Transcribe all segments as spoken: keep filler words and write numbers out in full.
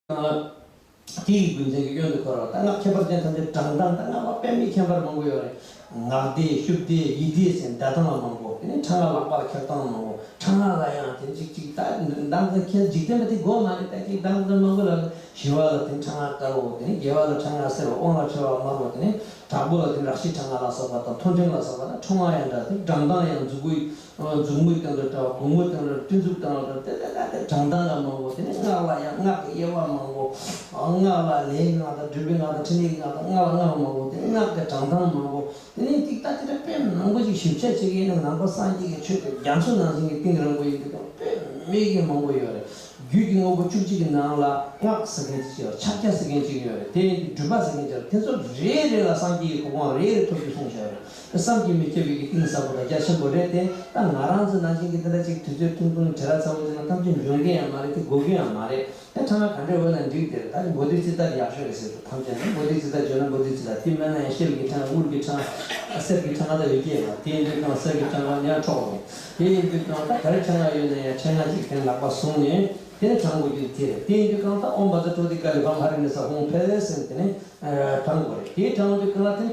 དེ་ཡི་རྒྱུ་མཚན་གྱི་གཡོན་དུ་འཁོར་བ་དང་། སྔགས་ཁྱད་པར་ཅན་ཐམས་ཅད་བགྲང་སྟངས་དང་། སྔགས་པ་པདྨའི་ཁྱད་པར་མང་པོ་ཡོད་རེད། ངག་བཟླས་ཤུབས་བཟླས་ཡིག་བཟླས་ཟེར་བཟླ་སྟངས་ལ་མང་པོ། དེ་ནས་ཕྲེང་བ་ལག་པ་ལ་འཁྱེར་སྟངས་མང་པོ། ཕྲེང་བ་ལ་ཡང་དེ་གཅིག་གཅིག་ད་མདང་ཚེ་ཁྱེད་འཇིག་རྟེན་པ་དེ་དགོས་མ་རེད། ད་གཅིག་མདང་ཚེ་མང་པོ་ལ་ཞི་བ་ལ་དེ་ཕྲེང་བ་དཀར་པོ། དེ་ནས་རྒྱལ་བ་ལ་ཕྲེང་བ་སེར་པོ། དབང་ལ་ཕྲེང་བ་དམར་པོ། དེ་ནས་དྲག་པོ་ལ་དེ་རག་ཤི་ཕྲེང་བ་ལ་སོགས་པ་དང་མཐོ་ཕྲེང་ལ་སོགས་པ་དང་། ཕྲེང་བ་ཡང་འདྲ། དེ་བགྲང་སྟངས་ཡང་མཛུག་གུ། མཛུབ་མོའི་སྟེང་དུ་འདྲ་བ། གུང་མོའི་སྟེང་དུ། སྤྲིན་མཛུབ་སྟེང་དུ་འདྲ། དེ་དེ་དེ་དེ་བགྲང་སྟངས་ལ་མང་པོ། དེ་ནས་སྔགས་ལ་ཡང་སྔགས་ཀྱི་དབྱེ་བ་མང་པོ། སྔགས་ལ་ལས་ཀྱི་སྔགས་དང་། སྒྲུབ་པའི་སྔགས་དང་། ཕྲིན་ལས་ཀྱི་སྔགས་དང་། སྔགས་ལ་སྔགས་མང་པོ། དེ་ནས་སྔགས་ཀྱི་བགྲང་སྟངས་མང་པོ། དེ་ནས་ཏིག་ཏག་ཏིག་ཏག་དཔེ་མང་པོ་ཞིག་ཞིབ་དཔྱད་བྱེད་ཀྱི་ཡིན་ན། ནང་པ་སངས་རྒྱས་ཀྱི་ཆོས་ཀྱི་རྒྱ་མཚོ་ནང་བཞིན་གྱི་གཏིང་རིང་པོ་ཡིན་དུས་ཀྱང་དཔེ་མེད་ཀྱི་མང་པོ་ཡོད་རེད། རྒྱུད་ཀྱི་དངོས་པོ་བཅུ་གཅིག་གི་ནང་ལ་སྔགས་ཟེར་མཁན་ཅིག་ཡོད་རེད། ཕྱག་རྒྱ་ཟེར་མཁན་ཅིག་ཡོད་རེད། དེ་ཡིན་དུས་སྒྲུབ་པ་ཟེར་མཁན་ཅིག་ཡོད་རེད། དེ་ཚོ་རེ་རེ་ལ་སངས་རྒྱས་ཀྱི་གོ་འཕང་རེ་རེ་ཐོབ་རྒྱུ་གསུངས་བཞག་ཡོད་རེད། བསམ་གྱིས་མི་ཁྱབ་པའི་གི་གཏིང་ཟབ་པོ་དང་རྒྱ་ཆེན་པོ་རེད་དེ། ད་ང་རང་ཚོ་ནང་བཞིན་གྱི་དེ་འདྲ་ཅིག་དུས་ཚོད་ཐུང་ཐུང་བྲེལ་བ་ཚ་པོ་ཅིག་ནང་ཐམས་ཅད་འཇོན་གྱི་ཡང་མ་རེད་དེ། དགོས་ཀྱི་ཡང་མ་རེད། ད་ཕྲེང་བ་ག་འདྲ་འོས་ན་འགྲིག་དེ་རེད། ད་མགོ་བདེ་ཚིག་ཐག་ཡག་ཤོས་རེད་ཟེར་དུས། ཐམས་ཅད་ནི་མགོ་བདེ་ཚིག་ཐག་བརྗོད་ན་མགོ་བདེ་ཚིག་ཐག། དེ་མིན་ན་ཡང་ཤེལ་གྱི་ཕྲེང་བ། དངུལ་གྱི་ཕྲེང་བ། གསེར་གྱི་ཕྲེང་བ་དང་ཡོད་ཀྱི་ཡོད་པ། དེ་ཡིན་དུས་ཀྱང་གསེར་གྱི་ཕྲེང་བ་ཉར་འཕྲོག་རུང་། དེ་ཡིན་དུས་ཀྱང་ད་ག་རེ་ཕྲེང་བ་ཡོད་ན་ཡང་ཕྲེང་བ་གཅིག་དེ་ལག་པ་བཟུང་ནས་དེ་ནས་བགྲང་དགོས་རྒྱུ་དེ་རེད། དེ་ཡིན་དུས་ཀྱང་ད་ཨོཾ་བཛྲ་ཀྲོ་ཏི་ཀ་ལི་བྷཾ་ཧ་རི་ཎི་སྭཱ་ཧཱ་ཧཱུྃ་ཕཊ་ཟེར་ནས་དེ་ནས་བགྲང་དགོས་རེད། དེ་བགྲང་དུས་ཀྱང་དེ་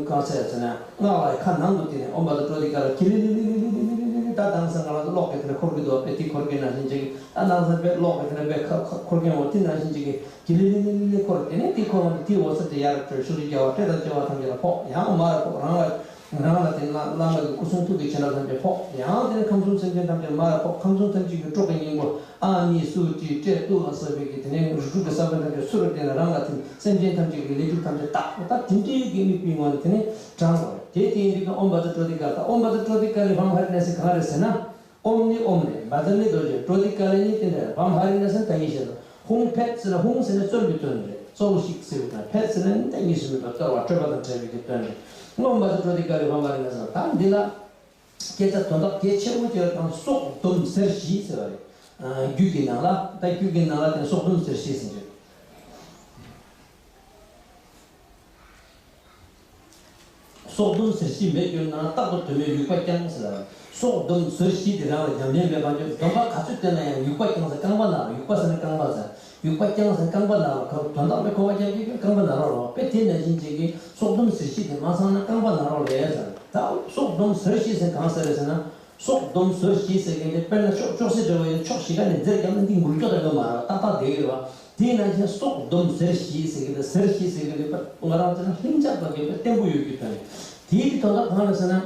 གང་ཟེར་ཟེར་ན། སྔགས་ལ་ཁ་ནང་དུ་དེ་ནས་ཨོཾ་བཛྲ་ཀྲོ་ཏི་ཀ་ལི་ཀི་ལི་ལི་ལི་ལི་ད་དེང་སང་ང་རང་ཚོ་གློག་གི་དེ་ནས་འཁོར་གྱི་འདུག་པ། དཔེ་དེ་འཁོར་གྱི་ནང་བཞིན་ཅིག་ད་དེང་སང་དཔེ་གློག་གི་དེ་ནས་དཔེ་ཁ་ཁ་འཁོར་མཁན་འོ་དེ་ནང་བཞིན་ཅིག་གི་ལི་ལི་ལི་ལི་ལི་འཁོར། དེ་ནས་དེ་འཁོར་བ་དེ་དེའི་འོད་ཟེར་དེ་ཡར་འཕྲོས། ཕྱོགས་བཅུའི་རྒྱལ་བ་སྲས་དང་བཅས་པ་ཐམས་ཅད་ལ་ཕོག་ཡང་མར་ཕོག་རང་ལ། རང་ལ་དེ་ནས་བླ་མ་གི་སྐུ་གསུང་ཐུགས་ཀྱི་བྱིན་རླབས་ཐམས་ཅད་ཕོག་ཡང་དེ་ནས་ཁམས་གསུམ་སེམས་ཅན་ཐམས་ཅད་མར་ཕོག་ཁམས་གསུམ་ཐམས་ཅད་ཀྱི་སྲོག་གི་སྙིང་པོ་ཨ་ནི་སུ་ཏྲི་ཏྲེ་ཏུ་ལ་སོགས་པའི་གི་དེ་ནས་རིགས་དྲུག་གི་ས་བོན་ཐམས་ཅད་ཚུར་དེ་ནས་རང་ལ་ཐིམ། སེམས་ཅན་ཐམས་ཅད་ཀྱི་ལས་དྲུག་ཐམས་ཅད་དག་པོ་ད་དེ་འདྲའི་གི་དམིགས་པའི་ངང་ནས་དེ་ནས་བགྲང་དགོས་རེད། དེ་དེ་ཡིན་དུས་ཀྱང་ཨོཾ་བཛྲ་ཀྲོ་ཏི་ཀ་ལི། ད་ཨོཾ་བཛྲ་ཀྲོ་ཏི་ཀ་ལི་བྷཾ་ཧ་རི་ཎི་སྭཱ་ཧཱ་གང་རེད་ཟེར་ན། ཨོཾ་ནི་ཨོཾ་རེད། བཛྲ་ནི་རྡོ་རྗེ། ཀྲོ་ཏི་ཀ་ལི་ནི་དེ་འདྲ་རེད། བྷཾ་ཧ་རི་ཎི་སྭཱ་ཧཱ་ད་ཡིན་ཞེས་སོ། ཧཱུྃ་ཕཊ་ཟེར་ན། ཧཱུྃ་ཟེར་ན་རྩོལ་བའི་དོན་རེད། རྩོལ་ཞིག་ཟེར་བའི་དོན། ཕཊ་ཟེར་ན་ནི་ད་གཉིས་སུ་མེད་པ་རྩོལ་བ་སྤྲོས་པ་དང་བྲལ་བའི་གི་དོན་རེད། ཨོཾ་བཛྲ་ཀྲོ་ཏི་ཀ་ལི་བྷཾ་ཧ་རི་ཎི་སྭཱ་ཧཱ། ད་འདི་ལ་སྐད་ཆ་དོན་དག་གལ་ཆེན་པོ་ཅིག་ཡོད་དང་། སྲོག་སྡོམ་ཟུར་བཞི་ཟེར་བ་རེད། ཨ། རྒྱུད་ཀྱི་ནང་ལ། ད་རྒྱུད་ཀྱི་ནང་ལ་དེ་སྲོག་སྡོམ་ཟུར་བཞི་ཟེར་གྱི། སྲོག་སྡོམ་ཟུར་བཞི་མེད་གྱུར་ན། རྟག་ཏུ་དུ་མའི་དབྱུག་པ་བརྐྱང་ཟེར་བ་རེད། སྲོག་སྡོམ་ཟུར་བཞི་དེ་རང་ལ་ཉམས་ལེན་མེད་པ་ཅིག་སྡོམ་པ་ག་ཚོད་བཏོན་ན་ཡང་། དབྱུག་པ་བརྐྱང་ཟེར་རྐང་པ་ནང་ལ། དབྱུག་པ་ཟེར་ན་རྐང་པ་ཟེར། དབྱུག་པ་བརྐྱང་ཟེར་རྐང་པ་ནང་ལ། ག་དོན་དག་མེད་ཁོ་པ་རྐྱང་རྐྱང་རྐང་པ་ནང་རོགས་རོགས་པས། དེ་ནང་བཞིན་ཅིག་གི་སྲོག་སྡོམ་ཟུར་བཞི་དེ་མ་ཚང་ན་རྐང་པ་ནང་རོགས་རེད་ཟེར། ད་སྲོག་སྡོམ་ཟུར་བཞི་ཟེར་གང་ཟེར་རེད་ཟེར་ན། སྲོག་སྡོམ་ཟུར་བཞི་ཟེར་མཁན་དེ་དཔེར་ན་ཅོག་ཅོག་ཙེ་འདྲ་བོ་ཡིན། ཕྱོགས་བཞི་ཀ་ནས་འཛེར་བརྒྱབ་ན་འདི་འགུལ་སྐྱོད་དང་ཡོད་མ་རེད། ཏག་ཏག་བསྡད་ཡོད་རེད་བ། དེ་ནང་བཞིན་སྲོག་སྡོམ་ཟུར་བཞི་ཟེར་མཁན་དེ། ཟུར་བཞི་ཟེར་མཁན་དེ་ང་རང་ཚོ་ལ་ལྷིང་འཇགས་དང་ལྡན་པའི་བརྟན་པོ་ཡོད་རྒྱུ་དོན་རེད། དེའི་དོན་དག་གང་རེད་ཟེར་ན།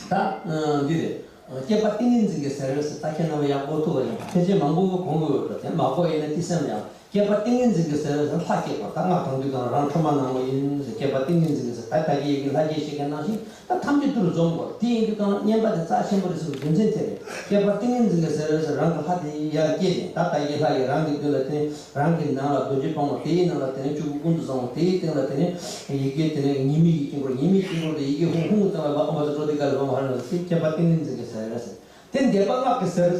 ད་འདི་རེད། བསྐྱེད་པ་ཏིང་ངེ་འཛིན་གྱི་ཟུར་ཟེར། ད་ཁྱེད་རྣམ་པ་ཡག་པོ་ཐུག་པ་ཡིན། ཕལ་ཆེར་མང་པོ་གིས་གོ་གི་ཡོད་འགྲོ། དེ་མ་གོ་ཡིན་ན་དེ་སེམས་ལ་ཡང་། བསྐྱེད་པ་ཏིང་ངེ་འཛིན་གྱི་ཟུར་ཟེར་ན་ལྷ་བསྐྱེད་པ། ད་སྔགས་བགྲང་དུས་ཀྱང་རང་ཁྲོས་མ་ནག་མོ་ཡིན་ཟེར། བསྐྱེད་པ་ཏིང་ངེ་འཛིན་གྱི་ཟུར། ད་ད་གིན་ཡི་གེ་ལྷ་བསྐྱེད་བྱེད་མཁན་ནང་བཞིན་ད་ཐམས་ཅད་དུ་རུ་འཛོམས་དགོས། དེ་ཡིན་དུས་ཀྱང་བསྙེན་པ་དེ་རྩ་ཆེན་པོ་རེད་ཟེར་བའི་རྒྱུ་མཚན་དེ་རེད། བསྐྱེད་པ་ཏིང་ངེ་འཛིན་གྱི་ཟུར་ཟེར་ན་རང་གི་ལྷ་དེ་ཡར་བསྐྱེད་ནས། ད་ད་གིན་ལྷ་ཡི་རང་གི་མདུན་ལ་དེ་རང་གི་ནང་ལ་རྡོ་རྗེ་ཕག་མོ། དེའི་ནང་ལ་དེ་ནས་སྤྱི་བོ་ཀུན་ཏུ་བཟང་པོ། དེའི་སྟེང་ལ་དེ་ནས་ཡི་གེ་དེ་ནས་ཉི་མའི་དཀྱིལ་འཁོར། ཉི་མའི་དཀྱིལ་འཁོར་དེ་ཡི་གེ་ཧཱུྃ། ཧཱུྃ་གི་སྟེང་ལ་ཨོཾ་བཛྲ་ཀྲོ་ཏི་ཀ་ལི་བྷཾ་ཧ་རི་ཎི་སྭཱ་ཧཱ། དེ་བསྐྱེད་པ་ཏིང་ངེ་འཛིན་གྱི་ཟུར་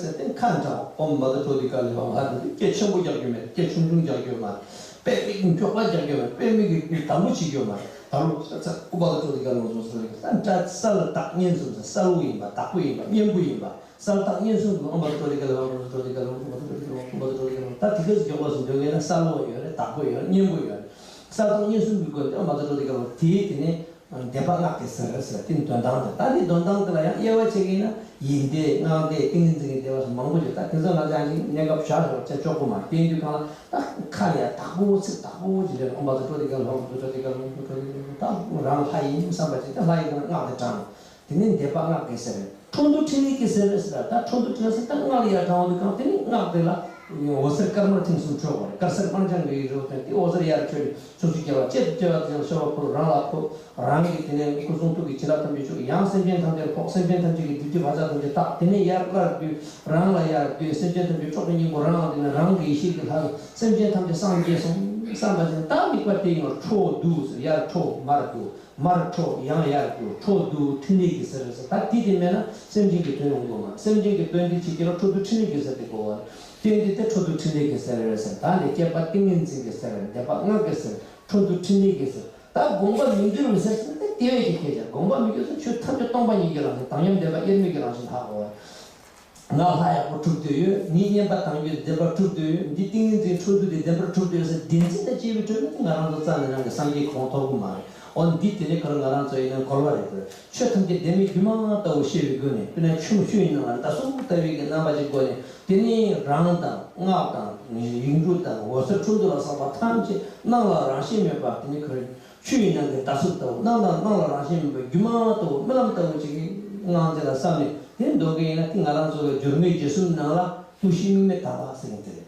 ཟེར། དེ་ཁ་འདྲ་ཨོཾ་བཛྲ་ཀྲོ་ཏི་ཀ་ལི་བྷཾ་ཧ་རི་ཎི། སྐད་ཆེན་པོ་རྒྱག་རྒྱུ་མེད། སྐད་ཆུང་ཆུང་རྒྱག་རྒྱུ་མ་རེད། དཔེ་མི་སྒྱོགས་པ་རྒྱག་རྒྱུ་མ་རེད། དཔེ་མི་གི་དར་ལུ་བྱེད་རྒྱུ་མ་རེད། དར་ལུ་ས་ས་ཨོཾ་བཛྲ་ཀྲོ་ཏི་ཀ་ལི་བྷཾ་ཧ་རི་ཎི་སྭཱ་ཧཱ། ད་གསལ་ལ་དག་སྙན་གསུམ་ཟེར། གསལ་པོ་ཡིན་པ། དག་པོ་ཡིན་པ། སྙན་པོ་ཡིན་པ། གསལ་དག་སྙན་གསུམ་གྱི་ཨོཾ་བཛྲ་ཀྲོ་ཏི་ཀ་ལི་བྷཾ་ཧ་རི་ཎི། ཀྲོ་ཏི་ཀ་ལི་བྷཾ། ཨོཾ་བཛྲ་ཀྲོ་ཏི་ཀ་ལི་བྷཾ། ཨོཾ་བཛྲ་ཀྲོ་ཏི་ཀ་ལི་བྷཾ། ད་དེ་ག་ཚོད་མགྱོགས་པ་ཞིག་འདོན་གི་ན། གསལ་པོ་ཡོད་རེད། དག་པོ་ཡོད་རེད། སྙན་པོ་ཡོད་རེད། གསལ་དག་སྙན་གསུམ་གྱི་སྒོ་ནས་ཨོཾ་བཛྲ་ཀྲོ་ཏི་ཀ་ལི་བྷཾ། དེའི་དེ་ནས་བཟླས་པ་སྔགས་ཀྱི་ཟུར་ཟེར། དེ་འདོན་སྟངས་དེ། ད་དེ་འདོན་སྟངས་དེ་ལ་ཡང་དབྱེ་བ་ཕྱེ་གི་ན། ཡིན་བཟླས། སྔགས་བཟླས། ཏིང་ངེ་འཛིན་གྱི་བཟླས་པ་སོགས་མང་པོ་ཡོད། ད་དེ་ཚོ་ང་ཚོ་ཡང་ཅིག་གནས་སྐབས་བཞག་ཞོག་བྱས་ཆོག་གི་མ་རེད། དེ་ཡིན་དུས་གང་ལ་ད་ཁ་ལ་ཡང་དག་པོ། ཚིག་དག་པོ་ཅིག་རེད། ཨོཾ་བཛྲ་ཀྲོ་ཏི་ཀ་ལི་བྷཾ། ཨོཾ་བཛྲ་ཀྲོ་ཏི་ཀ་ལི་བྷཾ། ཨོཾ་བཛྲ་ཀྲོ་ཏི་ཀ་ལི་བྷཾ། ད་རང་ལྷ་ཡིན་བསམ་པ་ཅིག་ད་ལྷ་ཡི་སྒོ་ནས་སྔགས་དེ་བགྲང་། དེ་ནས་བཟླས་པ་སྔགས་ཀྱི་ཟུར་རེད། འཕྲོ་འདུ་ཕྲིན་ལས་ཀྱི་ཟུར་རེད་ཟེར། ད་འཕྲོ་འདུ་ཕྲིན་ལས་ཟེར་ད་སྔགས་ལ་ཡར་བགྲང་བ་དེ་གང་། དེ་ནས་སྔགས་དེ་ལ་འོད་ཟེར་དཀར་དམར་མཐིང་གསུམ་འཕྲོ་བ་རེད། དཀར་སེར་དམར་ལྗང་གི་རེད་བ། དེ་འོད་ཟེར་ཡར་འཕྲོས་ནས་ཕྱོགས་བཅུའི་རྒྱལ་བ་སྤྱན་དང་བཅས་པ་དེ་ཚོར་ཤར་བ་ཕུལ། རང་ལ་ཕུལ། རང་གི་དེ་ནས་སྐུ་གསུང་ཐུགས་ཀྱི་བྱིན་རླབས་ཐམས་ཅད་ཞུགས། ཡང་སེམས་ཅན་ཐམས་ཅད་ཕོག་སེམས་ཅན་ཐམས་ཅད་ཀྱི་སྒྲིབ་སྒྲིབ་བག་ཆགས་ཐམས་ཅད་དག་དེ་ནས་ཡར་སླར་བསྡུས། རང་ལ་ཡར་བསྡུས། སེམས་ཅན་ཐམས་ཅད་སྲོག་གི་སྙིང་པོ་རང་དེ་ནས་རང་གི་ཡེ་ཤེས་ཀྱི་ལྷ། སེམས་ཅན་ཐམས་ཅད་སངས་རྒྱས་སོང་བསམ་པ་ཅིག་ད་དམིགས་པ་དེ་ཡང་འཕྲོ་བསྡུ་ཟེར། ཡར་འཕྲོ་མར་བསྡུ། མར་འཕྲོ་ཡང་ཡར་བསྡུ། འཕྲོ་བསྡུ་ཕྲིན་ལས་ཀྱི་ཟུར་ཟེར། ད་དེ་དེ་མེད་ན་སེམས་ཅན་གྱི་དོན་ཡོང་གི་ཡོད་མ་རེད། སེམས་ཅན་གྱི་དོན་དེ་བྱེད་ཀྱི་ན་འཕྲོ་བསྡུ་ཕྲིན་ལས་ཀྱི་ཟུར་དེ་དགོས་པ་རེད། དེ་འདི་དེ་འཕྲོ་བསྡུ་ཕྲིན་ལས་ཀྱི་ཟུར་རེད་ཟེར། ད་འདི་བསྐྱེད་པ་ཏིང་ངེ་འཛིན་གྱི་ཟུར་རེད། བཟླས་པ་སྔགས་ཀྱི་ཟུར། འཕྲོ་བསྡུ་ཕྲིན་ལས་ཀྱི་ཟུར། ད་དགོངས་པ་མི་འགྱུར་བའི་ཟུར་ཟེར་ན་དེ་དེ་བས་ཀྱི་སྐད་ཆ། དགོངས་པ་མི་འགྱུར་ཟེར་ན་ཆོས་ཐམས་ཅད་སྟོང་པ་ཉིད་ཀྱི་རང་བཞིན། དང་མཉམ་བདེན་པ་དབྱེར་མེད་ཀྱི་རང་བཞིན་ལྷག་དགོས་པ་རེད། ང་ལྷ་ཡག་པོ་སྒྲུབ་འདོད་ཡོད། ངས་བསྙེན་པ་བཏང་རྒྱུ་བདེན་པར་སྒྲུབ་འདོད་ཡོད། འདི་ཏིང་ངེ་འཛིན་འཕྲོ་འདུ་དེ་བདེན་པར་སྒྲུབ་འདོད་ཡོད་ཟེར་བདེན་འཛིན་དང་བཅས་པའི་ཁྲོད་ནས་ང་རང་ཚོ་རྩ་ནས་རང་གི་སངས་རྒྱས་གོ་ཐོབ་ཀྱི་མ་རེད། འོ་འདི་དེ་ནས་ཁོ་ང་རང་ཚོ་ཡིན་ན་གོལ་བ་རེད་དོ། ཆོས་ཐམས་ཅད་བདེན་མེད་སྒྱུ་མ་ལྟ་བུ་ཤེས་པའི་སྒོ་ནས། དཔེར་ན་ཆུ་ཆུ་ཡི་ནང་ལ་ཟླ་གཟུགས་ལྟ་བུའི་གི་རྣམ་པ་ཅིག་སྒོ་ནས། དེ་ནས་རང་དང་སྔགས་དང་ཡིག་འབྲུ་དང་འོད་ཟེར་འཕྲོ་འདུ་ལ་སོགས་པ་ཐམས་ཅད་སྣང་ལ་རང་བཞིན་མེད་པ། དེ་ནས་ཁོ་ཆུ་ཡི་ནང་གི་ཟླ་གཟུགས་ལྟ་བུ། སྣང་དང་སྣང་ལ་རང་བཞིན་མེད་པ་སྒྱུ་མ་ལྟ་བུ་རྨི་ལམ་ལྟ་བུ་ཅིག་གི་ངང་ཚུལ་ལ་བསམ་ནས་དེ་འདོད་ཀྱི་ཡིན་ན། དེ་ང་རང་ཚོ་གི་སྦྱོར་དངོས་རྗེས་གསུམ་ནང་ལ་དངོས་གཞི་དམིགས་མེད་དམ་པ་ཟེར་མཁན་དེ་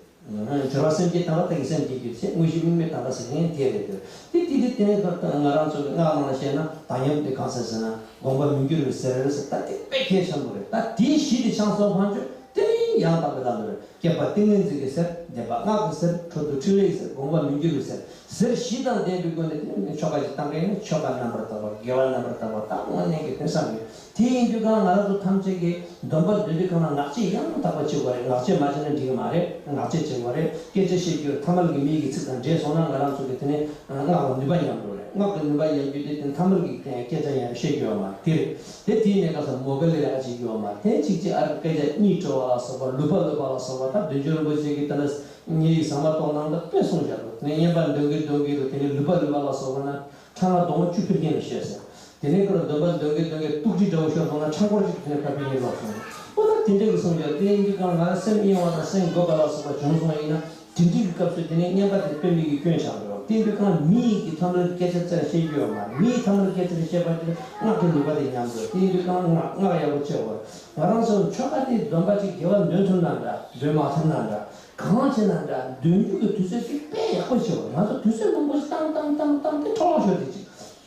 རེད། སྦྱོར་བ་སེམས་བསྐྱེད་དམ་པ་དང་གི་སེམས་བསྐྱེད་རྒྱུ་ཆེ། དངོས་གཞི་དམིགས་མེད་དམ་པ་ཟེར་མཁན་དེ་རེད་དེ། དེ་དེ་དེ་དེ་ནས་ཁོ་ང་རང་ཚོ་གི་སྔགས་ནང་ལ་བཤད་ན་དམ་ཉམས་དེ་གང་ཟེར་ཟེར་ན་དགོངས་པ་མི་འགྱུར་བའི་ཟེར་ཟེར། ད་དེ་དཔེ་གལ་ཆེན་པོ་རེད། ད་དེའི་གཞི་དེ་ཆང་སོགས་ཕན་ཆོད་དེ་ནི་ཡང་དག་པའི་ལམ་རེད། བསྐྱེད་པ་ཏིང་ངེ་འཛིན་གྱི་ཟེར། བཟླས་པ་སྔགས་ཀྱི་ཟེར། འཕྲོ་འདུ་ཕྲིན་ལས་ཟེར། དགོངས་པ་མི་འགྱུར་བའི་ཟེར། ཟེར་བཞི་དང་ལྡན་པའི་སྒོ་ནས་དེ་ནི་ཆོ་ག་ཅིག་བཏང་མཁན་ནི་ཆོ་ག་རྣམ་པར་དག་པ། དགེ་བ་རྣམ་པར་དག་པ། ད་དངོས་གནས་ཀྱི་དོན་བསམ་ཡོད། དེ་ཡིན་དུས་གང་ང་རང་ཚོ་ཐམས་ཅད་ཀྱིས་སྡོམ་པ་འདོན་དུས་གང་ལ་ངག་བཅད་ཡང་དག་པ་བྱེད་དགོས་རེད། ངག་བཅད་མ་བྱས་ན་འགྲིག་གི་མ་རེད། ངག་བཅད་བྱེད་དགོས་རེད། སྐད་ཆ་བཤད་རྒྱུར་ཐ་མལ་གྱི་མིའི་གི་ཚིག་དང་འདྲེས་སོང་ན་ང་རང་ཚོ་གི་དེ་ནི་སྔགས་ལ་ནུས་པ་ཉམས་འགྲོ་རེད། སྔགས་ཀྱི་ནུས་པ་ཉམས་རྒྱུ་དེ་དེ་ཐ་མལ་གྱི་སྐད་ཆ་ཡང་བཤད་རྒྱུ་ཡོད་མ་རེད། དེ་རེད། དེ་དེའི་གནས་སྐབས་སུ་མོ་གལ་ལ་ཡག་ཅིག་ཡོད་མ་རེད། དེ་གཅིག་གཅིག་ཨ་རི་སྐད་ཆ་གཉིས་སྤྲོ་བ་ལ་སོགས་པ། ལུས་པ་ལུས་པ་ལ་སོགས་པ། ད་བདུད་འཇོམས་རིན་པོ་ཆེ་གིས་དེ་ལ་ཉེ་ཡིག་ཟ་མ་ཏོག་ནང་དུ་དཔེ་གསུངས་བཞག་འདུག་དེ་ནས་བསྙེན་པ་འདོན་གྱི་འདོན་གྱི་རུ་དེ་ནས་ལུས་པ་ལུས་པ་ལ་སོགས་པ་ན་ཁྲག་སྣ་སྡོང་བོ་བཅུ་འཕེལ་མཁན་ལ་བཤད་ཟེར། དེ་ནས་ཁོ་ལ་འདོན་པ་འདོན་གྱི་འདོན་གྱི་སྟུག་གྲི་འདྲ་བོ་ཤོར་སོང་ན་ཁྲག་འཁོར་གཅིག་དེ་ནས་ཕར་འཕེལ་མཁན་ལོག་སོང་། ཨོ་ད་དེ་འདྲ་གི་གསུངས་ཡོད། དེ་ཡིན་དུས་གང་ང་རང་སེམས་གཡེང་བ་དང་སེམས་འགོད་པ་ལ་སོགས་པ་བྱུང་སོང་བ་ཡིན་ན། དེ་འདྲའི་གི་སྐབས་སུ་དེ་ནས་བསྙེན་པ་དེ་དཔེ་མེད་ཀྱི་སྐྱོན་ཆགས་འགྲོ། དེ་འདྲ་གང་མི་ཡི་གི་ཐ་མལ་སྐད་ཆ་རྩ་བཤད་རྒྱུ་ཡོད་མ་རེད། མི་ཡི་ཐ་མལ་སྐད་ཆ་རེ་བཤད་པ་དེ་སྔགས་ཀྱི་ནུས་པ་དེ་ཉམས་འགྲོ། དེ་འདྲ་གང་སྔགས་སྔགས་ཡག་པོ་བྱེད་དགོས། ང་རང་ཚོ་ཆོ་ག་དེ་སྡོམ་པ་ཅིག་དགེ་བ་འདོན་ཐུབ་ན་འདྲ། འདོན་མ་ཐུབ་ན་འདྲ། གང་བྱེད་ན་འདྲ། འདོན་རྒྱུ་གི་དུས་ཚོད་དེ་དཔེ་ཡག་པོ་བྱེད་དགོས། ང་ཚོ་དུས་ཚོད་མང་པོ་ཞིག་བཏང་བཏང་བཏང་བཏང་དེ་འཕྲོ་བརླག་ཤོར་དེ་ཅིག་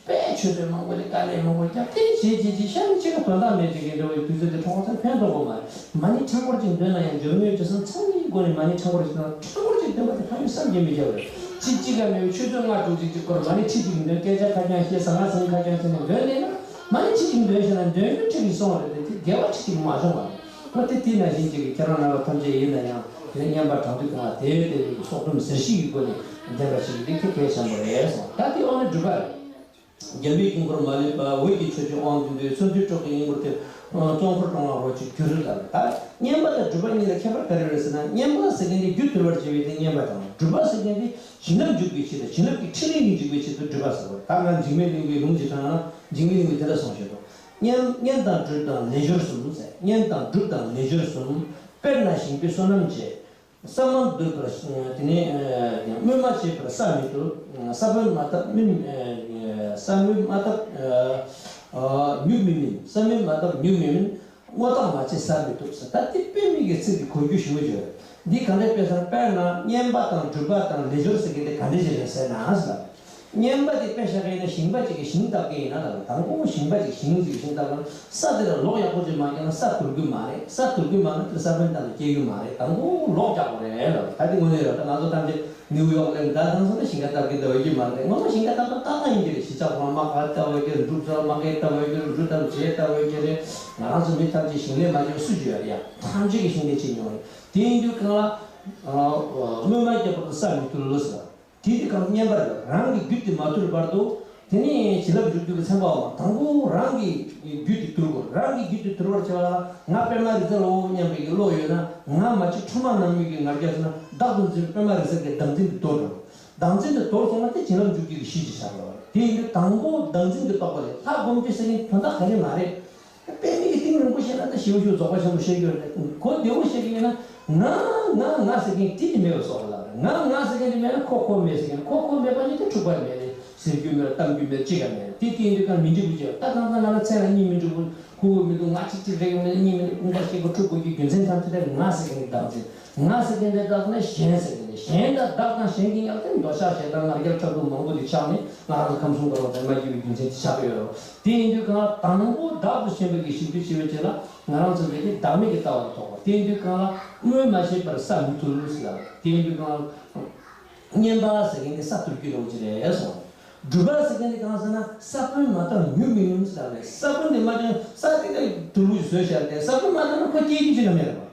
དཔེ་ཆུ་ཚོད་མང་པོ་ལས་དཀའ་ལས་མང་པོ་བརྒྱབ་སྟེ་བྱས་བྱས་བྱས་ཤ་ནི་ཆེ་ག་དོན་དག་མེད་དེ་གི་འདྲ་བའི་དུས་ཚོད་དེ་འཕྲོ་བརླག་ཚར་ཕན་ཐོགས་པ་མ་རེད། མ་ཎི་ཕྲེང་སྐོར་གཅིག་འདོན་ན་ཡང་སྦྱོར་དངོས་རྗེས་གསུམ་ཚང་མའི་སྒོ་ནས་མ་ཎི་ཕྲེང་སྐོར་གཅིག་དང་ཕྲེང་སྐོར་གཅིག་འདོན་པ་དེ་ཕན་ཡོན་བསམ་གྱིས་མི་ཁྱབ་པ་རེད། ཅི་གཅིག་ག་མེད་པའི་ཆུ་ཚོད་ལྔ་དྲུག་ཅིག་ཅིག་སྐོར་མ་ཎི་ཁྲི་གཅིག་འདོན། སྐད་ཆ་ཁ་རྐྱང་བཤད། ཟ་ཁང་ཟ་ཁང་ཁ་རྐྱང་བྱས་ནས་འདོན་ནས་ན་མ་ཎི་ཁྲི་གཅིག་འདོན་བྱས་ན་འདོན་རྒྱུ་ཁྲི་གཅིག་སོང་བ་རེད་དེ། དེ་དགེ་བ་ཁྲི་གཅིག་མ་བྱུང་བ་རེད། འོ་དེ་དེ་ནང་བཞིན་གཅིག་གི་ཁྱེད་རང་རྣམ་པ་ཐམས་ཅད་ཡིན་ན་ཡང་དེ་ནས་བསྙེན་པ་བགྲང་དུས་གང་ལ་དེ་དེ་སྲོག་སྡོམ་ཟེར་ཞིག་གི་སྒོ་ནས་འདོན་པ་ཞིག་འདི་གལ་ཆེན་པོ་རེད་གསུངས། ད་དེ་དབང་ནི་སྒྲུབ་པ་རེད། རྒྱལ་བའི་དཀྱིལ་འཁོར་མ་ལུས་པ། འོད་ཀྱི་ཆུ་སྐྱོང་དབང་བདུད་འདུལ། གསོན་ཚུལ་སྲོག་གི་ཡིད་ངོར་ཐིམ། གཙོ་འཁོར་སྐྱོང་བ་རོ་གཅིག་གྱུར་ལ། ད་བསྙེན་པ་དང་སྒྲུབ་པ་གཉིས་ལ་ཁྱད་པར་ག་རེ་རེད་ཟེར་ན། བསྙེན་པ་ཟེར་མཁན་དེ་རྒྱུ་བཏུལ་བར་བྱེད་པའི་དེ་བསྙེན་པ་དང་། སྒྲུབ་པ་ཟེར་མཁན་དེ་བྱིན་རླབས་འཇུག་པའི་ཆེད་དང་བྱིན་རླབས་ཀྱི་ཕྲིན་ལས་ཉིད་འཇུག་པའི་ཆེད་དུ་སྒྲུབ་པ་ཟེར་བ་རེད། ད་ང་འཇིགས་མེད་གླིང་པའི་ལུང་གཅིག་དྲངས་ན། འཇིགས་མེད་གླིང་པས་དེ་འདྲ་གསུངས་བཞག་འདུག་བསྙེན་བསྙེན་དང་སྒྲུབ་དང་ལས་སྦྱོར་གསུམ་ཟེར། བསྙེན་དང་སྒྲུབ་དང་ལས་སྦྱོར་གསུམ། དཔེར་ན་ཞིང་པའི་སོ་ནམ་བྱེད། ས་མ་འདུས་པར་དེ་ནས་སྨོན་མ་བྱས་པར་ས་མི་འདུལ། ས་བོན་མ་བཏབ་མི་ས་བོན་མ་བཏབ་ཉུག་མི་སྨིན། ས་བོན་མ་བཏབ་ཉུག་མི་སྨིན། སྔོ་ཐག་མ་བྱས་ས་མི་འདུལ་ཟེར། ད་དེ་དཔེ་མེད་ཀྱི་ཚིག་གི་གོ་རྒྱུ་ཞེ་པོ་ཅིག་ཡོད་རེད། འདི་ག་འདྲ་དཔེ་ཟེར་ན། དཔེར་ན་བསྙེན་པ་དང་སྒྲུབ་པ་དང་ལས་སྦྱོར་ཟེར་མཁན་དེ་ག་འདྲ་ཅིག་རེད་ཟེར་ན་ཟེར། བསྙེན་པ་དེ་དཔེ་བཞག་གི་ཡིན་ན་ཞིང་པ་ཅིག་གིས་ཞིང་བཏབ་ཀྱི་ཡིན་ན་ལ། དང་པོ་ཞིང་པ་ཅིག་ཞིང་ཅིག་ཞིང་བཏབ་ན་ས་དེ་ལ་ལོག་ཡག་པོ་ཅིག་མ་བརྒྱབ་ན་ས་དུལ་རྒྱུ་མ་རེད། ས་དུལ་རྒྱུ་མ་ན་དེ་ས་བོན་བཏབ་ན་སྐྱེ་རྒྱུ་མ་རེད། དང་པོ་ལོག་རྒྱག་དགོས་རེད་ལ། ད་དེ་དངོས་གནས་རེད། ད་ང་ཚོ་ཐམས་ཅད་ནིའུ་ཡོག་ལ་ད་དང་སོང་ན་ཞིང་ཁ་བཏབ་ཀྱི་འདྲ་བོ་ཅིག་མ་རེད། ངོ་མ་ཞིང་ཁ་བཏབ་ན་ཏག་ཏག་ཡིན་གྱི་རེད། གཞིས་ཆགས་ཁོ་རང་དམག་སྒར་བཏབ་པ་ཡོད་ཀྱི་རེད། འབྲུག་སོགས་དམག་སྒར་བཏབ་པ་ཡོད་ཀྱི་རེད། འབྲུ་བཏབ་བྱེ་བཏབ་པ་ཡོད་ཀྱི་རེད། ང་རང་ཚོ་མི་ཐམས་ཅད་ཞིང་ལས་མ་བྱས་སུ་བྱེད་ཡ་རེད་ཡ། ཐམས་ཅད་ཀྱིས་ཞིང་ལས་བྱེད་མྱོང་རེད། དེ་ཡིན་དུས་གང་ལ་སྨོན་མ་བརྒྱབ་པ་དང་ས་མི་འདུལ་ཟེར། དེ་དེ་གང་བསྙེན་པ་རེད། རང་གི་རྒྱུད་དེ་མ་ཐུལ་བར་དུ། དེ་ནས་བྱིན་རླབས་འཇུག་རྒྱུ་གི་ཚན་པ་འོག་མ་དང་པོ་རང་གི་རྒྱུད་དེ་ཐུལ་དགོས། རང་གི་རྒྱུད་དེ་ཐུལ་བར་བྱ་བ་ལ་ང་པདྨ་རིག་འཛིན་ལོ་སྙམ་པའི་གི་བློ་ཡོད་ན། ང་མ་གཅིག་ཁྲོས་མ་ནག་མོའི་གི་ང་རྒྱལ་ཟེར་ན་བདག་ཏུ་འཛིན་པའི་པདྨ་རིག་འཛིན་གྱི་བདག་འཛིན་དེ་དོར་འགྲོ། བདག་འཛིན་དེ་དོར་སོང་ན་དེ་བྱིན་རླབས་འཇུག་རྒྱུ་གི་གཞི་ཅིག་ཆགས་འགྲོ་བ་རེད། དེ་ཡིན་དུས་དང་པོ་བདག་འཛིན་གྱི་རྟོགས་པ་རེད། ལྷ་སྒོམ་རྒྱུ་ཟེར་མཁན་དོན་དག་ག་རེ་མ་རེད། དཔེ་མི་གི་གཏིང་རིང་པོ་བཤད་ན་ད་ཞེ་པོ་ཞེ་པོ་རྫོགས་པ་ཆེན་པོ་བཤད་རྒྱུ་རེད། གོ་བདེ་བོ་བཤད་ཀྱི་ཡིན་ན། ང་ང་ང་ཟེར་མཁན་དེ་དེ་མེད་པ་བཟོ་དགོས་ལབ་རེད། ང་ང་ཟེར་མཁན་དེ་མེད་ན་ཁོ་ཁོ་མེད་ཟེར་མཁན། ཁོ་ཁོ་མེད་པ་ནི་དེ་འཁྲུག་པ་མེད་རེད། ཟེར་རྒྱུ་མེད། གཏམ་རྒྱུ་མེད། ཅི་ག་མེད་རེད། དེ་དེ་ཡིན་དུས་གང་མི་འགྲིག་པ་ཅི་ཡོད། ད་གང་ལྟར་ང་ལ་མཚན་ལ་གཉིས་མི་འགྲིག་པ། ཁུ་བོ་མི་འདུག་ང་གཅིག་གཅིག་རེད་མེད་གཉིས་མི་འདུག་དགོངས་པ་བཞེས་དགོས། འཁྲུག་དགོས་རྒྱུ་རྒྱུ་མཚན་ཐམས་ཅད་དེ་ང་ཟེར་མཁན་གྱི་བདག་འཛིན། ང་ཟེར་མཁན་དེ་བདག་ནི་གཞན་ཟེར་མཁན་དེ། གཞན་དང་བདག་དང་གཞན་གྱི་ཡང་དེ་འདོད་ཆགས་ཞེ་སྡང་ང་རྒྱལ་ཕྲག་དོག་མང་པོ་དེ་ཆགས་ནས་ང་རང་ཚོ་ཁམས་གསུམ་འཁོར་བ་དེ་མ་སྐྱེ་བའི་རྒྱུ་མཚན་དེ་ཆགས་ཀྱི་ཡོད་རེད། དེ་ཡིན་དུས་གང་ལ་དང་པོ་བདག་ཏུ་ཞེན་པའི་གི་ཞིབ་འཇུག་བྱེད་པའི་རྗེས་ལ་ང་རང་ཚོ་འདི་གི་བདག་མེད་ཀྱི་ལྟ་བ་ལ་ཐོགས་པ། དེ་ཡིན་དུས་གང་ལ་སྨོན་མ་བྱས་པར་ས་མི་འདུལ་ཟེར་ལ། དེ་ཡིན་དུས་གང་ལ་བསྙེན་པ་ཟེར་མཁན་དེ་ས་འདུལ་རྒྱུ་རེད་ཟེར་གསུངས། སྒྲུབ་པ་ཟེར་མཁན་དེ་གང་ཟེར་ན་ས་བོན་མ་བཏབ་ཉུག་མི་སྨིན་ཟེར་བ་རེད། ས་བོན་དེ་མ་བཏབ་ས་དེ་ག་དུལ་བུ་བཟོས་བཞག་སྟེ་ས་བོན་མ་བཏབ་ན་ཁོ་སྐྱེ་རྒྱུ་ཅི་ལ་མེད་རེད་པ།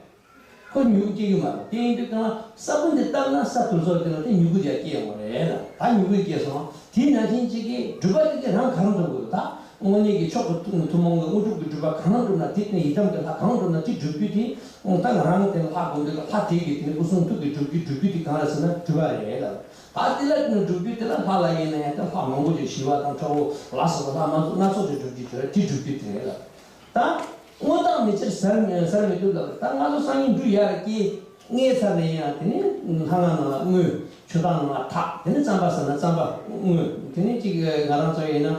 ཁོ་མྱུ་གུ་སྐྱེ་གི་མ་རེད། དེ་ཡིན་དུས་གང་ས་བོན་དེ་བཏབ་ན་ས་དུལ་ཚོགས་དེ་ལ་དེ་མྱུ་གུ་དེ་སྐྱེ་ཡོང་བ་རེད་ལ། ད་མྱུ་གུ་སྐྱེ་སོང་། དེ་ནང་བཞིན་གཅིག་གིས་སྒྲུབ་པ་དེ་གིས་རང་ག་རང་དུལ་དགོས་ད། དངོས་གནས་ཀྱི་མཆོག་གི་ཐུན་ཐུན་མོང་གི་དངོས་གྲུབ་ཀྱི་སྒྲུབ་པ་གང་སྒྲུབ་ན་དེ་ནི་ཡི་དམ་གྱི་ལྷ་གང་སྒྲུབ་ན་དེ་སྒྲུབ་རྒྱུ་དེ། ད་ང་རང་གི་དེ་ནི་ལྷ་སྒོམ་དུས་ལ་ལྷ་དེ་གི་དེ་ནི་སྐུ་གསུང་ཐུགས་ཀྱི་སྒྲུབ་རྒྱུ་སྒྲུབ་རྒྱུ་དེ་གང་རེད་ཟེར་ན་སྒྲུབ་པ་རེད་ལ། ད་དེ་ལ་དེ་ནི་སྒྲུབ་རྒྱུ་དེ་ལ་ལྷ་ལ་ཡིན་ན་ཡང་དེ་ལྷ་མང་པོ་ཅིག་ཞི་བ་དང་ཁྲོ་བོ་ལ་སོགས་པ་ལྷ་མང་ཚོགས་སྣ་ཚོགས་ཅིག་སྒྲུབ་རྒྱུ་དེ་རེད། དེ་སྒྲུབ་རྒྱུ་དེ་རེད་ལ། ད་དངོས་བཏང་མི་ཕྱིར་ཟད་ཟད་མི་ཐུབ་ལ། ད་ང་ཚོ་སང་ཉིན་འབྲུ་ཡར་སྐྱེས། རྔས་ཚར་ནས་ཡང་དེ་ནས་ལྷ་ང་ནང་ལ་བརྔོས། ཆུ་དྭངས་ནང་ལ་འཐག། དེ་ནས་རྩམ་པ་ཟ་ན་རྩམ་པ་བརྔོས། དེ་ནས་ཅིག་ང་རང་ཚོ་ཡིན་ན་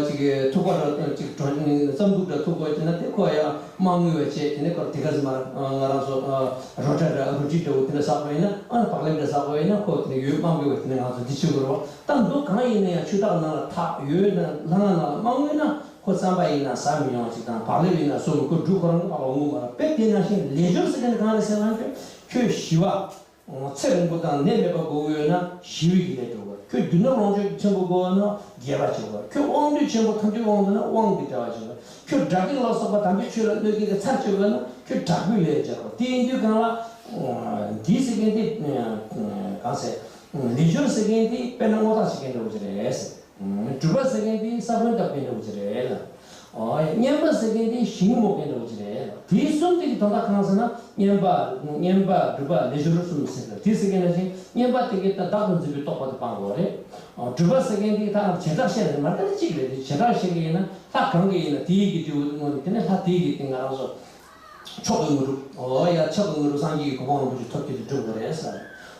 ཅིག་ཐུག་པ་འདྲ་ཅིག་གྲོ་རྩམ་ཐུག་འདྲ་ཐུག་དགོས་བྱས་ན་དེ་ཁོ་ཡང་མ་བརྔོས་པ་བྱས། དེ་ནས་ཁོ་དེ་ག་ཟེར་མར་ང་རང་ཚོ་རོ་བྲ་འདྲ་རུ་ཏྲི་འདྲ་བོ་དེ་འདྲ་ཟ་དགོས་ཡིན་ན། ཨ་ནི་བག་ལེབ་འདྲ་ཟ་དགོས་ཡིན་ན་ཁོ་དེ་ནས་ཡོད་མ་བརྔོས་པ་དེ་ནས་ང་ཚོ་འདི་བྱེད་དགོས་རེད་བ། ད་མདོ་གང་ཡིན་ན་ཡང་ཆུ་དྭངས་ནང་ལ་འཐག། ཡོད་ན་ལྷ་ང་ནང་ལ་མ་བརྔོས་ན། ཁོ་རྩམ་པ་ཡིན་ན་ཟ་མི་ཡོང་བ་ཅིག་དང་། བག་ལེབ་ཡིན་ན་ཟོ་མི། ཁོ་འབྲུ་ཁོ་རང་གི་བག་ལ་འོང་གི་མ་རེད། དཔེ་དེ་ནང་བཞིན་ལས་སྦྱོར་ཟེར་མཁན་གང་རེད་ཟེར་ན། ཁྱོད་ཁྱོད་ཞི་བ་ཚེ་རིང་པོ་དང་ནད་མེད་པ་དགོས་ཀྱི་ཡོད་ན་ཞི་བའི་གི་ལས་སྒྲུབ་དགོས། ཁྱོད་རྒྱུ་ནོར་ལོངས་སྤྱོད་ཆེན་པོ་དགོས་ན་དགེ་བ་བྱེད་དགོས། ཁྱོད་དབང་དུས་ཆེན་པོ་ཐམས་ཅད་དབང་དུ་ན་དབང་གི་བྱ་བ་བྱེད་དགོས། ཁྱོད་དགྲ་བགེགས་ལ་སོགས་པ་དམ་པའི་ཆོས་ལ་གནོད་མཁན་གྱི་ཚར་གཅོད་དགོས་ན་ཁྱོད་དྲག་པོའི་ལས་བྱེད་དགོས། དེ་ཡིན་དུས་གང་ལ་འདི་ཟེར་མཁན་དེ་གང་ཟེར། ལས་སྦྱོར་ཟེར་མཁན་དེ་དཔེར་ན་སྔོ་ཐག་བྱེད་མཁན་འདྲ་བོ་ཅིག་རེད་ཟེར། སྒྲུབ་པ་ཟེར་མཁན་དེ་ས་བོན་བཏབ་མཁན་འདྲ་བོ་ཅིག་རེད་ལ། ཨོ་ཡ། བསྙེན་པ་ཟེར་མཁན་དེ་ཞིང་རྨོ་མཁན་འདྲ་བོ་ཅིག་རེད་ལ། དེ་གསུམ་དེ་གི་དོན་དག་གང་ཟེར་ན། བསྙེན་པ་བསྙེན་པ་སྒྲུབ་པ་ལས་སྦྱོར་གསུམ་ཟེར་ལ། དེ་ཟེར་མཁན་ནང་བཞིན་བསྙེན་པ་དེ་གི་ད་བདག་ཏུ་འཛིན་པའི་རྟོག་པ་དེ་སྤང་དགོས་རེད། ཨོ་སྒྲུབ་པ་ཟེར་མཁན་དེ་གི་ད་བྱེ་བྲག་བཤད་ལ་མ་ལྟ་ནི་གཅིག་རེད། དེ་བྱེ་བྲག་བཤད་མཁན་ཡིན་ན་ལྷ་གང་གི་ཡིན་ན་དེའི་གི་དེ་དངོས་ནི་དེ་ནི་ལྷ་དེའི་གི་དེ་ང་རང་ཚོ། མཆོག་གི་དངོས་གྲུབ། ཨོ་ཡ། མཆོག་གི་དངོས་གྲུབ་སངས་རྒྱས་ཀྱི་གོ་འཕང་རིན་པོ་ཆེ་ཐོབ་རྒྱུ་དེ་སྒྲུབ་དགོས་རེད་ཟེར།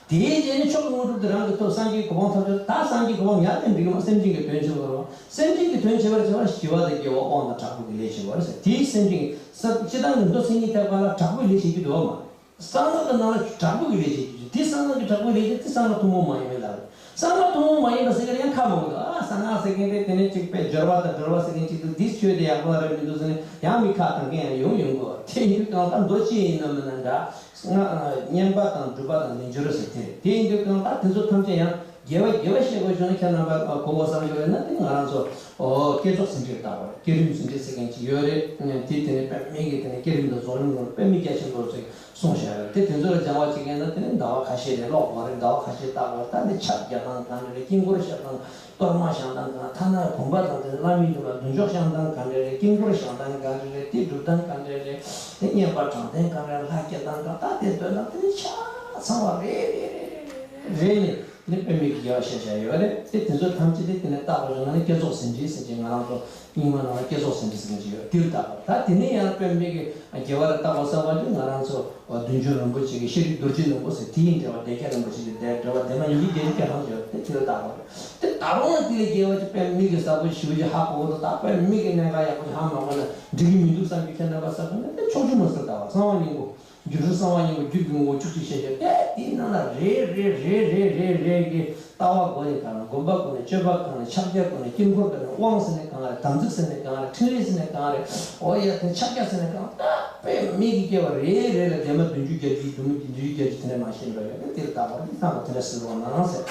དེའི་རྗེས་ནས་མཆོག་གི་དངོས་གྲུབ་དེ་རང་གིས་ཐོབ། སངས་རྒྱས་ཀྱི་གོ་འཕང་ཐོབ་ཆོག་ད་སངས་རྒྱས་ཀྱི་གོ་འཕང་ཉར་ཏེ་འགྲིག་གི་མ། སེམས་ཅན་གྱི་དོན་བྱེད་དགོས་རེད་བ། སེམས་ཅན་གྱི་དོན་བྱེད་པར་བྱ་བར་ཞི་བ་དང་དགེ་བ་དབང་དང་དྲག་པོ་གི་ལས་བྱེད་དགོས་རེད་ཟེར། དེའི་སེམས་ཅན་གྱི་ས་སྤྱི་བཏང་གི་མདོ་མཚན་ཉིད་ཐེག་པ་ལ་དྲག་པོའི་ལས་བྱེད་རྒྱུ་འདུག་བ་མ། གསང་སྔགས་ཀྱི་ནང་ལ་དྲག་པོ་གི་ལས་བྱེད་རྒྱུ། དེ་གསང་སྔགས་ཀྱི་དྲག་པོའི་ལས་བྱེད་དེ་གསང་སྔགས་ཐུན་མོང་མ་ཡིན་པའི་ལས་རེད། གསང་སྔགས་ཐུན་མོང་མ་ཡིན་པ་ཟེར་མཁན་ཡང་ཁག་མང་པོ་འདུག་ཨ་གསང་སྔགས་ཟེར་མཁན་དེ་དེ་ནས་གཅིག་པའི་སྦྱོར་བ་དང་སྒྲོལ་བ་ཟེར་མཁན་གཅིག་འདུག་འདི་ཆོས་དེ་ཡག་པོ་རེད་མི་འདུག་ཟེར་ནས་ཡང་མི་ཁག་བཏང་མཁན་ཡང་ཡོང་ཡོང་གི། དེ་ཡིན་དུས་གང་ལྟར་མདོ་ཅི་ཡིན་ན་མིན་ན་འདྲ། སྔགས་བསྙེན་པ་དང་སྒྲུབ་པ་དང་ལས་སྦྱོར་ཟེར་དེ་རེད། དེ་ཡིན་དུས་གང་ལྟར་དེ་ཚོ་ཐམས་ཅད་ཡང་དགེ་བ་དགེ་བ་བཤད་དགོས་བྱུང་ན་ཁྱེད་རྣམ་པ་གོ་དགོས་བསམ་གྱི་ཡོད་ན། དེ་ང་རང་ཚོ་ཨོ་བསྐྱེད་རྫོགས་ཟིན་བྲིས་ལྟ་བུ་རེད། བསྐྱེད་རིམ་ཟིན་བྲིས་ཟེར་མཁན་ཅིག་ཡོད་རེད། དེ་དེ་ནས་དཔེ་མི་གི་དེ་ནས་བསྐྱེད་རིམ་དང་རྫོགས་རིམ་ནང་དཔེ་མི་རྒྱ་ཆེན་པོ་ཟེར། གསུངས་བཞག་ཡོད། དེ་དེ་ཚོ་ལ་སྦྱང་བ་བྱེད་མཁན་ན་དེ་ནི་ཟླ་བ་ཁ་ཤས་རེ་ཀློག་དགོས་རེད། ཟླ་བ་ཁ་ཤས་ལྟ་དགོས་རེད། ད་འདི་ཕྱག་རྒྱ་སྟངས་གང་འདྲ་རེད། དཀྱིལ་འཁོར་བཤམས་སྟངས་གང་། ཐ་ན་བུམ་པ་དང་དེ་ནི་བླ་མའི་མདུན་ལ་མདུན་ཅོག་བཤམས་སྟངས་གང་འདྲ་རེད། དཀྱིལ་འཁོར་བཤམས་སྟངས་གང་འདྲ་རེད། དེ་སྒྲུབ་སྟངས་གང་འདྲ་རེད། དེ་བསྙེན་པ་དྲང་བདེན་གང་འདྲ་རེད། ལྷ་བསྐྱེད་སྟངས་གང་། ད་དེ་འདོན་སྟངས་དེ་ནི་ཆ་ཚང་བ་རེ་རེ་རེ་རེ་རེ་ནས་དེ་ནི་དཔེ་མི་གི་དགེ་བ་བཤད་བཞག་ཡོད་རེད། དེ་དེ་ཚོ་ཐམས་ཅད་དེ་དེ་ནི་ལྟ་དགོས་བྱུང་ན་ནི་བསྐྱེད་རྫོགས་ཟིན་བྲིས་ཟེར་གྱི་ང་རང་ཚོ་རྙིང་མ་ནང་ལ་བསྐྱེད་རྫོགས་ཟིན་བྲིས་ཟེར་མཁན་ཅིག་ཡོད། དེ་ལ་ལྟ་དགོས། ད་དེ་ནས་ཡང་དཔེ་མི་གི་དགེ་བ་རེ་ལྟ་དགོས་བསམ་པ་དེ་ང་རང་ཚོ་བདུད་འཇོམས་རིན་པོ་ཆེ་གི་ཤེས་རིག་རྡོ་རྗེ་སློང་བུ་ཟེར་དེ་ཡི་འགྲེལ་པ་སྡེ་བརྒྱད་རིན་པོ་ཆེ་གི་འགྲེལ་པ་སྡེ་མ་ཉིད་ཀྱི་རྒྱན་གྱི་ཧང་ཡོད་དེ། དེ་ལ་ལྟ་དགོས། དེ་ད་རུང་ལ་དེ་ལས་དགེ་བ་ཅིག་དཔེ་མི་གི་ཟབ་པོ་ཞེ་པོ་ཅིག་ཧ་གོ་གི་འདུག་ད་དཔེ་མི་གི་གནད་འགག་ཡག་པོ་ཅིག་ཧ་མ་གོ་ན་འགྲིག་གི་མི་འདུག་བསམ་རྒྱུ་ཁྱེད་རྣམ་པ་ས་ཁོ་ན་དེ་ཕྱོགས་བཅུ་མ་ཟེར་ལྟ་བ་གསང་བ་སྙིང་པོ། སྒྱུ་འཕྲུལ་གསང་བ་སྙིང་པོ་རྒྱུད་ཀྱི་ངོ་བོ་བཅུ་གཅིག་ཞལ་བཞག་དེ་དེའི་ནང་ལ་རེ་རེ་རེ་རེ་རེ་རེ་གི་ལྟ་བ་སྒོ་ནས་གང་རེད། སྒོམ་པ་སྒོ་ནས། སྤྱོད་པ་གང་རེད། ཕྱག་རྒྱ་སྒོ་ནས། དཀྱིལ་འཁོར་གང་རེད། དབང་ཟེར་ནས་གང་རེད། དམ་ཚིག་ཟེར་ནས་གང་རེད། ཕྲིན་ལས་ཟེར་ནས་གང་རེད། ཨོ་ཡ་དེ་ཕྱག་རྒྱ་ཟེར་ནས་གང་རེད། ད་དཔེ་མི་གི་སྐྱེ་བ་རེ་རེ་ལ་སྡེ་མ་བདུན་ཅུ་གྱ་བརྒྱད་བདུན་ཅུ་གྱ་བརྒྱད་ཅིག་དེ་འདྲ་མ་ཤེས་འགྲོ་ཡོད་དེ། དེ་ལ་ལྟ་བ་རེད། ད་དེ་འདྲ་ཟེར་བ་ནང་ཟེར་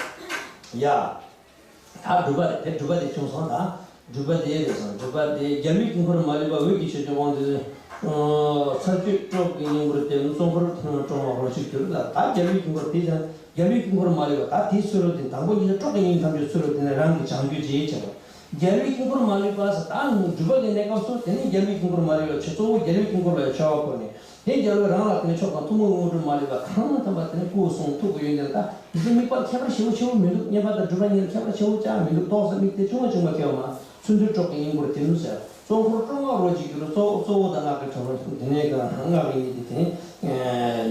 ཡ། ད་སྒྲུབ་པ་རེད། དེ་སྒྲུབ་པ་དེ་བྱུང་སོང་། ད་སྒྲུབ་པ་དེ་རེད་སོང་། སྒྲུབ་པ་དེ་རྒྱལ་བའི་དཀྱིལ་འཁོར་མ་ལུས་པ། འོད་ཀྱི་ཆོས་ཀྱི་དབང་དུ་ཚར་གཅོད་སྲོག་གི་སྙིང་པོར་བསྟིམ། གཙོ་འཁོར་སྤྲང་བ་རོ་གཅིག་གྱུར་ལ། ད་རྒྱལ་བའི་དཀྱིལ་འཁོར་དེ་ཀྱང་རྒྱལ་བའི་དཀྱིལ་འཁོར་མ་ལུས་པ། ད་དེའི་ཚུལ་ལུགས་དེ་དང་པོ་ཉིད་དུ་སྲོག་གི་སྙིང་ཐམས་ཅད་ཚུལ་ལུགས་དེ་ནས་རང་གི་བྱང་རྒྱུད་ཅེས་བྱ་བ། རྒྱལ་བའི་དཀྱིལ་འཁོར་མ་ལུས་པ་ཟེར། ད་སྒྲུབ་པ་གི་གནས་སྐབས་སུ་དེ་ནི་རྒྱལ་བའི་དཀྱིལ་འཁོར་མ་ལུས་པ་བྱེད། གཙོ་བོ་རྒྱལ་བའི་དཀྱིལ་འཁོར་ལ་ཡང་ཕྱག་འཚལ་བ་བསྐུལ་ནས། དེ་རྒྱལ་བས་རང་ལ་དེ་ནས་མཆོག་དང་ཐུན་མོང་གི་དངོས་གྲུབ་མ་ལུས་པ་གང་ཐམ་པ་དེ་ནས་སྐུ་གསུང་ཐུགས་ཀྱི་ཡོན་ཏན་དང་། དེ་ཚོ་དམིགས་པ་ཁྱད་པར་ཞེ་པོ་ཆེ་བོ་མི་འདུག་བསྙེན་པ་དང་སྒྲུབ་པ་གཉིས་ལ་ཁྱད་པར་ཆེ་བོ་ཅང་མི་འདུག་ཏོག་ཙམ་དམིགས་ཏེ་བྱུང་བ་བྱུང་མ་ཁེལ་བ་མ། ཚུར་འདུས་སྲོག་གི་སྙིང་པོར་བསྟིམ་ཟེར། གཙོ་འཁོར་སྤྲང་བ་རོ་གཅིག་གྱུར། གཙོ་གཙོ་བོ་དང་སྔགས་ཀྱི་དྲི་མ་དེ་ནས་ཀྱང་སྔགས་ཀྱི་ཡིན་གྱི་དེ་ནས་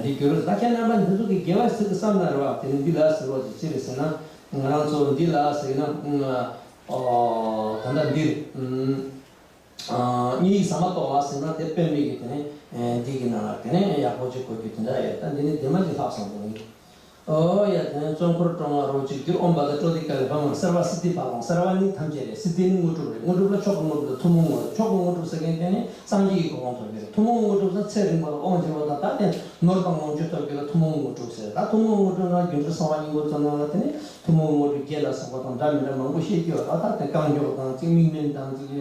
འདི་གྱུར། ད་ཁྱེད་རྣམ་པ་འདི་ཚོ་གི་དགེ་བ་ཟེར་གི་བསམ་ན་རེ་བ་དེ་ནི་འདི་ལ་ཟེར་བ་ཅིག་ཅི་རེད་ཟེར་ན། ང་རང་ཚོ་འདི་ལ་ཟེར་ན་ད་ལྟ་འདིར། ཨ་ཉིད་ཡིག་ཟ་མ་ཏོག་ལ་ཟེར་ན་དེ་དཔེ་མེད་ཀྱི་དེ་ནས་འདི་གི་ནང་ལ་དེ་ནས་ཡག་པོ་ཅིག་གོ་རྒྱུ་དེ་འདྲ་ཡོད། ད་འདི་ནི་དེ་མ་ཅིག་ལྷག་སོང་དེ་ནི། ཨོ་ཡ། དེ་ནས་གཙོ་འཁོར་སྤྲང་བ་རོ་གཅིག་གྱུར། ཨོཾ་བཛྲ་ཀྲོ་ཏི་ཀ་ལི་པདྨ། སརྦ་སིདྡྷི་ཕ་ལང་། སརྦ་ནི་ཐམས་ཅད་རེད། སིདྡྷི་ནི་དངོས་གྲུབ་རེད། དངོས་གྲུབ་ལ་མཆོག་གི་དངོས་གྲུབ་དང་ཐུན་མོང་དངོས་གྲུབ། མཆོག་གི་དངོས་གྲུབ་ཟེར་མཁན་དེ་ནི་སངས་རྒྱས་ཀྱི་གོ་འཕང་ཐོབ་རྒྱུ་རེད། ཐུན་མོང་དངོས་གྲུབ་ཟེར་ཚེ་རིང་པོ་ལ་དབང་ཆེན་པོ་དང་ད་དེ་ནོར་དང་ལོངས་སྤྱོད་ཐོབ་རྒྱུ་ལ་ཐུན་མོང་དངོས་གྲུབ་ཟེར། ད་ཐུན་མོང་དངོས་གྲུབ་ནང་སྒྱུ་འཕྲུལ་གསང་བ་སྙིང་པོ་ཚོ་ནང་ལ་དེ་ནི་ཐུན་མོང་དངོས་གྲུབ་བརྒྱད་ལ་སོགས་པ་དང་འདྲ་མི་འདྲ་མང་པོ་བཤད་རྒྱུ་ཡོད། ད་ད་དེ་རྐང་མགྱོགས་དང་ཅིག་མིག་སྨན་དང་ཅིག་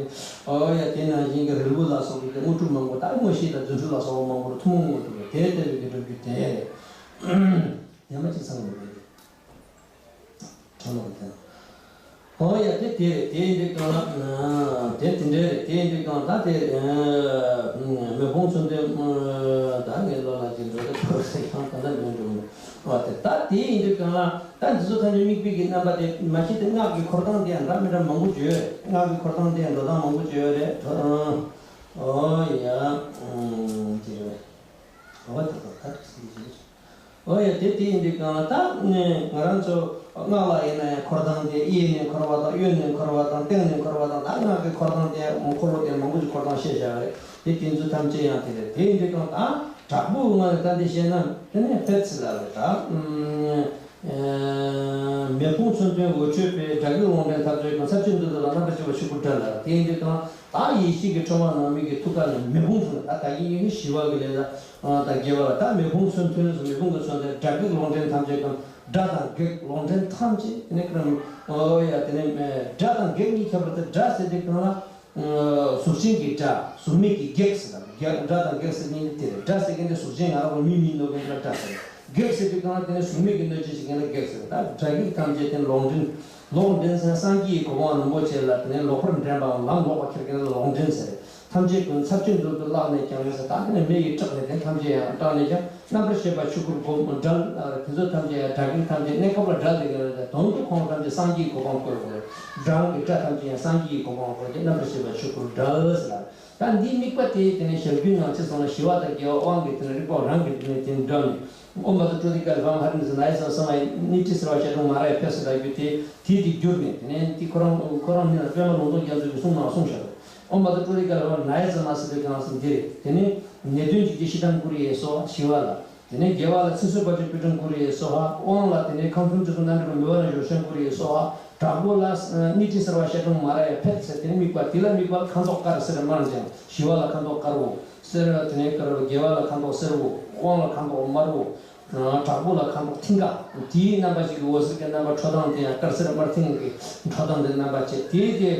ཨོ་ཡ། དེ་ནང་བཞིན་གྱི་རིལ་བུ་ལ་སོགས་པའི་དངོས་གྲུབ་མང་པོ། ད་མངོན་ཤེས་དང་རྫུ་འཕྲུལ་ལ་སོགས་པ་མང་པོ་ཐུན་མོང་དངོས་གྲུབ་རེད། དེ་ལྟ་བུའི་གི་སྒྲུབ་རྒྱུ་དེ་རེད། ཉམས་ཅིག་ཚང་མ་རེད། ཁྲ་ལོ་དང་། ཨོ་ཡ། དེ་དེ་རེད། དེ་ཡིན་དུས་གང་ལ། དེ་དེ་འདྲའི་རེད། དེ་ཡིན་དུས་གང་ད་དེ་མེ་ཕུང་མཚོན་དོན། ད་ངའི་བློ་ལ་ཅིག་འགྲོ་དེ་ཕོ་སེ་ཡང་ད་ལྟ་མེད་འགྲོ་གི་འདུག་ཨོ་དེ་ད་དེ་ཡིན་དུས་གང་ལ་ད་འདི་ཚོ་ཐམས་ཅད་དམིགས་པའི་གི་རྣམ་པ་དེ་མ་གཞི་དེ་སྔགས་ཀྱི་འཁོར་སྟངས་དེ་ཡང་འདྲ་མི་འདྲ་མང་པོ་བརྗོད་རེད། སྔགས་ཀྱི་འཁོར་སྟངས་དེ་ཡང་འགྲོ་སྟངས་མང་པོ་བརྗོད་རེད། ཨོ་ཡ། དེ་རེད། ཨོ་ད་ད་ད་ད་ཟིན་གྱི་ཨོ་ཡ། དེ་དེ་ཡིན་དུས་གང་ལ་ད་ནི་ང་རང་ཚོ་སྔགས་ལ་ཡིན་ན་ཡང་འཁོར་སྟངས་དེ་གཡས་ནས་འཁོར་བ་དང་གཡོན་ནས་འཁོར་བ་དང་སྟེང་ནས་འཁོར་བ་དང་ད་སྔགས་ཀྱི་འཁོར་སྟངས་དེ་འཁོར་ལོ་དེ་མང་པོ་ཅིག་འཁོར་སྟངས་བཤད་བཞག་རེད། དེ་དེ་ཚོ་ཐམས་ཅད་ཡང་དེ་རེད། དེ་ཡིན་དུས་གང་ད་དྲག་པོའི་ངང་ནས་ད་འདི་བཤད་ན་དེ་ནས་ཕེབས་སྲིད་ལ་རེད་ད། མེ་ཕུང་མཚོན་དོན་འོད་འཕྲོས་པའི་དགྲ་བགེགས་ལུང་བསྟན་ཐམས་ཅད་ཀུན། ཚར་གཅིག་འདུ་འདུ་ལ་རྣམ་པར་ཤེས་པ་ཆོས་སྐུར་བསྒྲལ་ལ། དེ་ཡིན་དུས་གང་ད་ཡེ་ཤེས་ཀྱི་ཁྲོ་བ་ནང་མིག་གི་ཐུགས་ཀ་ནས་མེ་ཕུང་བྱུང་ད་ད་ཡིན་ཡིན་ཞི་བ་གི་ལས་ལ། ད་དགེ་བ་ལ་ད་མེ་ཕུང་མཚོན་དོན་སུ་མེ་ཕུང་གི་མཚོན་དོན་དགྲ་བགེགས་ལུང་བསྟན་ཐམས་ཅད་ཀུན། དགྲ་དང་བགེགས་ལུང་བསྟན་ཐམས་ཅད་དེ་ནས་ཀ་རམ་ཨོ་ཡ་དེ་ནས་དགྲ་དང་བགེགས་གཉིས་ཁྱད་པར་དུ་དགྲ་ཟེར་དུས་གང་ལ། གཟུགས་ཅན་གྱི་དགྲ། གཟུགས་མེད་ཀྱི་བགེགས་ཟེར་བ། བགེགས་དགྲ་དང་བགེགས་ཟེར་མཁན་དེ་རེད། དགྲ་ཟེར་མཁན་དེ་གཟུགས་ཅན་ང་རང་ཚོ་མི་མིན་འདུག་མཁན་དེ་ལ་དགྲ་ཟེར། བགེགས་ཟེར་དུས་གང་ལ་དེ་ནི་གཟུགས་མེད་ཀྱི་གནོད་བྱེད་བྱེད་མཁན་ལ་བགེགས་ཟེར། ད་དགྲ་བགེགས་ཐམས་ཅད་དེ་ལོག་འདྲེན། ལོག་འདྲེན་ཟེར་ན་སངས་རྒྱས་ཀྱི་གོ་འཕང་རིན་པོ་ཆེ་ལ་དེ་ནི་ལོག་པར་འདྲེན་པའམ་ལམ་ལོག་པ་ཁྱེར་མཁན་ལ་ལོག་འདྲེན་ཟེར། ཐམས་ཅད་ཀུན་ཚར་གཅོད་མདུན་དུ་བརླག་ནས་ཀྱང་ཟེར། ད་དེ་ནི་མེ་ཡིས་སྐྲག་ནས་དེ་ཐམས་ཅད་ཡང་སྐྲག་ནས་ཀྱང་། རྣམ་པར་ཤེས་པ་ཆོས་སྐུར་བསྒོམ་བསྒྲལ། དེ་ཚོ་ཐམས་ཅད་ཡང་དགྲ་བགེགས་ཐམས་ཅད་གནས་སྐབས་ལ་བསྒྲལ་ཏེ་གི་ལ་དོན་དུ་ཁོང་ཐམས་ཅད་སངས་རྒྱས་ཀྱི་གོ་འཕང་བསྐོར་དགོས། དགྲ་གི་དགྲ་ཐམས་ཅད་ཡང་སངས་རྒྱས་ཀྱི་གོ་འཕང་བསྐོར་ཏེ་རྣམ་པར་ཤེས་པ་ཆོས་སྐུར་བསྒྲལ་ཟེར་ལ། ད་འདིའི་དམིགས་པ་དེ་དེ་ནས་ཞབས་ཀྱུའི་ནང་ཚེ་སོང་ལ་ཞི་བ་དང་རྒྱལ་བ་དབང་གི་དེ་ནས་རིག་པ་རང་གི་དེ་ནས་དེ་འདྲ་ནས་ཨོཾ་བཛྲ་ཀྲོ་ཌི་ཀ་ལི་ཧཱུྃ་ཧ་རི་ནི་སིདྡྷ་ནཱ་ཡ་ཙྪ་མ་ས་མ་ཡ་ནཻ་ཊཱི་སརྦ་ཤ་ཊཱིཀ་མཱ་རཱ་ཡ་ཕཊ་ཟེར་ལབ་རྒྱུ་དེ་དེ་དེ་བསྒྱུར་ནས་དེ་ནས་དེ་ཁོ་རང་ཁོ་རང་ཉིད་ལ་པདྨ་ལུང་རྟོགས་རྒྱ་མཚོ་གི་གསུང་ནང་གསུངས་བཞག་པ། ཨོཾ་བཛྲ་ཀྲོ་ཌི་ཀ་ལི་ཧཱུྃ་ཧ་རི་ནཱ་ཡ་ཙྪ་མ་ཟེར་དུས་གང་ཟེར་འདི་རེད། དེ་ནས་ནད་གདོན་བྱེད་ཀྱི་ཤི་དམ་ཀུ་རི་ཡེ་སྭཱ་ཧཱ། ཞི་བ་ལ། དེ་ནས་རྒྱལ་བ་ལ་ཚེ་བསོད་བར་ཆད་པོད་ཕྲེང་ཀུ་རི་ཡེ་སྭཱ་ཧཱ། དབང་ལ་དེ་ནས་ཁམས་གསུམ་རྩིབས་ཏོག་རྣམ་འདྲེན་པ་མི་བ་ར་ཡོ་བྱང་ཀུ་རི་ཡེ་སྭཱ་ཧཱ། དྲག་པོ་ལ་ནཻ་ཊཱི་སརྦ་ཤ་ཊཱིཀ་མཱ་རཱ་ཡ་ཕཊ་ཟེར། དེ་ནས་དམིགས་པ་དེ་ལ་དམིགས་པ་ཁ་མདོག་དཀར་སེར་དམར་ལྗང་། ཞི་བ་ལ་ཁ་མདོག་དཀར་པོ་སེར། དེ་ནས་དཀར་པོ། རྒྱལ་བ་ལ་ཁ་མདོག་སེར་པོ། དབང་ལ་ཁ་མདོག་དམར་པོ། དྲག་པོ་ལ་ཁ་མདོག་མཐིང་ག། དེའི་རྣམ་པ་ཞིག་གི་འོད་ཟེར་གྱི་རྣམ་པ་འཕྲོ་སྟངས་དེ་ཡང་དཀར་སེར་དམར་མཐིང་གི་འཕྲོ་སྟངས་དེ་རྣམ་པ་བྱས། དེའི་དེ།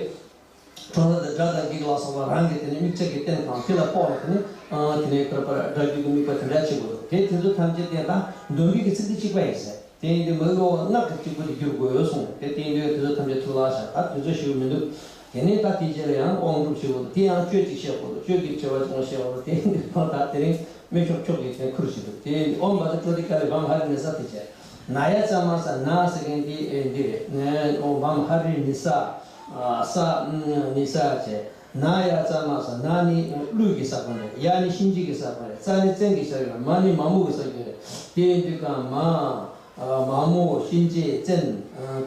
གྲོང་ཁྱེར་དང་དགྲ་དང་བགེགས་ལ་སོགས་པ་རང་གི་དེ་ནས་དམིགས་བཅས་ཀྱི་རྟེན་དང་དེ་ལ་དཔག་ནས་དེ་ནས་དེ་ནས་དགྲ་བགེགས་ཀྱི་དམིགས་པ་དེ་འདྲ་བྱེད་དགོས། དེ་དེ་ཚོ་ཐམས་ཅད་དེ་དང་འདོན་པའི་གི་ཚིག་དེ་གཅིག་པ་ཡིན་ཟེར། དེ་ཡིན་དུས་མ་ཡོང་བ་སྔགས་ཀྱི་གཅིག་པུ་དེ་བསྒྱུར་དགོས་ཡོད་གསུངས། དེ་དེ་ཡིན་དུས་དེ་ཚོ་ཐམས་ཅད་ཐུགས་ལ་བཞག་ད་དེ་ཚོ་ཞུ་མི་འདུག་དེ་ནས་ད་དེ་རྗེས་ལ་ཡང་དབང་སྒྲུབ་བྱེད་དགོས། དེ་ཡང་གཅོད་ཅིག་བྱེད་དགོས། གཅོད་ཀྱི་བྱེད་པ་ཅུང་བྱེད་དགོས། དེ་ཡིན་དུས་ད་དེ་རིང་སྨན་མཆོག་མཆོག་གིས་དེ་ཁུར་བྱེད་དགོས། དེ་ཡིན་དུས་ཨོཾ་བཛྲ་ཀྲོ་ཌི་ཀ་ལི་ཧཱུྃ་ཧ་རི་ནི་སིདྡྷ་དེ་བྱས། ནཱ་ཡ་ཙྪ་མ་ས། ནཱ་ཟེར་མཁན་དེ་འདི་རེད། ཨོཾ་ཧ་རི་ནི་སིདྡྷ། ས། ནི་སིདྡྷ་བྱས། ནཱ་ཡ་ཙྪ་མ་ས། ནཱ་ནི་ཀླུ་གི་ས་བོན་རེད། ཡ་ནི་གཤིན་རྗེ་གི་ས་བོན་རེད། ཙ་ནི་བཙན་གྱི་ས་བོན་རེད། མ་ནི་མ་མོ་གི་ས་བོན་རེད། དེ་ཡིན་དུས་གང་མ། མ་མོ་གཤིན་རྗེ་བཙན།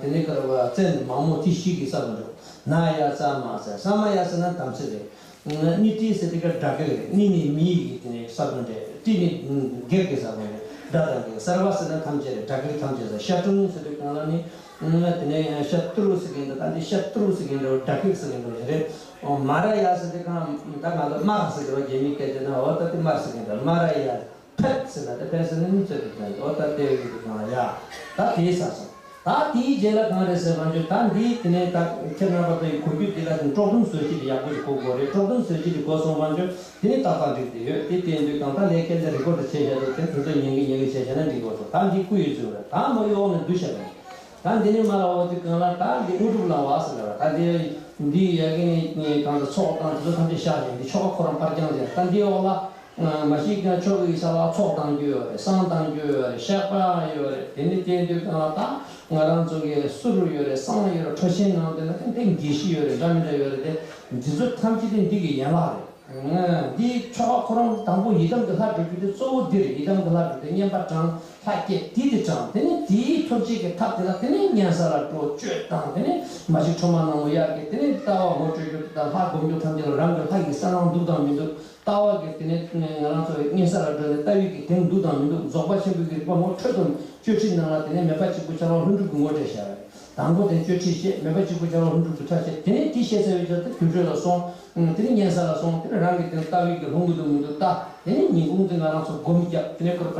དེ་ནས་ཀ་ར་བ་བཙན་མ་མོ་དེ་བཞི་གི་ས་བོན་རེད། ནཱ་ཡ་ཙྪ་མ་ས། ས་མ་ཡ་ཟེར་ན་དམ་ཚིག་རེད། ནི་ཊཱི་ཟེར་དེ་ག་དགྲ་བགེགས་རེད། ནི་ནི་མི་ཡི་གི་དེ་ནས་ས་བོན་རེད། ཊཱི་ནི་བགེགས་ཀྱི་ས་བོན་རེད། དགྲ་དང་བགེགས། སརྦ་ཟེར་ན་ཐམས་ཅད་རེད། དགྲ་བགེགས་ཐམས་ཅད་ཟེར། ཤ་ཊཱིཀ་ཟེར་དུས་གང་ལ་ནི། དེ་ནས་ཤ་ཏྲུ་ཟེར་གི་འདུག་ད་འདི་ཤ་ཏྲུ་ཟེར་གི་འདུག་དགྲ་བགེགས་ཟེར་གི་འདུག་རེད། མ་ར་ཡ་ཟེར་དུས་གང་ད་ང་ཚོ་དམར་ཟེར་གི་རོ། རྒྱ་མིའི་སྐད་ཆ་ན་འོ་ད་དེ་དམར་ཟེར་གི་འདུག་མ་ར་ཡ། ཕཊ་ཟེར་ན་ད་ཕཊ་ཟེར་ན་ནི་ཚོད་དུ་ད་འོ་ད་དེ་ཡོད་དུས་གང་ལ་ཡ། ད་དེའི་ས་སོང་། ད་དེའི་རྗེས་ལ་གང་རེད་ཟེར་བ་འཇོག་ད་འདི་དེ་ནས་ད་ཁྱེད་རྣམ་པ་ཚོ་ཡི་གོ་རྒྱུ་དེ་ལ་དེ་དཀྲོག་གཏམ་བཟོ་གཞི་དེ་ཡག་པོ་ཞིག་གོ་དགོས་རེད། དཀྲོག་གཏམ་བཟོ་གཞི་དེ་གོ་སོང་བ་འཇོག་དེ་ནས་ཏག་ཏག་འགྲིག་དེ་ཡོད། དེ་དེ་འདུག་གང་ད་ལས་ཁྱེད་ཚོ་རི་ཀོཌ་བྱས་བཞག་འདུག་དེ་དེ་ཚོ་ཉན་གི་ཉན་གི་བྱས་བཞག་ན་འགྲིག་གོ་ཚོ། ད་འདི་སྐུ་ཡི་ཚུལ་རེད། ད་མ་གཡོག་ནས་འདུ་ཤེས་པ་ཡིན། ད་འདི་ནས་མ་ལ་འོ་དེ་གང་ལ་ད་འདི་དངོས་གྲུབ་ལ་བ་ཟེར་ལ་ད་འདི་འདི་ཡ་གི་ནས་གང་ད་ཚོགས་དང་དེ་ཚོ་ཐམས་ཅད་བཞག་ཅིང་འདི་ཆོ་ག་ཁོ་རང་ཕར་འགྱངས་ཏེ་ད་འདི་འོག་ལ། མ་གཞི་ཀྱང་ཆོ་གའི་ས་ལ་ཚོགས་གཏང་རྒྱུ་ཡོད་རེད། བསང་གཏང་རྒྱུ་ཡོད་རེད། བཤགས་པ་ཡོད་རེད། དེ་ནི་དེ་དུས་གང་ལ་ད་ང་རང་ཚོ་གི་གསུར་ཡོད་རེད། བསང་ཡོད་རེད། ཁྲོ་ཆེན་ནང་དེ་ན་དེ་འདྲའི་དགེ་བཤེས་ཡོད་རེད། འདྲ་མི་འདྲ་ཡོད་རེད་དེ། འདི་ཚོ་ཐམས་ཅད་དེ་འདི་གི་ཡན་ལག་རེད། འདི་ཆོ་ག་ཁོ་རང་དང་པོ་ཡི་དམ་གྱི་ལྷ་སྒྲུབ་རྒྱུ་དེ་གཙོ་བོ་འདི་རེད། ཡི་དམ་གྱི་ལྷ་སྒྲུབ་དེ་བསྙེན་པ་བགྲང་ལྷ་བསྐྱེད་དེ་དེ་བགྲང་། དེ་ནི་དེའི་ཐོབ་བྱེད་ཀྱི་ཐབས་དེ་ལ་དེ་ནི་བསྙེན་ས་ལ་འགྲོ་གཅོད་དང་། དེ་ནི་མ་གཞི་ཁྲོ་མ་ནག་མོ་གཡར་གྱི་དེ་ནི་ལྟ་བ་ངོ་སྤྲོད་རྒྱུ་དེ་དང་ལྷ་སྒོམ་རྒྱུ་ཐམས་ཅད་ལ་རང་གི་ལྷ་ཡི་གསལ་སྣང་འདུག་དང་མི་འདུག་ལྟ་བ་གི་དེ་ནས་ང་རང་ཚོ་བསྙེན་ས་ལ་འགྲོ་ནས་ལྟ་བའི་གི་དེ་འདུག་དང་མི་འདུག་རྫོགས་པ་ཆེན་པོའི་གི་རིག་པ་ངོ་འཕྲོད་དུ་གཅོད་ཁྲིད་ནང་ལ་དེ་ནས་མེད་པ་གཅིག་པུ་འཆར་བ་ལྷུན་གྲུབ་ཀྱི་ངོ་སྤྲད་བྱ་བ་རེད། དང་པོ་དེ་གཅོད་ཁྲིད་བཤད། མེད་པ་གཅིག་པུ་འཆར་བ་ལྷུན་གྲུབ་ཀྱི་ཁྲ་བཤད། དེ་ནས་དེ་བཤད་ཚར་བའི་རྗེས་དེ་དུར་ཁྲོད་ལ་སོང་། དེ་ནས་བསྙེན་ས་ལ་སོང་། དེ་ནས་རང་གི་དེ་ལྟ་བའི་གི་ལྷུན་གྱི་འདུག་མི་འདུག་ལྟ། དེ་ནས་ཉིན་གུང་དེ་ང་རང་ཚོ་སྒོམ་རྒྱབ། དེ་ནས་ཁོ་ལྷ་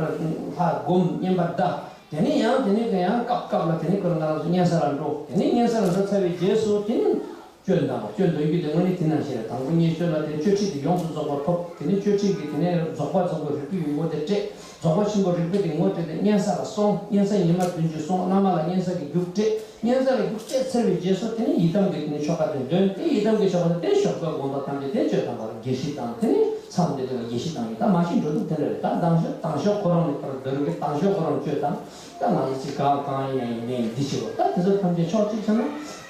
སྒོམ་བསྙེན་པར་གདའ། དེ་ནས་ཡང་དེ་ནས་ཡང་སྐབས་སྐབས་ལ་དེ་ནས་ཁོ་ང་རང་ཚོ་བསྙེན་ས་ལ་འགྲོ། དེ་ནས་བསྙེན་ས་ལ་འགྲོ་ཚར་བའི་རྗེས་སུ་དེ་ནས། སྐྱོན་དང་སྐྱོན་འདོན་རྒྱུ་དེ་དངོས་གནས་དེ་ནང་བཞིན་རེད། དང་པོ་བསྙེན་སྐྱོན་ལ་དེ་གཅོད་ཁྲིད་དེ་ཡོངས་སུ་རྫོགས་པ་ཐོབ། དེ་ནས་གཅོད་ཁྲིད་ཀྱི་དེ་ནས་རྫོགས་པ་རྫོགས་པའི་རིགས་པའི་ཡུལ་ངོ་དེ་སྤྲད། རྫོགས་པ་ཆེན་པོ་རིག་པ་དེ་ངོ་སྤྲད་དེ་མཉན་ཡས་ལ་སོང་། མཉན་ཡས་ཉི་མ་བདུན་ཅུ་སོང་། བླ་མ་ལ་མཉན་ཡས་ཀྱི་རྒྱུགས་སྤྲད། མཉན་ཡས་ལ་རྒྱུགས་སྤྲད་ཚར་བའི་རྗེས་སུ་དེ་ནས་ཡི་དམ་གྱི་དེ་ནས་ཆོ་ག་དེ་འདོན་ཏེ། ཡི་དམ་གྱི་ཆོ་ག་དེ་དེ་ཞོགས་པའི་དགོང་དག་ཐམས་ཅད་དེ་བཅོས་དང་བར་དགེ་བཤེས་དང་། དེ་ནས་མཚམས་འདི་དེ་ལ་དགེ་བཤེས་དང་ཡིན། ད་མ་ཤི་འགྲོ་དུས་དེ་འདྲ་རེད། ད་དང་ཤོག་དང་ཤོག་ཁོ་རང་ནས་པར་འདོན་གྱི་དང་ཤོག་ཁོ་རང་བཅོས་དང་། ད་མ་ཡི་ཚིག་གང་གང་ཡིན་ཡིན་ནས་འདི་བྱེད་དགོས། ད་དེ་ཚོ་ཐམས་ཅད་ཕྱོགས་གཅིག་བྱས་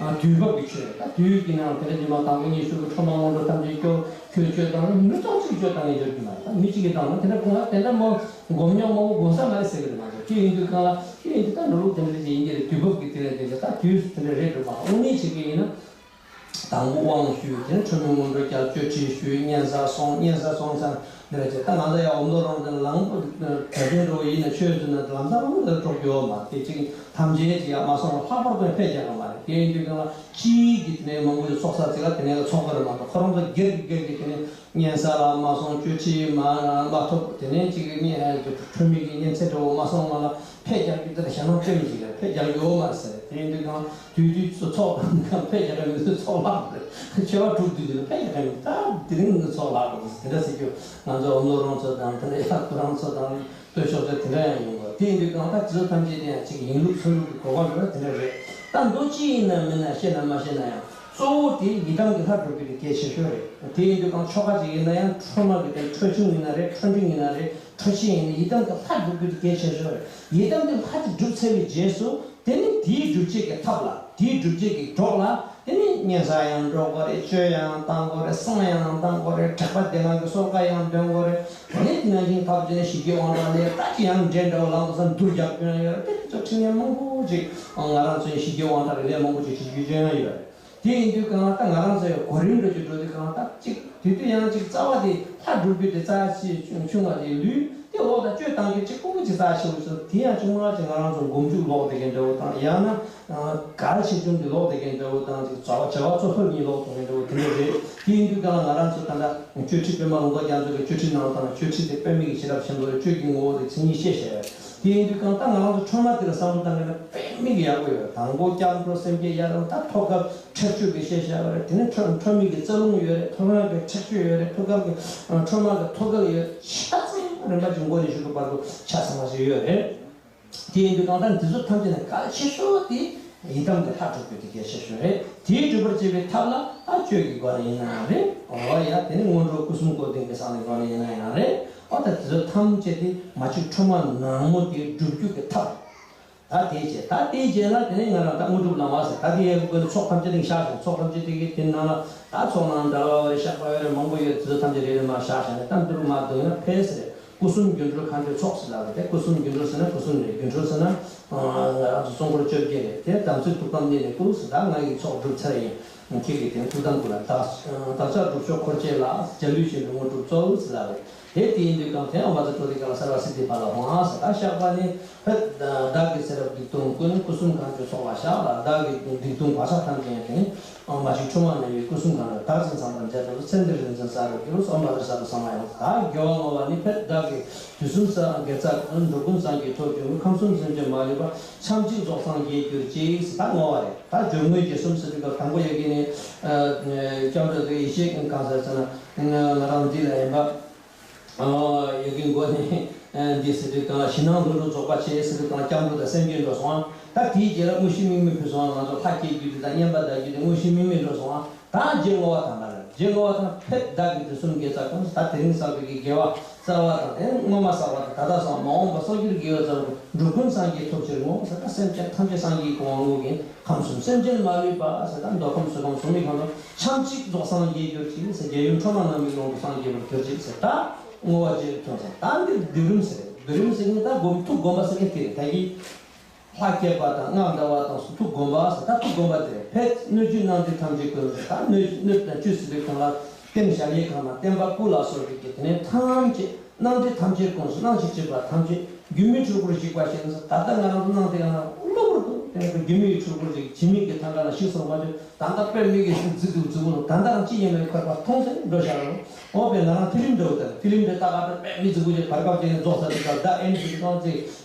ན་དུས་བབ་ཀྱི་ཆོས་རེད། ད་དུས་ཀྱི་ནང་དེ་འདྲ་ཉི་མ་དང་པོ་ཉི་ཤུ་གི་ཁྲོ་མ་སྔོན་འགྲོ་ཐམས་ཅད་སྐྱོ། ཁྱོད་བཅོས་དང་། མི་ཐོག་ཅིག་བཅོས་དང་ཡིན་འཇོག་གི་མ་རེད། ད་མི་གཅིག་གིས་དང་ན་དེ་འདྲ་ཁོང་ལ་དེ་འདྲ་མོ་སྒོམ་ཉོག་མང་པོ་སྒོམ་ས་མ་རེད་ཟེར་གི་རེད་མ་གཏོགས། དེ་ཡིན་དུས་གང་ལ་དེ་ཡིན་དུས་ད་འགྲོ་ལུགས་དེ་འདྲ་ཅིག་ཡིན་གྱི་རེད། དུས་བབ་ཀྱི་དེ་རེད། དེ་འདྲ་ད་དུས་སུ་དེ་འདྲ་རེད་འགྲོ་མ། དངོས་གནས་བྱེད་ཀྱི་ཡིན་ན་དང་པོ་དབང་ཞུས། དེ་ནས་ཁྲོ་མོའི་སྔོན་འགྲོ་རྒྱབ། གཅོད་ཁྲིད་ཞུས། མཉན་ཡས་སོང་། མཉན་ཡས་སོང་ཙང་འདི་འདྲ་བྱས། ད་ང་ཚོ་ཡང་འོ་མདོ་རང་བཙན་ལངས་པ་གྲྭ་རྒན་འགྲོ་བ་ཡིན་ན་ཆོས་ཟེར་ན་ལམ་སང་ལ་འགྲོ་རྒྱུ་ཡོད་མ་རེད། དེ་གཅིག་ཐམས་ཅད་ཅིག་ཡར་མ་སོང་བ་ལྷག་པར་དུ་ཕེབས་རྒྱག་གི་མ་རེད། དེ་ཡིན་དུས་གང་ལ་སྤྱིའི་གི་དེ་ནས་མང་པོ་ཞིག་ཚོགས་ས་ཅིག་ལ་དེ་ནས་ལ་ཚོགས་ཀྱི་རེད་མ་གཏོགས། ཁོ་རང་ཚོ་སྒེར་གྱི་སྒེར་གྱི་དེ་ནས་མཉན་ཡས་ལ་མ་སོང་། གཅོད་ཁྲིད་མ་མ་ཐོབ། དེ་ནས་ཅིག་ཁྲོ་མི་གི་མཉན་ཚད་འདྲ་བོ་མ་སོང་བ་ལ་ཕེབས་རྒྱག་རྒྱུ་དེ་ལ་ཞེད་སྣང་སྤྲད་མི་ཞིག་རེད། ཕེབས་རྒྱག་རྒྱུ་ཡོད་མ་རེད་ཟེར། དེ་ཡིན་དུས་གང་དུས་དུས་སུ་ཚོགས་ཕེབས་རྒྱག་མཁན་མི་ཚོས་ཚོགས་ལྷག་རེད། ཆེ་བ་དྲུག་དུས་དུས་ལ་ཕེབས་རྒྱག་མཁན་ད་དེ་རིང་ནི་ཚོགས་ལྷག་རེད། དེ་འདྲ་ཟེར་རྒྱུ་ང་ཚོ་འོ་མདོ་རང་ཚོ་དང་། དེ་འདྲ་ཡར་ཁོ་རང་ཚོ་དང་། སྟོད་ཕྱོགས་ཚོ་དེ་འདྲ་ཡང་ཡོང་གི་རེད། དེ་ཡིན་དུས་གང་ལྟར་དེ་ཚོ་ཐམས་ཅད་དེ་ཡང་ཅིག་ཡིན་ལུགས་སོ་ལུགས་ཀྱི་གོ་སྐབས་ཡོད་པ་དེ་འདྲ་རེད། ད་མདོ་སྤྱི་ཡིན་ན་མིན་ན་ཤེས་ན་མ་ཤེས་ན་ཡང་གཙོ་བོ་དེ་ཡི་དམ་གྱི་ལྷ་སྒྲུབ་རྒྱུ་དེ་གལ་ཆེ་ཤོས་རེད། དེ་ཡིན་དུས་གང་ཆོ་ག་ཅིག་ཡིན་ན་ཡང་ཁྲོ་མ་གི་དེ་ཁྲོ་ཆུང་ཡིན་ན་རེད། ཁྲོ་འབྲིང་ཡིན་ན་རེད། ཁྲོ་ཆེན་ཡིན་ན་ཡི་དམ་གྱི་ལྷ་སྒྲུབ་རྒྱུ་དེ་གལ་ཆེ་ཤོས་རེད། ཡི་དམ་གྱི་ལྷ་དེ་སྒྲུབ་ཚར་བའི་རྗེས་སུ་དེ་ནི་དེའི་སྒྲུབ་བྱེད་ཀྱི་ཐབས་ལ། དེའི་སྒྲུབ་བྱེད་ཀྱི་གྲོགས་ལ་དེ་ནི་མཉན་ཡས་ཡང་འགྲོ་དགོས་རེད། གཅོད་ཡང་བཏང་དགོས་རེད། བསང་ཡང་བཏང་དགོས་རེད། དྲེགས་པ་སྡེ་ལྔ་གི་གསོལ་ཁ་ཡང་འདོན་དགོས་རེད། དེ་ནས་དེ་ནང་བཞིན་ཐབས་དེ་ནས་ཞི་རྒྱས་དབང་དྲག་ལས་ད་ཅི་ཡང་འདྲེ་འདྲ་བོ་ལངས་དུས་ཙམ་སྡུར་རྒྱག་སྐྱོན་ཡོད་རེད། དེ་ཚོ་འཕྲིན་ལས་མང་པོ་ཅིག་ང་རང་ཚོའི་ཞི་རྒྱས་དབང་དྲག་གི་ལས་མང་པོ་ཅིག་བྱེད་རྒྱུ་སྐྱོན་ཡང་ཡོད་རེད། དེ་ཡིན་དུས་གང་ལ་ད་ང་རང་ཚོའི་གོ་རིམ་འགྲོ་རྒྱུ་འགྲོ་དུས་གང་ལ་ད་ཅིག་དེ་དུས་ཡང་ཅིག་རྩ་བ་དེ་ལྷ་སྒྲུབ་རྒྱུ་དེ་རྩ་ཆེ་ཆུང་བ་དེ་ལུས་དེ་འོག་ད་གཅོད་བཏང་རྒྱུ་ཅིག་ཀུ་ཀུ་ཅིག་རྩ་ཆེ་བོ་ཞིག་དེ་ཡང་ཆུང་བ་ཅིག་ང་རང་ཚོ་མགོ་མཇུག་ལོག་བསྡད་མཁན་འདྲ་བོ་དང་། ཡང་ན་གལ་ཆེ་ཆུང་དེ་ལོག་བསྡད་མཁན་འདྲ་བོ་དང་། ཅིག་བྱ་བ་བྱ་བ་གཙོ་ཕལ་གཉིས་ལོག་སོང་མཁན་འདྲ་བོ་དེ་འདྲ་རེད། དེ་ཡིན་དུས་གང་ལ་ང་རང་ཚོ་ད་ལྟ་གཅོད་ཁྲིད་པདྨ་ལུང་རྟོགས་རྒྱ་མཚོ་གི་གཅོད་ཁྲིད་ནང་དང་། གཅོད་ཁྲིད་དེ་པདྨའི་གི་ཤེས་རབ་ཆེན་པོ་རེད། གཅོད་ཀྱི་ངོ་བོ་དེ་མཚན་ཉིད་བཤད་བཞག་ཡོད། དེ་ཡིན་དུས་གང་ལྟར་ང་རང་ཚོ་ཁྲོས་མ་དེ་ལ་བསམ་བློ་བཏང་མཁན་ན་དཔེ་མི་གི་ཡག་པོ་ཡོད། དང་པོ་སྐྱབས་འགྲོ་སེམས་བསྐྱེད་ཡར་རང་ད་ཐོག་ཁར་ཁྲེགས་ཆོད་ཀྱི་བཤད་བཞག་པ་རེད། དེ་ནས་ཁྲོ་ཁྲོས་མི་གི་རྩ་རླུང་ཡོད་རེད། ཐོག་ཁར་གི་ཁྲེགས་ཆོད་ཡོད་རེད། ཐོག་ཁར་གི་ཁྲོས་མ་གི་ཐོད་རྒལ་ཡོད། ཆ་ཚང་རིམ་པ་ཅིག་མགོ་ནས་གཞུག་གི་བར་དུ་ཆ་ཚང་བ་ཞིག་ཡོད་རེད། དེ་ཡིན་དུས་གང་ལྟར་འདི་ཚོ་ཐམས་ཅད་ནས་གལ་ཆེ་ཤོས་དེ་ཡི་དམ་གྱི་ལྷ་སྒྲུབ་རྒྱུ་དེ་གལ་ཆེ་ཤོས་རེད། དེའི་སྒྲུབ་པར་བྱེད་པའི་ཐབས་ལ་ཨ་གཅོད་ཀྱི་སྒོ་ནས་ཡིན་ན་ཡང་རེད། འོ་ཡ། དེ་ནི་སྔོན་འགྲོ་སྐུ་གསུམ་བསྐོར་ལྡན་གྱི་སང་ནི་སྒོ་ནས་ཡིན་ན་ཡང་རེད། ཨོ་ད་དེ་ཚོ་ཐམས་ཅད་དེ་མ་གཅིག་ཁྲོས་མ་ནག་མོ་དེ་སྒྲུབ་རྒྱུ་གི་ཐབས། ད་དེའི་རྗེས་ད་དེའི་རྗེས་ལ་དེ་ནས་ང་རང་ད་དངོས་གྲུབ་བླང་བ་ཟེར། ད་དེ་ཡང་དགོས་ནི་ཚོགས་ཐམས་ཅད་དེ་བཞག་ཞིང་། ཚོགས་ཐམས་ཅད་དེ་གི་དེ་ནང་ལ་ད་ཚོགས་ནང་འདྲ་བ་རེད། བཤགས་པ་རེད། མང་པོ་ཡོད། དེ་ཚོ་ཐམས་ཅད་རེ་རེ་མར་བཞག་བཞག་ནས་ད་འདི་རུ་མར་འདོན་ན་ཕལ་ཟེར། སྐུ་གསུམ་སྒྱུ་འཕྲུལ་མཁའ་འགྲོའི་ཚོགས་ཟེར་ལབ་རེད། དེ་སྐུ་གསུམ་སྒྱུ་འཕྲུལ་ཟེར་ན་སྐུ་གསུམ་རེད། སྒྱུ་འཕྲུལ་ཟེར་ན་ང་རང་ཚོ་གསུང་འཁོར་བཅོ་བརྒྱད་རེད། དེ་དམ་ཚིག་ཐུགས་དམ་གཉིས་ནས་སྐུ་ཟེར། ད་ང་ཡི་ཚོགས་སྒྲུབ་ཚར་ཡིན། ཁྱེད་ཀྱིས་དེ་ཐུགས་དམ་སྐུ་ལ་བདག་བདག་ཅག་སྒྲུབ་མཆོག་འཁོར་བཅས་ལ། འཇའ་ལུས་ཆེན་པོའི་དངོས་གྲུབ་སྩོལ་ཟེར་ལབ་རེད། དེ་དེ་ཡིན་དུས་གང་དེ་ཨོཾ་བཛྲ་ཀྲོ་ཌི་ཀ་ལ་སརྦ་སིདྡྷི་ཕ་ལ་ཧཱུྃ་ཟེར། ད་བཤགས་པ་ནི་ཕར་བདག་གི་ཚེ་རབས་སྡིག་ལྟུང་ཀུན། སྐུ་གསུམ་མཁའ་འགྲོའི་ཚོགས་ལ་བཤགས་ལ། བདག་གི་སྡིག་ལྟུང་བག་ཆགས་ཐམས་ཅད་ཡང་དེ་ནི་མ་གཅིག་ཁྲོས་མ་ནག་མོའི་སྐུ་གསུམ་གང་ལ་བདག་ཅག་ཚང་བར་མཛད་དུ་གསོལ། ཚེ་འདིར་རིག་འཛིན་ས་རུ་གྱུར། ཨོཾ་བཛྲ་ས་རུ་ས་མ་ཡ། ད་དགེ་བ་བསྔོ་བ་ནི་ཕར་བདག་གིས་དུས་གསུམ་སངས་དགེ་རྩ་ཀུན། འགྲོ་ཀུན་སངས་རྒྱས་ཐོབ་གྱུར། ཁམས་གསུམ་སེམས་ཅན་མ་ལུས་པ། ཕྱམ་གཅིག་རྫོགས་སངས་རྒྱས་གྱུར་ཅིག་ཟེར། ད་བསྔོ་བ་རེད། ད་སྦྱོར་དངོས་རྗེས་གསུམ་ཟེར་དུས་སྐབས་དང་པོ་ཡ་གི་ནི་སྐྱབས་འགྲོ་དེ་ཡེ་ཤེས་གང་ཟེར་ཟེར་ན་ང་རང་འདི་ལ་ཡིན་པ། ཡ་གི་མགོ་ནས་འདི་ཟེར་དུས་གང་ལ་ཕྱི་ནང་ལྷུན་གྲུབ་རྫོགས་པ་ཆེ་ཟེར་དུས་གང་ལ་སྐྱབས་འགྲོ་དང་སེམས་བསྐྱེད་འགྲོ་སོང་ཨ། ད་དེའི་རྗེས་ལ་དངོས་གཞི་དམིགས་མེད་ཕུལ་སོང་ཨ། ང་ཚོ་ལྷ་སྐྱེ་རྒྱུ་དེ་དང་བསྙེན་པ་གདགས་རྒྱུ་དེ་དངོས་གཞི་དམིགས་མེད་འགྲོ་སོང་ཨ། ད་རྗེས་བསྔོ་བ་དང་ལ་རེད། རྗེས་བསྔོ་བ་དང་ཕེབས་བདག་གིས་དུས་གསུམ་དགེ་རྩ་ཀུན། ད་དེ་རིང་བསགས་པའི་གི་དགེ་བ་རྩ་བ་དང་། དེ་སྔོན་མ་བསགས་པ་དང་ད་ལྟ་བསགས་པ། མ་འོངས་པ་བསགས་རྒྱུར་དགེ་བའི་རྩ་བ་ཀུན། འགྲོ་ཀུན་སངས་རྒྱས་ཐོབ་ཕྱིར་བསྔོ་ཟེར། ད་སེམས་ཅན་ཐམས་ཅད་སངས་རྒྱས་ཀྱི་གོ་འཕང་བསྔོ་གིན། ཁམས་གསུམ་སེམས་ཅན་མ་ལུས་པ་ཟེར། ད་མདོ་ཁམས་བསོད་ཁམས་སུ་མི་ཁམས་དང་། ཕྱམ་གཅིག་རྫོགས་སངས་རྒྱས་གྱུར་ཅིག་ཟེར། རྒྱལ་ཡུམ་ཁྲོས་མ་ནག་མོའི་ཀློང་དུ་སངས་རྒྱས་པར་གྱུར་ཅིག་ཟེར། ད་བསྔོ་བ་ཅིག་ཐོན་སོང་། ད་འདིར་སྡིགས་རིམ་ཟེར། སྡིགས་རིམ་ཟེར་ནི་ད་སྒོམ་ཐུགས་སྒོམ་པ་ཟེར་ནི་དེ་རེད། ད་གི་ལྷ་བསྐྱེད་པ་དང་སྔགས་བཟླ་བ་དང་ཐུགས་སྒོམ་པ་ཟེར། ད་ཐུགས་སྒོམ་པ་དེ་རེད། ཕེབས་སྣོད་བཅུད་རྣམ་འདྲེན་ཐམས་ཅད་ཀུན་ཟེར། ད་སྣོད་སྣོད་དང་བཅུད་ཟེར་དུས་གང་ལ་རྟེན་གཞལ་ཡས་ཁང་དང་བརྟེན་པ་སྐུ་ལ་སོགས་པའི་གི་དེ་ནས་ཐམས་ཅད་རྣམ་འདྲེན་ཐམས་ཅད་ཀུན་ཟེར། སྣང་ཞིང་མཆི་བ་ཐམས་ཅད་སྒྱུ་མའི་འཁྲུལ་འཁོར་འཇིག་པ་ཞེས་ཟེར། ད་ལྟ་ང་རང་ཚོ་སྣང་དེ་ཡང་གློ་བུར་དུ་དེ་ནས་སྒྱུ་མའི་འཁྲུལ་འཁོར་ཅིག་བྱེ་མའི་གི་ཐང་ག་ལ་ཞིག་སོང་མ་གཏོགས། ད་ལྟ་དཔེ་མི་སྲིད་རྫིག་རྫིག་རྫིག་པོ་ད་ལྟ་རང་ཅི་ཡིན་མིན་ཁོ་པ་མཐོང་ཚེ་འགྲོ་བཞག་རོགས། འོ་དཔེར་ན་རང་ཕི་ལིམ་འདྲ་བོ་དང་། ཕི་ལིམ་དེ་ལྟ་ག་ད་དཔེ་མི་རྫིག་པོ་ཅིག་བར་སྐབས་ཅིག་ནས་རྫོགས་ཚར་དུས་སྐབས་ད་ཨེན་ཟེར་གི་གང་ཚེ་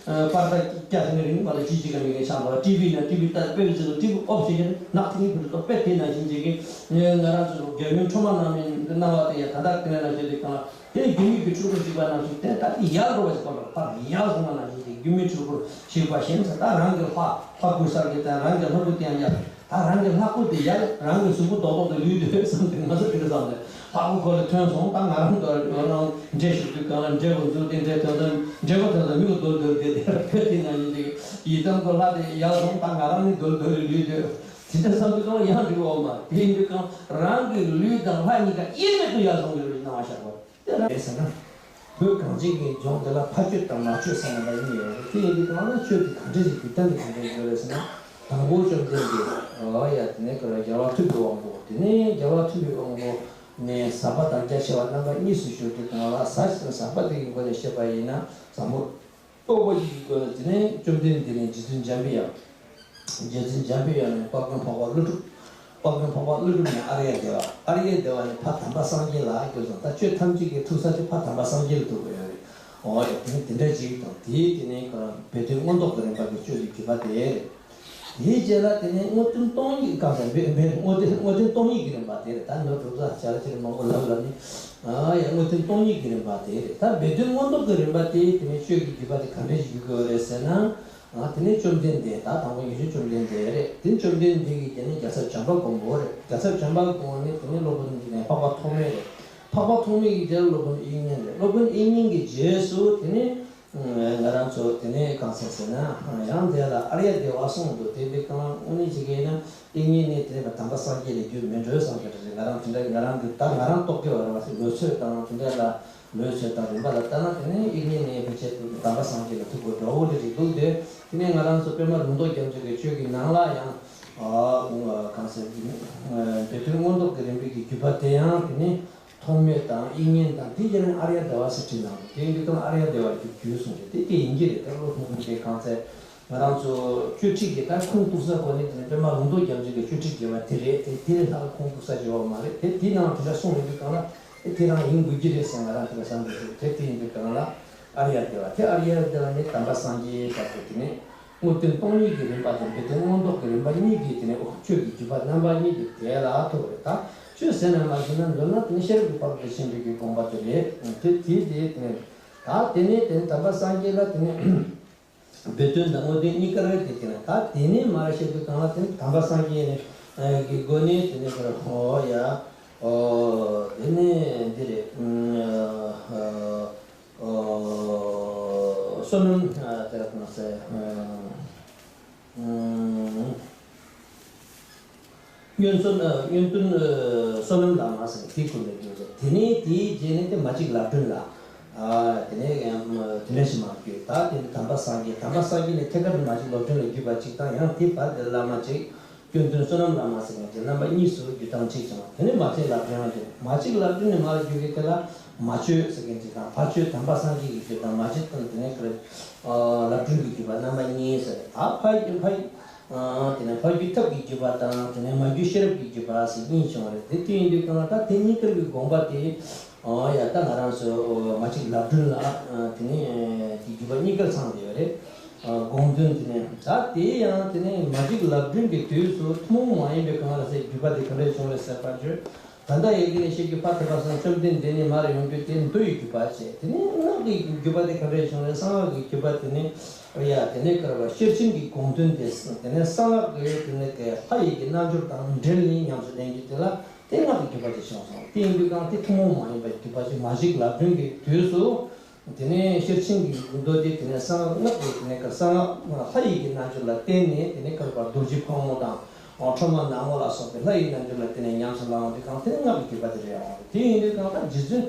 པར་ད་སྐྱ་ཟེར་ནས་རིང་བ་ལ་ཅི་ཅི་ག་མི་གི་ཆང་བ། ཊི་ཝི་ན་ཊི་ཝི་ལྟ་དཔེ་རྫིག་པོ་ཊི་ཝི་ཨོཕ་བྱེད་ཀྱི་ནག་ཐིང་ངེ་བུ་ཏོ་དཔེ་དེ་ནང་བཞིན་ཅིག་གི་ང་རང་ཚོ་རྒྱལ་ཡུམ་ཁྲོས་མ་ནག་མོའི་ སྣང་བ་དེ་ཡང་ད་ལྟ་དེ་ནང་བཞིན་དུ་གང་དེ་སྒྱུ་མའི་གི་འཁྲུལ་འཁོར་ཞིག་པ་ནང་བཞིན་དེ་ད་དེ་ཡལ་འགྲོ་བ་ཞིག་པ་ལ་ཕར་ཡལ་སོང་བ་ནང་བཞིན་དེ་སྒྱུ་མའི་འཁྲུལ་འཁོར་ཞིག་པ་ཞེས་ད་རང་གི་ལྷ་ལྷ་བཀུར་ས་གི་དང་རང་གི་ལྷ་སྐུ་དེ་ཡང་ཡལ། ད་རང་གི་ལྷ་སྐུ་དེ་ཡལ། རང་གི་གཟུགས་པོ་རྡོག་རྡོག་ཏུ་ལུས་འདུག་བསམ་སྟེ་ང་ཚོ་དེ་འདྲ་བསམ་ནས་ལྷ་སྐུ་ཁོ་ལ་ཐོན་སོང་། ད་ང་རང་གི་རང་འདྲེ་ཞིག་འདུག་གང་ལ་འདྲེ་བོ་འཛུལ་ཏེ་འདྲེ་ཐོན་ཏེ་འདྲེ་བོ་ཐོན་ཏེ་མི་གི་རྡོལ་རྡོལ་དེ་དེ་ལ་ཕེབས་དེ་ན་ཡིན་ཏེ་ཡི་དམ་གྱི་ལྷ་དེ་ཡལ་སོང་། ད་ང་རང་ནི་རྡོལ་རྡོལ་ལུས་འདུག་དེ་འདྲ་བསམ་དུས་གང་ལ་ཡང་འགྲིག་འོག་མ་དེ་ཡིན་དུས་གང་རང་གི་ལུས་དང་ལྷ་གཉིས་ཀ་དབྱེར་མེད་དུ་ཡལ་སོང་གི་རེད་སྣང་བ་ཤར་བ། དེ་རེད་ཟེར་ན། བོད་གངས་ཅན་གྱི་ལྗོངས་འདི་ལ་ཕ་ཆོས་དང་མ་ཆོས་ཟེར་ནས་པ་གཉིས་ཡོད་རེད། དེ་ཡིན་དུས་གང་ལ་ཆོས་དེ་གང་འདྲ་ཞིག་རྒྱུ་མཚན་དེ་གང་འདྲ་ཡོད་རེད་ཟེར་ན། དང་པོ་བཅོམ་ལྡན་འདས་ཨོ་ཡ་དེ་ནས་ཀ་རྒྱལ་བ་ཐུབ་པའི་དབང་པོ། དེ་ནས་རྒྱལ་བ་ཐུབ་པའི་དབང་པོ་ནས་ཟག་པ་དང་རྒྱ་ཆེ་བ་རྣམ་པ་གཉིས་སུ་ཞུགས་ཏེ་གང་ལ་ཟག་ཟག་པ་དེ་གི་སྒོ་ནས་བཤད་པ་ཡིན་ན་ཟབ་མོ། རྟོགས་པ་ཡི་སྒོ་ནས་དེ་ནས་བཅོམ་ལྡན་འདས་ནས་རྗེ་བཙུན་འཇམ་པའི་དབྱངས། རྗེ་བཙུན་འཇམ་པའི་དབྱངས་ནས་དཔལ་མགོན་འཕགས་པ་ཀླུ་སྒྲུབ། དཔལ་མགོན་འཕགས་པ་ཀླུ་སྒྲུབ་ནས་ཨཱརྱ་དེ་བ། ཨཱརྱ་དེ་བ་ནས་ཕ་དམ་པ་སངས་རྒྱས་ལ་སྐྱོད་སོང་། ད་ཆོས་ཐམས་ཅད་ཀྱི་ཐུག་ས་དེ་ཕ་དམ་པ་སངས་རྒྱས་ལ་ཐུག་དགོས་ཡོད་རེད། འོ་ཡ་དེ་ནི་དེ་འདྲ་ཅིག་དང་དེའི་དེ་ནས་སྦས་དོན་མངོན་རྟོགས་ཀྱི་རིམ་པ་གི་སྤྱོད་པའི་བརྒྱུད་པ་དེ་རེད། དེའི་རྗེས་ལ་དེ་ནས་དངོས་བསྟན་སྟོང་ཉིད་གང་ཟག་འབད་འབད་དངོས་བསྟན་དངོས་བསྟན་སྟོང་ཉིད་ཀྱི་རིམ་པ་དེ་རེད། ད་ནོར་གྲུབ་ས་བྱ་ར་ཅིག་མང་པོ་ལབ་ལབ་ནི། ཨ་ཡ་དངོས་བསྟན་སྟོང་ཉིད་ཀྱི་རིམ་པ་དེ་རེད། ད་སྦས་དོན་མངོན་རྟོགས་ཀྱི་རིམ་པ་དེ་དེ་ནས་ཆོས་ཀྱི་བརྒྱུད་པ་དེ་ག་འདྲ་ཞིག་བརྒྱུད་དགོས་རེད་ཟེར་ན། ཨ་དེ་ནས་བཅོམ་ལྡན་འདས། ད་དང་པོ་ཡེ་ཤེས་བཅོམ་ལྡན་འདས་རེད། དེ་བཅོམ་ལྡན་འདས་ཀྱི་དེ་ནས་རྒྱལ་ཚབ་བྱམས་པ་མགོན་པོ་རེད། རྒྱལ་ཚབ་བྱམས་པ་མགོན་པོ་ནི་དེ་ནས་སློབ་དཔོན་དེ་ནས་འཕགས་པ་ཐོགས་མེད་རེད། འཕགས་པ་ཐོགས་མེད་ཀྱི་རྗེས་ལ་སློབ་དཔོན་དབྱིག་གཉེན་རེད། སློབ་དཔོན་དབྱིག་གཉེན་གྱི་རྗེས་སུ་དེ་ནས། ང་རང་ཚོ་དེ་ནས་གང་ཟེར་ཟེར་ན། ཡང་དེ་ལ་ཨཱརྱ་དེ་བ་གསུངས་འདུག་དེ་འདི་གང་དངོས་གནས་བྱེད་ཀྱི་ཡིན་ན་དབྱིག་གཉེན་ནི་དེ་ལ་དམ་པ་སངས་རྒྱས་ལ་རྒྱུད་མི་འགྲོ་བསམ་གྱི་རེད། ང་རང་དེ་འདྲ་ང་རང་གི་ད་ང་རང་རྟོགས་ཀྱི་བ་རེད་བ་ཟེར་ལོས་ཚོད་དང་དེ་འདྲ་ལ་ལོས་ཚོད་དང་རིམ་པ་ལ་ལྟ་ན་དེ་ནས་དབྱིག་གཉེན་ནི་ཕལ་ཆེར་དམ་པ་སངས་རྒྱས་ལ་ཐུག་དགོས་འགྲོ་འོ་དེ་རེད་འདུག་དེ་དེ་ནས་ང་རང་ཚོ་པདྨ་ལུང་རྟོགས་རྒྱ་མཚོ་གི་ཆོས་ཀྱི་ནང་ལ་ཡང་གང་ཟེར་སྦས་དོན་མངོན་རྟོགས་ཀྱི་རིམ་པའི་གི་བརྒྱུད་པ་དེ་ཡང་དེ་ནས། ཐོགས་མེད་དང་དབྱིག་གཉེན་དང་དེའི་རྗེས་ལ་ཨཱརྱ་དེ་བ་ཟེར་བྲིས་གནང་འདུག་དེ་འདི་དང་ཨཱརྱ་དེ་བ་གི་རྒྱུད་གསུངས་ཏེ་དེ་དེ་ཡིན་གྱི་རེད། དེ་བློ་ཐོངས་ཐོངས་དེ་གང་ཚེ་ང་རང་ཚོ་གཅོད་ཁྲིད་ཀྱི་ད་ཁུངས་གཏུགས་ས་གོ་ནི་དེ་ནི་པདྨ་ལུང་རྟོགས་རྒྱ་མཚོ་གི་གཅོད་ཁྲིད་དགེ་བ་དེ་རེད། དེ་དེ་ལས་ལྷག་ཁུངས་གཏུགས་ས་ཡོད་མ་རེད། དེ་དེའི་ནང་དེ་འདྲ་གསུངས་ཡོད་དུས་གང་ལ་དེ་དེ་རང་ཡིན་དགོས་ཀྱི་རེད་ཟེར་ང་རང་དེ་འདྲ་བསམ་གྱི་འདུག་དེ་དེ་ཡིན་དུས་གང་ལ་ཨཱརྱ་དེ་བ་དེ་ཨཱརྱ་དེ་བ་ནི་དམ་པ་སངས་རྒྱས་ཞབས་ཏུ་དེ་ནི། དངོས་བསྟན་སྟོང་ཉིད་ཀྱི་རིམ་པ་དང་སྦས་དོན་མངོན་རྟོགས་ཀྱི་རིམ་པ་གཉིས་ཀྱི་དེ་ནས་ཆོས་ཀྱི་བརྒྱུད་པ་རྣམ་པ་གཉིས་ཀྱི་དེ་ལ་ཐུག་རེད། ད་ཆོས་ཟེར་ན་མ་ཟེར་ན་མདོར་ན་དེ་ནས་ཤེས་རབ་ཀྱི་དཔལ་དུ་ཕྱིན་པའི་གི་དགོངས་པ་དེ་རེད། དེ་དེ་དེ་དེ་ནས་ད་དེ་ནས་དེ་ནས་དམ་པ་སངས་རྒྱས་ལ་དེ་ནས་སྦས་དོན་དང་དངོས་བསྟན་གཉིས་ཀ་རེད། དེ་དེ་ནས་ད་དེ་ནས་མར་བཤད་དུས་གང་ལ་དེ་ནས་དམ་པ་སངས་རྒྱས་ནས་ཀྱི་སྒོ་ནས་དེ་ནས་ཁོ་ར་ཧོ་ཡ་ཨོ་དེ་ནས་འདི་རེད། ཨོ་བསོད་ནམས་ཨ་དེ་ར་གང་ཟེར་ཨ་ཨ་སྔོན་བསོད་ཨ་སྔོན་བསྟན་ཨ་བསོད་ནམས་བླ་མ་ཟེར་དེའི་སྐོར་ལ་བརྗོད་རེད། དེ་ནས་དེའི་རྗེས་ནས་དེ་མ་གཅིག་ལབ་སྒྲོན་ལ་ཨ་དེ་ནས་ཡང་དེ་འདྲ་ཞིག་མར་བརྗོད། ད་དེ་ནས་དམ་པ་སངས་རྒྱས། དམ་པ་སངས་རྒྱས་ནས་ཐད་ཀར་དུ་མ་གཅིག་ལབ་སྒྲོན་ལ་བརྒྱུད་པ་གཅིག་དང་ཡང་དེའི་བར་དེ་བླ་མ་གཅིག་སྐྱོན་བརྗོད་བསོད་ནམས་བླ་མ་ཟེར་མཁན་དེ་རྣམ་པ་གཉིས་སུ་བརྒྱུད་སྟངས་གཅིག་ཀྱང་། དེ་ནས་མ་གཅིག་ལབ་སྒྲོན་ཡང་དེ་མ་གཅིག་ལབ་སྒྲོན་ནས་མར་བརྒྱུད་པའི་དེ་ལ་མ་བཅོས་ཟེར་མཁན་གཅིག་དང་ཕར་བཅོས་དམ་པ་སངས་རྒྱས་ཀྱི་བརྒྱུད་དང་མ་བཅོས་དང་དེ་ནས་ཀར་ལབ་སྒྲོན་གྱི་བརྒྱུད་པ་རྣམ་པ་གཉིས་ཟེར། ད་ཕར་ཕར་དེ་ནས་ཕར་བརྒྱུད་ཐབས་ཀྱི་བརྒྱུད་པ་དང་དེ་ནས་མ་བརྒྱུད་ཤེས་རབ་ཀྱི་བརྒྱུད་པ་ཟེར་གཉིས་བྱུང་བ་རེད། དེ་དེ་ཡིན་དུས་གང་ལ་ད་དེ་གཉིས་ཀར་གྱི་དགོངས་པ་དེ། ཨོ་ཡ་ད་ང་རང་ཚོ་མ་གཅིག་ལབ་སྒྲོན་ལ་དེ་ནས་དེ་བརྒྱུད་པ་གཉིས་ཀར་ཚང་བསྡད་ཡོད་རེད། དགོངས་དོན་དེ་ནས་ད་དེ་ཡང་དེ་ནས་མ་གཅིག་ལབ་སྒྲོན་གྱི་དུས་སུ་ཐུན་མོང་མ་ཡིན་པའི་གང་ལ་ཟེར་བརྒྱུད་པ་དེ་ག་འདྲས་བྱུང་རེད་ཟེར་བ་བརྗོད། ད་ལྟ་ཡི་གེ་ནས་བཤད་རྒྱུ་ཕ་དེ་བ་སང་བཅོམ་ལྡན་འདས་ནི་མར་ཡོང་རྒྱུ་དེ་མདོ་ཡི་བརྒྱུད་པ་བྱས། དེ་ནས་སྔགས་ཀྱི་བརྒྱུད་པ་དེ་ག་འདྲས་བྱུང་རེད། གསང་སྔགས་ཀྱི་བརྒྱུད་པ་དེ་ནས་ཨོ་ཡ་དེ་ནས་ཀར་བ་ཤེར་ཕྱིན་གྱི་དགོངས་དོན་དེ་དེ་ནས་གསང་སྔགས་ཀྱི་དེ་ནས་ཀྱི་ལྷ་ཡི་གི་རྣལ་འབྱོར་དང་འབྲེལ་ནས་ཉམས་སུ་ལེན་རྒྱུ་དེ་ལ། དེ་སྔགས་ཀྱི་བརྒྱུད་པ་དེ་བྱུང་སོང་། དེ་ཡིན་དུས་གང་དེ་ཐུན་མོང་མ་ཡིན་པའི་བརྒྱུད་པ་ཅིག་མ་གཅིག་ལབ་སྒྲོན་གྱི་དུས་སུ། དེ་ནས་ཤེར་ཕྱིན་གྱི་མདོ་སྡེ་དེ་ནས་གསང་སྔགས་ཀྱི་དེ་ནས་གསང་སྔགས་ལྷ་ཡི་གི་རྣལ་འབྱོར་ལ་བརྟེན་ནས་དེ་ནས་བཀར་བ་རྡོ་རྗེ་ཕག་མོ་དང་ཁྲོ་མོ་ནག་མོ་ལ་སོགས་པའི་ལྷ་ཡི་རྣལ་འབྱོར་ལ་བརྟེན་ནས་ཉམས་སུ་བླང་བ་དེ་གང་དེ་ནས་སྔགས་ཀྱི་བརྒྱུད་པ་དེ་རེད། འོང་དེ་ཡིན་དུས་གང་ལྟར་རྗེ་བཙུན།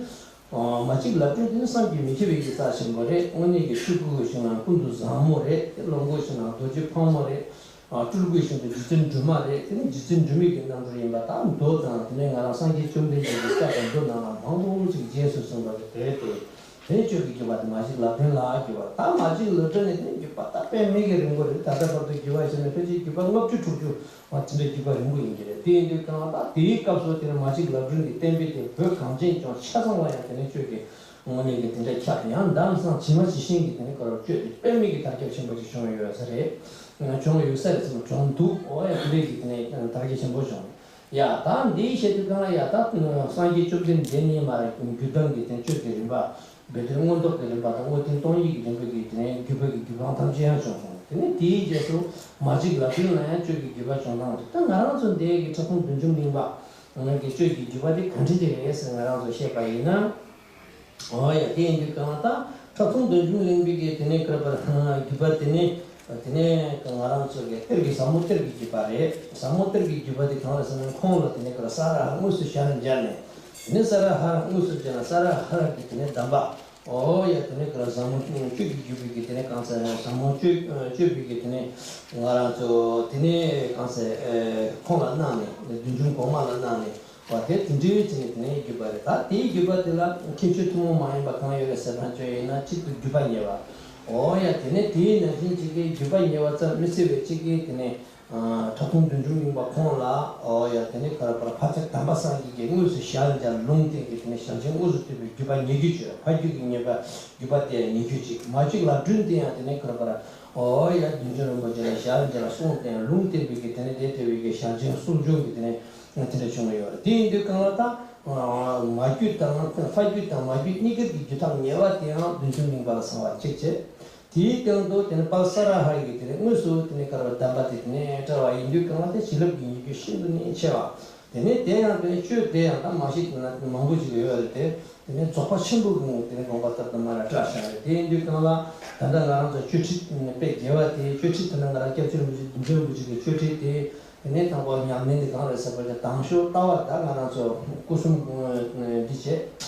མ་གཅིག་ལབ་སྒྲོན་དེ་ནི་བསམ་གྱིས་མི་ཁྱབ་པའི་གི་རྩ་ཆེན་པོ་རེད། དངོས་གནས་ཀྱི་ཆོས་སྐུ་གི་ཞིང་ལ་ཀུན་ཏུ་བཟང་མོ་རེད། དེ་ལོངས་སྐུ་ཞིང་ལ་རྡོ་རྗེ་ཕག་མོ་རེད། སྤྲུལ་སྐུའི་ཞིང་དུ་རྗེ་བཙུན་སྒྲོལ་མ་རེད། དེ་ནི་རྗེ་བཙུན་སྒྲོལ་མའི་གི་རྣམ་འཕྲུལ་ཡིན་པ་དང་མདོ་དང་དེ་ནས་ང་རང་སངས་རྒྱས་བཅོམ་ལྡན་འདས་ཀྱི་བཀའ་དང་མདོ་ནང་ལ་མང་པོ་ཅིག་རྗེས་སུ་བཟུང་བ་དེ་རེད་དེ། དེ་ཆོས་ཀྱི་བརྒྱུད་པ་དེ་མ་གཅིག་ལབ་སྒྲོན་ལ་བརྒྱུད་པ་དང་མ་གཅིག་ལབ་སྒྲོན་ནི་དེ་ནི་བརྒྱུད་པ་ད་དཔེ་མེད་ཀྱི་རིང་པོ་རེད། ད་ལྟ་བར་དུ་བརྒྱུད་པ་བྱས་ནས་ཕལ་ཆེར་བརྒྱུད་པ་ལྔ་བཅུ་དྲུག་ཅུ། ཨ་དེ་འདྲ་བརྒྱུད་པ་རིང་པོ་ཡིན་གྱི་རེད། དེ་ཡིན་དུས་གང་ལྟར་དེའི་སྐབས་སུ་དེར་མ་གཅིག་ལབ་སྒྲོན་གྱི་བསྟན་པའི་དེ་བོད་གངས་ཅན་ལྗོངས་ཆ་ཚང་ལ་ཡང་དེ་ནས་ཆོས་ཀྱི་དངོས་གནས་ཀྱི་དེ་འདྲ་ཁྱབ་ཡང་འདམ་སང་ཇི་མ་ཇི་བཞིན་གྱི་དེ་ནས་སྐོར་བརྗོད་དེ་དཔེ་མེད་ཀྱི་དར་ཁྱབ་ཆེན་པོ་ཅིག་བྱུང་ཡོད་ས་རེད། བྱུང་ཡོད་ས་རེད་ཟེར་ན་བྱུང་འདུག་འོ་ཡ་དེ་འདྲས་ཀྱི་དེ་ནས་དར་རྒྱས་ཆེན་པོ་བྱུང་། ཡ་ད་འདིའི་ཞེས་དུས་གང་ལ་ཡ་ད་སངས་རྒྱས་བཅོམ་ལྡན་འདས་ནས་མར་རྒྱུད་དོན་གྱི་དེ་གཅོད་ཀྱི་རིམ་པ། བེ་ཏྲེ་མངོན་རྟོགས་ཀྱི་རིམ་པ་དང་དངོས་བསྟན་སྟོང་ཉིད་ཀྱི་རིམ་པ་གི་དེ་ནས་བརྒྱུད་པ་གི་བརྒྱུད་པ་ཐམས་ཅད་ཡང་བྱུང་སོང་། དེ་ནས་དེའི་རྗེས་སུ་མ་གཅིག་ལབ་སྒྲོན་ལ་ཡང་གཅོད་ཀྱི་བརྒྱུད་པ་བྱུང་སྟངས་དེ་ད་ང་རང་ཚོ་འདས་ཀྱི་ཁྲག་འཐུང་བདུད་འཇོམས་གླིང་པ་གི་གཅོད་ཀྱི་བརྒྱུད་པ་དེ་ག་འདྲ་ཅིག་རེད་ཟེར་ང་རང་ཚོ་བཤད་པ་ཡིན་ན། ཨོ་ཡ་དེ་ཡིན་དུས་གང་ལ་ད་ཁྲག་འཐུང་བདུད་འཇོམས་གླིང་པའི་གི་དེ་ནས་བསྐུར་བར་བརྒྱུད་པ་དེ་ནས་དེ་ནས་ང་རང་ཚོ་གི་གཏེར་གྱི་ཟབ་མོ་གཏེར་གྱི་བརྒྱུད་པ་རེད། ཟབ་མོ་གཏེར་གྱི་བརྒྱུད་པ་དེ་གང་རེད་ཟེར་ན་ཁོང་ལ་དེ་ནས་བསྐུར་ས་ར་ཧ་དངོས་སུ་ཞལ་མཇལ་ནས། དེ་ནས་ས་ར་ཧ་དངོས་སུ་མཇལ་ན་ས་ར་ཧ་གི་དེ་ནས་གདམས་པ། ཨོ་ཡ་དེ་ནས་བསྐུར་ཟབ་མོ་གཅོད་ཀྱི་བརྒྱུད་པའི་གི་དེ་ནས་གང་ཟེར་ན་ཟབ་མོ་གཅོད་གཅོད་པའི་གི་དེ་ནས་ང་རང་ཚོ་དེ་ནས་གང་ཟེར་ཁོང་ལ་གནང་ནས་བདུད་འཇོམས་གོང་མ་ལ་གནང་ནས། བ་དེ་དེ་འདྲའི་ཚེ་ནས་དེ་ནས་བརྒྱུད་པ་རེད། ད་དེའི་བརྒྱུད་པ་དེ་ལ་མཁན་ཆོས་ཐུན་མོང་མ་ཡིན་པ་གང་ཡོད་རེད་ཟེར་ན་བརྗོད་ཡིན་ན་གཅིག་ཏུ་བརྒྱུད་པ་ཉེ་བ། ཨོ་ཡ་དེ་ནས་དེའི་ནང་བཞིན་གཅིག་གིས་བརྒྱུད་པ་ཉེ་བ་ཙམ་མི་ཚེ་བའི་གཅིག་གིས་དེ་ནས་ཁྲག་འཐུང་བདུད་འཇོམས་གླིང་པ་ཁོང་ལ་ཨོ་ཡ་དེ་ནས་ག་རེ་བར་ཕ་ཚ་དམ་པ་སངས་རྒྱས་ཀྱིས་དངོས་སུ་ཞལ་མཇལ་ལུང་བསྟན་གྱི་དེ་ནས་ཞལ་ཆེམས་དངོས་སུ་ཐོབ་པའི་བརྒྱུད་པ་ཉེ་བརྒྱུད་བརྗོད། ཕ་རྒྱུད་ཀྱི་ཉེ་བ་བརྒྱུད་པ་དེ་ཉེ་བརྒྱུད་གཅིག་མ་བརྒྱུད་ལ་སྒྲུང་དེ་ཡང་དེ་ནས་ག་རེ་བར་ཨོ་ཡ་བདུད་འཇོམས་རིན་པོ་ཆེ་ལ་ཞལ་མཇལ་གསུང་བསྟན་ལུང་བསྟན་པའི་གི་དེ་ནས་དེ་ཐོབ་པའི་གི་ཞལ་ཆེམས་གསུང་འབྱོན་གྱི་དེ་ནས། དེ་འདྲ་བྱུང་ཡོད་རེད། དེ་ཡིན་དུས་གང་ལ་ད་མ་རྒྱུད་དང་ཕ་རྒྱུད་དང་མ་རྒྱུད་གཉིས་ཀ་གི་རྒྱུད་ཐག་ཉེ་བ་དེའང་བདུད་འཇོམས་གླིང་པ་ལ་ཚང་བ་གཅིག་བྱས། དེའི་སྟེང་དུ་དེ་ནི་དཔལ་ས་ར་ཧ་ཡི་དེ་ནི་དངོས་སུ་དེ་ནི་བསྐུར་བ་གདམས་པ་དེ་དེ་ནི་བཀྲལ་བ་ཡིན་དུས་གང་ལ་དེ་བྱིན་རླབས་ཀྱི་ཉེ་རྒྱུ་ཤིན་ཏུ་ནས་ཆེ་བ། དེ་ནི་དེ་ཡང་དེ་ནི་གཅོད་དེ་ཡང་ད་མ་ཤེས་ན་མང་པོ་ཞིག་ཡོད་རེད་དེ། དེ་ནི་རྫོགས་པ་ཆེན་པོ་གི་དེ་ནི་དགོངས་པ་ལྟར་དུ་མར་བཀྲལ་བཞག་རེད། དེ་ཡིན་དུས་གང་ལ་ད་ལྟ་ང་རང་ཚོ་གཅོད་ཁྲིད་དཔེ་རྒྱས་པ་དེ་གཅོད་ཁྲིད་དེ་ནི་ང་རང་སྐྱབས་རྗེ་རིན་པོ་ཆེ་བདུད་འཇོམས་རིན་པོ་ཆེ་གི་གཅོད་ཁྲིད་དེ། དེ་ནས་དང་པོ་ཉམས་ལེན་འདི་གང་རེད་ཟེར་བ་ཅིག་དང་ཤོག་ལྟ་བ་ད་ང་རང་ཚོ་སྐུ་གསུམ་འདི་བྱས།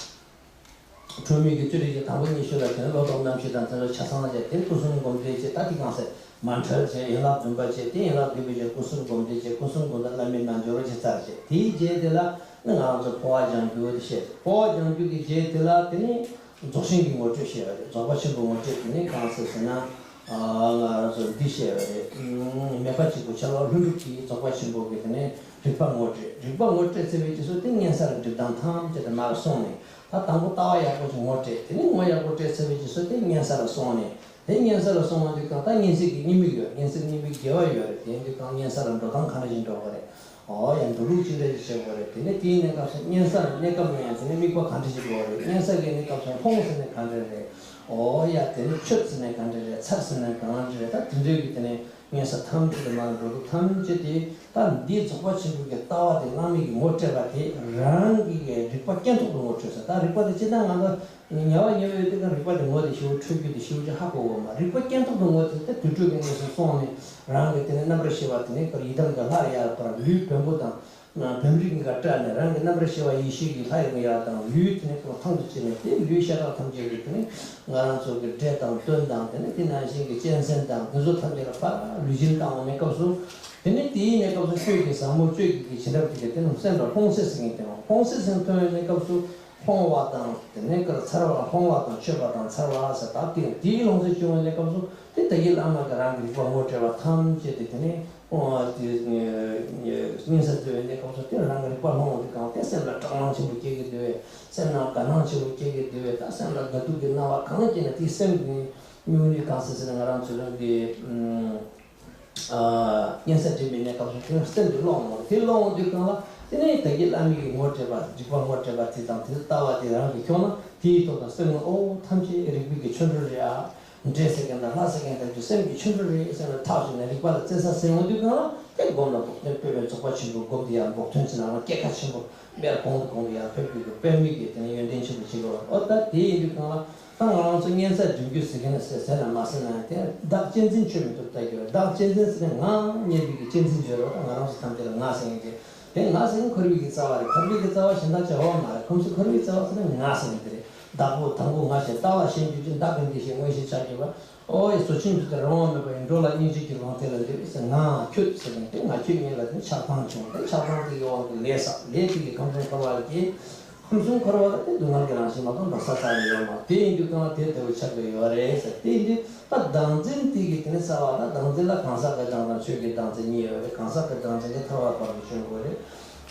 འཁྲུལ་མེད་ཀྱི་བཅུ་དྲུག་གི་དང་པོ་ཉི་ཤུ་ལ་དེ་ནས་བློ་ལྡོག་རྣམ་བཞི་དང་དེ་ཚོ་ཆ་ཚང་བྱས་དེ་སྐུ་གསུམ་སྒོམ་བཟླས་བྱས། ད་འདི་གང་ཟེར་མཎྜལ་བྱས། ཡན་ལག་བདུན་པ་བྱས། དེ་ཡན་ལག་བདུན་པ་བྱས་སྐུ་གསུམ་སྒོམ་བཟླས་བྱས། སྐུ་གསུམ་སྒོམ་བཟླས་བླ་མའི་རྣལ་འབྱོར་བྱས་ཚར་བྱས། དེའི་རྗེས་དེ་ལ་ནི་ང་རང་ཚོ་འཕོ་བ་སྦྱང་རྒྱུ་དེ་བཤད། འཕོ་བ་སྦྱང་རྒྱུ་གི་རྗེས་དེ་ལ་དེ་ནི་རྫོགས་ཆེན་གྱི་ངོ་སྤྲོད་བཤད་པ་རེད། རྫོགས་པ་ཆེན་པོའི་ངོ་སྤྲོད་དེ་ནི་གང་ཟེར་ཟེར་ན། ང་རང་ཚོ་འདི་བཤད་པ་རེད། མེད་པ་གཅིག་པུ་ཆེ་ལོ་ལྷུན་གྲུབ་ཀྱིས་རྫོགས་པ་ཆེན་པོ་གི་དེ་ནས་རིག་པ་ངོ་སྤྲད། རིག་པ་ངོ་སྤྲད་ཚར་བའི་རྗེས་སུ་དེ་སྙན་ས་རུ་སྒྲིབ་སྡང་ཐམས་ཅད་དེ་མར་སོང་ནས། ད་དང་པོ་ལྟ་བ་ཡག་པོ་ཞིག་ངོ་སྤྲད། དེ་ནས་ངོ་ཡག་པོ་སྤྲད་ཚར་བའི་རྗེས་སུ་དེ་སྙན་ས་རུ་སོང་ནས། དེ་སྙན་ས་ལ་སོང་བ་དུས་གང་ལྟར་སྙན་ཚིག་གི་དབྱེར་མེད་ཡོད། སྙན་ཚིག་དབྱེར་མེད་དགེ་བ་ཡོད་རེད། དེ་ཡིན་དུས་གང་སྙན་ས་ལ་འགྲོ་སྟངས་ག་འདྲ་ཞིག་འགྲོ་དགོས་རེད། ཨོ་ཡ་འགྲོ་ལུགས་ཅི་འདྲ་ཞིག་བྱེད་དགོས་རེད། དེ་ནས་དེའི་གནས་སྐབས་སུ་སྙན་ས་ལ་གནས་སྐབས་ལ་ཡང་དེ་ནས་དམིགས་པ་ག་འདྲ་ཞིག་དགོས་རེད། སྙན་ས་གི་གནས་སྐབས་སུ་ལྷུང་ཟེར་ནས་ག་འདྲ་རེད། ཨོ་ཡ་དེ་ནས་ཆོད་ཟེར་ནས་ག་འདྲ་རེད། ཚར་ཟེར་ནས་ག་འདྲ་རེད། ད་དེ་འདྲའི་གི་དེ་ནས་སྙན་ས་ཐམས་ཅད་དུ་མར་འགྲོ་ལུགས་ཐམས་ཅད་དེ་ད་འདིའི་རྫོགས་པ་ཆེན་པོའི་གི་ལྟ་བ་དེ་བླ་མའི་གི་ངོ་སྤྲད་པ་དེ་རང་གི་རིག་པ་སྐྱེ་ཐོག་ཏུ་ངོ་སྤྲོད་ཟེར། ད་རིག་པ་དེ་ཅི་ལྟར་ང་ཚོ། ཉེ་བ་ཉེ་བའི་དེ་ག་རིག་པ་དེ་ངོ་དེ་ཞེ་པོ་འཕྲོད་རྒྱུ་དེ་ཞེ་པོ་ཅིག་ཧ་གོ་གོ་མ། རིག་པ་སྐྱེ་ཐོག་ཏུ་ངོ་དེ་དེ་དུས་འཕྲོད་ཀྱི་གནས་སུ་སོང་ནས་རང་གི་དེ་ནས་རྣམ་པར་ཤེས་པ་དེ་ནས་ཡི་དམ་གྱི་ལྷར་ཡར་བར་ལུས་བེམ་པོ་དང་བེམ་རིག་གཉིས་ཀ་བཀྲལ་ནས་རང་གི་རྣམ་པར་ཤེས་པ་ཡེ་ཤེས་ཀྱི་ལྷ་ཡི་ཡར་དང་ལུས་དེ་ནས་ཐང་དུ་བྱས་ནས་དེ་ལུས་ཤ་ཁྲག་ཐམས་ཅད་ཀྱི་དེ་ནས་ང་རང་ཚོ་གི་འབྲས་དང་གདོན་དང་དེ་ནས་དེ་ནང་བཞིན་གྱི་གཅན་གཟན་དང་དེ་ཚོ་ཐམས་ཅད་ལ་ཕར་ལུས་སྦྱིན་བཏང་བའི་གནས་སྐབས་སུ། དེ་ནས་དེའི་གནས་སྐབས་སུ་གཅོད་ཀྱི་ཟབ་མོ་གཅོད་ཀྱི་གི་བྱིན་རླབས་དེ་ག་དེ་རྣམས་སེམས་ལ་ལྷུང་བཟེད་ཟེར་མཁན་དེ་ལྷུང་བཟེད་ཟེར་མཁན་ཐོན་པའི་གནས་སྐབས་སུ། ལྷུང་བ་དང་དེ་ནས་ཀར་ཚར་བ། ལྷུང་བ་དང་ཆོད་པ་དང་ཚར་བ་ཟེར་ད་དེ་དེའི་ལྷུང་བཟེད་བྱུང་བའི་གནས་སྐབས་སུ་དེ་ད་གིན་བླ་མ་གིས་རང་གི་རིག་པ་ངོ་སྤྲད་པ་ཐམས་ཅད་དེ་དེ་ནས་ལྷུང་བ་དེ་སྙན་ས་འཛུལ་བའི་གནས་སྐབས་སུ་དེ་རང་གི་རིག་པ་ལྷུང་བ་དེ་གང་དེ་སེམས་ལ་སྐྲག་སྣང་ཆེན་པོ་སྐྱེ་གི་འདུག་བས། སེམས་ནང་དགའ་སྣང་ཆེན་པོ་སྐྱེ་གི་འདུག་བས། ད་སེམས་ལ་དགའ་སྡུག་གི་སྣང་བ་གང་སྐྱེས་ན་དེའི་སེམས་ཀྱི་སྨྱུང་གནས་གང་ཟེར་ཟེར་ན་ང་རང་ཚོ་རང་གི་སྙན་ས་འདྲེན་པའི་གནས་སྐབས་སུ་དེ་སེམས་དེ་ཀློང་འོང་། དེ་ཀློང་འོང་དུས་གང་ལ་དེ་ནས་ད་གིན་བླ་མ་གིས་ངོ་སྤྲད་པ་རིག་པ་ངོ་སྤྲད་པ་དེ་དང་དེ་ལྟ་བ་དེ་རང་གིས་ཁྱོང་ན་དེའི་ཐོག་ཏུ་སེམས་ནང་ཨོ་ཐམས་ཅད་རིག་པའི་གི་ཆོ་འཕྲུལ་རེད་ཨ། འདྲེ་ཟེར་མཁན་དང་ལྷ་ཟེར་མཁན་དང་དེ་སེམས་ཀྱི་ཆོ་འཕྲུལ་རེད་ཟེར་ནས་ཐག་ཆོད་ནས་རིག་པ་ལ་བཙན་ས་ཟིན་འོང་དུས་གང་ལ་དེ་སྒོམ་ལ་འབོག་ཐོན་སྤེལ་བའི་རྫོགས་པ་ཆེན་པོའི་སྒོམ་དེ་ཡང་འབོག་ཐོན་ཟེར་ན་སྐད་ཁ་ཆེན་པོ། དཔེར་གོང་དུ་གོང་དུ་ཡང་ཕེབས་རྒྱུ་གི་དཔེ་མི་གི་དེ་ནས་ཡོན་ཏན་ཆེན་པོ་བྱེད་དགོས་པ། ཨོ་ད་དེ་ཡིན་དུས་གང་ལ་ད་ང་རང་ཚོ་སྙན་ས་འདོན་རྒྱུ་ཟེར་མཁན་ཟེར་ཟེར་ན་མ་ཟེར་ན་ཡང་དེ་བདག་གཅེས་འཛིན་ཆོས་མི་ཐུབ་ལྟ་རྒྱུ་རེད། བདག་གཅེས་འཛིན་ཟེར་ན་ང་རྙེད་པའི་གི་གཅེས་འཛིན་བརྗོད་རོགས། ད་ང་རང་ཚོ་ཐམས་ཅད་ལ་ང་ཟེར་མཁན་དེ་དེ་ང་ཟེར་མཁན་འཁོར་བའི་གི་རྩ་བ་རེད། འཁོར་བའི་གི་རྩ་བ་གཞན་དག་བྱ་བ་མ་རེད། ཁོང་ཚོ་འཁོར་བའི་རྩ་བ་ཟེར་ན་ང་ཟེར་མཁན་དེ་རེད། བདག་པོ་དང་པོ་ང་ཞེས་ལྟ་བ་ཞེས་འཇུག་ཅིང་བདག་གི་འདི་ཞེས་མངོན་ཤེས་བྱ་བྱེད་པ། ཨོ་ཡེ་བཟོ་ཆེན་གྱི་རང་དབང་མེད་པ་ཡི་འགྲོ་ལ་སྙིང་རྗེ་གྱི་ལོངས་སྤྱོད་ལ་འདི་ཟེར་ང་ཁྱོད་ཟེར་ནས་དེ་ང་ཁྱོད་གཉིས་ལ་དེ་ཆགས་སྡང་བྱུང་། དེ་ཆགས་སྡང་དེ་ཡི་དབང་གིས་ལས་བསགས། ལས་དེ་གིས་ཁམས་གསུམ་འཁོར་བ་ལ་སྐྱེས། ཁམས་གསུམ་འཁོར་བ་ལ་དེ་སྡུག་བསྔལ་གྱི་རང་བཞིན་མ་གཏོགས་འདྲ་ས་རྩ་ནས་ཡོད་མ་རེད། དེ་ཡིན་དུས་གང་ལ་དེ་ལྟ་བུ་ཆགས་ཀྱི་ཡོད་རེད་ཟེར། དེ་ཡིན་དུས་ད་བདག་འཛིན་དེ་གི་དེ་ནས་རྩ་བ་ད་བདག་འཛིན་ལ་གང་ཟག་གི་བདག་དང་ཆོས་ཀྱི་བདག་འཛིན་གཉིས་ཡོད་རེད། གང་ཟག་གི་བདག་འཛིན་དེ་ཐར་བ་བར་དུ་འཇོག་དགོས་རེད།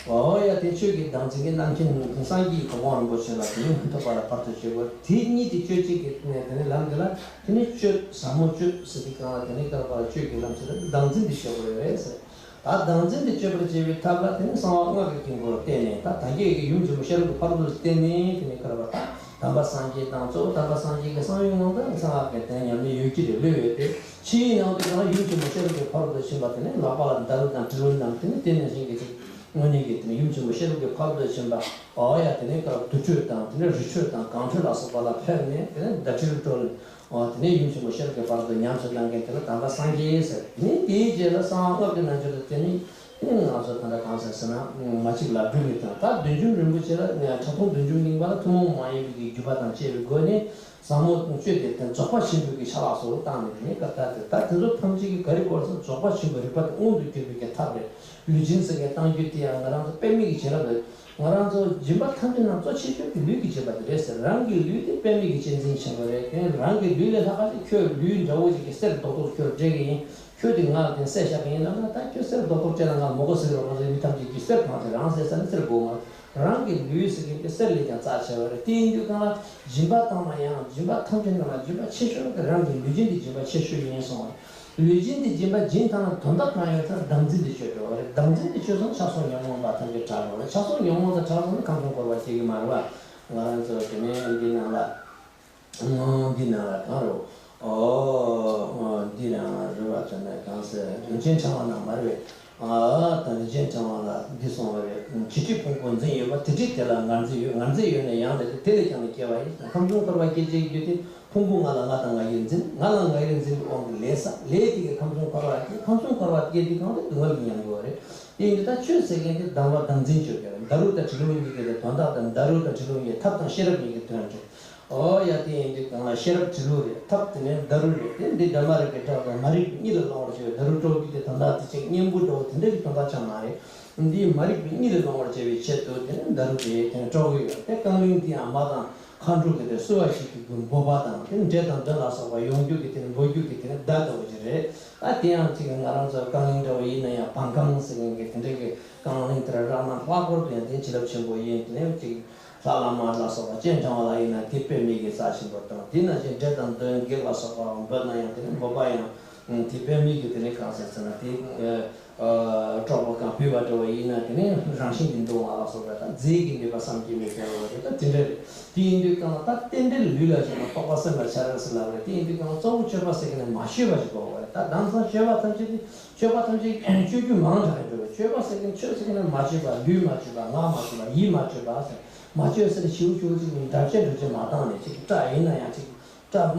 ཨོ་ཡ་དེ་ཆོས་ཀྱི་བདག་འཛིན་གྱི་རྣམ་མཁྱེན་སངས་རྒྱས་ཀྱི་གོ་འཕང་རིན་པོ་ཆེ་ལ་དེ་ཉིད་ཐོབ་པ་ལ་བར་དུ་གཅོད་དགོས། དེ་གཉིས་དེ་གཅོད་བྱེད་ཀྱི་དེ་ནས་ལམ་དེ་ལ་དེ་ནས་གཅོད་ཟབ་མོ་གཅོད་ཟེར་དུས་གང་ལ་དེ་ནས་བསྐལ་པ་ལ་གཅོད་ཀྱི་ལམ་ཟེར་ན་བདག་འཛིན་དེ་གཅོད་དགོས་རེད་ཟེར། ད་བདག་འཛིན་དེ་གཅོད་པར་བྱེད་པའི་ཐབས་ལ་དེ་ནི་གསང་བ་སྔགས་ཀྱི་དཀྱིལ་འཁོར་བརྟེན་ནས། ད་ད་གིན་གྱི་ཡུམ་ཆེན་མོ་ཤེས་རབ་ཀྱི་ཕ་རོལ་ཏུ་བརྟེན་ནས། དེ་ནི་ཁར་བ་ད་དམ་པ་སངས་རྒྱས་དང་གཙོ་བོ་དམ་པ་སངས་རྒྱས་ཀྱི་གསང་བའི་ངོ་བོ་དང་གསང་སྔགས་ཀྱི་དེ་ཉམས་ལེན་ཡོད་ཀྱི་རེད། ལོས་ཡོད་དེ། ཕྱིའི་ནང་དུ་ཀྱང་ཡུམ་ཆེན་མོ་ཤེས་རབ་ཀྱི་ཕ་རོལ་ཏུ་ཕྱིན་པ་དེ་ནི་ལག་པ་ལ་མདའ་རུ་དང་གྲི་རུ་བསྣམས། དེ་ནི་དེ་ནང་བཞིན་གྱི་ཚིག་དངོས་གནས་ཀྱི་དེ་ནི་ཡུམ་ཆེན་མོ་ཤེས་རབ་ཀྱི་ཕ་རོལ་ཏུ་ཕྱིན་པ། ཨོ་ཡ། དེ་ནི་སྐབས་དུར་ཁྲོད་དང་དེ་ནི་རི་ཁྲོད་དང་གངས་ཁྲོད་ལ་སོགས་པ་ལ་ཕེབས་ནས། དེ་ནི་མདའ་གྲི་རུ་བཀྲོལ། ཨོ། དེ་ནས་ཡུམ་ཆེན་མོ་ཤེས་རབ་ཀྱི་ཕ་རོལ་ཏུ་ཉམས་སུ་བླང་མཁན་དེ་ལ་དམ་པ་སངས་རྒྱས་ཟེར། དེ་ནས་དེའི་རྗེས་ལ་གསང་བ་སྔགས་ཀྱི་རྣལ་འབྱོར་དུ་བརྟེན་ནས། དེ་ནས་ང་ཚོ་ད་ལྟ་གང་ཟེར་ཟེར་ན། མ་གཅིག་ལ་སྦྲུལ་གྱི་དོན། ད་བདུད་འཇོམས་རིན་པོ་ཆེ་ལ་ཕྲག་དོག་བདུད་འཇོམས་གླིང་པ་ལ་ཐུན་མོང་མ་ཡིན་པའི་གི་བརྒྱུད་པ་དང་བཅས་པའི་སྒོ་ནས་ཟབ་མོ་སྤྱོད་དེ། དེ་རྫོགས་པ་ཆེན་པོའི་གི་ཆ་ལག་སོགས་བཏང་ནས། དེ་ནས་སྐབས་ད་དེ་ད་དེ་ཚོ་ཐམས་ཅད་ཀྱི་ག་རེ་སྐོར་ཟེར། རྫོགས་པ་ཆེན་པོའི་རིག་པ་དེ་མངོན་དུ་གྱུར་པའི་གི་ཐབས་རེད། ལུས་སྦྱིན་ཟེར་མཁན་གཏང་རྒྱུ་དེ་ཡང་ང་རང་ཚོ་པད་མའི་གི་བྱིན་རླབས་རེད། ང་རང་ཚོ་སྦྱིན་པ་ཐམས་ཅད་ནང་གཙོ་ཆེ་ཤོས་དེ་ལུས་ཀྱི་སྦྱིན་པ་དེ་རེད་ཟེར། རང་གི་ལུས་དེ་པད་མའི་གི་གཅན་གཟན་ཆེན་པོ་རེད། དེ་རང་གི་ལུས་ལས་ལྷག་པ་དེ། ཁྱོད་ལུས་འདྲ་བོ་ཅིག་གི་གསེར་རྡོག་རྡོག་ཁྱོད་སྤྲད་གི་ཡིན། ཁྱོད་དེ་ང་ལ་དེ་གསེར་བཞག་གི་ཡིན་ལབ་ན། ད་ཁྱོད་གསེར་རྡོག་རྡོག་སྤྲད་ན་ང་མི་དགོས་ཟེར་གི་རེད་པ། ཟེར། མི་ཐམས་ཅད་ཀྱིས་གསེར་གང་ཟེར། རང་ཟེར་ས་ནི་གསེར་དགོས་མ། རང་གི་ལུས་ཟེར་མཁན་དེ་གསེར་ལས་ཀྱང་རྩ་ཆེ་བ་རེད། དེ་ཡིན་དུས་གང་ལ་སྦྱིན་པ་བཏང་ན་ཡང་། སྦྱིན་པ་ཐམས་ཅད་ནང་ལ་སྦྱིན་པ་ཆེ་ཤོས་དེ་རང་གི་ལུས་སྦྱིན་དེ་སྦྱིན་པ་ཆེ་ཤོས་ཡིན་གསུངས་པ་རེད། ལུས་སྦྱིན་དེ་སྦྱིན་པ་སྦྱིན་ཐང་ལ་དོན་དག་གང་ཡོད་ཚེ་བདག་འཛིན་དེ་གཅོད་འགྲོ་བ་རེད། བདག་འཛིན་དེ་གཅོད་སོང་ན་ཆགས་སོགས་ཉོན་མོངས་པ་ཐམས་ཅད་བྲལ་འགྲོ་བ་རེད། ཆགས་སོགས་ཉོན་མོངས་དེ་བྲལ་སོང་ན་ཁམས་གསུམ་འཁོར་བ་སྐྱེ་གི་མ་རེད་པ། ང་རང་ཚོ་དེ་ནས་འདི་ནང་ལ། འདི་ནང་ལ་གང་རེད། ཨོ། འདི་ནང་རེད་པ། དེ་ནས་གང་ཟེར། རིན་ཆེན་ཕྲེང་བ་ནང་མ་རེད་པས། ཨ། ད་རིན་ཆེན་ཕྲེང་བ་ལ་འདི་གསུངས་པ་རེད། བྱི་ཁྲིས་ཕུང་པོ་འཛིན་ཡོད་པ། དེ་ཁྲིས་དེ་ལ་ངར་འཛིན་ཡོད། ངར་འཛིན་ཡོད་ན་ཡང་དེ་དེ་ལས་ཀྱང་ནི་སྐྱེ་བ་ཡིན། ཁམས་གསུམ་འཁོར་བ་སྐྱེ་བྱེད་ཀྱི་རྒྱུ་དེ། ཕུང་པོ་ལྔ་ལ་ང་དང་ང་ཡིར་འཛིན། ང་ལ་ང་ཡིར་འཛིན་པའི་དབང་གིས་ལས་བསགས། ལས་དེ་གིས་ཁམས་གསུམ་འཁོར་བ་སྐྱེ། ཁམས་གསུམ་འཁོར་བ་སྐྱེ་དུས་གང་དུ་སྡུག་བསྔལ་གྱི་མྱང་དགོས་པ་རེད། དེ་ཡིན་དུས་ད་གཅོད་ཟེར་མཁན་དེ་སྡང་བ་བདག་འཛིན་གཅོད་རྒྱུ་རེད། མདའ་རུ་དང་གྲི་རུ་གཉིས་ཀྱི་དེ་དོན་དག་དང་། མདའ་རུ་དང་གྲི་རུ་གཉིས་ཐབས་དང་ཤེས་རབ་གཉིས་ཀྱི་དོན་རེད། ཨོ་ཡ། དེ་ཡིན་དུས་གང་ལ་ཤེས་རབ་གྲི་རུ་རེད། ཐབས་དེ་ནི་མདའ་རུ་རེད། དེ་འདི་འདྲ་མ་རིག་པའི་སྐྲག་དང་མ་རིག་པའི་གཉིད་ལ་ལོག་པར་བྱེད་པའི་མདའ་རུ་དཀྲོག་རྒྱུ་དེ་དོན་དག་དེ་ཅིག་གཉེན་པོ་འདྲ་བོ་དེ་འདྲ་གི་དོན་དག་ཅང་མ་རེད། འདིའི་མ་རིག་པའི་གཉིད་ལ་ལོག་པར་བྱེད་པའི་ཆེད་དུ་དེ་ནི་མདའ་རུ་དེ་དེ་ནི་དཀྲོག་གི་ཡོད། དེ་རྐང་གླིང་དེ་ཡང་མ་དང་མཁའ་འགྲོ་གི་དེ་བསུ་བ་ཞིག་གི་འབོད་པ་དང་། དེ་ནི་འདྲེ་དང་གདོན་ལ་སོགས་པ་ཡོང་རྒྱུ་གི་དེ་ནི་འབོད་རྒྱུ་གི་དེ་ནི་མདའ་ལྟ་བུ་ཅིག་རེད། ཨ། དེ་ཡང་ཅིག་ང་རང་ཚོ་རྐང་གླིང་འདྲ་བོ་ཡིན་ན་ཡང་བང་རྐང་ཟེར་མཁན་གྱི་དེ་འདྲ་གི་རྐང་གླིང་དེར་རག་ན་ལྷག་པར་དུ་ཡང་དེ་བྱིན་རླབས་ཆེན་པོ་ཡིན། དེ་ནས་ཅིག་ལྷ་བླ་མ་ལ་སོགས་པ་སྤྱན་དྲངས་པ་ལ་ཡིན་ན་དེ་པད་མའི་གི་རྩ་ཆེན་པོ་དང་། དེ་ནང་བཞིན་འདྲེ་དང་གདོན་བགེགས་ལ་སོགས་པ་འབོད་ན་ཡང་དེ་ནི་འབོད་པ་ཡང་དེ་པད་མའི་གི་དེ་ནི་གང་ཟེར་ཟེར་ན་དེ། ཨ། གྲོགས་པོ་གང་བུས་པ་འདྲ་བོ་ཡིན་ན་དེ་ནི་རང་བཞིན་གྱིས་འདུ་བ་ལ་སོགས་པ་དང་། རྫས་ཀྱིས་མེད་པ་བསམ་གྱིས་མི་ཁྱབ་པ་རེད། ད་དེ་འདྲ་རེད། དེ་ཡིན་དུས་གང་ལ་ད་རྟེན་འབྲེལ་ལུས་ལ་སྦྱར་ན་རྟོག་པ་སེམས་ལ་འཆར་ཟེར་ལབ་རེད། དེ་ཡིན་དུས་གང་ལ་གཙོ་བོ་གཅོད་པ་ཟེར་མཁན་ནི་མ་བཅོས་པ་ཞིག་དགོས་པ་རེད། ད་དེང་སང་གཅོད་པ་ཐམས་ཅད་དེ། གཅོད་པ་ཐམས་ཅད་གཅོད་རྒྱུ་མང་དྲགས་འགྲོ་བས། གཅོད་པ་ཟེར་མཁན། གཅོད་ཟེར་མཁན་ནི་མ་བཅོས་པ། ལུས་མ་བཅོས་པ། ངག་མ་བཅོས་པ། ཡིད་མ་བཅོས་པ་ཟེར། མ་བཅོས་ཟེར་ནས་ཞིའུ་ཞིའུ་ཅིག་འདྲ་བཅད་འདྲ་བཅད་མ་བཏང་ནས། ཅིག་སྐྲ་ཡིན་ན་ཡང་ཅིག་སྐྲ།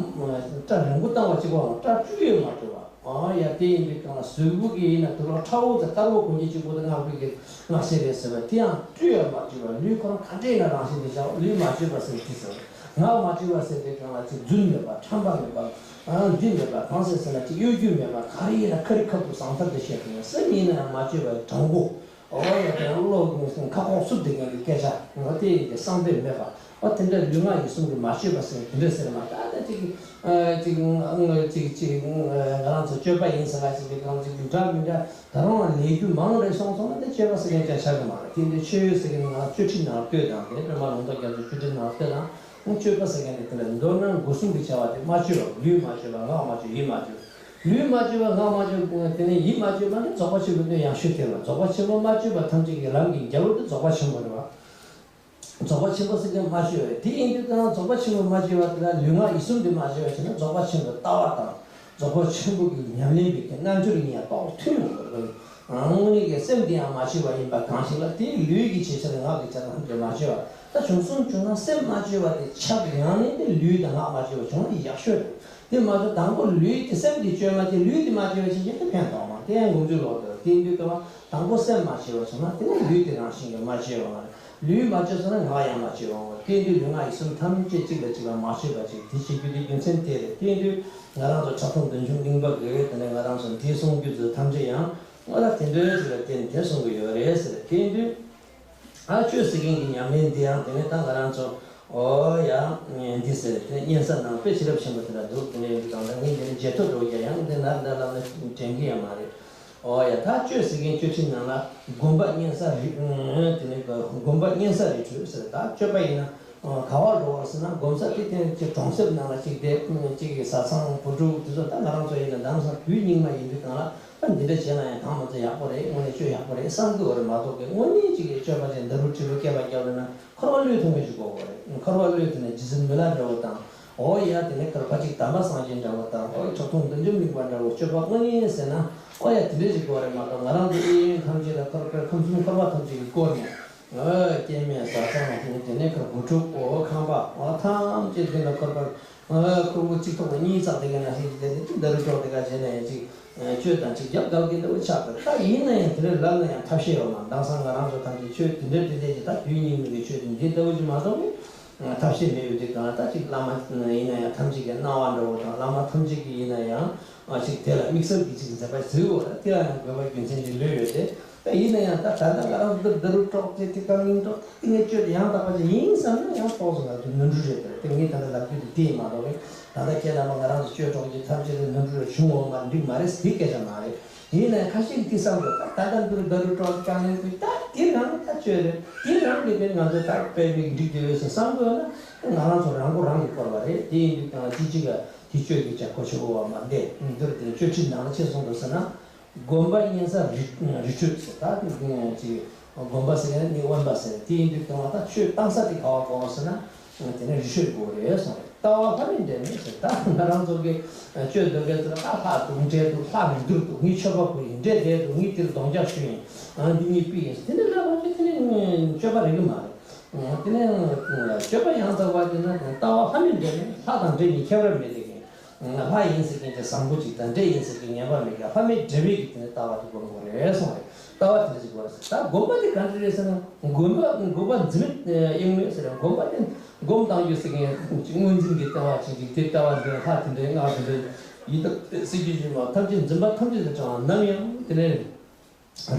སྐྲ་རིང་པོ་བཏང་བ་གཅིག་པོའང་སྐྲ་བཅུ་ཡོད་མ་བཅོས་པ། ཨ་ཡ། དེ་ཡིན་དུས་གང་ལ་གཟུགས་པོ་གི་ཡིན་ན་དུག་ལོག་ཁྲ་བོ་ཟེར་དཀར་པོ་གོན་རྒྱུ་གཅིག་པོ་དེ་སྔགས་པའི་གི་སྔགས་ཆས་རེད་ཟེར་བ་དེ་ཡང་བཅོས་ཡང་མ་བཅོས་པ། ལུས་ཁོ་རང་ག་འདྲ་ཡིན་ན་རང་བཞིན་དེ་བཞག་པ། ལུས་མ་བཅོས་པ་ཟེར་དེ་ཟེར། ངག་མ་བཅོས་པ་ཟེར་དུས་གང་ལ་ཅིག་རྫུན་མེད་པ། ཁྲམ་པ་མེད་པ། ཨ། འདི་མེད་པ། གང་ཟེར་ཟེར་ན་ཅིག་གཡོ་སྒྱུ་མེད་པ། ག་རེ་ཡིན་ན་ཁ་རི་ཁ་ཐུག་བཟང་ཐབས་དེ་བཤད་དུས། སེམས་ཡིན་ན་ཡང་མ་བཅོས་པ་དྲང་པོ། ཨོ་ཡ། དེ་ཡང་བློ་ཁ་ཁོག་སུབ་བསྡད་མཁན་གྱི་སྐད་ཆ་ངོ་། དེ་ཡིན་ཏེ་བསམ་པས་མེད་པ། ཨོ། དེ་འདྲ་ལུས་ངག་ཡིད་གསུམ་གྱིས་མ་བཅོས་པ་ཟེར་དེ་འདྲ་ཟེར་མ། ད་ལྟ་ཅིག་ཨ། ཅིག་ཅིག་ཅིག་ང་རང་ཚོ་གཅོད་པ་ཡིན་ཟེར་ག་ཅིག་གི་གང་ཅིག་འདྲ་མི་འདྲ། ད་རུང་ལས་རྒྱུ་མང་རེ་སོང་སོང་ན་དེ་གཅོད་པ་ཟེར་མཁན་ཅང་ཆགས་ཀྱི་མ་རེད། དེ་འདྲའི་ཆོས་ཟེར་མཁན་ང་རང་གཅོད་ཁྲིད་ནང་ལ་ལྟོས་དང་། དེ་སྒྲོལ་མ་ལུང་རྟོགས་རྒྱ་མཚོའི་ཆོས་ཁྲིད་ནང་ལ་ལྟོས་དང་། ཁོང་གཅོད་པ་ཟེར་མཁན་དེ་དེ་ལ་མདོར་ན་སྒོ་གསུམ་གྱི་བྱ་བ་དེ་མ་བཅོས་པ། ལུས་མ་བཅོས་པ། ངག་མ་བཅོས། ཡིད་མ་བཅོས། ལུས་མ་བཅོས་པ། ངག་མ་བཅོས། དེ་ནས་ཡིད་མ་བཅོས་པ་ནི་རྫོགས་པ་ཆེན་པོའི་དོན་ཡང་ཞུ་སྟེར་བ། རྫོགས་པ་ཆེན་པོ་མ་བཅོས་པ་ཐམས་ཅད་ཀྱི་ལམ་གྱི་རྒྱལ་པོ་དེ་རྫོགས་པ་ཆེན་པོ་རེད་བ། རྫོགས་པ་ཆེན་པོ་ཟེར་མཁན་མ་བཅོས་པ་རེད། དེ་ཡིན་དུས་ཀྱང་རྫོགས་པ་ཆེན་པོ་མ་བཅོས་པ་དེ་ལ་ལུས་ངག་ཡིད་གསུམ་དེ་མ་བཅོས་པ་བྱས་ན་རྫོགས་པ་ཆེན་པོའི་ལྟ་བ་དང་། རྫོགས་པ་ཆེན་པོ་གི་ཉམས་ལེན་གྱི་དེ་རྣལ་འབྱོར་གཉིས་ཡང་རྟོགས་ཐུབ་ཡོང་གི་རེད། དངོས་གནས་ཀྱི་སེམས་དེ་ཡང་མ་བཅོས་པ་ཡིན་པ་གང་ཞིག་ལ། དེའི་ལུས་ཀྱི་བྱེད་ཆ་དང་ངག་གི་བྱ་ཐམས་ཅད་མ་བཅོས་པ། ད་བྱུང་སོང་བྱུང་ན་སེམས་མ་བཅོས་པ་དེ་ཆགས་ཡང་ནས་དེ་ལུས་དང་ངག་མ་བཅོས་པ་བྱུང་ན་ཡག་ཤོས་རེད། དེ་མ་གཏོགས་དང་པོ་ལུས་དེ་སེམས་དེ་བཅོས་མ་བཅོས། ལུས་དེ་མ་བཅོས་པ་བྱེད་ཀྱི་དེ་ཕན་ཐོགས་མ། དེ་ཡང་ངོམ་ཚུལ་ལོག་འདུག་དེ་ཡིན་དུས་ཀྱང་དང་པོ་སེམས་མ་བཅོས་པ་བྱུང་ན་དེ་ནས་ལུས་དེ་རང་བཞིན་གྱིས་མ་བཅོས་པ་མ་རེད། ལུས་མ་བཅོས་སོང་ན་ངག་ཡང་མ་བཅོས་པ་མ་རེད། དེ་ཡིན་དུས་ལུས་ངག་ཡིད་གསུམ་ཐམས་ཅད་གཅིག་ལ་གཅིག་ལ་མ་བཅོས་པ་ཅིག་དེ་བྱེད་རྒྱུ་དེ་རྒྱུ་མཚན་དེ་རེད། དེ་ཡིན་དུས་ང་རང་ཚོ་ཁྲག་འཐུང་བདུད་འཇོམས་གླིང་པ་གིས་དེ་ནས་ང་རང་ཚོ་འདི་གསུང་རྒྱུ་ཚོ་ཐམས་ཅད་ཡང་ང་ལ་དེ་འདྲའི་ཅིག་ལ་བརྟེན་དེ་གསུང་གི་ཡོད་རེད་ཟེར། དེ་ཡིན་དུས། ཨ། གཅོད་ཟེར་མཁན་གྱི་ཉམས་ལེན་འདི་ཡང་དེ་ནས་ད་ང་རང་ཚོ། ཨོ་ཡ། འདི་ཟེར་དེ་ནས་གཉན་ས་ནང་དཔེ་བྱིན་རླབས་ཆེན་པོ་དེ་ལ་འདུག་དེ་ནས་འདི་གང་ལྟར་ངས་འདི་ནས་བརྗེད་ཐོ་འགྲོ་རྒྱ་ཡང་འདི་ནར་འདྲ་ལབ་ན་དྲན་གི་ཡང་མ་རེད། ཨོ་ཡ། ད་གཅོད་ཟེར་མཁན་གཅོད་ཁྲིད་ནང་ལ་སྒོམ་པ་གཉན་ས་རི། དེ་ནས་སྒོམ་པ་གཉན་ས་རི་ཁྲོད་ཟེར། ད་གཅོད་པ་ཡིན་ན། ག་བར་འགྲོ་བར་ཟེར་ན། སྒོམ་ས་དེ་ཐེངས་ཅིག་གྲོང་གསེབ་ནང་ལ་ཅིག་བསྡད། ཅིག་གི་བཟའ་ཚང་བུ་ཕྲུག་དེ་ཚོ་ད་ང་རང་ཚོ་ཡིན་ན་དེང་སང་དུས་སྙིགས་མ་ཡིན་དུས་སྒང་ལ། ད་འདི་འདྲ་བྱས་ན་ཡང་གང་མ་ཚད་ཡག་པོ་རེད། དངོས་གནས་སྤྱོད་ཡག་པོ་རེད་བསམ་གི་ཡོད་རེད་མ་གཏོགས་ཀྱི། དངོས་གནས་ཅིག་གི་སྤྱོད་པ་ཅན་འདི་རུ་ཁྲིད་རུ་སྐྱེས་པ་སྐྱབས་ལ་ན། འཁོར་བ་བློས་ཐོངས་མཁན་ཞིག་དགོས་པ་རེད། འཁོར་བ་བློས་ཐོངས་ནས་རྗེ་བཙུན་མི་ལ་འདྲ་བོ་དང་། འོ་ཡ་དེ་ནས་ཁར་ཕ་གཅིག་དམ་པ་སངས་རྒྱས་འདྲ་བོ་དང་། འོ་ཁྲག་འཐུང་བདུད་འཇོམས་གླིང་པ་འདྲ་བོ་སྤྱོད་པ་དངོས་གནས་ཟེར་ན། འོ་ཡ་དེ་འདྲ་ཞིག་དགོས་རེད་མ་གཏོགས། ང་རང་ཚོ་གཡས་གཡོན་ཐམས་ཅད་ལ་ཁར་ཁར་ཁམས་གསུམ་འཁོར་བ་ཐམས་ཅད་ཀྱིས་བསྐོར་ནས། འོ་སྐྱེ་དམན་བཟའ་ཚང་དེ་ནས་ཁར་བུ་ཕྲུག་འོ་ཁང་པ་འོ་ཐམས་ཅད་དེ་ལ་ཁར་ཁར་ཁུར་བོ་གཅིག་ཐོག་ལ་གཉིས་བཙགས་དེ་ག་ན་ཧིན་དེ་ནས་ཏི་ད་རུ་ཀྲོག་དེ་ག་བྱས་ན་ཡང་ཅིག་སྤྱོད་དང་ཅིག་རྒྱབ་འགལ་གྱི་འདྲ་བོ་ཆགས་ཏེ། ད་ཡིན་ན་ཡང་དེ་འདྲ་ལབ་ན་ཡང་ཐབས་ཤེས་ཡོད་མ། དེང་སང་ང་རང་ཚོ་ཐམས་ཅད་ཆོས་དེ་འདྲ་དེ་འདྲ་ཅིག་ད་དུས་སྙིགས་མའི་གི་ཆོས་དེ་འདི་ལྟ་བུ་ཅིག་མ་གཏོགས་ཐབས་ཤེས་མེད་པའི་དུས་གང་ལ། ད་ཅིག་བླ་མ་ཡིན་ན་ཡང་ཐམས་ཅད་ཀྱི་སྣང་བ་འདྲ་བོ་དང་། བླ་མ་ཐམས་ཅད་ཀྱི་ཡིན་ན་ཡང་ཅིག་དེ་ལ་དམིགས་བསལ་གྱི་ཅིག་མཛད་པ་ཟེར་བ་ལ་དེ་ལ་ཡང་དགོས་པ་རྒྱུ་མཚན་ཅིག་ལོས་ཡོད་དེ། ད་ཡིན་ན་ཡང་ད་ད་ལྟ་ང་རང་ཚོ་འདི་རུ་ཀྲོག་ཅེས་དེ་དཀའ་ངལ་འགྲོ་དེ་ངས་སྤྱོད་དེ་ཡང་དག་པ་ཅིག་ཡིན་བསམ་ན་ཡང་ཏོག་ཙམ་ང་ཚོ་ནོར་འཁྲུལ་རེད། དེ་དེ་ངས་ད་ལྟ་ལབ་རྒྱུ་དེ་དེ་ཡིན་མ་གཏོགས། ད་ལྟ་ཁྱེད་རྣམ་པ་ང་རང་ཚོ་སྤྱོད་གྲོགས་ཀྱི་ཐམས་ཅད་དེ་ནོར་འཁྲུལ་རེ་བྱུང་འོང་མ་རེད། འགྲིག་མ་རེད་ཟེར་དེ་སྐད་ཆ་མ་རེད། ཡིན་ནའི་ཁ་ཤས་ཀྱིས་དེ་བསམ་དགོས། ད་ད་ལྟ་འདིར་ད་རུ་ཀྲོག་དཀའ་ངལ་ཁུལ་ད་དེ་རང་ད་སྤྱོད་རེད། དེ་རང་གི་དེ་ང་ཚོ་ད་དཔེ་མིག་འགྲིག་དེ་ཡོད་ཟེར་བསམ་དགོས་ན། ང་རང་ཚོ་རང་མགོ་རང་གིས་སྐོར་བ་རེད། དེ་ཡིན་དུས་ཀྱང་ཅི་ཅི་ག་དེ་སྤྱོད་ཀྱི་བྱ་ཁོ་ཆོ་བོ་བ་མ་འདས་འདིར་དེ་སྤྱོད་ཁྲིད་ནང་ལ་ཅི་གསུངས་འདུག་ཟེར་ན། སྒོམ་པ་གཉན་ས་རི་རི་ཁྲོད་ཟེར། ད་དེ་ཅི་སྒོམ་པ་ཟེར་ཡང་ནི་དབེན་པ་ཟེར། དེ་ཡིན་དུས་ཀྱང་ད་ཆོས་བཏང་ས་དེ་ག་བ་དགོས་ཟེར་ན། དེ་ནས་རི་ཁྲོད་དགོས་རེད་གསུངས་རེད། ལྟ་བ་ལྷ་མིན་འདྲེ་མིན་ཟེར། ད་ང་རང་ཚོ་གི་སྤྱོད་འདོད་མཁན་ཚོ་ལ་ད་ལྷ་འདུག་འདྲེ་འདུག་ལྷ་མི་འདུག་ངའི་མཆོད་པ་ཕུལ་ཡིན། འདྲེ་བསྡད་འདུག་ངས་དེར་གདོང་བརྒྱབ་ཞུ་ཡིན། ཨ་འདི་ངའི་པི་ཡིན་ཟེར། དེ་ནས་ལབ་པ་ཅིག་དེ་ནས་སྤྱོད་པ་རིག་གི་མ་རེད། དེ་ནས་སྤྱོད་པ་ཡང་དག་པ་དེ་ན་ལྟ་བ་ལྷ་མིན་འདྲེ་མིན། ལྷ་དང་འདྲེ་གཉིས་ཁྱད་པར་མེད་དེ། ལྷ་ཡིན་ཟེར་མཁན་དེ་བཟང་པོ་ཅིག་དང་། འདྲེ་ཡིན་ཟེར་མཁན་ངན་པ་མེད་ཀྱང་ལྷ་མིན་འདྲེ་མིན་གྱི་དེ་ནས་ལྟ་བ་དེ་སྒོམ་དགོས་རེད་གསུངས་རེད། ལྟ་བ་དེ་འདྲ་ཞིག་དགོས་རེད་ཟེར། ད་སྒོམ་པ་དེ་ག་འདྲ་རེད་ཟེར་ན། སྒོམ་པ་སྒོམ་པ་འཛིན་མེད་གཡེང་མེད་ཟེར། སྒོམ་པ་དེ་སྒོམ་བཏང་རྒྱུ་ཟེར་མཁན་ཅིག་དངོས་འཛིན་གྱི་ལྟ་བ་ཅིག་ཅིག་དེ་ལྟ་བ་འདི་ལྷ་དེ་འདྲའི་སྔགས་དེ་འདྲ་ཡིན་སྟབས་ཟེར་རྒྱུ་ཞིག་མ། ཐམས་ཅད་འཛིན་པ་ཐམས་ཅད་དུ་དྲངས་ནམ་ཡང་དེ་ནས།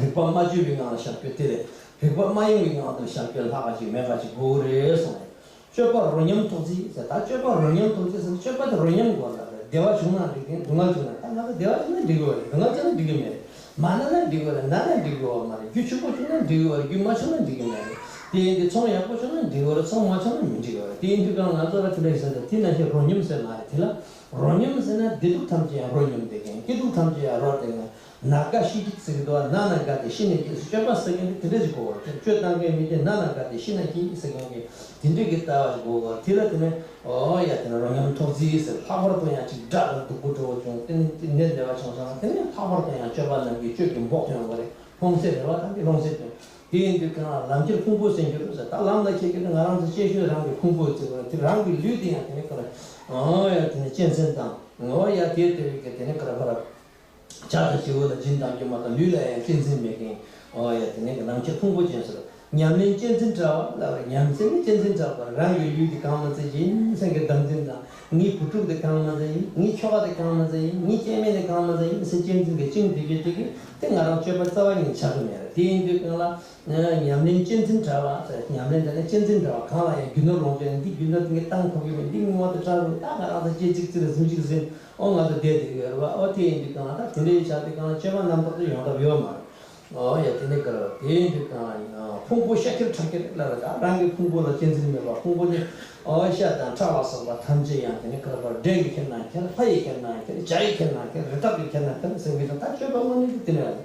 རིག་པ་མ་བཅོས་པའི་ངང་ལ་བཞག་རྒྱུ་དེ་རེད། རིག་པ་མ་གཡེང་བའི་ངང་དུ་བཞག་རྒྱུ་ལྷག་པ་ཅིག་མེད་པ་ཅིག་དགོས་རེད་གསུངས་རེད། སྤྱོད་པ་རོ་མཉམ་ཐོག་བརྩེགས་ཟེར། ད་སྤྱོད་པ་རོ་མཉམ་ཐོག་བརྩེགས་ཟེར་ན་སྤྱོད་པ་དེ་རོ་མཉམ་དགོས་ལ་རེད། བདེ་བ་བྱུང་ན་འགྲིག་གི་རེད། སྡུག་བསྔལ་བྱུང་ན། ད་ང་ཚོ་བདེ་བ་བྱུང་ན་འགྲིག་གི་རེད། སྡུག་བསྔལ་བྱུང་ན་འགྲིག་གི་མེད་རེད། མ་ན་ན་འགྲིག་གི་རེད། ན་ན་འགྲིག་གི་མ་རེད། རྒྱུ་ཕྱུག་པོ་བྱུང་ན་འགྲིག་གི་རེད། རྒྱུ་མ་ཕྱུག་ན་འགྲིག་གི་མེད་རེད། དེ་ཡིན་དུས་ཚོང་ཡག་པོ་བྱུང་ན་འགྲིག་གི་རེད། ཚོང་མ་ཕྱུག་ན་མི་འགྲིག་གི་རེད། དེ་ཡིན་དུས་ཀྱང་ང་ཚོ་ལ་དེ་འདྲ་ཞིག་ཟེར་ཏེ། དེ་ནང་བཞིན་རོ་མཉམ་ཟེར་མ་རེད། དེ་ལ་རོ་མཉམ་ཟེར་ན་བདེ་སྡུག་ཐམས་ཅད་ཡང་རོ་མཉམ་བསྡད་མཁན། སྐྱིད་སྡུག་ཐམས་ཅད་ཡང་རོ་བསྡད་མཁན། ན་ན་ག་སྟེ་ཤི་ན་སྐྱིད་ཟེར་གྱི་འདུག་ན་ན་ག་སྟེ་ཤི་ན་སྐྱིད་ཟེར། སྤྱོད་པ་ཟེར་མཁན་དེ་དེ་འདྲ་ཞིག་དགོས་པ་རེད། སྤྱོད་བཏང་མཁན་མི་དེ་ན་ན་ག་སྟེ་ཤི་ན་སྐྱིད་ཟེར་མཁན་གྱི་དེ་འདྲ་གི་ལྟ་བ་ཞིག་དགོས་པ་རེད། དེ་ལ་དེ་ནས་འོ་ཡ་དེ་ནས་རོ་མཉམ་ཐོག་བརྩེགས་ཟེར། ལྷག་པར་དུ་ཡང་ཅིག་དགྲ་དང་སྡུག་པོ་འགྲོ་བ་བྱུང་། དེ་ནས་ནད་བདེ་བ་བྱུང་སོང་ན། དེ་ནས་ལྷག་པར་དུ་ཡང་སྤྱོད་པ་རྣམས་ཀྱི་སྤྱོད་ཀྱི་འབོག་ཐོན་པ་རེད། ལྷུང་བཟེད་རེ་བ་དང་གི་ལྷུང་བཟེད་ཐོན། དེ་ཡིན་དུས་གང་ལ་ལམ་ཁྱེར་ཕུང་པོ་ཟེར་རྒྱུ་རེད་ཟེར། ད་ལམ་ལ་ཁྱེར་རྒྱུ་དེ་ང་རང་ཚོ་གཅེས་ཤོས་རང་གི་ཕུང་པོ་ཟེར་བ་དེ། རང་གི་ལུས་དེ་ཡང་དེ་ནས་ཁོ་ལ་འོ་ཡ་དེ་ནས་གཅེས་འཛིན་དང་། འོ་ཡ་དེ་ལྟ་བུའི་གི་དེ་ནས་ཁོ་ལ་ཕར་ཇ་དང་བྱི་བ་ལ་སྦྱིན་བཏང་རྒྱུ་མ་གཏོགས་ལུས་ལ་ཡང་གཅེས་འཛིན་མེད་མཁན། འོ་ཡ་དེ་ནས་གི་ལམ་ཁྱེར་ཕུང་པོ་ཅན་ཟེར། ཉམས་ལེན་གཅེས་འཛིན་བྲལ་བ་ལབ་རེད། ཉམས་ཟེར་ནི་གཅེས་འཛིན་བྲལ་བ། རང་གི་ལུས་དེ་གང་མ་ཚད་ཡིན་སེམས་ཀྱི་བདག་འཛིན་དང་། ངའི་བུ་ཕྲུག་དེ་གང་མ་ཚད་ཡིན། ངའི་ཁྱོ་ག་དེ་གང་མ་ཚད་ཡིན། ངའི་སྐྱེ་དམན་དེ་གང་མ་ཚད་ཡིན་ཟེར་གཅེས་འཛིན་གྱི་བཅིངས་བསྡད་རྒྱུ་དེ་གིས་དེ་ང་རང་སྤྱོད་པ་རྩ་བ་ཉིད་ཆགས་ཀྱི་མེད་རེད། དེ་ཡིན་དུས་གང་ལ་ཉམས་ལེན་གཅེས་འཛིན་བྲལ་བ་ཟེར། ཉམས་ལེན་དེ་ནི་གཅེས་འཛིན་བྲལ་བ། གང་ལ་ཡང་རྒྱུ་ནོར་ལོངས་སྤྱོད་ནས་འདི་རྒྱུ་ནོར་དེ་ངས་བཏང་ཐུབ་ཀྱི་མེད། འདི་དངུལ་བ་དེ་དྲག་རུང་ད་ང་རང་ཚོ་སྐྱེ་གཅིག་ཚེ་ལ་ཟིན་གཅིག་ཟིན། ཨོ་ང་ཚོ་བསྡད་བསྡད་ཀྱི་ཡོད་རེད་བ། ཨོ་དེ་ཡིན་དུས་གང་ལ་ད་དེ་འདྲའི་ཆ་དེ་གང་ལ་སྤྱོད་པ་རྣམ་དག་ཏུ་ཡོང་ཐབས་ཡོད་མ་རེད། ཨོ་ཡ་དེ་ནི་ག་རེ་བ། དེ་ཡིན་དུས་གང་ལ་ཕུང་པོ་ཤ་ཁྱེར་ཁྲག་ཁྱེར་ལབ་རེད། ད་རང་གི་ཕུང་པོ་ལ་གཅེས་འཛིན་མེད་པ། ཕུང་པོ་ནི་ཨོ་ཤ་དང་ཁྲག་ལ་སོགས་པ་ཐམས་ཅད་ཡང་དེ་ནི་ག་རེ་བ། འདྲེ་གིས་ཁྱེར་ན་ཁྱེར། ལྷ་ཡིས་ཁྱེར་ན་ཁྱེར། བྱ་ཡིས་ཁྱེར་ན་ཁྱེར། རི་དྭགས་ཀྱིས་ཁྱེར་ན་ཁྱེར་ཟེར་གྱི་འདུག་ད་སྤྱོད་པ་དངོས་གནས་ཀྱི་དེ་ནི་རེད།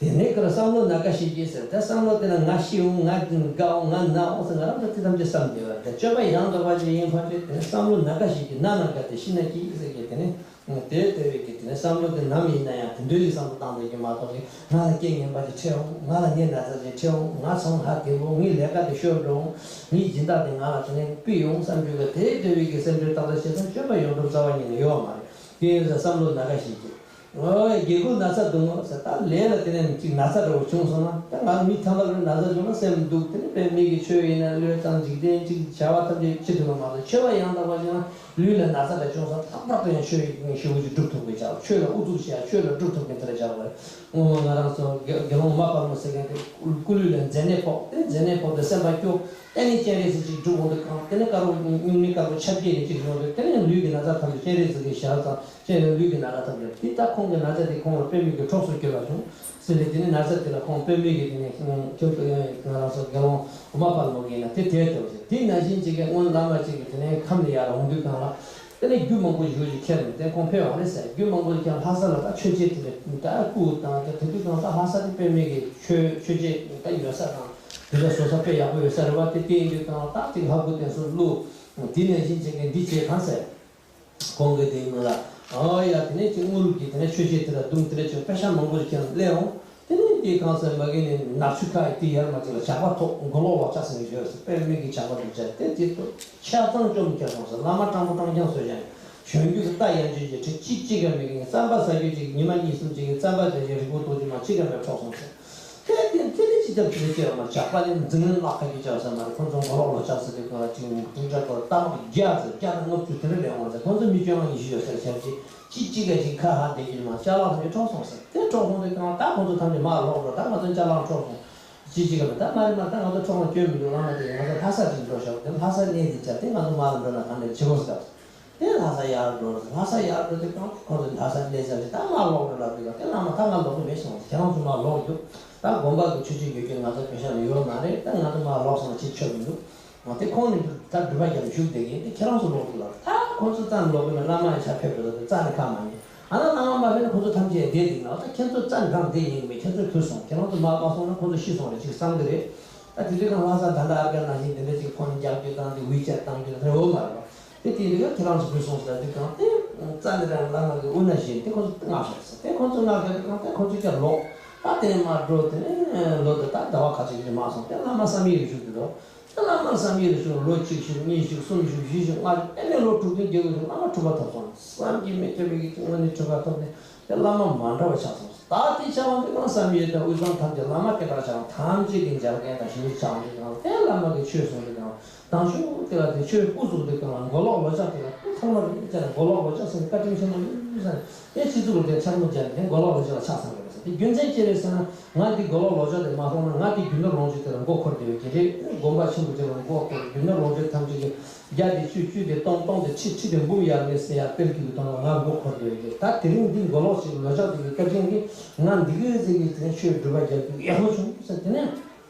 དེ་ནས་ཁོ་ལ་བསམ་བློ་ན་ག་ཤེས་ཀྱི་ཟེར། ད་བསམ་བློ་དེ་ན་ང་ཤི་འོང་། ང་དགའ་འོང་། ང་ན་འོང་ཟེར་ང་རང་ཚོ་དེ་ཐམས་ཅད་བསམ་བསྡད་པ་རེད། སྤྱོད་པ་ཡང་དག་པ་ཅིག་ཡིན་ཕར་ཕྱིན་དེ་ནས་བསམ་བློ་ན་ག་ཤེས་ཀྱི། ན་ན་ག་སྟེ་ཤི་ན་སྐྱིད་ཟེར་གྱི་དེ་ནས་དེ་ལྟ་བུའི་གི་དེ་ནས་བསམ་བློ་དེ་ནམ་ཡིན་ན་ཡང་དེ་འདྲའི་བསམ་བློ་བཏང་བསྡད་རྒྱུ་མ་གཏོགས་ཀྱི། ང་ལ་རྐྱེན་ངན་པ་ཅིག་འཕྲད་འོང་། ང་ལ་ནད་ན་ཚ་ཅིག་འཕྲད་འོང་། ང་ཚོང་ཧ་བདེ་འོང་། ངའི་ལས་ཀ་དེ་ཤོར་འགྲོ་འོང་། ངའི་སྦྱིན་བདག་དེ་ང་ལ་དེ་ནས་ཕུད་ཡོང་བསམ་རྒྱུ་གི་དེ་ལྟ་བུའི་གི་སེམས་ཁྲལ་ཏག་ཏག་བྱས་ཙང་སྤྱོད་པ་ཡོང་ཐབས་རྩ་བ་ཉིད་ནས་ཡོད་མ་རེད། དེ་ཡིན་ཙང་བསམ་བློ་ན་ག་ཤེས་ཀྱི། ཨོ་རྒྱལ་པོ་ན་ཚ་སྡུག་མོ་ཟེར། ད་ལས་ལ་དེ་ནས་ཅིག་ན་ཚ་འདྲ་བོ་བྱུང་སོང་ན། ད་ང་མི་ཐ་མལ་པའི་ན་ཚ་བྱུང་ན་སེམས་སྡུག་དེ་ནས་དཔེ་མི་སྲིད་ཀྱི། ཆོས་ཡིན་ན་བློས་བཏང་འཇིག་རྟེན་ཅིག་བྱ་བ་ཐམས་ཅད་ཕྱིར་ཐོན་པ་མ་གཏོགས། ཆོས་པ་ཡང་དག་པ་ཅིག་ན་ལུས་ལ་ན་ཚ་འདྲ་བྱུང་སོང་ན་ལྷག་པར་དུ་ཡང་ཆོས་ཡིན་ཞེ་པོ་ཅིག་སྒྲུབ་ཐུབ་དགོས་ཀྱང་། ཆོས་ལ་ཨུ་ཚུགས་བྱེད་ཡ། ཆོས་ལ་སྒྲུབ་ཐུབ་མཁན་དེ་འདྲ་བྱ་དགོས། སྔོན་མ་ང་རང་ཚོ་དགེ་དགེ་སློང་མ་དཔལ་མོ་ཟེར་མཁན་དེ་སྐུ་ལུས་ལ་མཛེ་ནད་ཕོག་དེ་མཛེ་ནད་ཕོག་དེ་སེམས་པ་སྐྱོ། དེ་ནས་སྤྱན་རས་གཟིགས་ཅིག་སྒྲུབ་འོང་དུས་གང་། དེ་ནས་དཀར་པོ་སྨྱུང་གནས་དཀར་པོ་ཆ་བརྒྱད་ནས་ཅིག་ཡོང་དུས། དེ་ནས་ལུས་ཀྱི་ན་ཚ་ཐམས་ཅད་སྤྱན་རས་གཟིགས་ཀྱིས་ཞར་ཙམ་སྤྱན་རས་ལུས་ཀྱི་ན་ཚ་ཐམས་ཅད་དེ་ད་ཁོ། ཁོང་གི་ན་ཚ་དེ་ཁོང་ལ་པདྨའི་གི་གྲོགས་སུ་གྱུར་པ་བྱུང་། ཟེར་ནས་དེ་ནས་ན་ཚ་དེ་ལ་ཁོང་པདྨའི་གི་དེ་ནས་ཁྱོད་ང་རང་ཚོ་དགེ་སློང་འོ་མ་ཕག་མོ་གི་ཡིན་ན་དེ་དེ་ལྟ་བུ་ཞིག་དེ་ནང་བཞིན་ཅིག་གི་སྔོན་བླ་མ་ཅིག་གི་དེ་ནས་ཁམས་ལ་ཡར་འོང་དུས་སྒང་ལ། དེ་ནས་རྒྱུ་མང་པོ་ཞིག་ཅིག་ཁྱེར་ནས་དེ་ཁོང་ཕེབས་འོང་རེད་ཟེར། རྒྱུ་མང་པོ་ཞིག་ཁྱེར་ལྷ་ས་ལ་ད་མཆོད་མཇལ་དེ་ནས་ད་སྐུ་དང་དེ་དེ་དུས་སྒང་ད་ལྷ་ས་དེ་པདྨའི་གི་མཆོད་མཆོད་མཇལ་ད་ཡོད་ས་དང་དེ་ལ་བཟོ་ས་དཔེ་ཡག་པོ་ཡོད་ས་རེད་བ། དེ་དེ་ཡིན་དུས་སྒང་ལ་ད་ཅིག་ལྷ་སྐུ་དེ་ཚོ་བླུགས། དེ་ནང་བཞིན་ཅིག་གི་འདི་བྱས་གང་ཟེར། ཁོང་གིས་དེའི་ནང་ལ། ཨོ་ཡ་དེ་ནས་ཅིག་དངུལ་གྱི་དེ་ནས་མཆོད་མཇལ་དེ་ལ་བརྡུངས། དེ་ནས་ཅིག་པེ་ཤ་མང་པོ་ཞིག་ཁྱེར་སླེབས་འོང་། དེ་ནས་དེའི་སྒང་ཟེར་མ་གི་ནས་ནག་ཆུ་ཁ་དེ་ཡར་མར་ཅིག་ལ་ཇག་པ་ཐོག་མགོ་ལོག་ལོག་ལྕགས་ཟེར་ནས་ཡོད་ཟེར། པདྨའི་གི་ཇག་པ་འདུག་ཅག་དེ་དེ་ཚོ་ཆ་ཚང་བཅོམ་ཁྱེར་སོང་ཟེར། བླ་མ་སྤྲང་པོ་སྤྲང་རྐྱང་བཟོས་ཀྱང་གཞོན་སྐྱེས་ཀྱི་རྟ་ཡང་ཅིག་ཅིག་ཁྲི་གཅིག་གཅིག་ག་མེད་གི་རྩམ་པ་ཟ་རྒྱུ་ཅིག་ཉི་མ་གཉིས་གསུམ་ཅིག་གི་རྩམ་པ་དེ་ཅིག་རིལ་བུ་ཏོག་ཅིག་མ་གཅིག་ག་མེད་འཕྲོག་སོང་ཟེར། དེ་དེ་དེ་ནི་ཅི་ལྟར་དེ་ལས་ཀྱང་མ་ཇག་པ་ནི་འཛིང་ངན་ལག་ཁ་གི་ཅག་ཟེར་མ་རེད། ཁོང་ཚོ་མགོ་ལོག་ལོག་ལྕགས་ཟེར་དུས་སྒང་ལ་ཅིག་དུང་ཅག་གོ་རྟ་དམག་བརྒྱ་ཟེར་བརྒྱ་དང་ལྔ་བཅུ་དེ་འདྲ་སླེབས་འོང་ཟེར། ཁོང་ཚོ་མི་བཅོ་ལྔ་ཉི་ཤུ་ཡོད་ཟེར། ཞབས་ཕྱི་གཅིག་གཅིག་ག་ཅིག་ཁ་ཧ་དེ་གི་མ་ཅ་ལག་ཐམས་ཅད་འཕྲོག་སོང་ཟེར། དེ་འཕྲོག་སོང་དུས་སྒང་ད་ཁོང་ཚོ་ཐམས་ཅད་མར་ལོག་འགྲོ། ད་ང་ཚོ་ཅ་ལག་འཕྲོག་སོང་། ཅི་ཅི་ག་མེད། ད་མ་རེད་མ་རེད། ད་ང་ཚོ་འཕྲོག་ན་སྐྱོན་མི་འདུག་བླ་མ་དེ་ང་ཚོ་ལྷ་ས་ཅིག་འགྲོ་ཤོག་དེ་ལྷ་ས་གནས་དེ་བཅར་ཏེ་ང་ཚོ་མར་ལ་འགྲོ་ན་གང་འདྲ་བྱེད་དགོས་ཟེར། དེ་ལྷ་ས་ཡར་འགྲོ་རེད། ལྷ་ས་ཡར་འགྲོ་དུས་སྒང་ཁོ་ཚོ་ལྷ་ས་གནས་ཚུལ་ཅིག་ད་མར་ལོག་རེད་ལབ་དུས་སྒང་དེ་བླ་མ་ད་ང་ལོག་གི་མེད་གསུངས། ཁྱེད་རང་ཚོ་མར་ལོག་རྒྱུགས། ད་དགོན་པ་གི་ཆོས་ཁྲིད་ཡོད་རྒྱུ་ང་ཚོ་བོད་ཤར་ལ་ཡོད་མ་རེད། ད་ང་ཚོ་མར་ལོག་སོང་ན་ཅིག་ཆོག་གི་འདུག་འོ་དེ་ཁོང་ནི་ད་སྒྲུབ་པ་རྒྱབ་བཞུགས་བསྡད་ཀྱིན་དེ་ཁྱེད་རང་ཚོ་ལོག་རྒྱུགས་ལབ། ད་ཁོང་ཚོ་རྩ་ནས་ལོག་གི་མེད། བླ་མ་ཡང་ཤ་ཕེབས་པ་རེད། རྩ་ནས་ཁ་མ་ཉན། ཨ་ན་བླ་མ་མ་ཕེབས་ན་ཁོང་ཚོ་ཐམས་ཅད་བསྡད་འདུག་ན། ད་ཁྱེད་ཚོ་རྩ་ནས་རང་བསྡད་ཡིན་གི་མེད། ཁྱེད་ཚོ་བུད་སོང་། ཁྱེད་རང་ཚོ་མར་མ་སོང་ན་ཁོང་ཚོ་ཤི་སོང་རེད་ཅིག་བསམ་གི་རེད། ད་དེ་དུས་ཁོང་ལྷ་ས་ད་ལྟ་ཨར་ཀ་ནང་བཞིན་དེ་འདྲ་ཅིག་ཕོན་རྒྱག་རྒྱུ་དང་དེ་ཝི་ཅེཊ་བཏང་རྒྱུ་དང་དེ་འོ་མ་རེད་པ། དེ་དེ་དུས་ཁྱེད་རང་ཚོ་བུད་སོང་ཟེར་དུས་སྒང་དེ་རྩ་ནས་རང་བླ་མ་གི་དབུ་ན་བཞེས་དེ་ཁོང་ཚོ་སྔགས་བཤད་ཟེར། དེ་ཁོང་ཚོ་སྔགས་བཤད་དུས་སྒང་དེ་ཁོང་ཚོ་ཀྱང་ལོག་ད་དེ་མ་འགྲོ། དེ་ནས་ལོ་དེ་ད་ཟླ་བ་ཁ་ཅིག་ཅིག་མ་སོང་། དེ་བླ་མ་བསམ་ཡས་ལ་བཞུགས་དུས་ལོ། དེ་བླ་མ་བསམ་ཡས་ལ་བཞུགས། ལོ་གཅིག་བཞུགས། གཉིས་བཞུགས། གསུམ་བཞུགས། བཞི་བཞུགས། ལྔ་བཞུགས། དེ་ནས་ལོ་དྲུག་བདུན་བརྒྱད་དགུ་བཞུགས། བླ་མ་གྲུབ་པ་ཐོབ་སོང་། བསམ་གྱིས་མི་ཁྱབ་པའི་གི་དངོས་གནས་གྲུབ་པ་ཐོབ་ནས་དེ་བླ་མ་མ་འདྲ་བ་ཆགས་སོང་། ད་དེ་ཆགས་པ་འདི་གང་བསམ་ཡས་དང་དབུས་གཙང་ཐམས་ཅད་བླ་མ་སྐད་གྲགས་ཆགས། ཐམས་ཅད་ཀྱི་མཇལ་མཁན་དང་ཞུ་བ་ཆགས་འདི་གང་དེ་བླ་མ་གི་ཆོས་གསུང་འདི་གང་དང་ཞུ་དེ་ལ་དེ་ཆོས་སྐུ་གསུང་འདི་གང་ལ་མགོ་ལོག་ལོག་ལྕགས་དེ་ལ་སྐུ་ཐོག་མར་ཡིན་ཙང་མགོ་ལོག་ལོག་ལྕགས་སུ་བཀའ་དྲིན་ཆེན་པོ་ཡིན་ཟེར། དེ་སྤྱི་གཙུག་ལ་དེ་འཆར་སྣང་བྱས་ནས་དེ་མགོ་ལོག་ལོག་ལྕགས་ལ་ཆགས་སོང་རེད་ཟེར། དེ་རྒྱུ་མཚན་ཅི་རེད་ཟེར་ན། ང་འདི་མགོ་ལོག་ལོག་ལྕགས་དེ་མ་སོང་ན་ང་འདི་རྒྱུ་ནོར་ལོངས་སྤྱོད་དེ་ལ་མགོ་འཁོར་བསྡད་ཡོད་ཀྱི་རེད། དགོན་པ་ཆེན་པོ་དེ་ལ་མགོ་འཁོར། རྒྱུ་ནོར་ལོངས་སྤྱོད་ཐམས་ཅད་ཀྱི་བརྒྱ་དེ་བཅུ། བཅུ་དེ་སྟོང་། སྟོང་དེ་ཁྲི། ཁྲི་དེ་འབུམ་ཡར་ལས་སེ་ཡར་སྟེར་རྒྱུ་གི་དོན་ལ་ང་མགོ་འཁོར་བསྡད་ཡོད་ཀྱི། ད་དེ་རིང་འདི་མགོ་ལོག་ཅིག་ལོག་ལྕགས་དེ་གི་བཀའ་དྲིན་གྱིས་ང་འདི་གི་ཟེར་གི་དེ་ཆོས་སྒྲུབ་པ་རྒྱག་རྒྱུ་ཡག་པོ་བྱུང་ཟེར། དེ་ནས་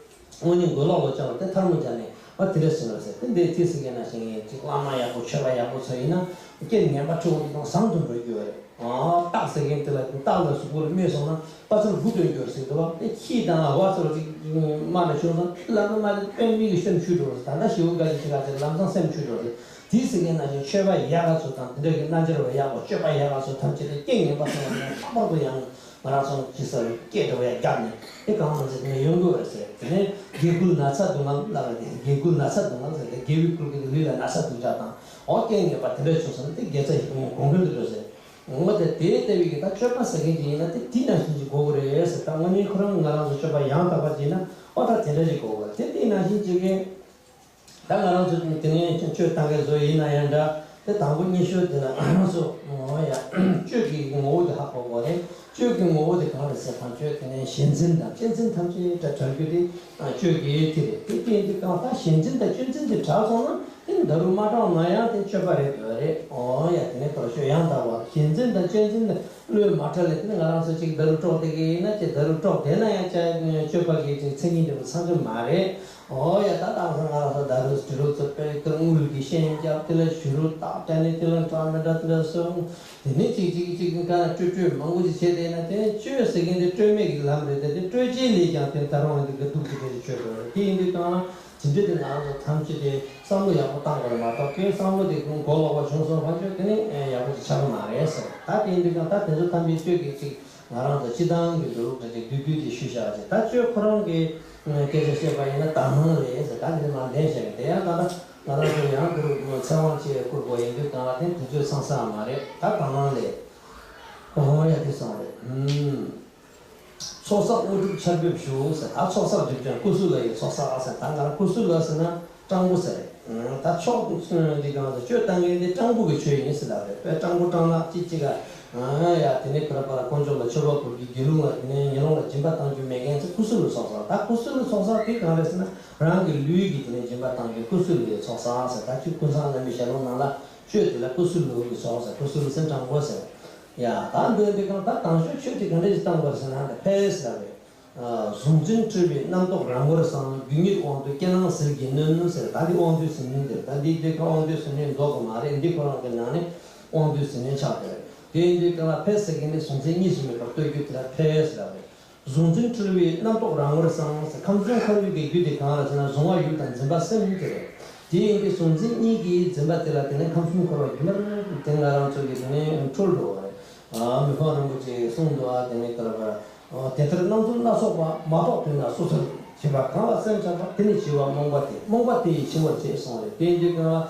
དངོས་གནས་མགོ་ལོག་ལོག་ལྕགས་ལ་དེ་ཐལ་མོ་སྦྱར་ནས་ཨ་དེ་འདྲ་ཟེར་བ་ཟེར། དེ་འདྲའི་དེ་ཟེར་མཁན་ནང་བཞིན་ཅིག་བླ་མ་ཡག་པོ་ཆོས་པ་ཡག་པོ་ཚོ་ཡིན་ན་རྐྱེན་ངན་པ་འཁྲི་བ་འདི་དང་བཟང་དུ་འགྲོ་རྒྱུ་རེད། ཨ་སྟག་ཟེར་མཁན་དེ་ལ་སྟག་ལ་གཟུགས་པོ་ལ་རྨས་སོང་ན་པ་ཚུར་དགུ་སྟོན་རྒྱུ་རེད་ཟེར་འདུག་བ། དེ་ཁྱི་དང་ཝ་ཚོ་ལ་ཅིག་རྨ་ནས་བྱུང་ན་ལམ་སང་མ་རེད། དཔེ་མི་གི་སེམས་ཆུད་འགྲོ་རེད། ད་ལྟ་ཞེ་པོ་དགའ་ཞིག་ཆེ་ག་ཚེ་ལམ་སང་སེམས་ཆུད་འགྲོ་རེད། དེ་ཟེར་མཁན་ནང་བཞིན་ཆོས་པ་ཡག་ག་ཚོ་དང་དེ་འདྲ་གི་སྣ་འཇར་བ་ཡག་པོ་སྤྱོད་པ་ཡག་ག་ཚོ་ཐམས་ཅད་ལ་རྐྱེན་ངན་པ་སོང་བ་ཡིན་ན་ལྷག་པར་དུ་ཡང་ང་རང་ཚོ་ཅི་ཟེར་སྐད་འདྲ་བ་ཡང་བརྒྱབ་ནས་དེ་གང་མ་ཚད་དེ་ནས་ཡོང་དགོས་རེད་ཟེར། དེ་ནས་དགེ་བསྐུལ་ན་ཚ་སྡུག་བསྔལ་ལབ་རེད། དེ་དགེ་བསྐུལ་ན་ཚ་སྡུག་བསྔལ་ཟེར་ཏེ་དགེ་བའི་བསྐུལ་མཁན་གྱི་ལུས་ལ་ན་ཚ་སྡུག་ཅག་དང་། འོ་རྐྱེན་ངན་པ་དེ་འདྲ་བྱུང་སོང་ན་དེ་དགེ་རྩ་ཞིག་གོང་འཕེལ་དུ་འགྲོ་ཟེར། འོ་དེ་དེ་ལྟ་བུའི་གི་ད་སྤྱོད་པ་ཟེར་མཁན་ཅིག་ཡིན་ན་དེ་དེ་ནང་བཞིན་ཅིག་དགོས་ཀྱི་རེད་ཟེར། ད་དངོས་གནས་ཁོ་རང་ང་རང་ཚོ་སྤྱོད་པ་ཡང་དག་པ་ཅིག་ཡིན་ན་ཨོ་ད་དེ་འདྲ་ཅིག་དགོས་ཀྱི་རེད། དེ་དེ་ནང་བཞིན་ཅིག་གི་ད་ང་རང་ཚོ་དེ་ནས་ཆོས་བཏང་མཁན་ཚོ་ཡིན་ན་ཡང་འདྲ། དེ་དང་པོ་སྙན་ཞུ་དེ་ལ་ང་རང་ཚོ་འོ་ཡ་སྤྱོད་ཀྱི་ངོ་བོ་དེ་ཧ་གོ་དགོས་རེད། སྤྱོད་ཀྱི་ངོ་བོ་དེ་གང་རེད་ཟེར་ན་སྤྱོད་དེ་ནས་ཞེན་འཛིན་དང་གཅེས་འཛིན་ཐམས་ཅད་བྲལ་རྒྱུ་དེ་སྤྱོད་ཀྱི་དེ་རེད། དེ་དེ་འདི་གང་ད་ཞེན་འཛིན་དང་གཅེས་འཛིན་དེ་བྲལ་སོང་ན་དེ་ནི་ད་རུང་མ་དྲག་ན་ཡང་དེ་སྤྱོད་པ་རེད་འདོད་རེད། འོ་ཡ་དེ་ནས་ཁོ་རང་སྤྱོད་ཡང་དག་པ་ཞེན་འཛིན་དང་གཅེས་འཛིན་དེ་བློས་མ་བྲལ་ལས་དེ་ནི་ང་རང་ཚོ་ཅིག་ད་རུང་དཀྲོག་བསྡད་ཀྱི་ཡིན་ན་ཅིག་ད་རུང་དཀྲོག་བསྡད་ན་ཡང་ཅིག་སྤྱོད་པ་གི་ཅིག་མཚན་ཉིད་འདི་མོ་ཚང་རྒྱུ་མ་རེད། འོ་ཡ་ད་དེང་སང་ང་རང་ཚོ་ད་རུང་ཕྱི་རུ་ཚོ་དཔེ་དེ་དངུལ་གྱི་ཤན་རྒྱབ། དེ་ལ་ཕྱི་རུ་རྟགས་སྤྲད་ནས་དེ་ལ་འདྲ་མི་འདྲ་དེ་འདྲ་སོང་། དེ་ནས་ཅིག་ཅིག་ཅིག་ག་སྤྲོས་སྤྲོས་མང་པོ་ཅིག་བྱས་བསྡད་ན་དེ་སྤྱོད་ཟེར་མཁན་དེ་སྤྲོས་མེད་ཀྱི་ལམ་རེད། དེ་དེ་སྤྲོས་བྱེད་ལས་ཀྱང་དེ་ད་རུང་འདི་ག་སྡུག་ཅིག་རེད་སྤྱོད་དགོས་རེད། དེ་ཡིན་དུས་ཀྱང་དེ་འདྲ་དེ་ང་རང་ཚོ་ཐམས་ཅད་དེ་བསམ་བློ་ཡག་པོ་བཏང་དགོས་རེད་མ་གཏོགས་ཁྱོད་བསམ་བློ་དེ་མགོ་ལོག་པ་བྱུང་སོང་བ་ཁྱོད་དེ་ནས་ཡག་པོ་ཅིག་ཆགས་ཀྱི་མ་རེད་ཟེར། ད་དེ་ཡིན་དུས་ཀྱང་ད་དེ་ཚོ་ཐམས་ཅད་སྤྱོད་ཀྱི་ཅིག་ང་རང་ཚོ་སྤྱི་བཏང་གི་འགྲོ་ལུགས་འདྲ་ཅིག་བསྡུས་བསྡུས་ཏེ་ཞུས་བཞག་ཅིག་ད་ཁྱོད་ཁོ་རང་གི་སྐད་ཆ་བཤད་པ་ཡིན་ན་དག་སྣང་ལས་ཟེར། ད་འདི་མ་ལན་བཤད་ཀྱི་དེ་ཡང་ད་ལྟ་ང་རང་ཚོ་ཡང་འདི་རུ་ཚེ་དབང་ཆེ་བསྐུར་དགོས་ཡིན་དུས་གང་ལ་དེ་དུས་ཚོད་ཚང་ས་མ་རེད། ད་དག་སྣང་ལས། ཨོ་ཡ་དེ་སོང་རེད། ཨུམ། ཚོགས་བསགས་དངོས་གྲུབ་ཆར་འབེབས་ཞུ་ཟེར། ད་ཚོགས་བསགས་སྒྲིབ་སྦྱང་སྐུ་གསུམ་ལ་ཡི་ཚོགས་བསགས་ཟེར། ད་ང་རང་སྐུ་གསུམ་ལ་ཟེར་ན། སྤྲང་པོ་ཟེར། ད་ཕྱོགས་འདི་གང་ལ་སྤྱོད་བཏང་མཁན་འདི་སྤྲང་པོ་གི་ཆོས་ཡིན་ཟེར་ལབ་རེད། དཔེ་སྤྲང་པོ་སྤྲང་ནག་ཅིག་ཅིག་ག་ཡ་དེ་ནས་ཁོ་ར་པ་ར་དཀོན་མཆོག་ལ་མཆོད་པ་ཕུལ་གྱི་དགེ་སློང་ལ་དེ་ནས་ཉེ་སློང་ལ་སྦྱིན་པ་བཏང་རྒྱུ་མེད་མཁན་ཚོ་སྐུ་གསུམ་ལ་ཚོགས་བསགས། ད་སྐུ་གསུམ་ལ་ཚོགས་བསགས་དེ་གང་རེད་ཟེར་ན་རང་གི་ལུས་ཀྱི་དེ་ནས་སྦྱིན་པ་བཏང་རྒྱུ་སྐུ་གསུམ་ལ་ཚོགས་བསགས་ཟེར། ད་ཁྱོད་ཀུན་བཟང་བླ་མའི་ཞལ་ལུང་ནང་ལ་སྤྱོད་དེ་ལ་སྐུ་གསུམ་ལ་ཚོགས་ཟེར། སྐུ་གསུམ་ལ་ཟེར་སྤྲང་པོ་ཟེར། ཡ་ད་འདོན་དུས་གང་ད་དང་ཤོས་ཆོས་དེ་ག་འདྲ་ཞིག་བཏང་བར་ཟེར་ན་ད་ཕེས་ལ་རེད། གཟུང་འཛིན་འཁྲུལ་བའི་རྣམ་རྟོག་རང་ངོར་སངས། རྒྱུ་ཉིད་དབང་དུ་སྐྱེ་སྣང་ཟིལ་གྱིས་གནོན་ཟེར། ད་འདི་དབང་དུ་ཟིལ་གནོན་འདིར་ད་འདི་འདི་ག་དབང་དུ་ཟིལ་གནོན་འདོགས་དགོས་མ་རེད། འདི་ཁོ་རང་གི་ནང་ནས་དབང་དུ་ཟིལ་གནོན་ཆགས་དེ་རེད། དེ་ཡིན་དུས་གང་ལ་ཕེས་ཟེར་མཁན་ནི་གཟུང་འཛིན་གཉིས་སུ་མེད་པར་ལྟོས་རྒྱུ་དེ་ལ་ཕེས་ལ་རེད། གཟུང་འཛིན་འཁྲུལ་བའི་རྣམ་རྟོག་རང་ངོར་སངས། ཁམས་གསུམ་འཁོར་བའི་གི་རྒྱུ་དེ་གང་ལ་ཟེར་ན་གཟུང་བ་ཡུལ་དང་འཛིན་པ་སེམས་དེ་རེད། དེ་ཡིན་དུས་གཟུང་འཛིན་གཉིས་ཀྱིས་འཛིན་པ་དེ་ལ་དེ་ནས་ཁམས་གསུམ་འཁོར་བ་རྒྱུན་པར་དེ་ང་རང་ཚོ་གི་དེ་ནས་འཁྲུལ་འགྲོ་བ་རེད། མི་ཕམ་རིན་པོ་ཆེས་གསུངས་འདུག་ཨ། དེ་ནས་དེ་ལ་དེ་ལྟར་སྣང་ཚུལ་སྣ་ཚོགས་པ། མ་རྟོགས་དུས་ན་སོ་སོར་ཞེན་པ་གང་ལ་སེམས་ཆགས་པ། དེ་ནི་བྱིས་པ་རྨོངས་པ་སྟེ། རྨོངས་པ་དེ་ཡི་འཆིང་བར་བྱེད་གསུངས་རེད། དེ་ཡིན་དུས་གང་ལ།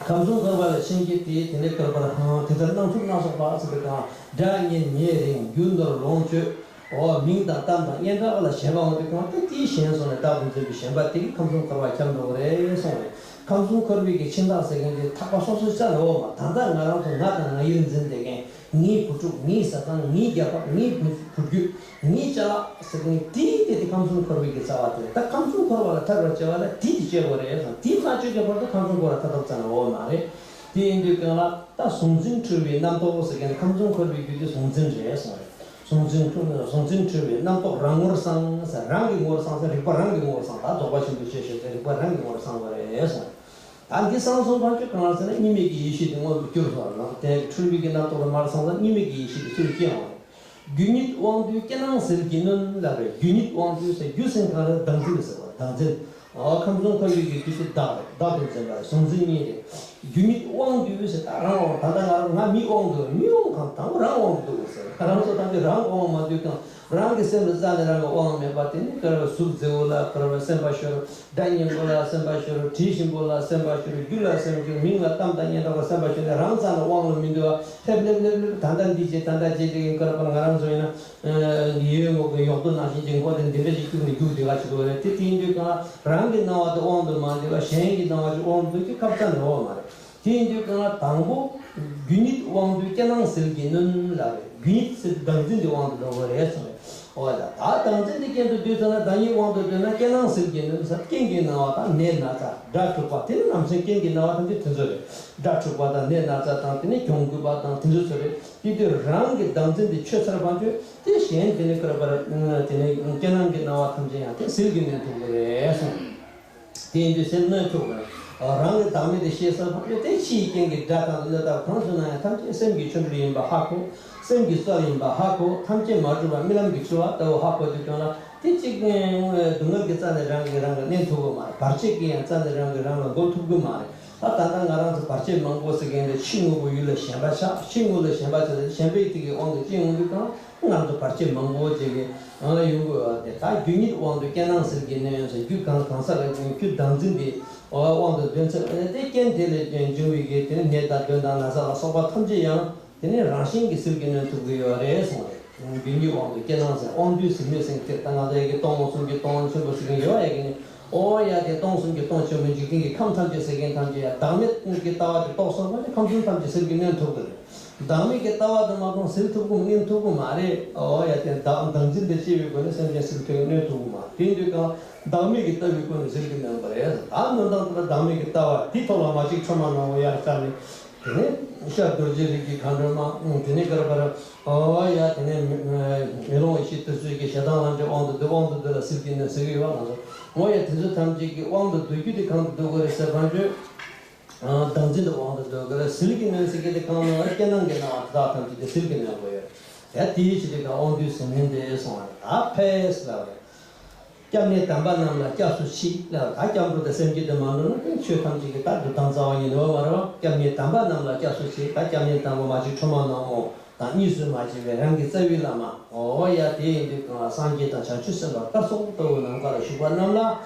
ཁམས་གསུམ་འཁོར་བ་ལ་ཆེན་གྱི་དེའི་དེ་འདྲའི་བསྐལ་པར་ཧང་དེ་ལྟར་སྣང་ཚུལ་སྣ་ཚོགས་པ་ཟེར་བའི་སྒང་སྒྲ་སྙན་ཉེ་རིང་རྒྱུ་ནོར་ལོངས་སྤྱོད། འོ་མིང་དང་གཏམ་དང་སྙན་གྲགས་ལ་ཞེན་པ་འོང་དུས་གང་དེ་དེའི་ཞེན་སོང་ནས་བདག་ཏུ་འཛིན་པའི་ཞེན་པ་དེ་གིས་ཁམས་གསུམ་འཁོར་བ་འཁྱམས་འགྲོ་གི་རེད་གསུངས་རེད། ཁམས་གསུམ་འཁོར་བའི་གི་འཆིང་ཐག་ཟེར་མཁན་དེ་ཐག་པ་སོ་སོའི་རྩ་ནས་འོ་མ་ད་ལྟ་ང་རང་ཚོ་ང་དང་ང་ཡིར་འཛིན་བསྡད་མཁན། ངའི་བུ་ཕྲུག་ངའི་བཟའ་ཚང་ངའི་རྒྱལ་ཁབ་ངའི་བུ་བུ་རྒྱུད། ངའི་ཅ་ལག་ཟེར་མཁན་དེའི་དེ་དེ་ཁམས་གསུམ་འཁོར་བའི་གི་རྩ་བ་དེ་རེད། ད་ཁམས་གསུམ་འཁོར་བ་ལ་ཐར་བར་བྱ་བ་ལ་དེ་དེ་བྱེད་དགོས་རེད་ཟེར། དེ་མ་བྱེད་ཀྱི་བར་དུ་ཁམས་གསུམ་འཁོར་བ་ཐར་ཐབས་རྩ་ནས་འོ་མ་རེད། དེ་ཡིན་དུས་གང་ལ་ད་གཟུང་འཛིན་འཁྲུལ་བའི་རྣམ་རྟོག་ཟེར་མཁན་ཁམས་གསུམ་འཁོར་བའི་རྒྱུ་དེ་གཟུང་འཛིན་རེད་གསུངས་རེད། གཟུང་འཛིན་འཁྲུལ་གཟུང་འཛིན་འཁྲུལ་བའི་རྣམ་རྟོག་རང་ངོར་སངས་ཟེར། རང་གི་ངོར་སངས་ཟེར། རིག་པ་རང་གི་ངོར་སངས། ད་རྫོགས་པ་ཆེན་པོའི་ཆོས་ཞེས་ཟེར་རིག་པ་རང་གི་ངོར་སངས་པ་རེད་གསུངས་རེད། ད་འདི་སངས་སོང་བ་ཅིག་གང་ལ་ཟེར་ན་གཉིས་མེད་ཀྱི་ཡེ་ཤེས་དེ་མངོན་དུ་གྱུར་སོང་བ་ལ་དེ་འཁྲུལ་པའི་གི་རྣམ་རྟོག་ལ་མར་སངས་ཙང་གཉིས་མེད་ཀྱི་ཡེ་ཤེས་དེ་ཚུར་སྐྱེ་འོང་རེད། རྒྱུ་ཉིད་དབང་དུ་སྐྱེ་སྣང་ཟིལ་གྱིས་གནོན་ལབ་རེད། རྒྱུ་ཉིད་དབང་དུ་ཟེར་རྒྱུ་ཟེར་གང་རེད། བདག་འཛིན་ཟེར་བ་བདག་འཛིན། ཨོ་ཁམས་གསུམ་འཁོར་བའི་གི་རྒྱུ་དེ་བདག་རེད། བདག་ཏུ་འཛིན་པ་རེད། གཟུང་འཛིན་གཉིས་རེད། རྒྱུ་ཉིད་དབང་དུ་ཟེར་ད་རང་དབང་། ད་ལྟ་ང་རང་ང་མི་དབང་དུ་མི་དབང་གང་དང་པོ་རང་དབང་དུ་འདུག་ཟེར། ང་རང་ཚོ་ཐམས་ཅད་རང་དབང་མ་འདུག་ཀྱང་། རང་གི་སེམས་ལ་རྩ་ནས་རང་གི་དབང་མེད་པ་དེ་ནི་ག་རེ་བ། གཟུགས་མཛེས་པོ་ལ་ག་རེ་བ་སེམས་པ་ཤོར། སྒྲ་སྙན་པོ་ལ་སེམས་པ་ཤོར། དྲི་ཞིམ་པོ་ལ་སེམས་པ་ཤོར། རྒྱུ་ལ་སེམས་ཤོར། མིང་ལ་གཏམ་དང་སྙན་གྲགས་ལ་སེམས་པ་ཤོར་ནས་རང་རྩ་ནས་དབང་ལ་མི་འདུ་བ་ལྷེབ་ལྷེབ་ལྷེབ་ལྷེབ། ད་ལྟ་འདི་བྱེད་ད་ལྟ་བྱེད་དེ་ག་རེ་བ། ང་རང་ཚོ་ཡིན་ན་ཡོད་ངོ་གི་གཡོག་རྡོ་ནང་བཞིན་གྱི་མགོ་དེ་འདི་འདྲ་ཞིག་བཅུག་ནས་རྒྱུག་བསྡད་ག་བྱེད་དགོས་རེད། དེ་དེ་ཡིན་དུས་གང་རང་གི་སྣང་བ་དེ་དབང་དུ་མ་འདུས་པ་གཞན་གྱི་སྣང་བ་ཅིག་དབང་དུ་འདུ་རྒྱུ་ཁབ་རྩ་ནས་འོང་མ་རེད། དེ་ཡིན་དུས་གང་ལ་དང་པོ་རྒྱུ་ཉིད་དབང་དུ་སྐྱེ་སྣང་ཟིལ་གྱིས་གནོན་ལབ་རེད། རྒྱུ་ཉིད་ཟེར་བདག་འཛིན་དེ་དབང་དུ་འགྲོ་དགོས་རེད་གསུངས་རེད། འོ་ད་ད་བདག་འཛིན་དེ་རྐྱེན་དུ་འདོད་ཚར་ན་བདག་ཉིད་དབང་དུ་འདོད་ན་སྐྱེ་སྣང་ཟིལ་གྱིས་གནོན་ཟེར། རྐྱེན་གྱི་སྣང་བ་དང་ནད་ན་ཚ་དགྲ་འཁྲུགས་པ་དེ་ནི་ནམ་མཁའི་རྐྱེན་གྱི་སྣང་བ་ཐམས་ཅད་དེ་ཚོ་རེད། དགྲ་འཁྲུགས་པ་དང་ནད་ན་ཚ་དང་དེ་ནི་གྱོང་གུད་པ་དང་དེ་ཚོ་ཚོ་རེད། དེ་དུས་རང་གི་བདག་འཛིན་དེ་ཆོད་ཚར་བ་ཚོས་དེ་གཞན་དེ་ནི་ཀ་ར་པ་ར་དེ་ནི་སྐྱེ་སྣང་གི་སྣང་བ་ཐམས་ཅད་ཡང་དེ་ཟིལ་གྱིས་གནོན་ཐུབ་ཀྱི་རེད་གསུངས། དེ་ཡིན་དུས་སེམས་གནོན་ཐུབ་དགོས། རང་གི་བདག་མེད་དེ་ཤེས་ཚར་བ་ཚོས་དེ་ཕྱིའི་རྐྱེན་གྱི་དགྲ་དང་གནོད་ཐབས་གང་བཟོས་ན་ཡང་ཐམས་ཅད་སེམས་ཀྱི་ཆོ་འཕྲུལ་ཡིན་པ་ཧ་གོ། སེམས་ཀྱི་རྩལ་ཡིན་པ་ཧ་གོ། ཐམས་ཅད་མ་གྲུབ་པ་རྨི་ལམ་གྱི་འཁྲུལ་བ་ལྟ་བུ་ཧ་གོ་དུས་ཀྱང་ལ་དེ་གཅིག་སྡུག་བསྔལ་གྱི་རྩ་ནས་རང་གིས་རང་ལ་གནོན་ཐུབ་ཀྱི་མ་རེད། བར་ཆད་ཀྱིས་ཡང་རྩ་ནས་རང་གིས་རང་ལ་འགོ་ཐུབ་ཀྱི་མ་རེད། ད་ད་ལྟ་ང་རང་ཚོ་བར་ཆད་མང་པོ་ཟེར་མཁན་དེ་ཕྱི་དངོས་པོ་ཡུལ་ལ་ཞེན་པ་ཆགས། ཕྱི་དངོས་ལ་ཞེན་པ་ཆགས་ཏེ་ཞེན་པའི་ཐིག་གི་དབང་དུ་སྐྱེ་འོང་དུས་ཀྱང་ང་ཚོ་བར་ཆད་མང་པོ་ཅིག་གི་ཡོང་གི་ཡོད་དེ། ད་རྒྱུ་ཉིད་དབང་དུ་སྐྱེ་སྣང་ཟིལ་གྱིས་གནོན་ཟེར། རྒྱུ་གང་གང་ཟག་གི་རྒྱུ་བདག་འཛིན་དེ་དབང་དུ་འདོན་ཚེ་དེ་རྐྱེན་དེ་ལས་འབྱུང་བའི་གི་དེ་ནི་ནད་དང་གདོན་དང་ན་ཚ་ལ་སོགས་པ་ཐམས་ཅད་ཡང་དེ་ནི་རང་བཞིན་གྱིས་ཟིལ་གྱིས་གནོན་ཐུབ་ཀྱི་ཡོད་རེད་གསུངས་རེད། རྒྱུ་ཉིད་དབང་དུ་སྐྱེ་སྣང་ཟེར། དབང་དུས་ཟིལ་མོས་ཟིན་ཏེ་ད་ང་ཚོ་ཡ་གི་སྟོང་གསུམ་གྱི་སྟོང་ཆེན་པོ་ཟེར་གྱི་ཡོད་ཡ་གི་ནི། ཨོ་ཡ་དེ་སྟོང་གསུམ་གྱི་སྟོང་ཆེན་པོ་འཇིག་རྟེན་གྱི་ཁམས་ཐམས་ཅད་ཟེར་མཁན་ཐམས་ཅད་ཡ་བདག་མེད་ཀྱི་ལྟ་བ་དེ་རྟོགས་སོང་བ་ནི་ཁམས་གསུམ་ཐམས་ཅད་ཟིལ་གྱིས་གནོན་ཐུབ་ཀྱི་རེད། བདག་མེད་ཀྱི་ལྟ་བ་དེ་མ་གཏོགས་ཟིལ་ཐུབ་ཀྱི་མ་གནོན་ཐུབ་ཀྱི་མ་རེད། ཨོ་ཡ་དེ་བདག་བདག་འཛིན་དེ་སྐྱེ་བའི་སྒོ་ནས་སེམས་ཅན་ཟིལ་ཐུབ་གནོན་ཐུབ་ཀྱི་མ་རེད། དེ་དུས་ཀྱང་བདག་མེད་ཀྱི་ལྟ་བའི་སྒོ་ནས་ཟིལ་གྱིས་གནོན་པ་རེད། ད་གནོན་སྟངས་དེ་ལ་བདག་མེད་ཀྱི་ལྟ་བ་དེའི་ཐོག་ལ་མ་གཅིག་ཁྲོས་མ་གནང་བ་ཡར་བཅར་ནས། དེ་ནས་ཤར་རྡོ་རྗེ་རིགས་ཀྱི་མཁའ་འགྲོ་མ། དེ་ནས་ག་རེ་བར། ཨོ་ཡ་དེ་ནས་མེ་ལོང་ཡེ་ཤེས་དེ་ཚོས་ཀྱི་ཞེ་སྡང་ལམ་གྱི་དབང་དུ་བསྡུ། དབང་དུ་བསྡུ་ལ་ཟིལ་གྱིས་གནོན་ཟེར་གྱི་ཡོད་པ་ང་ཚོ། ཨོ་ཡ་དེ་ཚོ་ཐམས་ཅད་ཀྱི་དབང་དུ་བསྡུ་རྒྱུ་དེ་གང་དུ་བསྡུ་དགོས་རེད་ཟེར་བ་ཚོས། བདག་འཛིན་དུ་དབང་དུ་བསྡུ་དགོས་རེད། ཟིལ་གྱིས་གནོན་ཟེར་གྱི་དེ་གང་ལ་སྐྱེ་སྣང་གི་སྣང་བ་དེ་དག་ཐམས་ཅད་དེ་ཟིལ་གྱིས་གནོན་དགོས་ཡོད་རེད། དེ་དེའི་ཕྱིར་དེ་ག་དབང་དུ་ཟིལ་གནོན་དེ་སོང་བ་རེད། ད་ཕེས་ལ་རེད། སྐྱབས་གནས་དམ་པ་རྣམས་ལ་སྐྱབས་སུ་མཆི་ལ། ད་སྐྱབས་འགྲོ་དང་སེམས་བསྐྱེད་དུ་མ་འགྲོ་ན་དེ་ཆོས་ཐམས་ཅད་ཀྱི་ད་སྒྲུབ་སྟངས་རྩ་བ་ཉིད་ནོར་བ་རེད་བ། སྐྱབས་གནས་དམ་པ་རྣམས་ལ་སྐྱབས་སུ་མཆི། ད་སྐྱབས་གནས་དམ་པ་མ་གཅིག་ཁྲོས་མ་གནང་བ་དང་གཉིས་སུ་མ་མཆིས་པའི་རང་གི་རྩ་བའི་བླ་མ། ཨོ་ཡ་དེ་ཡིན་དུས་གང་ལ་སངས་རྒྱས་དང་བྱང་ཆུབ་སེམས་དཔའ་སྐལ་བཟང་ལྟ་བུ་ནམ་མཁའ་ལ་བཞུགས་པ་རྣམས་ལ་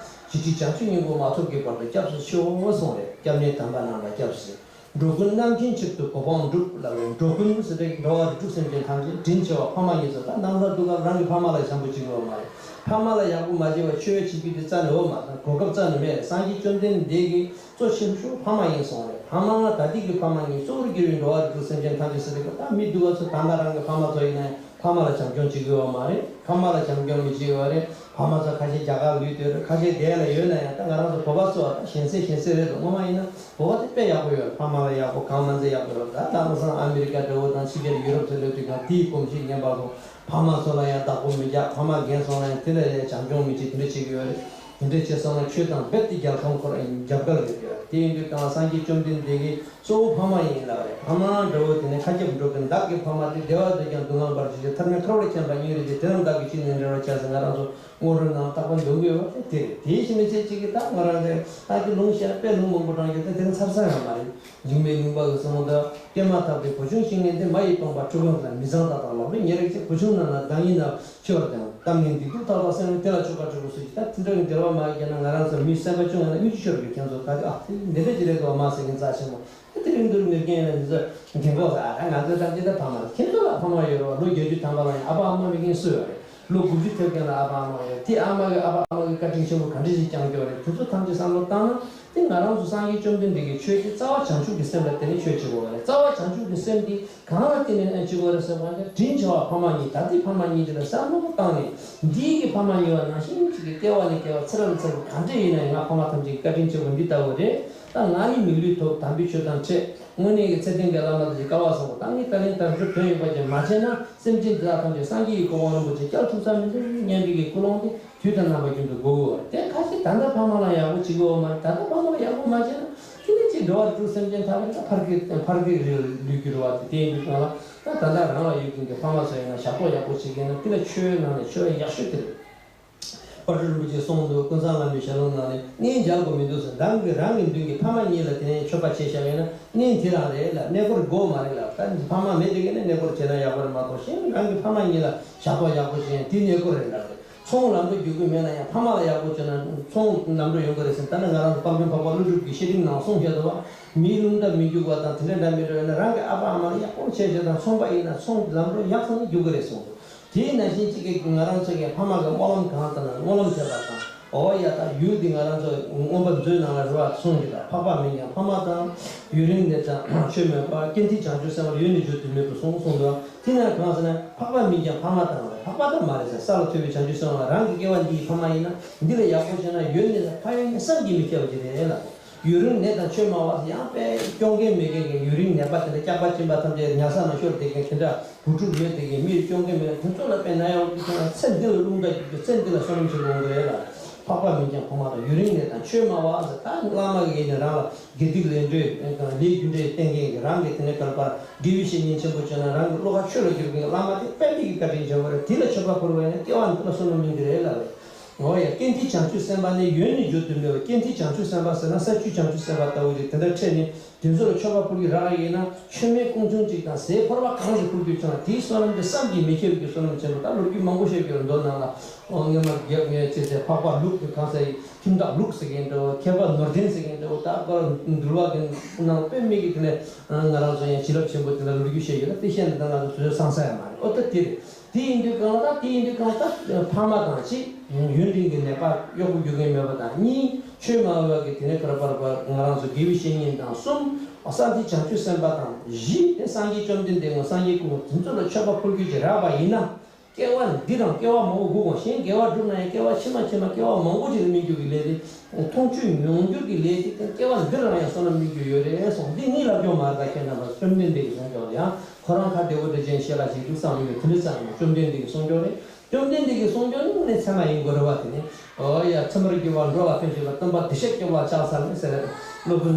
བྱི་ཁྲི་བྱང་ཆུབ་སྙིང་པོ་མ་ཐོབ་ཀྱི་བར་དུ་སྐྱབས་སུ་མཆིའོ་གསུངས་རེད། སྐྱབས་གནས་དམ་པ་རྣམས་ལ་སྐྱབས་སུ་མཆི། འགྲོ་ཀུན་རྣམ་མཁྱེན་ཆེད་དུ་གོ་འཕང་སྒྲུབ་ལབ་པའི་འགྲོ་ཀུན་ཟེར་བའི་འགྲོ་བ་རིགས་དྲུག་སེམས་ཅན་ཐམས་ཅད་དྲིན་ཆེ་བ་ཕ་མ་གཉིས་སུ་ད་ནམ་ཟླ་སྡུག་སྐབས་རང་གི་ཕ་མ་ལ་བྱམས་པོ་བྱེད་དགོས་པ་མ་རེད། ཕ་མ་ལ་ཡག་པོ་མ་བྱས་པ་ཆོས་བྱེད་རྒྱུ་དེ་རྩ་ནས་འོ་མ་དང་གོ་སྐབས་རྩ་ནས་མེད། སངས་རྒྱས་བཅོམ་ལྡན་འདས་ཀྱིས་གཙོ་ཆེ་ཤོས་ཕ་མ་ཡིན་གསུངས་རེད། ཕ་མ་ད་ལྟའི་གི་ཕ་མ་གཉིས་གཙོ་བོར་གྱུར་པའི་འགྲོ་བ་རིགས་དྲུག་སེམས་ཅན་ཐམས་ཅད་ཟེར་དུས་ད་མི་སྡུག་པ་ཚོ་ད་ལྟ་རང་གི་ཕ་མ་ཚོ་ཡིན་ན་ཡང་། ཕ་མ་ལ་བྱམས་སྐྱོང་བྱེད་དགོས་པ་མ་རེད། ཕ་མ་ལ་བྱམས་སྐྱོང་མི་བྱེད་པ་རེད། ཕ་མ་ཚོ་ཁ་ཤས་རྒྱ་གར་ལུས་སྡོད་རེད། ཁ་ཤས་འདས་ལ་ཡོད་ན་ཡང་ད་ང་རང་ཚོ་བོད་པ་ཚོ་ད་གཞན་སེམས་གཞན་སེམས་རེད་འདུག་སྔོན་མ་ཡིན་ན་བོད་པ་དེ་དཔེ་ཡག་པོ་ཡོད་རེད། ཕ་མ་ལ་ཡག་པོ་གང་མ་ཚད་ཡག་པོ་ཡོད་རེད། ད་ད་ལོ་སང་ཨ་མི་རི་ཀ་འདྲ་བོ་དང་ཕྱི་རྒྱལ་ཡུ་རོབ་ཚོ་སླེབས་དུས་ཀྱང་དེའི་གོམས་གཤིས་ཉམས་པ་སོང་། ཕ་མ་ཚོ་ལ་ཡང་བདག་པོ་མི་རྒྱག་ཕ་མ་རྒན་སོང་ན་ཡང་དེ་ལ་ཡང་བྱམས་སྐྱོང་མི་བྱེད་དེ་འདྲ་བྱེད་ཀྱི་ཡོད་རེད། དེ་འདྲ་བྱས་སོང་ན་ཆོས་དང་རྦད་དེ་རྒྱལ་ཁམས་ཁོ་རང་རྒྱབ་འགལ་རེད་ཀྱི། དེ་ཡིན་དུས་ཀྱང་སངས་རྒྱས་བཅོམ་ལྡན་འདས་ཀྱིས་གཙོ་བོ་ཕ་མ་ཡིན་ལབ་རེད། ཕ་མ་འདྲ་བོ་དེ་ནི་མཁའ་ཁྱབ་འགྲོ་ཀུན་བདག་གི་ཕ་མ་སྟེ། བདེ་བ་འདོད་ཀྱང་སྡུག་བསྔལ་བར་གྱུར་ཅིག་ཐར་པར་མཁྱེན་པ་སྙིང་རེ་རྗེ། དེ་རྣམས་བདག་གིས་ཅི་ནས་འབྲེལ་བར་བྱ་ཟེར། ང་རང་ཚོ་སྔོན་འགྲོ་རྣམས་རྟག་པར་འདོན་དགོས་པ་དེ་རེད། དེའི་ཕྱི་མི་ཚེ་གཅིག་གི་ད་ང་རང་ཚོའི་ད་གི་ལུང་བཤད་དཔེ་ལུང་མང་པོ་དྲངས་ཡོད། ད་དེ་ཚར་ས་ཡང་མ་རེད། འཇིགས་མེད་གླིང་པ་གི་གསུང་ད་བསྟན་མ་ཐག་པའི་བུ་ཆུང་ཤིང་ངན་ཏེ། མ་ཡི་སྤངས་པ་ཁྲུས་ཁང་དག་མི་གཙང་རྟག་དང་ལོག་པའི་ཉེ་རིགས་ཚེ། བུ་ཆུང་རྣམས་ལ་བདག་ཉིད་རྣམས་འཆི་བར་འདོད། གཏམ་ངན་སྡིག་སྡུག་ཐོག་ཐོག་སེམས་དེ་ལ་ཆོས་པ་སྤྲུལ་སྐུ་གསོལ་གྱིས། ད་དེ་འདྲ་གི་འབྲེལ་བ་མ་བརྒྱབ་ན་ང་རང་ཚོ་མི་སེམས་པ་ཆུང་ང་ན་གཡུ་ཅི་ཤོར་གི། ཁྱེད་ཚོ་ད་ཨ་དེ་འདི་འདྲ་ཅི་རེད་འདུག་མ་ཟེར་མཁན་རྩ་ཆེན་པོ། དེ་རིང་འདིར་མི་རྒན་ཡང་འདི་ཚོ་རྒན་གོག་ཟེར། ཨ་ད་ང་ཚོའི་ཐམས་ཅད་ད་ཕ་མ་རེད། ཁྱེད་ཚོ་ལ་ཕ་མ་ཡོད་རེད་བ། ལོ་བརྒྱད་ཅུ་ཐམ་པ་ལ་ཡང་ཨ་ཕ་ཨ་མ་མེད་མཁན་སུ་ཡོད་རེད། ལོ་དགུ་བཅུ་ཐེབས་མཁན་ལ་ཨ་ཕ་ཨ་མ་ཡོད་རེད། དེ་ཨ་མ་གི་ཨ་ཕ་ཨ་མ་གི་བཀའ་དྲིན་ཆེན་པོ་ག་འདྲ་ཞིག་བསྐྱངས་ཀྱི་ཡོད་རེད། དེ་ཚོ་ཐམས་ཅད་བསམ་བློ་བཏང་ན་དེ་ང་རང་ཚོ་སངས་རྒྱས་བཅོམ་ལྡན་འདས་ཀྱི་ཆོས་དེ་རྩ་བ་བྱང་ཆུབ་ཀྱི་སེམས་ལ་བརྟེན་ནས་ཆོས་བྱེད་དགོས་པ་རེད། རྩ་བ་བྱང་ཆུབ་ཀྱི་སེམས་དེ་གང་ལ་བརྟེན་ནས་བྱེད་དགོས་རེད་ཟེར་བ་ན། དྲིན་ཆེ་བ་ཕ་མ་གཉིས། ད་ལྟའི་ཕ་མ་གཉིས་དེ་ལ་བསམ་བློ་བཏང་ནས་འདིའི་གི་ཕ་མ་གཉིས་པ་ནང་བཞིན་གཅིག་གི་སྐྱེ་བ་ནས་སྐྱེ་བ་ཚེ་རབས་ཚེ་རབས་ག་འདྲ་ཡིན་ན་ཡང་ང་ཕ་མ་ཐམས་ཅད་ཀྱི་བཀའ་དྲིན་ཆེན་པོ་འདི་ལྟ་བུ་རེད། ད་ང་ནི་མི་ལུས་ཐོབ། དམ་པའི་ཆོས་དང་འཕྲད། དངོས་གནས་ཀྱི་ཚེ་བརྟན་པའི་བླ་མ་དང་བཅས་བསྐལ་བ་བཟང་པོ་ད་ངས་ད་ལན་ད་རུང་དོན་ཡོད་པ་ཅིག་མ་བྱས་ན་སེམས་ཅན་འདི་དག་ཐམས་ཅད་སངས་རྒྱས་ཀྱི་གོ་འཕང་རིན་པོ་ཆེ་བསྐྱལ་ཐུབ་ས་མི་འདུག་སྙམ་པའི་གི་ཀུན་སློང་དེ་དུས་དང་རྣམ་པ་ཀུན་ཏུ་དགོས་ཀྱི་ཡོད་རེད། དེ་ཁ་ཅིག་ད་ལྟ་ཕ་མ་ལ་ཡག་པོ་བྱེད་ཀྱི་ཡོད་མ་རེད། ད་ལྟ་ཕ་མ་ལ་ཡག་པོ་མ་བྱས་ན་དེ་ནས་ཅིག་འགྲོ་བ་རིགས་དྲུག་སེམས་ཅན་ཐ་མལ་ད་ཕར་གི་ཕར་གི་རིགས་ལུས་ཀྱི་རེད་བ། དེ་དེ་ཡིན་དུས་གང་ལ་ད་ད་ལྟ་རང་ལ་ཡོད་མཁན་གྱི་ཕ་མ་ཚོ་ཡིན་ན་ཞབས་ཏོག་ཡག་པོ་བྱེད་མཁན་ན་དེ་ལ་ཆོས་ནང་ནས་ཆོས་ཡག་ཤོས་དེ་རེད། དཔལ་སྤྲུལ་རིན་པོ་ཆེས་གསུངས་འདུག་ཀུན་བཟང་བླ་མའི་ཞལ་ལུང་ནང་ནས་གཉེན་སྦྱར་དགོས་མི་འདུག་ཟེར། རང་གི་རང་གི་མདུན་གྱི་ཕ་མ་གཉིས་ལ་དེ་ནས་མཆོད་པ་བྱས་བཞག་ཡོད་ན་གཉེན་དེ་རང་རེད་ལ། གནས་སྐོར་དགོས་མ་རེད་ལ། ད་ཕ་མ་མེད་དེ་གས་ནས་གནས་སྐོར་བྱས་ན་ཡག་པོ་རེད་མ་གཏོགས། གཞན་རང་གི་ཕ་མ་གཉིས་ལ་ཞབས་ཏོག་ཡག་པོ་བྱས་ཡང་དེ་གནས་སྐོར་རེད་ལ། ཚོང་ལམ་འགྲོ་རྒྱུག་གི་མེད་ན་ཡང་ཕ་མ་ལ་ཡག་པོ་བྱས་ན་ཚོང་ལམ་འགྲོ་ཡོང་གི་རེད་ཟེར། ད་ནི་ང་རང་ཚོ་དཔལ་མགོན་འཕགས་པ་ཀླུ་སྒྲུབ་ཀྱི་བཤེས་སྤྲིང་ནང་གསུངས་བཞག་འདུག་བ། མིའི་རླུང་རྟ་མི་རྒྱུག་པ་དང་དེ་འདྲ་འདྲ་མི་འགྲོ་ཡོད་ན་རང་གི་ཨ་ཕ་ཨ་མ་ལ་ཡག་པོ་བྱས་བྱས་དང་། ཚོང་པ་ཡིན་ན་ཚོང་ལམ་འགྲོ་ཡག་ཙམ་རྒྱུག་གི་རེད་གསུངས་འདུག་དེའི་ནང་བཞིན་གཅིག་གིས་ང་རང་ཚོ་གི་ཕ་མ་གི་སྨོན་ལམ་གང་བཏབ་ན་སྨོན་ལམ་བྱས་པ་དང་། འོ་ཡ་ད་ཡུལ་འདི་ང་རང་ཚོ་མངོན་པ་མཛོད་ནང་ལ་རེད་བ། གསུངས་ཀྱི་ད། འཕགས་པ་མིན་ཀྱང་ཕ་མ་དང་། ཡུན་རིང་གནས་དང་ཆོས་མེད་པ། སྐྱེ་མཐའི་བྱང་ཆུབ་སེམས་དཔའ་ཡུལ་ནི་བརྗོད་དུ་མེད་པར་གསུངས་གསུངས་འདུག་དེ་ནས་གང་ཟེར་ན་འཕགས་པ་མིན་ཀྱང་ཕ་མ་དང་། འཕགས་པ་ད་མ་རེད་ཟེར། ས་ལ་ཐོབ་པའི་བྱང་ཆུབ་སེམས་དཔའ་རང་གི་སྐྱེ་བ་འདིའི་ཕ་མ་ཡིན་ན་འདི་ལས་ཡག་པོ་བྱས་ན་ཡུན་ནི་ཕ་ཡུལ་ནི་བསམ་གྱིས་མི་ཁྱབ་ཀྱི་རེད་ལ། ཡུན་རིང་གནས་དང་ཆོས་སྨྲ་བ་ཡང་དཔེ་སྐྱོ་མཁན་མེད་མཁན་གྱི་ཡུན་རིང་ནད་པ་དེ་འདྲ་སྐྱག་པ་གཅིན་པ་ཐམས་ཅད་ཉལ་ས་ན་ཤོར་བསྡད་མཁན་དེ་འདྲ། བུ་ཕྲུག་མེད་དེ་གི་མིར་སྐྱོང་མཁན་མེད་དེ་ཚོ་ལ་དཔེར་ན་ཡང་ཚེ་འདི་ལ་རླུང་རྟ་རྒྱུག་རྒྱུ། ཚེ་འདི་ལ་བསོད་ནམས་ཆེན་པོ་འོང་གི་རེད་ལ། འཕགས་པ་མིན་ཀྱང་ཕ་མ་དང་། ཡུན་རིང་གནས་དང་ཆོས་སྨྲ་བ་ཟེར། ད་བླ་མ་གི་ཡིན་ན་རང་ལ་དགེ་སྡིག་ལས་འབྲས་ལས་རྒྱུ་འབྲས་བསྟན་མཁན་གྱི། རང་གི་དེ་ནས་ག་རེ་པར་དགེ་བའི་བཤེས་གཉེན་ཆེན་པོ་བྱོན་ན་རང་གི་བློ་ཁ་ཆོས་ལ་བསྒྱུར་མཁན་གྱི་བླ་མ་དེ་དཔེ་མི་གི་བཀའ་དྲིན་ཆེན་པོ་རེད། དེ་ལ་མཆོད་པ་ཕུལ་བ་ཡིན་ན་སྐྱེ་བ་འདི་ལ་བསོད་ནམས་སྨིན་གི་རེད་ལབ་རེད། འོ་ཡ། སྐྱེ་མཐའི་བྱང་ཆུབ་སེམས་དཔའ་ནི་ཡུན་ནི་བརྗོད་དུ་མེད་པ། སྐྱེ་མཐའི་བྱང་ཆུབ་སེམས་དཔའ་ཟེར་ན་ས་བཅུའི་བྱང་ཆུབ་སེམས་དཔའ་ལྟ་བུ་རེད། དེ་འདྲ་འཕྲད་ནས་དེ་ཚོ་ལ་མཆོད་པ་ཕུལ་གྱི་རག་ཡིན་ན། མཆོད་མེ་ཀུན་འབྱུང་གཅིག་དང་ཟས་ཕོར་པ་གང་ཞིག་ཕུལ་དུས་ཙང་དེའི་བསོད་ནམས་དེ་བསམ་གྱིས་མི་ཁྱབ་ཀྱི་བསོད་ནམས་ཆེན་པོ། ད་ལོ་རྒྱུས་མང་པོ་བཤད་རྒྱུ་རེད། མདོ་ནང་ལ་འོ་སྔོན་མ་རྒྱལ་པོ་ངས་བྱས་ཚེ་འཕགས་པ་ལུག་གི་གང་ཟེར་ཁྱིམ་བདག་ལུག་ཟེར་མཁན་འདྲ་བོ། མཁས་པ་ནོར་ལྡན་ཟེར་མཁན་འདྲ་བོ། ད་ཀར་འདུལ་བ་གི་ནང་དཔེ་མི་གི་དེ་ནས་ང་རང་ཚོ་ཡང་བྱིན་རླབས་ཆེན་པོ་དེ་ལ་ལོ་རྒྱུས་བཤད་ཡོད་ལ། དེ་བཤད་ན་ད་ང་ཚོ་དུས་ཚོད་སང་ས་ཡ་མ་རེད། ཨོ་ད་དེ་རེད། དེ་ཡིན་དུས་གང་ལ་ད། དེ་ཡིན་དུས་གང་ལ་ད་ཕ་མ་དང་གཅིག་ཡུན་རིང་གི་ནད་པ་གཡོག་པོ་རྒྱུག་མཁན་མེད་པ་དང་། གཉིས་ཆོས་སྨྲ་བ་གི་དེ་ནས་ག་རེ་པར་པར་ང་རང་ཚོ་དགེ་བའི་བཤེས་གཉེན་དང་། གསུམ་ས་མཐའི་བྱང་ཆུབ་སེམས་དཔའ་དང་། བཞི་དེ་སངས་རྒྱས་བཅོམ་ལྡན་འདས་ངོ་། སངས་རྒྱས་སྐུ་ངོ། དེ་ཚོ་ལ་མཆོད་པ་ཕུལ་རྒྱུ་ཅིག་རག་པ་ཡིན་ན། སྐྱེ་བ་འདི་དང་སྐྱེ་བ་མང་པོ་སྒུག་འོང་། གཞན་དགེ་བ་བསྒྲུབས་ན་ཡང་སྐྱེ་བ་ཕྱི་མ་ཕྱི་མ་སྐྱེ་བ་མང་པོ་ཅིག་ལ་སྨིན་རྒྱུ་གི་ལས་དེ། མཐོང་ཆོས་མྱོང་འགྱུར་གྱི་ལས་དེ་སྐྱེ་བ་འདི་རང་ཡང་བསོད་ནམས་སྨིན་རྒྱུ་ཡོད་རེད་གསུངས། འདི་ངའི་ལབ་རྒྱུ་མ་རེད། ད་ཁྱེད་རྣམ་པ་བཅོམ་ལྡན་འདས་ཀྱིས་གསུངས་ཀྱང་ཡང་ཁོ་རང་ཁ་བདེ་པོ་འདྲ་ཅན་ཤེས་ལ་ཞིག་འདུག་བསམ་ཡོད། དེ་འདྲ་ཙམ་ཡང་བཅོམ་ལྡན་འདས་ཀྱིས་གསུངས་ཀྱང་རེད། བཅོམ་ལྡན་འདས་ཀྱིས་གསུངས་ཀྱང་ནི་དངོས་གནས་ཚད་མ་ཡིན་དགོས་རེད་བ། དེ་ནི་འོ་ཡ། ཚད་མར་གྱུར་པ་འགྲོ་ལ་ཕན་ཕྱིར་ལ། སྟོན་པ་བདེ་གཤེགས་སྐྱོབ་ལ་ཕྱག་འཚལ་ནས་ཟེར་རེད། སློབ་དཔོན་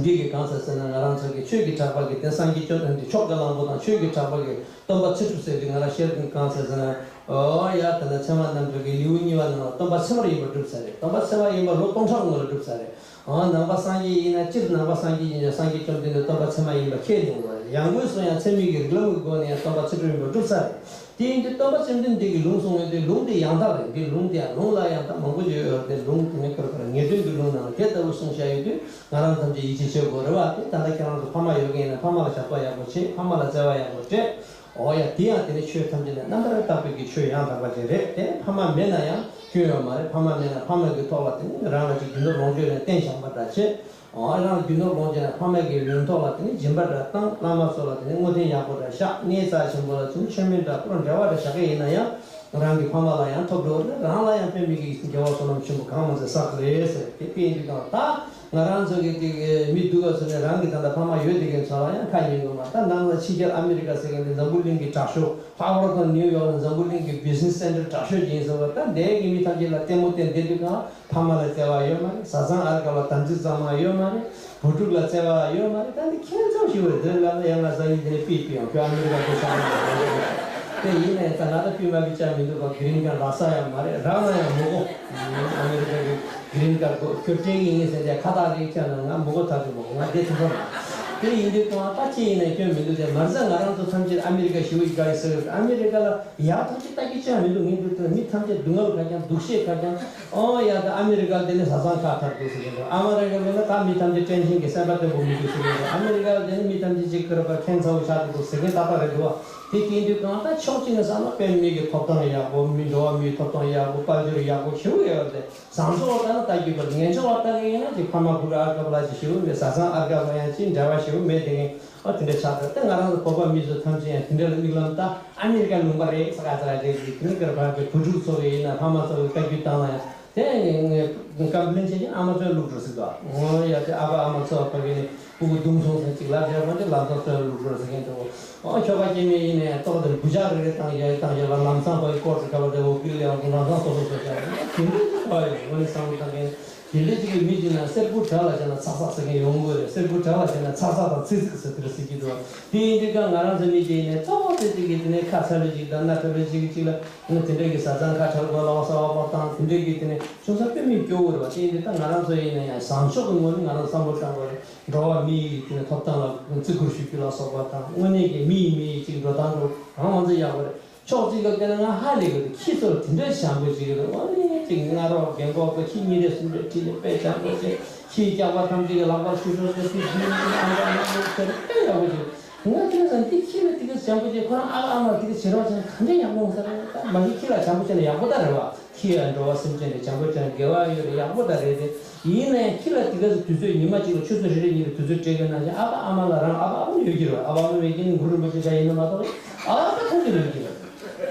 འདི་གིས་གང་ཟེར་ཟེར་ན། ང་རང་ཚོ་གི་ཆོས་ཀྱི་གྲགས་པ་གི་དེ་སངས་རྒྱས་བཅོམ་ལྡན་འདས་མཆོག་གི་གླང་པོ་དང་ཆོས་ཀྱི་གྲགས་པ་གི་སྟོན་པ་ཚེ་སྒྲུབ་ཟེར་དུས་ང་རང་ཤེར་དུས་གང་ཟེར་ཟེར་ན། འོ་ཡ། ད་ལྟ་ཚད་མ་རྣམ་འགྲེལ་གྱི་ལེའུ་གཉིས་པ་ནང་ལ་སྟོན་པ་ཚད་མར་ཡིན་པར་སྒྲུབ་ཚར་རེད། སྟོན་པ་ཚད་མ་ཡིན་པ་ལོ་སྟོང་ཕྲག་སྔོན་ལ་སྒྲུབ་ཚར་རེད། འོ་ནང་པ་སངས་རྒྱས་ཡིན་ན་སྤྱིར་ནང་པ་སངས་རྒྱས་ཡིན་ཀྱང་སངས་རྒྱས་བཅོམ་ལྡན་འདས་སྟོན་པ་ཚད་མ་ཡིན་པ་ཁས་ལེན་དགོས་རེད། ཡང་སྒོས་སུ་ཡང་ཚད་མའི་གི་རིགས་ལམ་གྱི་སྒོ་ནས་ཡང་སྟོན་པ་ཚེ་སྒྲུབ་ཡིན་པར་སྒྲུབ་ཚར་རེད། དེ་ཡིན་དུས་སྟོན་པ་ཚུལ་ཁྲིམས་ལྡན་འདས་ཀྱིས་ལུང་གསུངས་ཡོད་དུས་ལུང་དེ་ཡང་དག་རེད། འདི་ལུང་དེ་ཡང་ལུང་ལ་ཡང་དག་མང་པོ་ཡོད་ཡོད་དེ། ལུང་དེ་ནི་ཁོ་རང་ངེས་དོན་གྱི་ལུང་ནང་ལ་དེ་ལྟ་བུ་གསུངས་བཞག་ཡོད་དུས་ང་རང་ཐམས་ཅད་ཡིད་ཆེས་བྱེད་དགོས་རེད་བ། དེ་ད་ལྟ་ཁྱེད་རང་ཚོ་ཕ་མ་ཡོད་མཁན་ཡིན་ན་ཕ་མ་ལ་ཞབས་ཏོག་ཡག་པོ་བྱེད། ཕ་མ་ལ་བརྩེ་བ་ཡག་པོ་སྤྲད། འོ་ཡ། དེ་ཡང་དེ་ནི་ཆོས་ཐམས་ཅད་ནི་རྣམ་པར་དག་པའི་གི་ཆོས་ཡང་དག་པ་ཅིག་རེད། དེ་ཕ་མ་མེད་ན་ཡང་སྐྱོན་ཡོད་མ་རེད། ཕ་མ་མེད་ན་ཕ་མ་གི་ཐོག་ལ་དེ་ནི་རང་ལ་ཅིག་རྒྱུ་ནོར་ལོངས་སྤྱོད་ནས་བརྟེན་བཞག་པ་འདྲ་བྱེད། ཨ་རང་རྒྱུ་ནོར་ལོངས་སྤྱད་ན་ཕ་མ་གི་ལུས་ཐོག་ལ་དེ་ནི་སྦྱིན་པ་འདྲ་བཏང་། བླ་མ་ཚོ་ལ་དེ་ནི་བསྔོ་རྟེན་ཡག་པོ་འདྲ་བཞག། གནས་རྩ་ཆེན་པོ་ལ་དེ་ནི་མཆོད་མེ་འདྲ་ཕུལ། འབྲེལ་བ་འདྲ་བཞག་གི་ཡིན་ན་ཡང་རང་གི་ཕ་མ་ལ་ཡང་ཐོབ་འགྲོ་རེད། རང་ལ་ཡང་དཔེ་མི་སྲིད་དགེ་བ་བསོད་ནམས་ཆེན་པོ་གང་མང་ཟེར་བསགས་ཀྱི་རེད་ཟེར། དེ་དཔེ་འདི་དང་ད་ང་རང་ཚོ་གི་དེ་གི་མི་སྡུག་ག་ཚོ་ནས་རང་གི་ད་ལྟ་ཕ་མ་ཡོད་དེ་གི་ཚོ་ལ་ཡང་ཁ་ཉན་དགོས་མ། ད་ནང་ལ་ཕྱི་རྒྱལ་ཨ་མི་རི་ཀ་ཟེར་མཁན་དེ་འཛམ་བུ་གླིང་གི་དྲག་ཤོས། ཧར་ཝར་དང་ནིའུ་ཡོག་ལ་འཛམ་བུ་གླིང་གི་བི་ཛི་ནེ་སི་སེན་ཊར་དྲག་ཤོས་ཡིན་ཟེར་བ། ད་འདས་ཀྱི་མི་ཐམས་ཅད་ལ་ལྟད་མོ་བསྟན་བསྡད་དུས་གང་ཕ་མ་ལ་བརྩེ་བ་ཡོད་མ་རེད། བཟའ་ཚང་ཨར་ཀ་ལ་དམ་ཚིག་གཙང་མ་ཡོད་མ་རེད། བུ་ཕྲུག་ལ་བརྩེ་བ་ཡོད་མ་རེད། ད་འདི་ཁྱད་མཚར་ཞིག་རེད། དེ་ལ་ཡང་ང་ས་ཡིན་དེ་ནས་པི་པི་ཡང་ཁྱོད་ཨ་མི་རི་ཀ་དུ་ས་རེད། དེ་ཡིན་ནའི་ད་ང་ད་པི་མ་པི་ཅག་མི་འདུག་ག་གི་རིན་ཀ་ལ་ས་ཡང་མ་རེད། རང་ལ་ཡང་མི་དགོས། ཨ་མི་རི་ཀ་གི་གི་རིན་ཀ་དགོས། ཁྱོད་སྤྲད་ཀྱི་ཡིན་ཟེར་ཏེ་ཁ་བཏགས་རེ་ཁྱེར་ན་ང་མི་དགོས། ཐག་ཆོད་མི་དགོས། ང་དེ་ཐུབ་པ་མ་རེད། དེ་ཡིན་དུས་གང་ད་ཅི་ཡིན་ནའི་སྐྱོན་མི་འདུག་དེ་མ་ཟད་ང་རང་ཚོ་ཐམས་ཅད་ཨ་མི་རི་ཀ་ཞེ་པོ་ཞིག་དགའ་ཡི་ཟེར། ཨ་མི་རི་ཀ་ལ་ཡག་ཐམས་ཅད་ལྟ་རྒྱུ་ཅང་མི་འདུག་ངས་འདུག་དེ་མི་ཐམས་ཅད་སྡུག་བསྔལ་ཁ་རྐྱང་སྡུག་ཤེས་ཁ་རྐྱང་། ཨོ་ཡ་ད་ཨ་མི་རི་ཀ་དེ་ནི་བཟའ་ཚང་ཁ་ཐར་འདུག་ཟེར་གྱིན་འདུག་ཨ་མི་རི་ཀ་ལ་ད་མི་ཐམས་ཅད་བཀྲེན་ཆེན་གྱི་སེམས་པ་བརྟན་པོ་མི་འདུག་ཟེར་གྱིན་འདུག་ཨ་མི་རི་ཀ་ལ་དེ་ནི་མི་ཐམས་ཅད་ཅིག་ཁེར་བ་ཁྱད་མཚར་པོ་ཆགས་འདུག་ཟེར་མཁན་ཏག་ཏག་རེད་འདུག་བ། དེ་དེ་འདུག་གང་ལྟར་ཕྱོགས་གཅིག་ནས་བསམ་ན་དཔེ་མི་སྲིད་ཀྱི་ཐོབ་ཐང་ཡག་པོ། མི་འགྲོ་བ་མིའི་ཐོབ་ཐང་ཡག་པོ། དཔལ་འབྱོར་ཡག་པོ་ཞེ་པོ་ཡོད་རེད། བཟང་ཕྱོགས་ལ་ལྟ་ན་ལྟ་རྒྱུ་པ་རེད། ངན་ཕྱོགས་ལ་ལྟ་གི་ཡིན་ན་ཅིག་ཕ་མ་བུ་ཕྲུག་ཨར་ཀ་པ་ལ་ཅིག་ཞེ་པོ་མེད། བཟའ་ཚང་ཨར་ཀ་པ་ལ་ཡང་ཅིག་འབྲེལ་བ་ཞེ་པོ་མེད། དེ་ངན་ཨ་དེ་འདྲ་ཆགས་འདུག་དེ་ང་རང་ཚོ་བོད་པ་མི་ཚོ་ཐམས་ཅད་ཡང་དེ་འདྲ་ལ་དམིགས་ལམ་ལྟ། ཨ་མི་རི་ཀ་ལུང་པ་རེད་ས་ག་ས་ར་རེད་ཅིག་དེ་ནི་ཀར་བར་གྱི་བུ་ཕྲུག་ཚོ་གི་ཡིན་ན་ཕ་མ་ཚོ་གི་བཀའ་བཀྱོན་བཏང་ན་ཡང་དེ་ཀམ་པི་ལེན་བྱེད་ཀྱིན་ཨ་མ་ཚོའི་ལུག་འགྲོ་སྲིད་དོ། ཡ་དེ་ཨ་ཕ་ཨ་མ་ཚོ་ཕ་གི་ནི་སྤུ་གུ་རྡུང་སོང་ཟེར་ཅིག་ལབ་བྱས་པ་འདི་ལམ་སང་སོའི་ལུག་འགྲོ་ཟེར་མཁན་དེ། ཨོ་ཁྱོ་ག་སྐྱེ་མེད་ཡིན་ནའི་ཏོག་དེར་འབུ་ཅག་རེ་རེ་བཏང་ཡ་བཏང་ཡ་ལ་ལམ་སང་པའི་སྐོར་དུ་ག་བ་དེ་འོ་ཀི་ལེ་ཡང་ལམ་སང་སོ་སོ་སོ་བྱ་རེ་དེ་འདྲ་ཅིག་ག་བ་ཡོད། ངོ་ནས་བསམ་བློ་བཏང་མཁན་དེ་འདྲ་ཅིག་གི་མི་ཅིག་ན་གསེར་སྐུ་བྲག་ལ་བྱས་ན་ཚག་ཚག་ཟེར་མཁན་ཡོང་གི་རེད། གསེར་སྐུ་བྲག་ལ་བྱས་ན་ཚག་ཚག་དང་ཚིག་ཚིག་ཟེར་དེ་འདྲ་ཟེར་གྱི་འདུག་དེ་ཡིན་དུས་ཀ་ང་རང་ཚོ་མི་ཅིག་ཡིན་ནའི་ཏོག་དེ་ཅིག་གི་དེ་ནས་ཁ་ཚ་བའི་ཅིག་དང་སྣ་ཁྲལ་བའི་ཅིག་ཅིག་ལ་ང་དེ་འདྲ་གི་བཟའ་ཚང་ཁ་བྲལ་དགོས་ལ་བ་ས་བ་པ་དང་དེ་འདྲ་གི་དེ་ནས་ཅུང་ཟད་དཔེ་མི་སྐྱོ་བོ་རེད་བ། དེ་ཡིན་དུས་ད་ང་རང་ཚོ་ཡིན་ན་ཡང་བཟང་ཕྱོགས་ཀྱི་ངོས་ནས་ང་རང་བསམ་བློ་བཏང་དགོས་རེད། འགྲོ་བ་མི་ཡི་དེ་ནས་ཐོབ་ཐང་ལ་བརྩི་བཀུར་ཞུ་རྒྱུ་ལ་སོགས་པ་དང་། དངོས་གནས་ཀྱི་མི་ཡི་མི་ཡི་ཅིག་འགྲོ་སྟངས་འགྲོ་གང་མང་ཚོ་ཡག་པོ་རེད། ཕྱོགས་གཅིག་ལ་བལྟས་ན་ང་ཧ་ལས་གི་འདུག་ཁྱི་ཚོར་དེ་འདྲའི་བྱམས་པོ་ཅིག་རེད། དངོས་གནས་ཅིག་སྔ་རོགས་རྒན་གོག་གི་ཁྱི་གཉིས་རེ་གསུམ་རེ་ཁྲིད་ནས་དཔེ་བྱམས་པོ་བྱས། ཁྱིའི་སྐྱག་པ་ཐམས་ཅད་ཀྱི་ལག་པར་ཤུ་ཤོ་ཟེར་ཏེ་དེ་ཨང་ཀ་ཨང་ཀ་ཟེར་དཔེ་ཡག་པོ་ཅིག་ང་དེ་ཙང་འདི་ཁྱི་ལ་དེ་ག་བྱམས་པོ་བྱས། ཁོ་རང་ཨ་ཕ་ཨ་མ་དེ་ག་བྱེད་རོགས་བྱས་ན་ག་འདྲའི་ཡག་པོ་འོང་ས་རེད། ད་མ་གཞི་ཁྱི་ལ་བྱམས་པོ་བྱས་ན་ཡག་པོ་ད་རེད་བ། ཁྱི་ཡང་འགྲོ་བ་སེམས་ཅན་རེད། བྱམས་པོ་བྱས་ན་དགེ་བ་ཡོད་རེད། ཡག་པོ་ད་རེད་དེ། ཡིན་ནའི་ཁྱི་ལ་དེ་ག་ཚོ་དུས་ཚོད་ཉི་མ་གཅིག་ལ་ཆུ་ཚོད་རེ་རེ་གཉིས་ལ་དུས་ཚོད་སྤྲད་མཁན་ནང་བཞིན་ཨ་ཕ་ཨ་མ་ལ་རང་ཨ་ཕ་ཨ་མ་ཡོད་ཀྱི་རེད། ཨ་ཕ་ཨ་མ་མེད་མཁན་ནི་གུ་རུ་རིན་པོ་ཆེ་འདྲ་ཡིན་ན་མ་གཏོགས་ཨ་ཕ་ཐམས་ཅད་ཡོད་ཀྱི་རེད།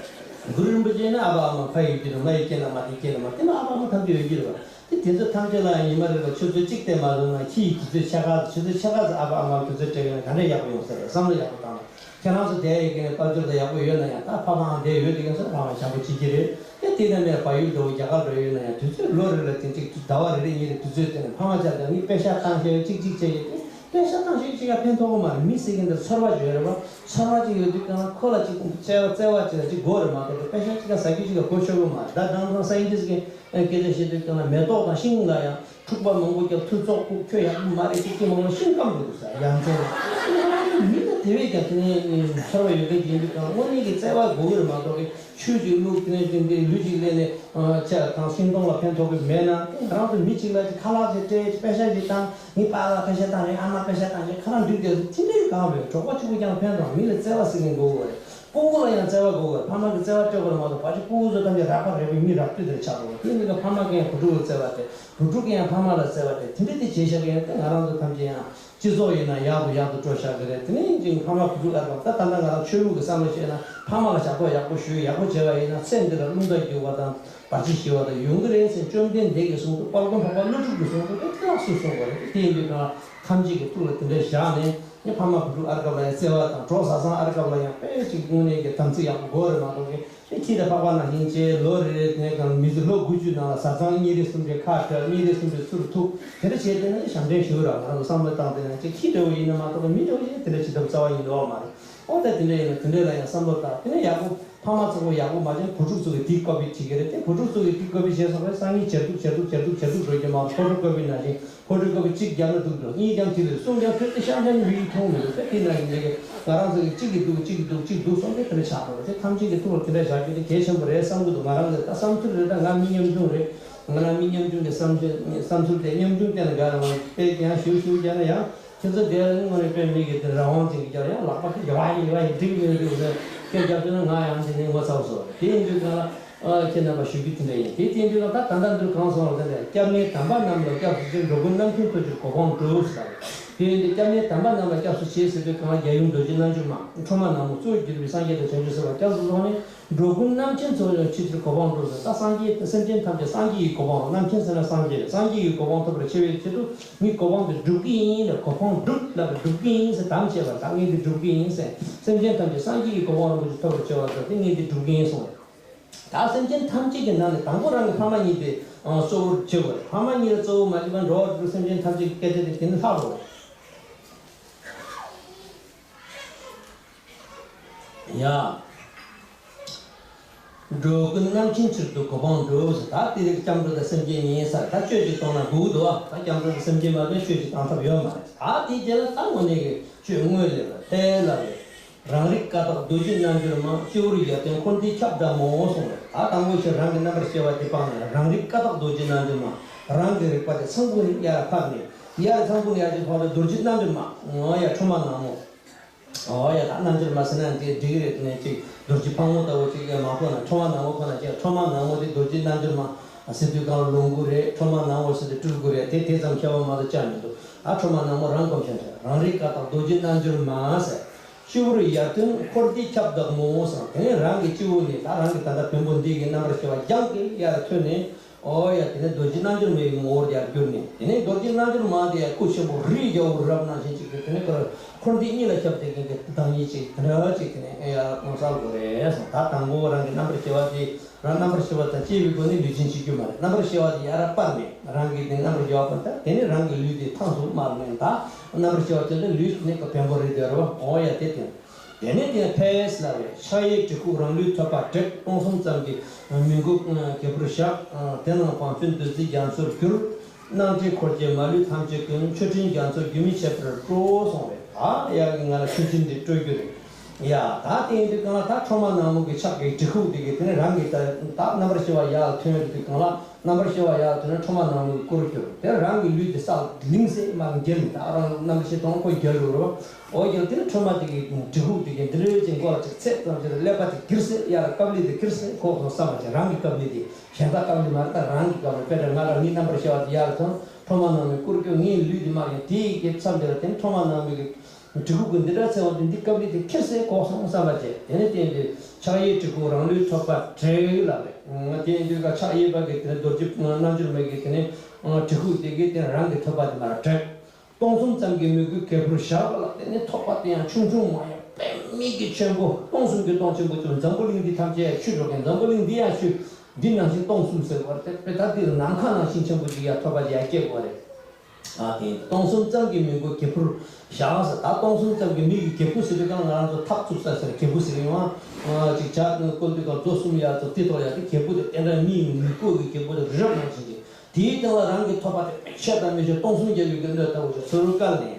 གུ་རུ་རིན་པོ་ཆེ་ནི་ཨ་ཕ་ཨ་མ་ཕ་ཡོད་ཀྱི་རེད། མ་ཡོད་སྐྱེས་ན་མ། དེ་སྐྱེས་ན་མ། དེ་ནི་ཨ་ཕ་ཨ་མ་ཐམས་ཅད་ཡོད་ཀྱི་རེད་བ། དེ་དེ་ཚོ་ཐམས་ཅད་ལ་ཡང་ཉི་མ་རེ་ལ་ཆུ་ཚོད་གཅིག་བལྟས་མ་སོང་ན་ཁྱི་ཡི་དུས་ཚོད་ཕྱེད་ཀ་ཆུ་ཚོད་ཕྱེད་ཀ་ཙམ་ཨ་ཕ་ཨ་མ་ལ་དུས་ཚོད་སྤྲད་མཁན་ན་ག་འདྲ་ཡག་པོ་ཡོང་ས་རེད། བསམ་བློ་ཡག་པོ་བཏང་ན། ཁྱེད་རང་ཚོ་བསྡད་ཡོད་མཁན་ནི་དཔལ་འབྱོར་དང་ཡག་པོ་ཡོད་ན་ཡང་ད་ཕ་མའང་བསྡད་ཡོད་དེ་ཡིན་ཙང་ཕ་མ་བྱམས་པོ་བྱེད་ཀྱི་རེད། དེ་དེ་ནས་ནས་བལ་ཡུལ་འདྲ་བོ་རྒྱ་གར་འདྲ་ཡོད་ན་ཡང་དུས་ཚོད་ལོ་རེ་ལ་དེ་གཅིག་ཟླ་བ་རེ་རེ་གཉིས་རེ་དུས་ཚོད་བཏོན་ནས་ཕ་མ་ཅག་དང་ངས་པེ་ཤག་བཏང་ཤེས་གཅིག་གཅིག་བྱས་ཀྱི་དེ། པེ་ཤག་བཏང་ཤེས་གཅིག་ག་ཕན་ཐོགས་ཀྱི་མ་རེད། མི་ཟེར་མཁན་དེ་ཚོར་བ་ཅིག་ཡོད་རེད་བ། ཚོར་བ་ཅིག་ཡོད་དུས་གང་ལ་ཁོ་ལ་ཅིག་བརྩེ་བ་བརྩེ་བ་ཅིག་ལ་ཅིག་དགོས་རེད་མ་གཏོགས་པེ་ཤག་གཅིག་ག་ཟ་རྒྱུ་ཅིག་ག་གོ་ཆོད་ཀྱི་མ་རེད། ད་དེང་སང་སའེན་ཊིསཊ་གི་སྐད་ཆ་བཤད་དུས་གང་ལ་མེ་ཏོག་དང་ཤིང་ལ་ཡང་འཁྲུག་པ་མང་པོ་རྒྱབ། ཐུག་བཙོག་ཁུག་ཁྱོད་ཡག་པོ་མ་རེད་ཅིག་ཅིག་མང་པོ་ཤིང་སྐམ་འགྲོ་འདུག་ཟེར། ཡ་མཚན་ལ་མི་ལ་དེ་བས་ཀྱང་དེ་ནས་ཚོར་བ་ཡོད་མཁན་ཅིག་ཡིན་དུས་གང་ལ་དངོས་གནས་ཀྱི་བརྩེ་བ་དགོས་ཀྱི་རེད་མ་གཏོགས་ཀྱི་ཆོས་ཅིག་བླུགས་དེ་ནས་དེ་འདྲའི་ལུད་ཅིག་ལེན་ནས་ཆ་དང་ཤིང་སྡོང་ལ་ཕན་ཐོགས་ཀྱི་མེད་ན། ང་རང་ཚོ་མི་གཅིག་ལ་ཅིག་ཁ་ལག་ཅིག་སྤྲད། པེ་ཤག་ཅིག་བཏང་། ངའི་པཱ་ལགས་པེ་ཤག་བཏང་རེད། ཨ་མ་པེ་ཤག་བཏང་རེད། ཁ་རང་འདུག་དེ་ཚོ་ཅི་འདྲའི་གང་བས་གྲོགས་པོ་གཅིག་པུ་ཀྱང་ཕན་ཐོགས། མི་ལ་བརྩེ་བ་ཟེར་མཁན་དགོས་ཀྱི་རེད། སྤུ་གུ་ལ་ཡང་བརྩེ་བ་དགོས་པར་ཕ་མ་གི་བརྩེ་བ་སྤྲད་དགོས་རེད་མ་གཏོགས་ཕལ་ཆེར་སྤུ་གུ་ཚོ་ཐམས་ཅད་རགས་པ་རེད་པས། མི་རགས་བསྡད་དེ་ཆགས་འགྲོ་བ། དེ་ཡིན་དུས་ཕ་མ་གིས་ཡང་བུ་ཕྲུག་ལ་བརྩེ་བ་སྤྲད། བུ་ཕྲུག་གིས་ཡང་ཕ་མ་ལ་བརྩེ་བ་སྤྲད། དེ་འདྲ་དེ་བྱས་བཞག་གི་ཡང་དེ་ང་རང་ཚོ་ཐམས་ཅད་ཡང་སྤྱི་ཚོགས་ཡིན་ན་ཡག་ཏུ་ཡག་ཏུ་འགྲོ་བཞག་གི་རེད། དེ་ནས་ཡིན་ཅིང་ཕ་མ་བུ་ཕྲུག་ཨ་དང་ད་ད་ལྟ་ང་རང་ཆོས་ལུགས་ཀྱི་བསམ་བློ་བཤད་ན་ཕ་མ་ལ་ཞབས་ཏོག་ཡག་པོ་ཞུས། ཡག་པོ་བྱས་པ་ཡིན་ན་ཚེ་འདི་ལ་རླུང་རྟ་རྒྱུག་པ་དང་བར་ཆད་ཞི་བ་དང་ཡོང་གི་རེད་ཟེར། བཅོམ་ལྡན་འདས་ཀྱིས་གསུངས་འདུག་དཔལ་མགོན་འཕགས་པ་ཀླུ་སྒྲུབ་ཀྱིས་གསུངས་འདུག་དེ་ལ་སུས་གསུངས་པ་རེད། དེ་ཡིན་དུས་ང་ཐམས་ཅད་ཀྱི་ཐུགས་ལ་དེ་འདྲ་བཞག་ནས། ངས་ཕ་མ་བུ་ཕྲུག་ཨར་སྐབས་ལ་ཡང་བརྩེ་བ་དང་གྲོགས་བཟའ་ཚང་ཨར་སྐབས་ལ་ཡང་དཔེ་ཅིག་དངོས་གནས་ཀྱི་དམ་ཚིག་ཡག་པོ་དགོས་རེད་མ་གཏོགས་ཀྱི་དེ་ཁྱི་དང་ཕག་པ་ནང་བཞིན་བྱས་ལོ་རེ་རེ་དེ་གང་མི་ཚེ་ལོ་དགུ་བཅུ་ནང་ལ་བཟའ་ཚང་གཉིས་རེ་གསུམ་རེ་ཁ་བྲལ། གཉིས་རེ་གསུམ་རེ་ཚུར་ཐུག་དེ་འདྲ་བྱས་བསྡད་ན་ཞབས་འདྲེན་ཞུ་ར། ང་རང་ཚོ་བསམ་བློ་བཏང་བསྡད་ན་ཅིག་ཁྱི་འདྲ་བོ་ཡིན་ན་མ་གཏོགས་མི་འདྲ་བོ་ཞིག་དེ་འདྲ་བྱེད་ཐབས་རྩ་བ་ཉིད་ནས་ཡོད་མ་རེད། ཨོ་ད་དེ་འདྲ་ཡིན་ན་དེ་འདྲ་ལ་ཡང་བསམ་བློ་བཏང་། དེ་ནས་ཡག་པོ་ཕ་མ་ཚོ་གོ་ཡག་པོ་མ་བྱས་བུ་ཕྲུག་ཚོ་གི་དེ་ཀོ་པི་བྱེད་ཀྱི་རེད་དེ། བུ་ཕྲུག་ཚོ་གི་དེ་ཀོ་པི་བྱས་སོང་བས་སང་ཉིན་བྱེད་སྡུག་བྱེད་སྡུག་བྱེད་སྡུག་བྱེད་སྡུག་འགྲོ་རྒྱུ་མ་རེད། ཕོ་ཊོ་ཀོ་པི་ནང་བཞིན། ཕོ་ཊོ་ཀོ་པི་གཅིག་བརྒྱབ་ན་སྡུག་འགྲོ། གཉིས་ཀྱང་དེ་རེད། གསུམ་ཀྱང་དེ་རེད། གཤམ་གཤམ་མི་ཡིས་མཐོང་མི་འདུག་དེ་དེ་ནང་གི་མི་གི་ང་རང་ཚོ་གི་གཅིག་གིས་སྡུག་གཅིག་གིས་སྡུག་གཅིག་སྡུག་སོང་དེ་དེ་འདྲ་ཆགས་འགྲོ་རེད། དེ་ཐམས་ཅད་ཀྱི་ཐུགས་ལ་དེ་འདྲ་བཞག་རྒྱུ་དེ་གལ་ཆེན་པོ་རེད་བསམ་གི་འདུག་ང་རང་གི་ད་བསམ་ཚུལ་རེད། ད་ང་མི་ཉམ་ཆུང་རེད། ང་རང་མི་ཉམ་ཆུང་གི་བསམ་ཚུལ་བསམ་ཚུལ་དེ་ཉམ་ཆུང་བལྟས་ན་དགའ་རུང་དཔེ་ཡང་ཞུ་ཞུ་བྱས་ན་ཡང་ཁྱེད་ཚོ་དེ་ལ་དངོས་གནས་དཔེ་མི་གི་དེ་རང་དབང་ཅན་གྱི་རྒྱབ་ཡང་ལག་པ་ཡ་ཡ་ཡ་འགྲིག་མི་འདུག་ཟེར་སྐད་རྒྱབ་བྱས་ན་ང་ཡང་དེ་ནས་ངོ་ཚ་བ་བཟོ་རེད། དེ་ཡིན་དུས་ང་ལ། ཨ་ཁྱེད་རྣམ་པ་ཞུ་རྒྱུ་དེ་འདྲ་ཡིན། དེ་བསྟན་དུས་ལ་ད་ད་ལྟ་འདིར་གང་སོང་བ་དེ་འདྲ། སྐྱབས་གནས་དམ་པ་རྣམས་ལ་སྐྱབས་སུ་མཆི། འགྲོ་ཀུན་རྣམ་མཁྱེན་ཐུགས་ཀྱི་གོ་འཕང་སྒྲུབ་ཟེར། དེ་ཡིན་དུས་སྐྱབས་གནས་དམ་པ་རྣམས་ལ་སྐྱབས་སུ་མཆི་ཟེར་དུས་གང་ལ་རྒྱལ་ཡུམ་རྡོ་རྗེ་རྣལ་འབྱོར་མ། ཁྲོ་མ་ནག་མོ། གཙོ་བོ་གྱུར་པའི་སངས་རྒྱས་དང་བྱང་ཆུབ་སེམས་དཔའ་སྐྱབས་སུ་སོང་ནས། འགྲོ་ཀུན་རྣམ་མཁྱེན་ཚོགས་ཀྱང་མཆིས་ཕྱིར་གོ་འཕང་སྒྲུབ་ཟེར། ད་སངས་རྒྱས་སེམས་ཅན་ཐམས་ཅད་སངས་རྒྱས་ཀྱི་གོ་འཕང་། རྣམ་མཁྱེན་ཟེར་ན་སངས་རྒྱས་རེད། སངས་རྒྱས་ཀྱི་གོ་འཕང་ཐོབ་པར་བྱ་བའི་ཆེད་དུ་ངས་གོ་འཕང་དེ་སྒྲུབ་ཀྱི་ཡིན་ལ། གོ་འཕང་སྒྲུབ་ལབ་པའི་སྒྲུབ་ཀྱི་ཡིན་ཟེར་དམ་བཅས་པ་ད་ངས་འདི་སྒྲུབ་ཀྱི་ཡིན་ཟེར། སེམས་ཅན་ཐམས་ཅད་སངས་རྒྱས་ཀྱི་གོ་འཕང་རིན་པོ་ཆེ་ཐོབ་པར་བྱ་བ་ཟེར་དེ་ངས་འདི་སྒྲུབ་ཀྱི་ཡིན་གསུངས། ད་སེམས་ཅན་ཐམས་ཅད་ཀྱི་ནང་ནས་དང་པོ་རང་གི་ཕ་མ་གཉིས་དེ་གཙོ་བོར་བྱེད་དགོས་རེད། ཕ་མ་གཉིས་ལ་གཙོ་བོ་མ་བྱས་པར་འགྲོ་བ་རིགས་དྲུག་སེམས་ཅན་ཐམས་ཅད་ཀྱི་སྐད་ཆ་དེ་དེ་ནི་ལྷག་འགྲོ་རེད། ཡ། འགྲོ་ཀུན་རྣམ་མཁྱེན་ཕྱིར་དུ་གོ་འཕང་སྒྲུབ་ཟེར། ད་དེ་རིགས་སྐྱབས་འགྲོ་དང་སེམས་བསྐྱེད་གཉིས་ཟེར། ད་གཅོད་ཅིག་གཏོང་ན་དགོས་འདུག་ཨ། ད་སྐྱབས་འགྲོ་དང་སེམས་བསྐྱེད་མ་གཏོགས་གཅོད་ཅིག་བཏང་ཐབས་ཡོད་མ་རེད། ད་དེའི་རྗེས་ལ་ད་དངོས་གནས་ཀྱི་གཅོད་དངོས་ལས་ལ་ལྟ་ལ་རེད། རང་རིག་ཀ་དག་རྡོ་རྗེ་རྣལ་འབྱོར་མ། སྤྱི་བོར་ཡར་ཐོན་འཁོར་འདས་ཁྱབ་བདག་མོ་གསུངས་རེད། ད་དང་པོ་ཕྱིར་རང་གི་རྣམ་པར་ཤེས་པ་དེ་སྤངས་ནས། རང་རིག་ཀ་དག་རྡོ་རྗེ་རྣལ་འབྱོར་མ། རང་གི་རིག་པ་དེ་ཚངས་བུག་ནས་ཡར་འཕར་ནས། ཡར་ཚངས་བུག་ནས་ཡར་ཅིག་འཕར་བ་རྡོ་རྗེ་རྣལ་འབྱོར་མ། ཨོ་ཡ་ཁྲོ་མ་ནག་མོ། ཨོ་ཡ་ད་རྣལ་འབྱོར་མ་ཟེར་ན་འདི་འགྲིག་གི་རེད། དེ་ནས་ཅིག་རྡོ་རྗེ་ཕག་མོ་ལྟ་བུ་ཅིག་ཡ་མ་ཁོ་ན་ཁྲོ་མ་ནག་མོ་ཁོ་ན་ཅིག་ཁྲོ་མ་ནག་མོ་དེ་རྡོ་རྗེ་རྣལ་འབྱོར་མ་ཟེར་དུས་གང་ལ་ལོངས་སྐུ་རེད། ཁྲོ་མ་ནག་མོ་ཟེར་དུས་སྤྲུལ་སྐུ་རེད། དེ་དེ་ཙམ་ཁྱད་པར་མ་གཏོགས་ཅང་མི་འདུག་ཨ་ཁྲོ་མ་ནག་མོ་རང་གོམས་ཤིང་རེད། རང་རིག་ཀ་དག་རྡོ་རྗེ་རྣལ་འབྱོར་མ་ཟེར། སྤྱི་བོར་ཡར་ཐོན་འཁོར་འདས་ཁྱབ་བདག་མོ་ཟེར། དེ་ནས་རང་གི་སྤྱི་བོ་ནས་ད་རང་གི་ད་ལྟ་བེམ་པོ་འདི་གི་རྣམ་པར་ཤེས་པ་རྒྱང་གིས་ཡར་ཐོན་ནས། ཨོ་ཡ་དེ་ནས་རྡོ་རྗེ་རྣལ་འབྱོར་མའི་ངོ་བོར་ཡར་གྱུར་ནས། དེ་ནས་རྡོ་རྗེ་རྣལ་འབྱོར་མ་དེ་ཡང་སྐུ་ཆེན་པོ་རིའི་རྒྱལ་པོ་རི་རབ་ནང་བཞིན་ཅིག་གི་དེ་ནས་ཁོ་འཁོར་འདས་གཉིས་ལ་ཁྱབ་བསྡད་མཁན་གྱི་བདག་ཉིད་ཅིག་དེ་འདྲ་ཅིག་དེ་ནས་ཡར་གསལ་དགོས་རེད་གསུངས། ད་དང་པོ་རང་གི་རྣམ་པར་ཤེས་པ་དེ་རང་རྣམ་པར་ཤེས་པ་དང་བཅས་པའི་སྒོ་ནས་ལུས་ཅན་བྱེད་རྒྱུ་མ་རེད། རྣམ་པར་ཤེས་པ་དེ་ཡར་སྤར་ནས་རང་གི་དེ་རྣམ་པར་རྒྱལ་བ་པ་དང་དེ་ནས་རང་གི་ལུས་དེ་ཐང་དུ་དམར་ནས། ད་རྣམ་པར་ཤེས་པ་དེ་ལ་ལུས་ནི་བེམ་པོ་རེད་དེ་རོ། ཨོ་ཡ་དེ་དེ། དེ་ནས་དེ་ཕས་ལ་བའི་ཕྱག་གཡས་གྲི་ཁུག་རང་ལུས་ཐོད་པ་བྲེགས། སྟོང་གསུམ་ཙམ་གྱི་མི་མགོ་གྱལ་པོར་བཞག་དེ་རྣམས་བང་ཆེན་བདུད་རྩིའི་རྒྱ་མཚོར་གྱུར། སྣང་མཐའི་འཁོར་གྱི་མ་ལུས་ཐམས་ཅད་ཀུན། མཆོད་སྤྲིན་རྒྱ་མཚོ་རྒྱུན་མི་འཆད་པར་སྤྲོ་གསུངས་པས། ད་ཡ་གི་ང་ལ་མཆོད་སྤྲིན་འདི་སྤྲོ་རྒྱུ་རེད། ཡ་ད་དེ་ཡིན་དུས་གང་ལ་ད་ཁྲོ་མ་ནག་མོ་གི་ཕྱག་གི་གྲི་ཁུག་འདི་གི་དེ་ནས་རང་གི་ད་ད་རྣམ་པར་ཤེས་པ་ཡར་ཐོན་དུས་གང་ལ། རྣམ་པར་ཤེས་པ་ཡར་ཐོན་ན་ཁྲོ་མ་ནག་མོའི་སྐུར་གྱུར། དེ་རང་གི་ལུས་དེ་ས་ལིང་སེ་མར་འགྱེལ། ད་རང་རྣམ་པར་ཤེས་ཐོང་ཁོ་འགྱེལ་ལོ་རོ། འོ་འགྱེལ་དེ་ནི་ཁྲོ་མ་དེ་གི་གྲི་ཁུག་དེ་གི་འདི་རེད་ཅིག་མགོ་ལ་ཅིག་ཚད་ཙམ་ཅིག་ཀླད་པ་དེ་འགྱེལ་སེ་ཡར་ཀབ་ལི་དེ་འགྱེལ་སེ་ཁོ་ཁོ་བསམ་པ་ཅིག་རང་གི་ཀབ་ལི་དེ་གཞན་དག་ཀབ་ལི་མ་རེད། ད་རང་གི་ཀབ་ལི། དཔེར་ན་ང་ལ་ངའི་རྣམ་པར་ཤེས་པ་དེ་ཡར་ཐོན་ཁྲོ་མ་ནག་མོའི་སྐུར་གྱུར། ངའི་ལུས་དེ་མར་ཡང་དེ་གི་མཚམས་དེ་ལ་དེ་ནི་ཁྲོ་མ་ནག་མོའི་གི་གྲི་ཁུག་གི་འདི་འདྲ་ཚེ་བ་དེ་འདི་ཀབ་ལི་དེ་འཁྱེར་སའི་གོ་སོང་བསམ་པ་བྱས། དེ་ནས་བསྟན་ཏེ་ཕྱག་གཡས་གྲི་ཁུག་རང་ལུས་ཐོད་པ་བྲེགས་ལབ་རེད། དེ་ཡིན་དུས་ཀ་ཕྱག་གཡས་པ་གི་དེ་ནས་རྡོ་རྗེ་རྣལ་འབྱོར་མའི་གི་དེ་ནས་གྲི་ཁུག་དེ་གིས་དེ་རང་གི་ཐོད་པ་དེ་མར་བྲེགས། སྟོང་གསུམ་ཙམ་གྱི་མི་མགོའི་གྱལ་པོར་བཞག་ལབ། དེ་ནས་ཐོད་པ་དེ་ཡང་ཆུང་ཆུང་མ་ཡང་དཔེ་མིག་གི་ཆེན་པོ། སྟོང་གསུམ་གྱི་སྟོང་ཆེན་པོ་ཚུར་འཛམ་བུ་གླིང་འདི་ཐམས་ཅད་ཆུ་འགྲོ་མཁན། འཛམ་བུ་གླིང་འདི་ཡང་ཆུ། འདི་ནང་བཞིན་སྟོང་གསུམ་ཟེར་བ་རེད། དཔེ་ད་འདིར་ནམ་མཁའ་ནང་བཞིན་ཆེན་པོ་ཅིག་ཡ་ཐོད་པ་ཅིག་ཡ་སྐྱེ་དགོས་རེད། ཨ་དེ་སྟོང་གསུམ་ཙམ་གྱི་མི་མགོའི་གྱལ་པོར་བཞག་ཟེར། ད་སྟོང་གསུམ་ཙམ་གྱི་མི་གི་གྱལ་པོ་ཟེར་བའི་སྒང་ང་རང་ཚོ་ཐག་བཙུགས་ས་ཟེར། གྱལ་པོ་ཟེར་བའི་སྒང་ཅིག་བྱ་བཀོལ་དུས་སྒང་མཛོ་གསུམ་ཡ་ཚོ་དེ་ཐོག་ཡ་དེ་གྱལ་པོ་དེ་དེ་འདྲ་མིའི་མི་མགོ་གི་གྱལ་པོ་དེ་རི་རབ་ནང་བཞིན་གྱི། དེའི་སྟེང་ལ་རང་གི་ཐོད་པ་དེ་དཔེ་ཆེ་དང་མི་ཆེ་སྟོང་གསུམ་རྒྱལ་པོའི་གི་སྣོད་ལྟ་བུ་ཞིག་ཚུར་བཀལ་ནས།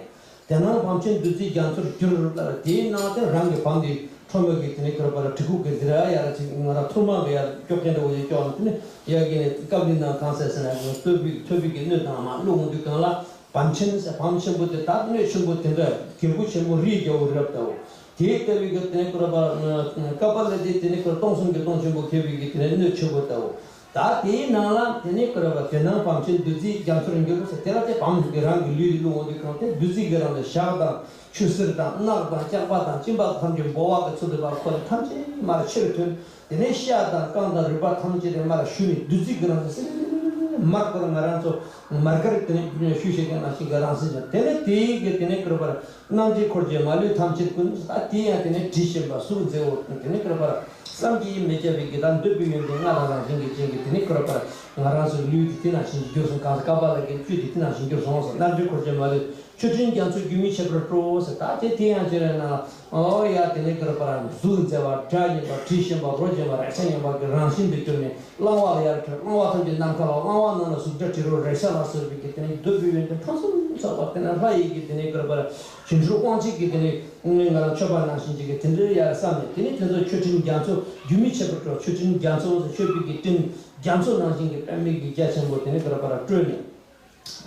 དེ་རྣམས་བང་ཆེན་བདུད་རྩིའི་རྒྱ་མཚོར་གྱུར་ལབ། དེའི་ནང་དེ་རང་གི་བང་དེ་ཁྲོ་མོ་གི་དེ་ནས་གྱལ་པོར་གྲི་ཁུག་གི་འདི་ར་ཡ་ར་ཅིག་ང་ར་ཐུར་མ་གི་ཡ་ར་སྐྱོག་གན་འདྲ་བོ་ཡ་སྐྱོག་ནས་དེ་ནས་ཡ་གི་ནས་ཀབ་ལི་ནང་གང་ཟེར་ཟེར་ན་ཐོད་པའི་ཐོད་པའི་གི་སྣོད་དང་མ་བླུགས་འོང་དུས་སྒང་ལ་བང་ཆེན་ཟེར། བང་ཆེན་པོ་དེ་ད་སྣོད་ཆེན་པོ་དེ་འདྲ་གྱལ་པོ་ཆེན་པོ་རིའི་རྒྱལ་པོ་རི་རབ་ལྟ་བུ། དེའི་ལྟ་བུའི་གི་དེ་ནས་གྱལ་པོར་ཀ་པ་ལ་དེ་དེ་ནས་གྱལ་པོར་སྟོང་གསུམ་གྱི་སྟོང་ཆེན་པོ་གྱལ་པོའི་གི་དེ་ནས་སྣོད་ཆེན་པོ་ལྟ་བུ། ད་དེའི་ནང་ལ་དེ་ནས་གྱལ་པོར་དེ་རྣམས་བང་ཆེན་བདུད་རྩིའི་རྒྱ་མཚོར་གྱུར་ཟེར། དེ་ལ་དེ་བང་གི་རང་གི་ལུས་ལ་བླུགས་འོང་དུས་སྒང་དེ་བདུད་རྩི་གི་རང་དུ་ཞག་དང་ཆུ་སེར་དང་རྣག་དང་སྐྱག་པ་དང་གཅིན་པ་ཐམས་ཅད་འབོ་བ་གི་ཚུལ་དུ་བ་ཁོ་དེ་ཐམས་ཅད་མར་ཕྱིར་ཐོན། དེ་ནས་ཤ་དང་རྐང་དང་རུས་པ་ཐམས་ཅད་དེ་མར་ཞུ་ནས་བདུད་རྩི་གི་རང་དུ་སེར་མར་ཁོ་ལ་ང་རང་ཚོ་མར་ཀར་དེ་ནས་ཞུ་བྱེད་མཁན་ནང་བཞིན་གྱི་རང་བཞིན་ཅན། དེ་ནས་དེའི་གི་དེ་ནས་གྱལ་པོར་སྣང་མཐའི་འཁོར་གྱི་མ་ལུས་ཐམས་ཅད་ཀུན། ད་དེ་ཡང་དེ་ནས་དྲི་ཞིམ་པ་གཟུགས་མཛེས་པོ་དེ་ནས་གྱལ་པོར་བསམ་གྱིས་མི་ཁྱབ་པའི་གི་ད་འདོད་པའི་ཡོན་ཏན་ལྔ་དང་རང་བཞིན་གྱི་རྐྱེན་གྱིས་དེ་ནས་གྱལ་པོར་ང་རང་ཚོའི་ལུས་དེ་དེ་ནང་བཞིན་གྱི་གྱུར་སོང་། གང་ཟག་ཀ་པ་ལ་གི་བཅུད་དེ་དེ་ནང་བཞིན་གྱུར་སོང་ཟེར། སྣང་མཐའི་འཁོར་གྱི་མ་ལུས་མཆོད་སྤྲིན་རྒྱ་མཚོ་རྒྱུན་མི་འཆད་པར་སྤྲོ་ཟེར། ད་དེ་དེ་ཡང་ཅི་རེད་ན། ཨོ་ཡ་དེ་ནས་གྱལ་པོར་གཟུགས་མཛེས་པ་སྒྲ་སྙན་པ་དྲི་ཞིམ་པ་རོ་སྦྱིན་པ་རེག་བྱ་སྙན་པ་གི་རང་བཞིན་དུ་གྱུར་ནས་བླང་བ་ལ་ཡར་འཕེལ། བླང་བ་ཐམས་ཅད་ནམ་མཁའ་ལ། བླང་བ་རྣམས་ལ་གཟུགས་སྒྲ་དྲི་རོ་རེག་བྱ་ལ་སོགས་པའི་གི་དེ་ནས་འདོད་པའི་ཡོན་ཏན་ཕུན་སུམ་ཚོགས་པ། དེ་ནས་ལྷ་ཡི་གི་དེ་ནས་གྱལ་པོར་བྱང་ཆུབ་དབང་བྱེད་ཀྱི་དེ་ནས་ང་ལ་མཆོད་པ་ནང་བཞིན་ཅིག་གི་དེ་འདྲའི་ཡར་བསམ་ནས། དེ་ནས་དེ་ཚོ་མཆོད་སྤྲིན་རྒྱ་མཚོ་རྒྱུན་མི་འཆད་པར་སྤྲོ། མཆོད་སྤྲིན་རྒྱ་མཚོ་ཟེར་མཆོད་པའི་གི་སྤྲིན་རྒྱ་མཚོ་ནང་བཞིན་གྱི་དཔེ་མེད་ཀྱི་རྒྱ་ཆེན་པོ་དེ་ནས་གྱལ་པོར་སྤྲོ་ནས།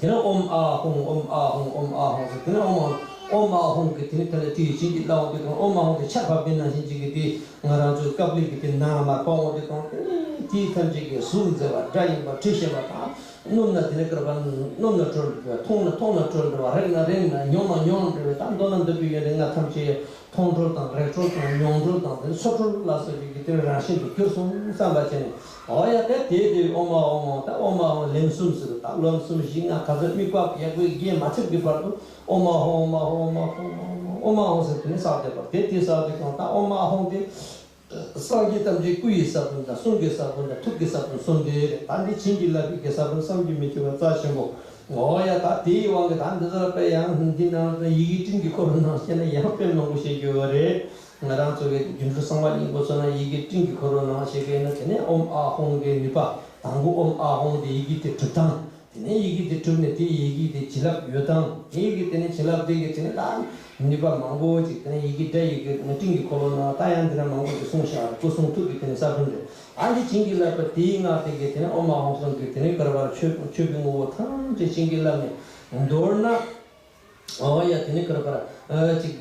དེ་ནས་ཨོཾ་ཨཱཿཧཱུྃ། ཨོཾ་ཨཱཿཧཱུྃ། ཨོཾ་ཨཱཿཧཱུྃ་ཟེར། དེ་ནས་ཨོཾ་ཨཱཿཧཱུྃ། ཨོཾ་ཨཱཿཧཱུྃ་གི་དེ་ནི་དེ་ལ་དེ་ཡི་བྱིན་གྱིས་བརླབས་འོང་དུས་གང་ཨོཾ་ཨཱཿཧཱུྃ་དེ་ཆར་བབས་པའི་ནང་བཞིན་ཅིག་གི་དེ་ང་རང་ཚོའི་ཀབ་ལི་གི་དེ་ནང་ལ་མར་བབས་འོང་དུས་གང་དེ་ནི་དེའི་ཐམས་ཅད་ཀྱི་གཟུགས་མཛེས་པ་སྒྲ་ཡངས་པ་དྲི་ཞིམ་པ་དང་། སྣོམ་ན་དེ་ནི་དཀར་བ་སྣོམ་ན་དྲོད་འདྲ་བ། འཐུང་ན་འཐུང་ན་དྲོད་འདྲ་བ། རེག་ན་རེག་ན་མྱོང་ན་མྱོང་འདྲ་བའི་ད་མདོར་ན་འདོད་པའི་ཡོན་ཏན་ལྔ་ཐམས་ཅད་མཐོང་གྲོལ་དང་རེག་གྲོལ་དང་མྱོང་གྲོལ་དང་དེ་ནི་ཚོར་གྲོལ་ལ་སོགས་པའི་གི་དེ་རང་བཞིན་དུ་གྱུར་སོང་བསམ་པ་བྱས་ནས། འོ་ཡ་དེ་དེ་དེ་ཨོཾ་ཨཱཿཧཱུྃ་ད་ཨོཾ་ཨཱཿཧཱུྃ་ལན་གསུམ་ཟེར། ད་ལན་གསུམ་བཞི་ལྔ་ག་ཚོད་དམིགས་པ་ཡག་པོའི་རྒྱས་མ་ཚིག་གི་བར་དུ་ཨོཾ་ཨཱཿཧཱུྃ་ཨོཾ་ཨཱཿཧཱུྃ་ཨོཾ་ཨཱཿཧཱུྃ་ཨོཾ་ཨཱཿཧཱུྃ་ཟེར་དེ་ནི་བསགས་བསྡད་པ་དེ་དེ་བསགས་དུས་གང་ད་ཨོཾ་ཨཱཿཧཱུྃ་དེ། སངས་རྒྱས་ཐམས་ཅད་སྐུ་ཡི་ས་བོན་དང་གསུང་གི་ས་བོན་དང་ཐུགས་ཀྱི་ས་བོན་གསུམ་དེ་རེད། ད་འདི་བྱིན་གྱིས་བརླབས་པའི་གི་ས་བོན་བསམ་གྱིས་མི་ཁྱབ་པ་རྩ་ཆེན་པོ། འོ་ཡ་ད་དེའི་དབང་གིས་ད་འདི་ཚོ་ལ་དཔེ་ཡང་འདི་ནང་ཡི་གེ་སྤྲིན་གྱི་འཁོར་ལོ་ནང་བཤད་ན་ཡང་དཔེ་མང་པོ་བཤད་རྒྱུ་ཡོད་རེད། ང་རང་ཚོ་གི་སྒྱུ་འཕྲུལ་གསང་བ་སྙིང་པོ་མཚོན་ན་ཡི་གེ་སྤྲིན་གྱི་འཁོར་ལོ་ནང་བཤད་མཁན་ནི་དེ་ནས་ཨོཾ་ཨཱཿཧཱུྃ་གི་ནུས་པ། དང་པོ་ཨོཾ་ཨཱཿཧཱུྃ་དེ་ཡི་གེ་དེ་གྲུབ་སྟངས། དེ་ནས་ཡི་གེ་དེ་གྲུབ་ནས་དེའི་ཡི་གེ་དེ་བྱིན་རླབས་ཡོད་སྟངས། དེའི་གི་དེ་ནས་བྱིན་རླབས་དེ་གི་དེ་ནས་ད་ནུས་པ་མང་པོ་ཅིག་དེ་ནས་ཡི་གེ་སྒྲ་ཡི་གེ་སྤྲིན་གྱི་འཁོར་ལོ་ནང་ད་ཡང་དེ་ནས་མང་པོ་ཅིག་གསུངས་བཞག་རེད། སྐུ་གསུང་ཐུགས་ཀྱི་དེ་ནས་ས་བོན་རེད། ཨ་འདི་བྱིན་གྱིས་བརླབས་པ་དེའི་སྔགས་དེ་གི་དེ་ནས་ཨོཾ་ཨཱཿཧཱུྃ་གསུམ་གྱི་དེ་ནས་ག་རེ་བར་མཆོད་མཆོད་པའི་དངོས་པོ་ཐམས་ཅད་བྱིན་གྱིས་བརླབས་ནས་མདོར་ན། འོ་ཡ་དེ་ནི་ཀར་པར་ཅིག་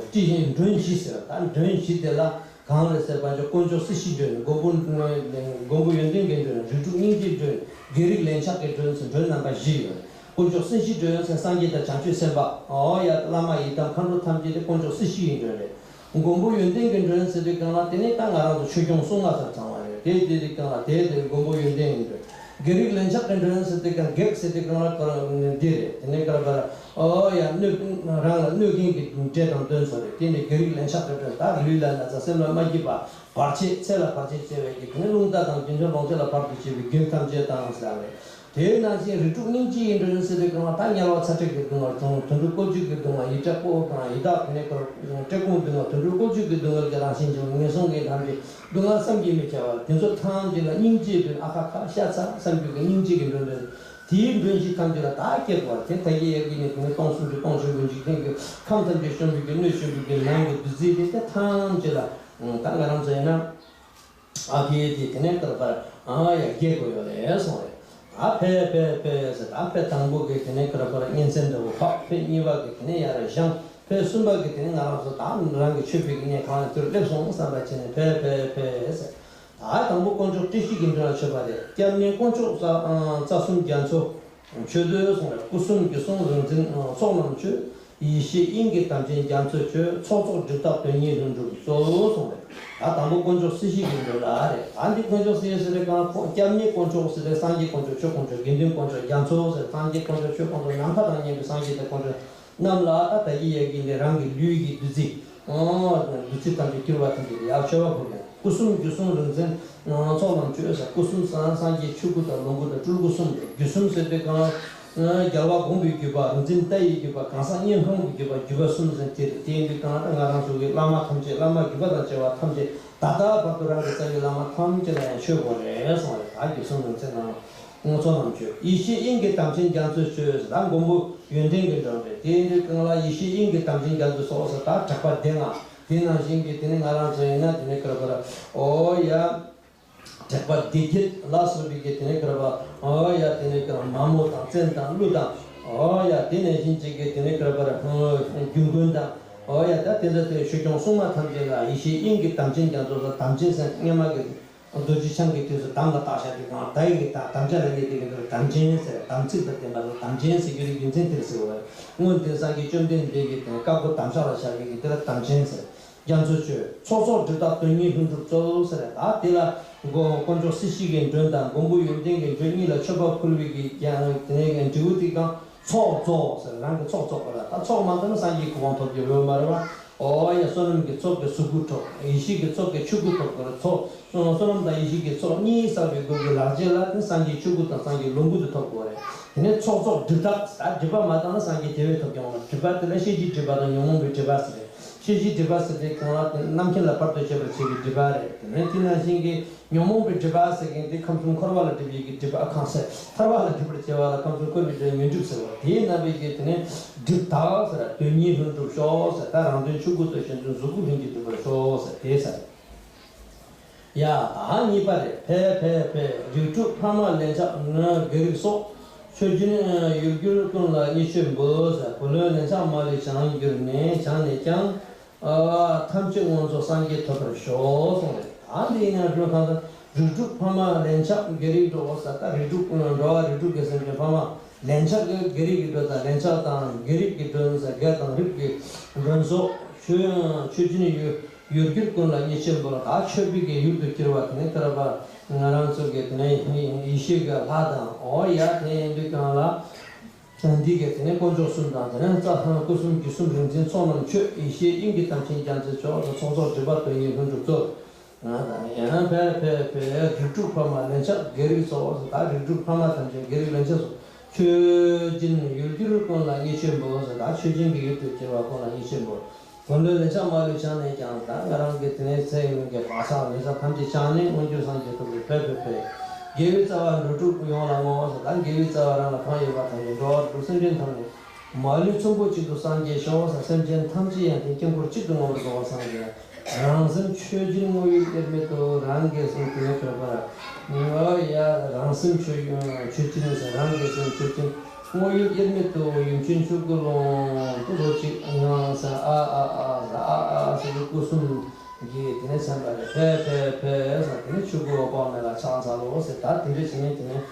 སྤྲིན་མགྲོན་བཞི་ཟེར། ད་མགྲོན་བཞི་དེ་ལ་གང་རེད་ཟེར་བ་ཅིག་དཀོན་མཆོག་སྲིད་ཞིའི་མགྲོན། མགོན་པོ་མགོན་པོ་ཡོན་ཏན་གྱི་མགྲོན། རིགས་དྲུག་སྙིང་རྗེའི་མགྲོན། བགེགས་རིགས་ལན་ཆགས་ཀྱི་མགྲོན་ཟེར་མགྲོན་རྣམ་པ་བཞི་ཡོད། དཀོན་མཆོག་སྲིད་ཞིའི་མགྲོན་ཟེར་སངས་རྒྱས་དང་བྱང་ཆུབ་སེམས་དཔའ། འོ་ཡ་བླ་མ་ཡི་དམ་མཁའ་འགྲོ་ཐམས་ཅད་དེ་དཀོན་མཆོག་སྲིད་ཞིའི་མགྲོན་རེད། མགོན་པོ་ཡོན་ཏན་གྱི་མགྲོན་ཟེར་དུས་གང་ལ་དེ་ནི་ད་ང་རང་ཚོ་ཆོས་སྐྱོང་སྲུང་མ་ཟེར་ཚང་བ་རེད། དེ་དེ་དེ་གང་ལ་དེ་དེ་མགོན་པོ་ཡོན་ཏན་གྱི་མགྲོན། བགེགས་རིགས་ལན་ཆགས་ཀྱི་མགྲོན་ཟེར་དུས་གང་བགེགས་ཟེར་དུས་གང་ལ་འདི་རེད། དེ་ནི་ག་རེ་ག་རེ་ཨོ་ཡ་གནོད་རང་ལ་གནོད་མཁན་གྱི་འདྲེ་དང་གདོན་ཚོ་རེད། དེ་ནི་བགེགས་རིགས་ལན་ཆགས་ཀྱི་མགྲོན། ད་ལུས་ལ་ན་ཚ་སེམས་ལ་མ་སྐྱིད་པ། བར་ཆད་ཚེ་ལ་བར་ཆད་བྱེད་པའི་གི་དེ་ནི་རླུང་རྟ་དང་རྒྱུ་མཚན་ལོངས་སྤྱོད་ལ་བར་དུ་བྱེད་པའི་བགེགས་ཐམས་ཅད་དང་ཟེར་བ་རེད། དེའི་ནང་བཞིན་རིགས་དྲུག་སྙིང་རྗེ་ཡི་མགྲོན་ཟེར་དུས་གང་ལ་ད་དམྱལ་བ་ཚ་ཁྲག་གི་སྡུག་བསྔལ། དུད་འགྲོ་བཀོལ་སྤྱོད་ཀྱི་སྡུག་བསྔལ། ཡི་དྭགས་ཕོ་དང་ཡི་དྭགས་དེ་ནས་བཀྲེས་སྐོམ་སྡུག་བསྔལ། དུད་འགྲོ་བཀོལ་སྤྱོད་ཀྱི་སྡུག་བསྔལ་གྱི་རང་བཞིན་གྱི་ངན་སོང་གི་ལམ་གྱི་སྡུག་བསྔལ་བསམ་གྱིས་མི་ཁྱབ་པ་དེ་ཚོ་ཐམས་ཅད་ལ་སྙིང་རྗེའི་མགྲོན། ཨ་ཁ་ཁ་ཤ་ཚ་བསམ་རྒྱུ་གི་སྙིང་རྗེ་གི་མགྲོན་དེ། དེའི་མགྲོན་བཞི་ཐམས་ཅད་ལ་བདག་བསྐྱེད་པར་དེ་ད་གི་ཡ་གི་ནི་དེ་ནི་སྟོང་གསུམ་གྱི་སྟོང་ཆེན་པོ་འཇིག་རྟེན་གྱི་ཁམས་ཐམས་ཅད་བཤམས་པའི་གི་སྣོད་བཤམས་པའི་གི་ནང་གི་བདུད་རྩི་དེ་དེ་ཐམས་ཅད་ལ་ད་ང་རང་ཚོ་ཡིན་ན། ཨ་ཕའི་དེ་དེ་ནས་ཀར་པར་ཨ་ཡ་རྒྱལ་དགོས་ཡོད་རེད་གསུངས་རེད། ད་ཕེ་ཕེ་ཕེ་ཟེར། ད་ཕེ་དང་པོ་གི་དེ་ནས་ཀར་པར་གཉན་ཚད་འདྲ་བོ་ཕབ། ཕེ་གཉིས་པ་གི་དེ་ནས་ཡར་བཞེངས། ཕེ་གསུམ་པ་གི་དེ་ནས་ང་རང་ཚོ་ད་རང་གི་མཆོད་པའི་གི་གནས་གང་ལ་དུར་སླེབས་སོང་བསམ་པ་བྱས་ནས་ཕེ་ཕེ་ཕེ་ཟེར། ད་དང་པོ་དཀོན་མཆོག་བཀྲ་ཤིས་ཀྱི་མགྲོན་ལ་མཆོད་པ་རེད། སྐྱབས་གནས་དཀོན་མཆོག་རྩ་རྩ་གསུམ་རྒྱ་མཚོ་མཆོད་འདོད་གསུངས་རེད། སྐུ་གསུམ་རྒྱུད་གསུམ་རིག་འཛིན་ཚོགས་རྣམས་མཆོད། ཡེ་ཤེས་དབྱིངས་ཀྱི་དམ་ཅན་རྒྱ་མཚོ་མཆོད། ཚོགས་རྫོགས་སྒྲིབ་དག་དོན་གཉིས་ལྷུན་གྲུབ་སྩོལ་གསུངས་རེད། ད་དང་པོ་དཀོན་མཆོག་སྲིད་ཞིའི་མགྲོན་ལ་རེད། ད་འདི་དཀོན་མཆོག་སྲིད་ཞི་ཟེར་བའི་སྒང་ཁོ་སྐྱབས་གནས་དཀོན་མཆོག་ཟེར་བའི་སངས་རྒྱས་དཀོན་མཆོག་ཆོས་དཀོན་མཆོག་དགེ་འདུན་དཀོན་མཆོག་རྒྱ་མཚོ་ཟེར། སངས་རྒྱས་དཀོན་མཆོག་ཆོས་དཀོན་མཆོག་ནམ་མཁའ་དང་མཉམ་པའི་སངས་རྒྱས་དང་དཀོན་མཆོག་རྣམས་ལ་ད་ད་གི་ཡ་གི་འདི་རང་གི་ལུས་ཀྱི་བདུད་རྩི། བདུད་རྩི་ཐམས་ཅད་སྐྱུར་བ་ཐམས་ཅད་ཡར་མཆོད་པ་ཕུལ་ནས། སྐུ་གསུམ་རྒྱུད་གསུམ་རིག་འཛིན་ཚོགས་རྣམས་མཆོད་ཟེར། སྐུ་གསུམ་སངས་སངས་རྒྱས་ཆོས་སྐུ་དང་ལོངས་སྐུ་དང་སྤྲུལ་སྐུ་གསུམ་རེད། རྒྱུད་གསུམ་ཟེར་དུས་གང་། རྒྱལ་བ་དགོངས་པའི་བརྒྱུད་པ། རིག་འཛིན་ལྟ་བའི་བརྒྱུད་པ། གང་ཟག་སྙན་ལྷུན་གྱི་བརྒྱུད་པ། བརྒྱུད་པ་གསུམ་ཟེར་དེ་རེད། དེ་ཡིན་དུས་གང་ལ་ང་རང་ཚོ་གི་བླ་མ་ཐམས་ཅད། བླ་མ་བརྒྱུད་པ་དང་བཅས་པ་ཐམས་ཅད་ད་ལྟ་བར་དུ་རང་གི་རྩ་བའི་བླ་མ་ཐམས་ཅད་ལ་ཡང་མཆོད་དགོས་རེད་གསུངས་རེད། ད་རྒྱུད་གསུམ་རིག་འཛིན་ཚོགས་རྣམས་མཆོད། ཡེ་ཤེས་དབྱིངས་ཀྱི་དམ་ཅན་རྒྱ་མཚོ་མཆོད་ཟེར། ད་མགོན་པོ་ཡོན་ཏན་གྱི་མགྲོན་རེད། དེ་ཡིན་དུས་གང་ལ་ཡེ་ཤེས་དབྱིངས་ཀྱི་དམ་ཅན་རྒྱ་མཚོ་སོགས་ཟེར། ད་དྲེགས་པ་སྡེ་ལྔ། དེ་ནང་བཞིན་གྱི་དེ་ནི་ང་རང་ཚོ་ཡིན་ན་དེ་ནི་ཀར་པར་ཨོ་ཡ། དྲེགས་པ་སྡེ་བརྒྱད་ལ་སོགས་པའི་གི་དེ་ནི་ཀར་པར་ཨོ་ཡ། དེ་ནི་ཀར་མ་མོ་དང་བཙན་དང་ཀླུ་དང་། ཨོ་ཡ། དེ་ནང་བཞིན་གཅིག་གི་དེ་ནི་ཀར་པར་རྒྱུ་མགོན་དང་། ཨོ་ཡ། ད་དེ་ཚོ་དེ་ཆོས་སྐྱོང་སྲུང་མ་ཐམས་ཅད་ལ་ཡེ་ཤེས་དབྱིངས་ཀྱི་དམ་ཅན་རྒྱ་མཚོ་ལ་དམ་ཅན་ཟེར། སྔོན་མ་གི་རྡོ་རྗེ་འཆང་གི་དུས་སུ་དམ་ལ་བཏགས་བཞག་དུས་གང་ལ་ད་ཡི་གེ་དང་དམ་བཅའ་ལ་ཉེ་དེ་གི་འདིར་དམ་ཅན་ཟེར། དམ་ཚིག་དང་ལྡན་པ་ལ་དམ་ཅན་ཟེར་རྒྱུ་རེད། རྒྱུ་མཚན་དེར་ཟེར་བ་རེད། སྔོན་དེ་སངས་རྒྱས་བཅོམ་ལྡན་འདས་ཀྱི་དེ་བཀའ་བསྒོ་དམ་བཅའ་ལ་བཞག་པའི་གི་དེ་ལ་དམ་ཅན་ཟེར། རྒྱ་མཚོ་མཆོད། ཚོགས་རྫོགས་སྒྲིབ་དག་དོན་གཉིས་ལྷུན་གྲུབ་སྩོལ་ཟེར། ད་དེ་ལ་མགོན་དཀོན་མཆོག་སྲིད་ཞི་གི་མགྲོན་དང་མགོན་པོ་ཡོན་ཏན་གྱི་མགྲོན་གཉིས་ལ་མཆོད་པ་ཕུལ་བའི་གི་ཀྱང་དེ་ནས་འབྲས་བུ་དེ་དང་། ཚོགས་རྫོགས་ཟེར། རང་གི་ཚོགས་རྫོགས་པ་ལ། ད་ཚོགས་མ་རྫོགས་ན་སངས་རྒྱས་གོ་འཕང་ཐོབ་རྒྱུ་ཡོད་མ་རེད་བ། ཨོ་ཡ། བསོད་ནམས་ཀྱི་ཚོགས་ཀྱི་གཟུགས་སྐུ་ཐོབ། ཡེ་ཤེས་ཀྱི་ཚོགས་ཀྱི་ཆོས་སྐུ་ཐོབ་དགོས་རེད། ཚོགས་བསོད་ནམས་དང་ཡེ་ཤེས་ཀྱི་ཚོགས་གཉིས་བསགས་པའི་སྒོ་གི་ལག་རྗེས་ལ་དེ་སངས་རྒྱས་ཆོས་སྐུ་དང་སངས་རྒྱས་ལོངས་སྐུ་དེ་ཐོབ་དགོས་རེད། དེ་ནས་ཚོགས་རྫོགས་སྒྲིབ་དག། ད་སྒྲིབ་པ་མ་དག་ན་སངས་རྒྱས་དེ་བས་ཐོབ་ཀྱང་མ་རེད། སྒྲིབ་པ་དེ་ལ་ཤེས་བྱའི་སྒྲིབ་པ་དང་ཉོན་མོངས་པའི་སྒྲིབ་པ་ཟེར་རེད། ཤེས་བྱའི་སྒྲིབ་པ་ཟེར་དེ་གང་ལ་དེ་རྣམ་མཁྱེན་ལ་བར་དུ་གཅོད་པར་བྱེད་པའི་སྒྲིབ་པ་རེད། དེ་ནས་དེ་ནང་བཞིན་གྱི། ཉོན་མོངས་པའི་སྒྲིབ་པ་ཟེར་མཁན་དེ་ཁམས་གསུམ་འཁོར་བ་ལ་སྒྲིབ་པའི་གི་སྒྲིབ་པ། ཨ། ཁམས་གསུམ་ཐར་པ་ལ་སྒྲིབ་པར་བྱེད་པ་ལ་ཁམས་གསུམ་འཁོར་བའི་སྒྲིབ་པ་ཉོན་སྒྲིབ་ཟེར་བ། དེའི་རྣམ་པའི་གི་དེ་ནས་སྒྲིབ་དག་ཟེར། དོན་གཉིས་ལྷུན་གྲུབ་ཤོག་ཟེར། ད་རང་དོན་ཆོས་སྐུ་ཚོ་གཞན་དོན་གཟུགས་སྐུ་ལྷུན་གྱིས་གྲུབ་པར་ཤོག་ཟེར་དེ་ཟེར། ཡ། ད་གཉིས་པ་རེད། ཕེ་ཕེ་ཕེ། རིགས་དྲུག་ཕ་མ་ལན་ཆགས་ངན་བགེགས་རིགས་སོགས། ཆོས་སྦྱིན་ཡུལ་གྱུར་ཀུན་ལ་མཉེས་མཆོད་འབུལ། བུ་ལོན་ལན་ཆགས་མ་ལུས་བྱང་གྱུར་ནས། བྱང་ནས་ཀྱང་ཐམས་ཅད་མངོན་རྫོགས་སངས་རྒྱས་ཐོབ་པར་ཤོག་གསུངས་རེད། ཨ་འདི་ཡིན་ན་ལྷུན་ཁང་དང་། རིགས་དྲུག་ཕ་མ་ལན་ཆགས་བགེགས་རིགས་འགྲོ་ཟེར། ད་རིགས་དྲུག་འགྲོ་བ་རིགས་དྲུག་གི་སེམས་ཅན་ཕ་མ་ལན་ཆགས་ཀྱི་བགེགས་རིགས་ཀྱི་མགྲོན་དང་། ལན་ཆགས་དང་བགེགས་རིགས་ཀྱི་མགྲོན་ཟེར། བགེགས་དང་རིགས་ཀྱི་མགྲོན་སོགས་ཆོས་ཆོས་སྦྱིན་ཡུལ་ཡུལ་གྱུར་ཀུན་ལ་མཉེས་མཆོད་འབུལ། ད་མཆོད་པའི་གི་ཡུལ་དུ་གྱུར་པ་དེ་ནི་ཐར་པ་ང་རང་ཚོ་གི་དེ་ནི་ཡེ་ཤེས་ཀྱི་ལྷ་དང་། འོ་ཡ་དེ་ཡིན་དུས་གང་ལ། འདི་གའི་དེ་ནས་དཀོན་མཆོག་གསུམ་དང་། དེ་ནས་རྩ་ཐང་སྐུ་གསུམ་རྒྱུད་གསུམ་རིག་འཛིན་ཚོགས་རྣམས་མཆོད། ཡེ་ཤེས་དབྱིངས་ཀྱི་དམ་ཅན་རྒྱ་མཚོའི་མཆོག་ཏུ་ཚོགས་རྫོགས་སྒྲིབ་པ་དོན་གཉིས་ལྷུན་གྲུབ་སྩོལ། ང་དང་ཡང་ཕེ་ཕེ་ཕེ་རིགས་དྲུག་ཕ་མ་ལན་ཆགས་བགེགས་རིགས་སོགས། ད་རིགས་དྲུག་ཕ་མ་ཐམས་ཅད་བགེགས་རིགས་ལན་ཆགས་སོགས། ཆོས་སྦྱིན་ཡུལ་གྱུར་ཀུན་ལ་མཉེས་མཆོད་འབུལ་ཟེར། ད་ཆོས་སྦྱིན་གྱི་ཡུལ་དུ་གྱུར་པ་ཀུན་ལ་མཉེས་མཆོད་འབུལ། བུ་ལོན་ལན་ཆགས་མ་ལུས་བྱང་ནས་ཀྱང་། ད་ང་རང་གི་དེ་ནས་ཚེ་ཡི་ལུས་ཀྱི་བག་ཆགས་ལན་ཆགས་ཐམས་ཅད་བྱང་ནས་མངོན་གྱུར་སངས་རྒྱས་ཐོབ་པའི་ཕེ་ཕེ་ཕེ། དགེ་བའི་རྩ་བ་འགྲོ་དྲུག་ཡོངས་ལ་བསྔོ་ཟེར། ད་དགེ་བའི་རྩ་བ་རང་ལ་གང་ཡོད་པ་ཐམས་ཅད་འགྲོ་བ་དྲུག་སེམས་ཅན་ཐམས་ཅད་མ་ལུས་ཚོམ་བུ་གཅིག་ཏུ་སངས་རྒྱས་ཤོག་ཟེར། སེམས་ཅན་ཐམས་ཅད་ཡང་དེ་དཀྱིལ་འཁོར་གཅིག་ཏུ་བསྔོ་བར་བསྔོ་བ་སངས་རྒྱས། རང་སེམས་ཆོས་སྦྱིན་དངོས་ཡུལ་དབྱེར་མེད་དུ། རང་གི་སེམས་དེ་ནས་གྲོལ་བར། ཡ་རང་སེམས་ཆོས་ཆོས་སྦྱིན་ཟེར། རང་གི་སེམས་ཆོས་སྦྱིན་དངོས་ཡུལ་དབྱེར་མེད་དུ། ཡུམ་ཆེན་ཆོས་སྐུ་ཀློང་དུ་རོ་གཅིག་ངང་ཟེར། ཨ་ཨ་ཨ་ཟེར། ཨ་ཨ་ཟེར་དུས་སྐུ་གསུམ་གྱི་དེ་ནས་མཚན་པ་རེད། ཕེ་ཕེ་ཕེ་ཟེར། དེ་ནས་ཆོས་སྐུ་འོད་དཔག་མེད་ལ་ཕྱག་འཚལ་ལོ་ཟེར། ད་དེ་འདྲ་བྱས་ནས་དེ་ནས་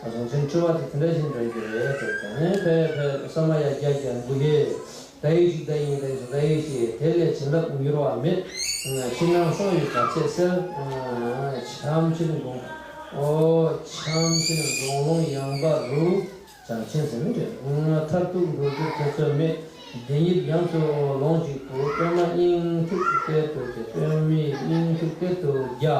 གཟུང་འཛིན་འཁྲུལ་བ་དེ་དེ་འདྲ་བཞིན་འགྲོ་རྒྱུ་རེད་ཟེར། དེ་ནས་ཕེ་ཕེ་ས་མ་ཡ་བརྒྱད་བརྒྱ་དགུ་ཡེ། ད་ཡེ་ཤེས་ད་ཡེ་ཤེས་ད་ཡེ་ཤེས། དེ་ལས་བྱིན་རླབས་མྱུར་བ་མེད། ཕྱི་ནང་གསང་བའི་དྲག་ཚད་གསལ། ཕྱམ་ཕྱིར་དགོངས། ཨོ། ཕྱམ་ཕྱིར་དགོངས་ཀློང་ཡངས་པ་རུ། ཕྱམ་ཕྱིར་ཟེར་མི་རེད། མཐར་ཐུག་འགྲོ་རྒྱུ་དེ་ཚོད་མེད། བདེན་གཉིས་རྒྱ་མཚོ་ལོངས་སྤྱོད་པོ། པདྨ་སྙིང་ཐིག་གཏེར་དུ་སྐྱེ། པདྨའི་སྙིང་ཐིག་གཏེར་དུ་རྒྱ།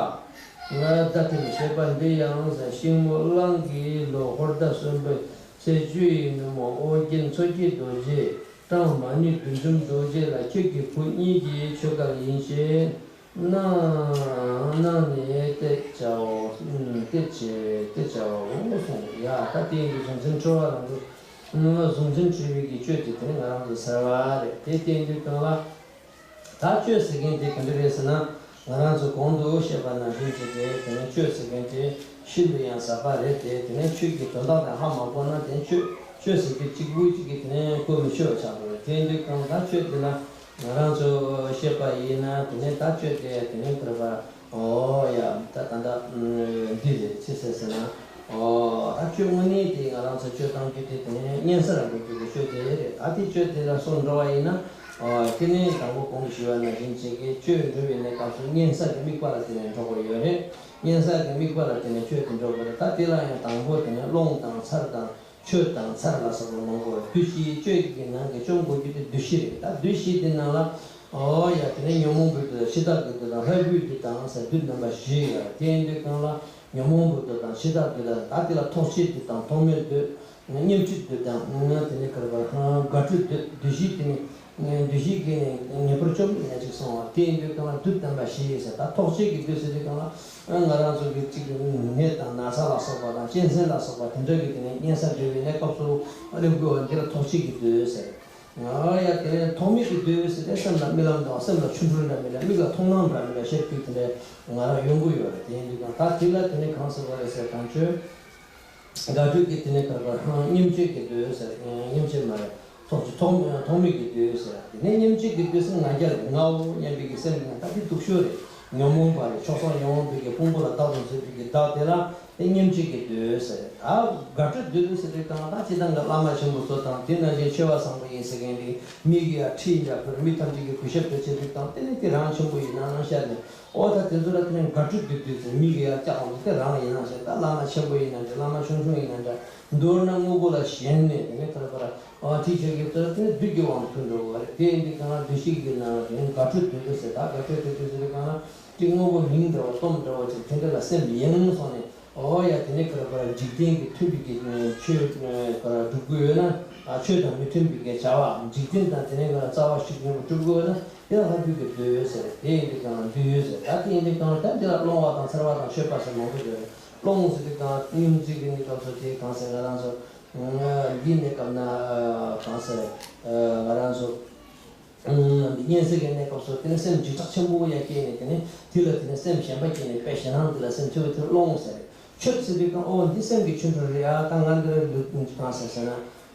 ང་བརྡ་ཐིམ་ཞེས་པ་འདི་ཡང་ཟེར། ཤིང་མོ་གླང་གི་ལོ། ཧོར་ཟླ་གསུམ་པའི་ཚེས་བཅུ་ཡི་ནུབ་མོ། ཨོ་རྒྱན་མཚོ་སྐྱེས་རྡོ་རྗེ། གྲངས་མ་ཎི་བདུད་འཇོམས་རྡོ་རྗེ་ལ་ཁྱེད་ཀྱི་བུ་གཉིས་ཀྱི་ཆོས་སྐལ་ཡིན་ཞེས་གནང་གནང་ནས་གཏད་བྱའོ། གཏད་བྱེད་གཏད་བྱའོ་གསུངས། ཡ་ད་དེ་ཡིན་དུས་གཟུང་འཛིན་འཁྲུལ་བ་རང་གི་གཟུང་འཛིན་འཁྲུལ་བའི་གི་གཅོད་དེ་དེ་ནི་ང་རང་ཚོ་ཟེར་བ་རེད། དེ་བསྟན་དུས་གང་ལ། ད་གཅོད་ཟེར་མཁན་དེ་ག་འདྲ་རེད་ཟེར་ན། ང་རང་ཚོ་གོང་དུ་བཤད་པ་ནང་བཞིན་བྱས་ཏེ་དེ་ནས་གཅོད་ཟེར་མཁན་དེ་ཤིན་ཏུ་ཡང་ཟབ་པ་རེད་དེ། དེ་ནས་ཆོས་ཀྱི་དོན་དག་དེ་ཧ་མ་གོ་ན་དེ་གཅོད་གཅོད་ཟེར་རྒྱུ་གཅིག་པུ་གཅིག་གིས་དེ་ནས་གོ་མི་ཆོད་པ་ཆགས་འགྲོ་རེད། དེ་འདི་གང་ད་གཅོད་དེ་ལ་ང་རང་ཚོ་བཤད་པ་ཡིན་ན། དེ་ནས་ད་གཅོད་དེ་དེ་ནས་ག་རེ་བ། ཨོ་ཡ། ད་ད་ད་འདི་རེད། ཅི་ཟེར་ཟེར་ན། ཨོ་ད་གཅོད་དངོས་གནས་དེ་ང་རང་ཚོ་གཅོད་བཏང་རྒྱུ་དེ་དེ་ནས་གཉན་སར་འགྲོ་རྒྱུ་གི་གཅོད་དེ་རེད། ད་དེ་གཅོད་དེ་ལ་སོ་འགྲོ་བ་ཡིན་ན། ཨོ་དེ་ནས་དང་པོ་གོང་དུ་ཞུས་པ་ནང་བཞིན་བྱེད་ཀྱི་གཅོད་འགྲོ་བའི་གནས་སྐབས་སུ་གཉན་སར་གྱི་དམིགས་པ་ལ་བརྟེན་ནས་འགྲོ་དགོས་ཡོད་རེད། གཉན་སར་གྱི་དམིགས་པ་ལ་བརྟེན་ནས་གཅོད་དེ་འགྲོ་དགོས་རེད། ད་དེ་ལ་ཡང་དང་པོ་དེ་ནས་རླུང་དང་ཚར་དང་། ཆོས་དང་ཚར་ལ་སོགས་པ་མང་པོ། བདུད་བཞི་གཅོད་ཀྱི་ནང་གི་སྐྱོང་དགོས་རྒྱུ་དེ་བདུད་བཞི་རེད། ད་བདུད་བཞི་དེ་ནང་ལ། ཨོ་ཡ། དེ་ནས་ཉོན་མོངས་པའི་བདུད་དང་འཆི་བདག་གི་བདུད་དང་ལྷ་བུའི་བདུད་དང་ཟེར་བདུད་རྣམ་པ་བཞི་ཡོད་རེད། དེ་ཡིན་དུས་གང་ལ་ཉོན་མོངས་པའི་བདུད་དང་འཆི་བདག་བདུད་དང་། ད་དེ་ལ་ཐོགས་བཅས་བདུད་དང་ཐོགས་མེད་བདུད། བརྙས་བཅོས་བདུད་དང་། དེ་ནས་ག་རེ་བ། དགའ་སྤྲོའི་བདུད། བདུད་བཞི་དེ་ནི། བདུད་བཞི་གིས་ནི་ངེས་པར་བཅོམ་ལས་ཅིག་གསུངས་པ། དེ་ཡིན་དུས་གང་ལ་བདུད་རྣམ་པ་བཞི་ཡིན་ཟེར། ད་ཐོགས་བཅས་ཀྱི་བདུད་ཟེར་དུས་གང་ལ། ང་རང་ཚོ་གི་གཅིག་ནད་དང་ན་ཚ་ལ་སོགས་པ་དང་གཅན་གཟན་ལ་སོགས་པ་དེ་འདྲ་གི་དེ་ནས་གཉན་སར་འགྲོ་བའི་གནས་སྐབས་སུ་སླེབས་དགོས་པ་འདི་ལ་ཐོགས་བཅས་ཀྱི་བདུད་ཟེར། ཡ་དེ་ནས་ཐོགས་མེད་ཀྱི་བདུད་ཟེར་ཏེ་སེམས་ལ་རྨི་ལམ་དང་། སེམས་ལ་ཆོ་འཕྲུལ་འདྲ་མི་འདྲ། མིག་ལ་མཐོང་སྣང་འདྲ་མི་འདྲ་ཤར་རྒྱུ་དེ་འདྲ་ང་རང་ཡོང་གི་ཡོད་རེད། དེ་ཡིན་དུས་གང་ད་དེ་ལ་དེ་ནས་གང་ཟེར་བ་རེད་ཟེར་དང་ཆོས། དགའ་སྤྲོ་གི་དེ་ནས་ག་རེ་བ། བརྙས་བཅོས་ཀྱི་བདུད་ཟེར། བརྙས་བཅོས་མ་རེད། ཐོགས་བཅས་ཐོགས་ཐོགས་མེད་ཀྱི་བདུད་ཟེར། དེ་ནས་བརྙས་བཅོས་ཀྱི་བདུད་ཟེར་ང་རྒྱལ་རེད། ངའོ་སྙམ་པའི་གི་སེམས་ཀྱི་ནང་ད་དེ་སྡུག་ཤོས་རེད། ཉོན་མོངས་པ་རེད། ཆོས་སོགས་ཉོན་མོངས་པའི་གི་ཕུང་པོ་ལ་བདག་ཏུ་འཛིན་པའི་གི་བདག་དེ་ལ་དེ་བརྙས་བཅོས་ཀྱི་བདུད་ཟེར། ད་དགའ་སྤྲོའི་བདུད་ཟེར་དུས་གང་ད་སྤྱིར་བཏང་གི་བླ་མ་ཆེན་པོ་ཚོ་དང་དེ་ནང་བཞིན་ཆེ་བ་བཟང་པོ་ཡིན་ཟེར་མཁན་རེད། མི་གི་ཡ་ཁྲི་ཡ་ཕུར་མི་ཐམས་ཅད་ཀྱི་གུས་ཞབས་དེ་བྱེད་དུས་གང་དེ་ནི་དེ་རང་ཆེན་པོ་ཡིན་ན་ནང་ཤར་ནས། ཨོ་ད་དེ་ཚོ་ལ་དེ་ནས་དགའ་སྤྲོའི་བདུད་བདུད་ཟེར། མི་གི་ཡ་སྐྱག་འོང་དེ་རང་ཡིན་ན་ཟེར། ད་བླ་མ་ཆེན་པོ་ཡིན་ན་འདྲ། བླ་མ་ཆུང་ཆུང་ཡིན་ན་འདྲ། མདོར་ན་དངོས་པོ་ལ་ཞེན་ནས་དེ་ནས་ག་རེ་བ་ར། ཨོ་དེ་ཆོས་ཀྱི་ཚོ་དེ་ནས་བདུད་ཀྱི་དབང་དུ་འགྲོ་བ་རེད། དེ་ཡིན་དུས་གང་ལ་བདུད་བཞི་གི་ནང་ལ་དེ་ནས་དགའ་སྤྲོའི་བདུད་བདུད་ཟེར། ད་དགའ་སྤྲོའི་བདུད་བདུད་ཟེར་དུས་གང་ལ་དེ་དངོས་པོ་མིང་འདྲ་བ་སྟོབས་འདྲ་བ་ཅིག་དེ་འདྲ་ལ་སེམས་གཡེང་སོང་ནས། ཨོ་ཡ། དེ་ནས་ག་རེ་བ་ར། འཇིག་རྟེན་གྱི་མཐུན་པའི་གི་ཆོས་ག་རེ་སྒྲུབ་དགོས་ཡོད་ན། ཨ་ཆོས་དང་མི་མཐུན་པའི་གི་བྱ་བ། འཇིག་རྟེན་དང་དེ་ནས་ག་རེ་རྩ་བ་ཞིག་ཉམས་སྒྲུབ་དགོས་ཡོད་ན། དེ་ལ་ལྷ་བདུད་ཀྱི་བདུད་ཟེར། དེ་ཡིན་དུས་གང་ལ་བདུད་ཡོད་ཟེར། ད་དེ་ཡིན་དུས་གང་ལ་ད་འདི་ལ་སློང་བ་དང་ཚར་བ་དང་མཆོད་པ་ཟེར་མང་པོ་ཡོད་རེད། སློང་ཟེར་དུས་གང་སྙུང་རྩིས་ཀྱི་གནས་སྐབས་སུ་དེ་གང་ཟེར་ང་རང་ཚོ་འདིའི་གནས་སྐབས་ན་གང་ཟེར་ང་རང་ཚོ་གཉན་སར་གྱི་གནས་སྐབས་སུ་དེ་ནས་སེམས་འཇིགས་སྐྲག་ཆེན་པོ་ཡང་སྐྱེས་ནས། དེ་ནས་དེ་ལ་དེ་ནས་སེམས་ཞེན་པ་སྐྱེས་ནས་དཔེ་ཞེད་སྣང་དེ་ལ་སེམས་ཚུད་པ་དེ་སློང་ཟེར། མཆོད་ཟེར་དུས་ཀྱང་ཨོ་འདི་སེམས་ཀྱི་ཆོ་འཕྲུལ་རེད་ཨ། ད་ང་འདི་རེད་ལུས་གང་ཟེར་ཟེར་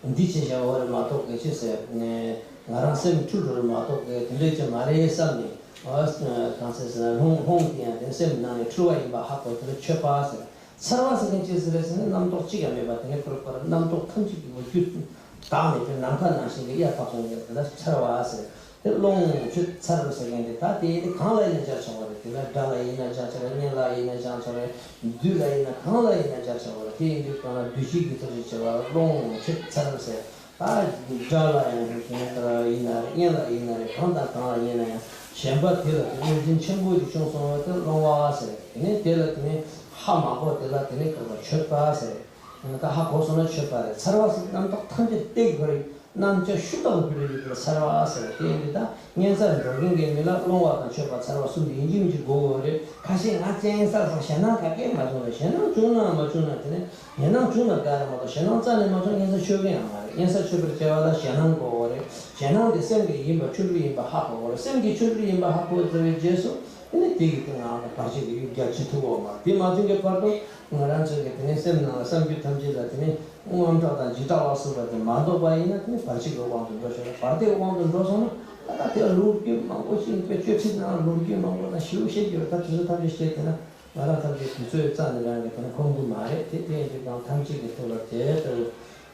ན་འདི་བྱེད་བྱ་བ་རེད་མ་གཏོགས་གལ་ཆེ་ཟེར་ནས་ང་རང་སེམས་འཁྲུལ་འགྲོ་རེད་མ་གཏོགས་གལ་དེ་འདྲས་ཀྱི་མ་རེད་བསམ་ནས་ཨོ་གང་ཟེར་ཟེར་ན་ལྷུང་ལྷུང་དེ་ཡང་དེ་སེམས་ནང་ནས་འཁྲུལ་བ་ཡིན་པ་ཧ་གོ་དེ་ལ་མཆོད་པ་ཟེར། ཚར་བ་ཟེར་མཁན་ཅི་ཟེར་རེད་ཟེར་ན་རྣམ་རྟོག་གཅིག་ཀྱང་མེད་པ་དེ་ནས་ཁོ་རང་རྣམ་རྟོག་ཐམས་ཅད་ཀྱི་ལོ་རྒྱུས་དག་ནས་དེ་ནམ་མཁའ་ནང་བཞིན་གྱི་གཡའ་དག་སོང་ཡོད་དེ་ལ་ཚར་བ་ཟེར། དེ་ལོངས་སྤྱོད་ཚར་ཟེར་མཁན་དེ་ད་དེ་དེ་གང་ལ་ཡིན་ན་སྦྱར་ཆོག་པ་རེད། དེ་ལ་དགྲ་ལ་ཡིན་ན་སྦྱར་ཆོག་རེད། གཉེན་ལ་ཡིན་ན་སྦྱར་ཆོག་རེད། བདུད་ལ་ཡིན་ན་གང་ལ་ཡིན་ན་སྦྱར་ཆོག་པ་རེད། དེ་ཡིན་དུས་གང་ལ་བདུད་བཞི་གི་ཚོགས་ཀྱི་བྱེད་པ་ལོངས་སྤྱོད་ཚར་ཟེར། ད་དགྲ་ལ་ཡང་དེ་ནས་དགྲ་ལ་ཡིན་ན་རེད། གཉེན་ལ་ཡིན་ན་རེད། གང་དང་གང་ལ་ཡིན་ན་ཡང་ཞེན་པ་དེ་ལ་དེ་དངོས་འཛིན་ཆེན་པོ་ཞིག་བྱུང་སོང་བ་དེ་ལོང་བ་ཟེར། དེ་ནས་དེ་ལ་དེ་ནས་ཧ་མ་གོ་དེ་ལ་དེ་ནས་ག་པར་མཆོད་པ་ཟེར། ད་ཧ་གོ་སོང་ན་མཆོད་པ་རེད། ཚར་བ་ཟེར་རྣམ་རྟོག་ཐམས་ཅད་སྟེགས་པར་རྣམ་དཔྱོད་ཤུགས་དང་བསྒྱུར་བའི་ཡུལ་དུ་ཚར་བ་ཟེར། དེ་ཡིན་དུས་ད་གཉེན་སར་འགྲོ་མཁན་གྱི་མི་ལ་སློང་བ་དང་མཆོད་པ་ཚར་བ་གསུམ་དེ་ཡིན་གཅིག་མིན་གཅིག་དགོས་ཀྱི་ཡོད་རེད། ཁ་ཤས་ང་གཅན་གཟན་ཟེར་ཞེད་སྣང་ག་གེ་མ་བྱུང་རེད། ཞེད་སྣང་བྱུང་ན་མ་བྱུང་ན་དེ་ནས་ཞེད་སྣང་བྱུང་ན་དགའ་རེད་མ་གཏོགས་ཞེད་སྣང་རྩ་ནས་མ་བྱུང་ན་གཉེན་སར་མཆོད་ཀྱི་ཡང་མ་རེད། གཉེན་སར་མཆོད་པར་བྱ་བ་ལ་ཞེད་སྣང་དགོས་ཀྱི་ཡོད་རེད། ཞེད་སྣང་དེ་སེམས་ཀྱི་ཡིན་པ་ཆོ་འཕྲུལ་ཡིན་པ་ཧ་གོ་དགོས་རེད། སེམས་ཀྱི་ཆོ་འཕྲུལ་ཡིན་པ་ཧ་གོ་ཚར་བའི་རྗེས་སུ་དེ་ནས་དེ་གི་སྟེང་ལ་བར་ཆད་ཀྱི་ཡུལ་རྒྱ་ཆེ་ཐུབ་ཀྱི་ཡོད་མ་རེད། དེ་མ་ཐུབ་ཀྱི་བར་དུ་ང་རང་ཚོ་གི་དེ་ནས་སེམས་ནང་ལ་བསམ་རྒྱུ་ཐམས་ཅད་ལ་དེ་ནས། དངངས་སྐྲག་དང་འཇིགས་སྐྲག་ལ་སོགས་པ་དེ་མ་བཟློག་པ་ཡིན་ན་དེ་ནི་བར་ཆད་ཀྱི་དབང་དུ་འགྲོ་ཆོག་ལ། བར་དོའི་དབང་དུ་འགྲོ་སོང་ན་ད་ལྟ་དེ་ལ་ལོ་རྒྱུས་མང་པོ་ཞིག་དཔེ་གཅོད་ཁྲིད་ནང་ལོ་རྒྱུས་མང་པོ་དང་ཞིབ་བཤད་ཀྱི་ཡོད། ད་དེ་ཚོ་ཐམས་ཅད་བཤད་དེ་ན་ང་རང་ཐམས་ཅད་དུས་ཚོད་རྩ་ནས་རང་གི་དེ་ནི་ཁོམ་གི་མ་རེད། དེ་དེ་ཡིན་དུས་ཀྱང་ཐམས་ཅད་ཀྱི་ཐུགས་ལ་དེ་ལྟ་བུ་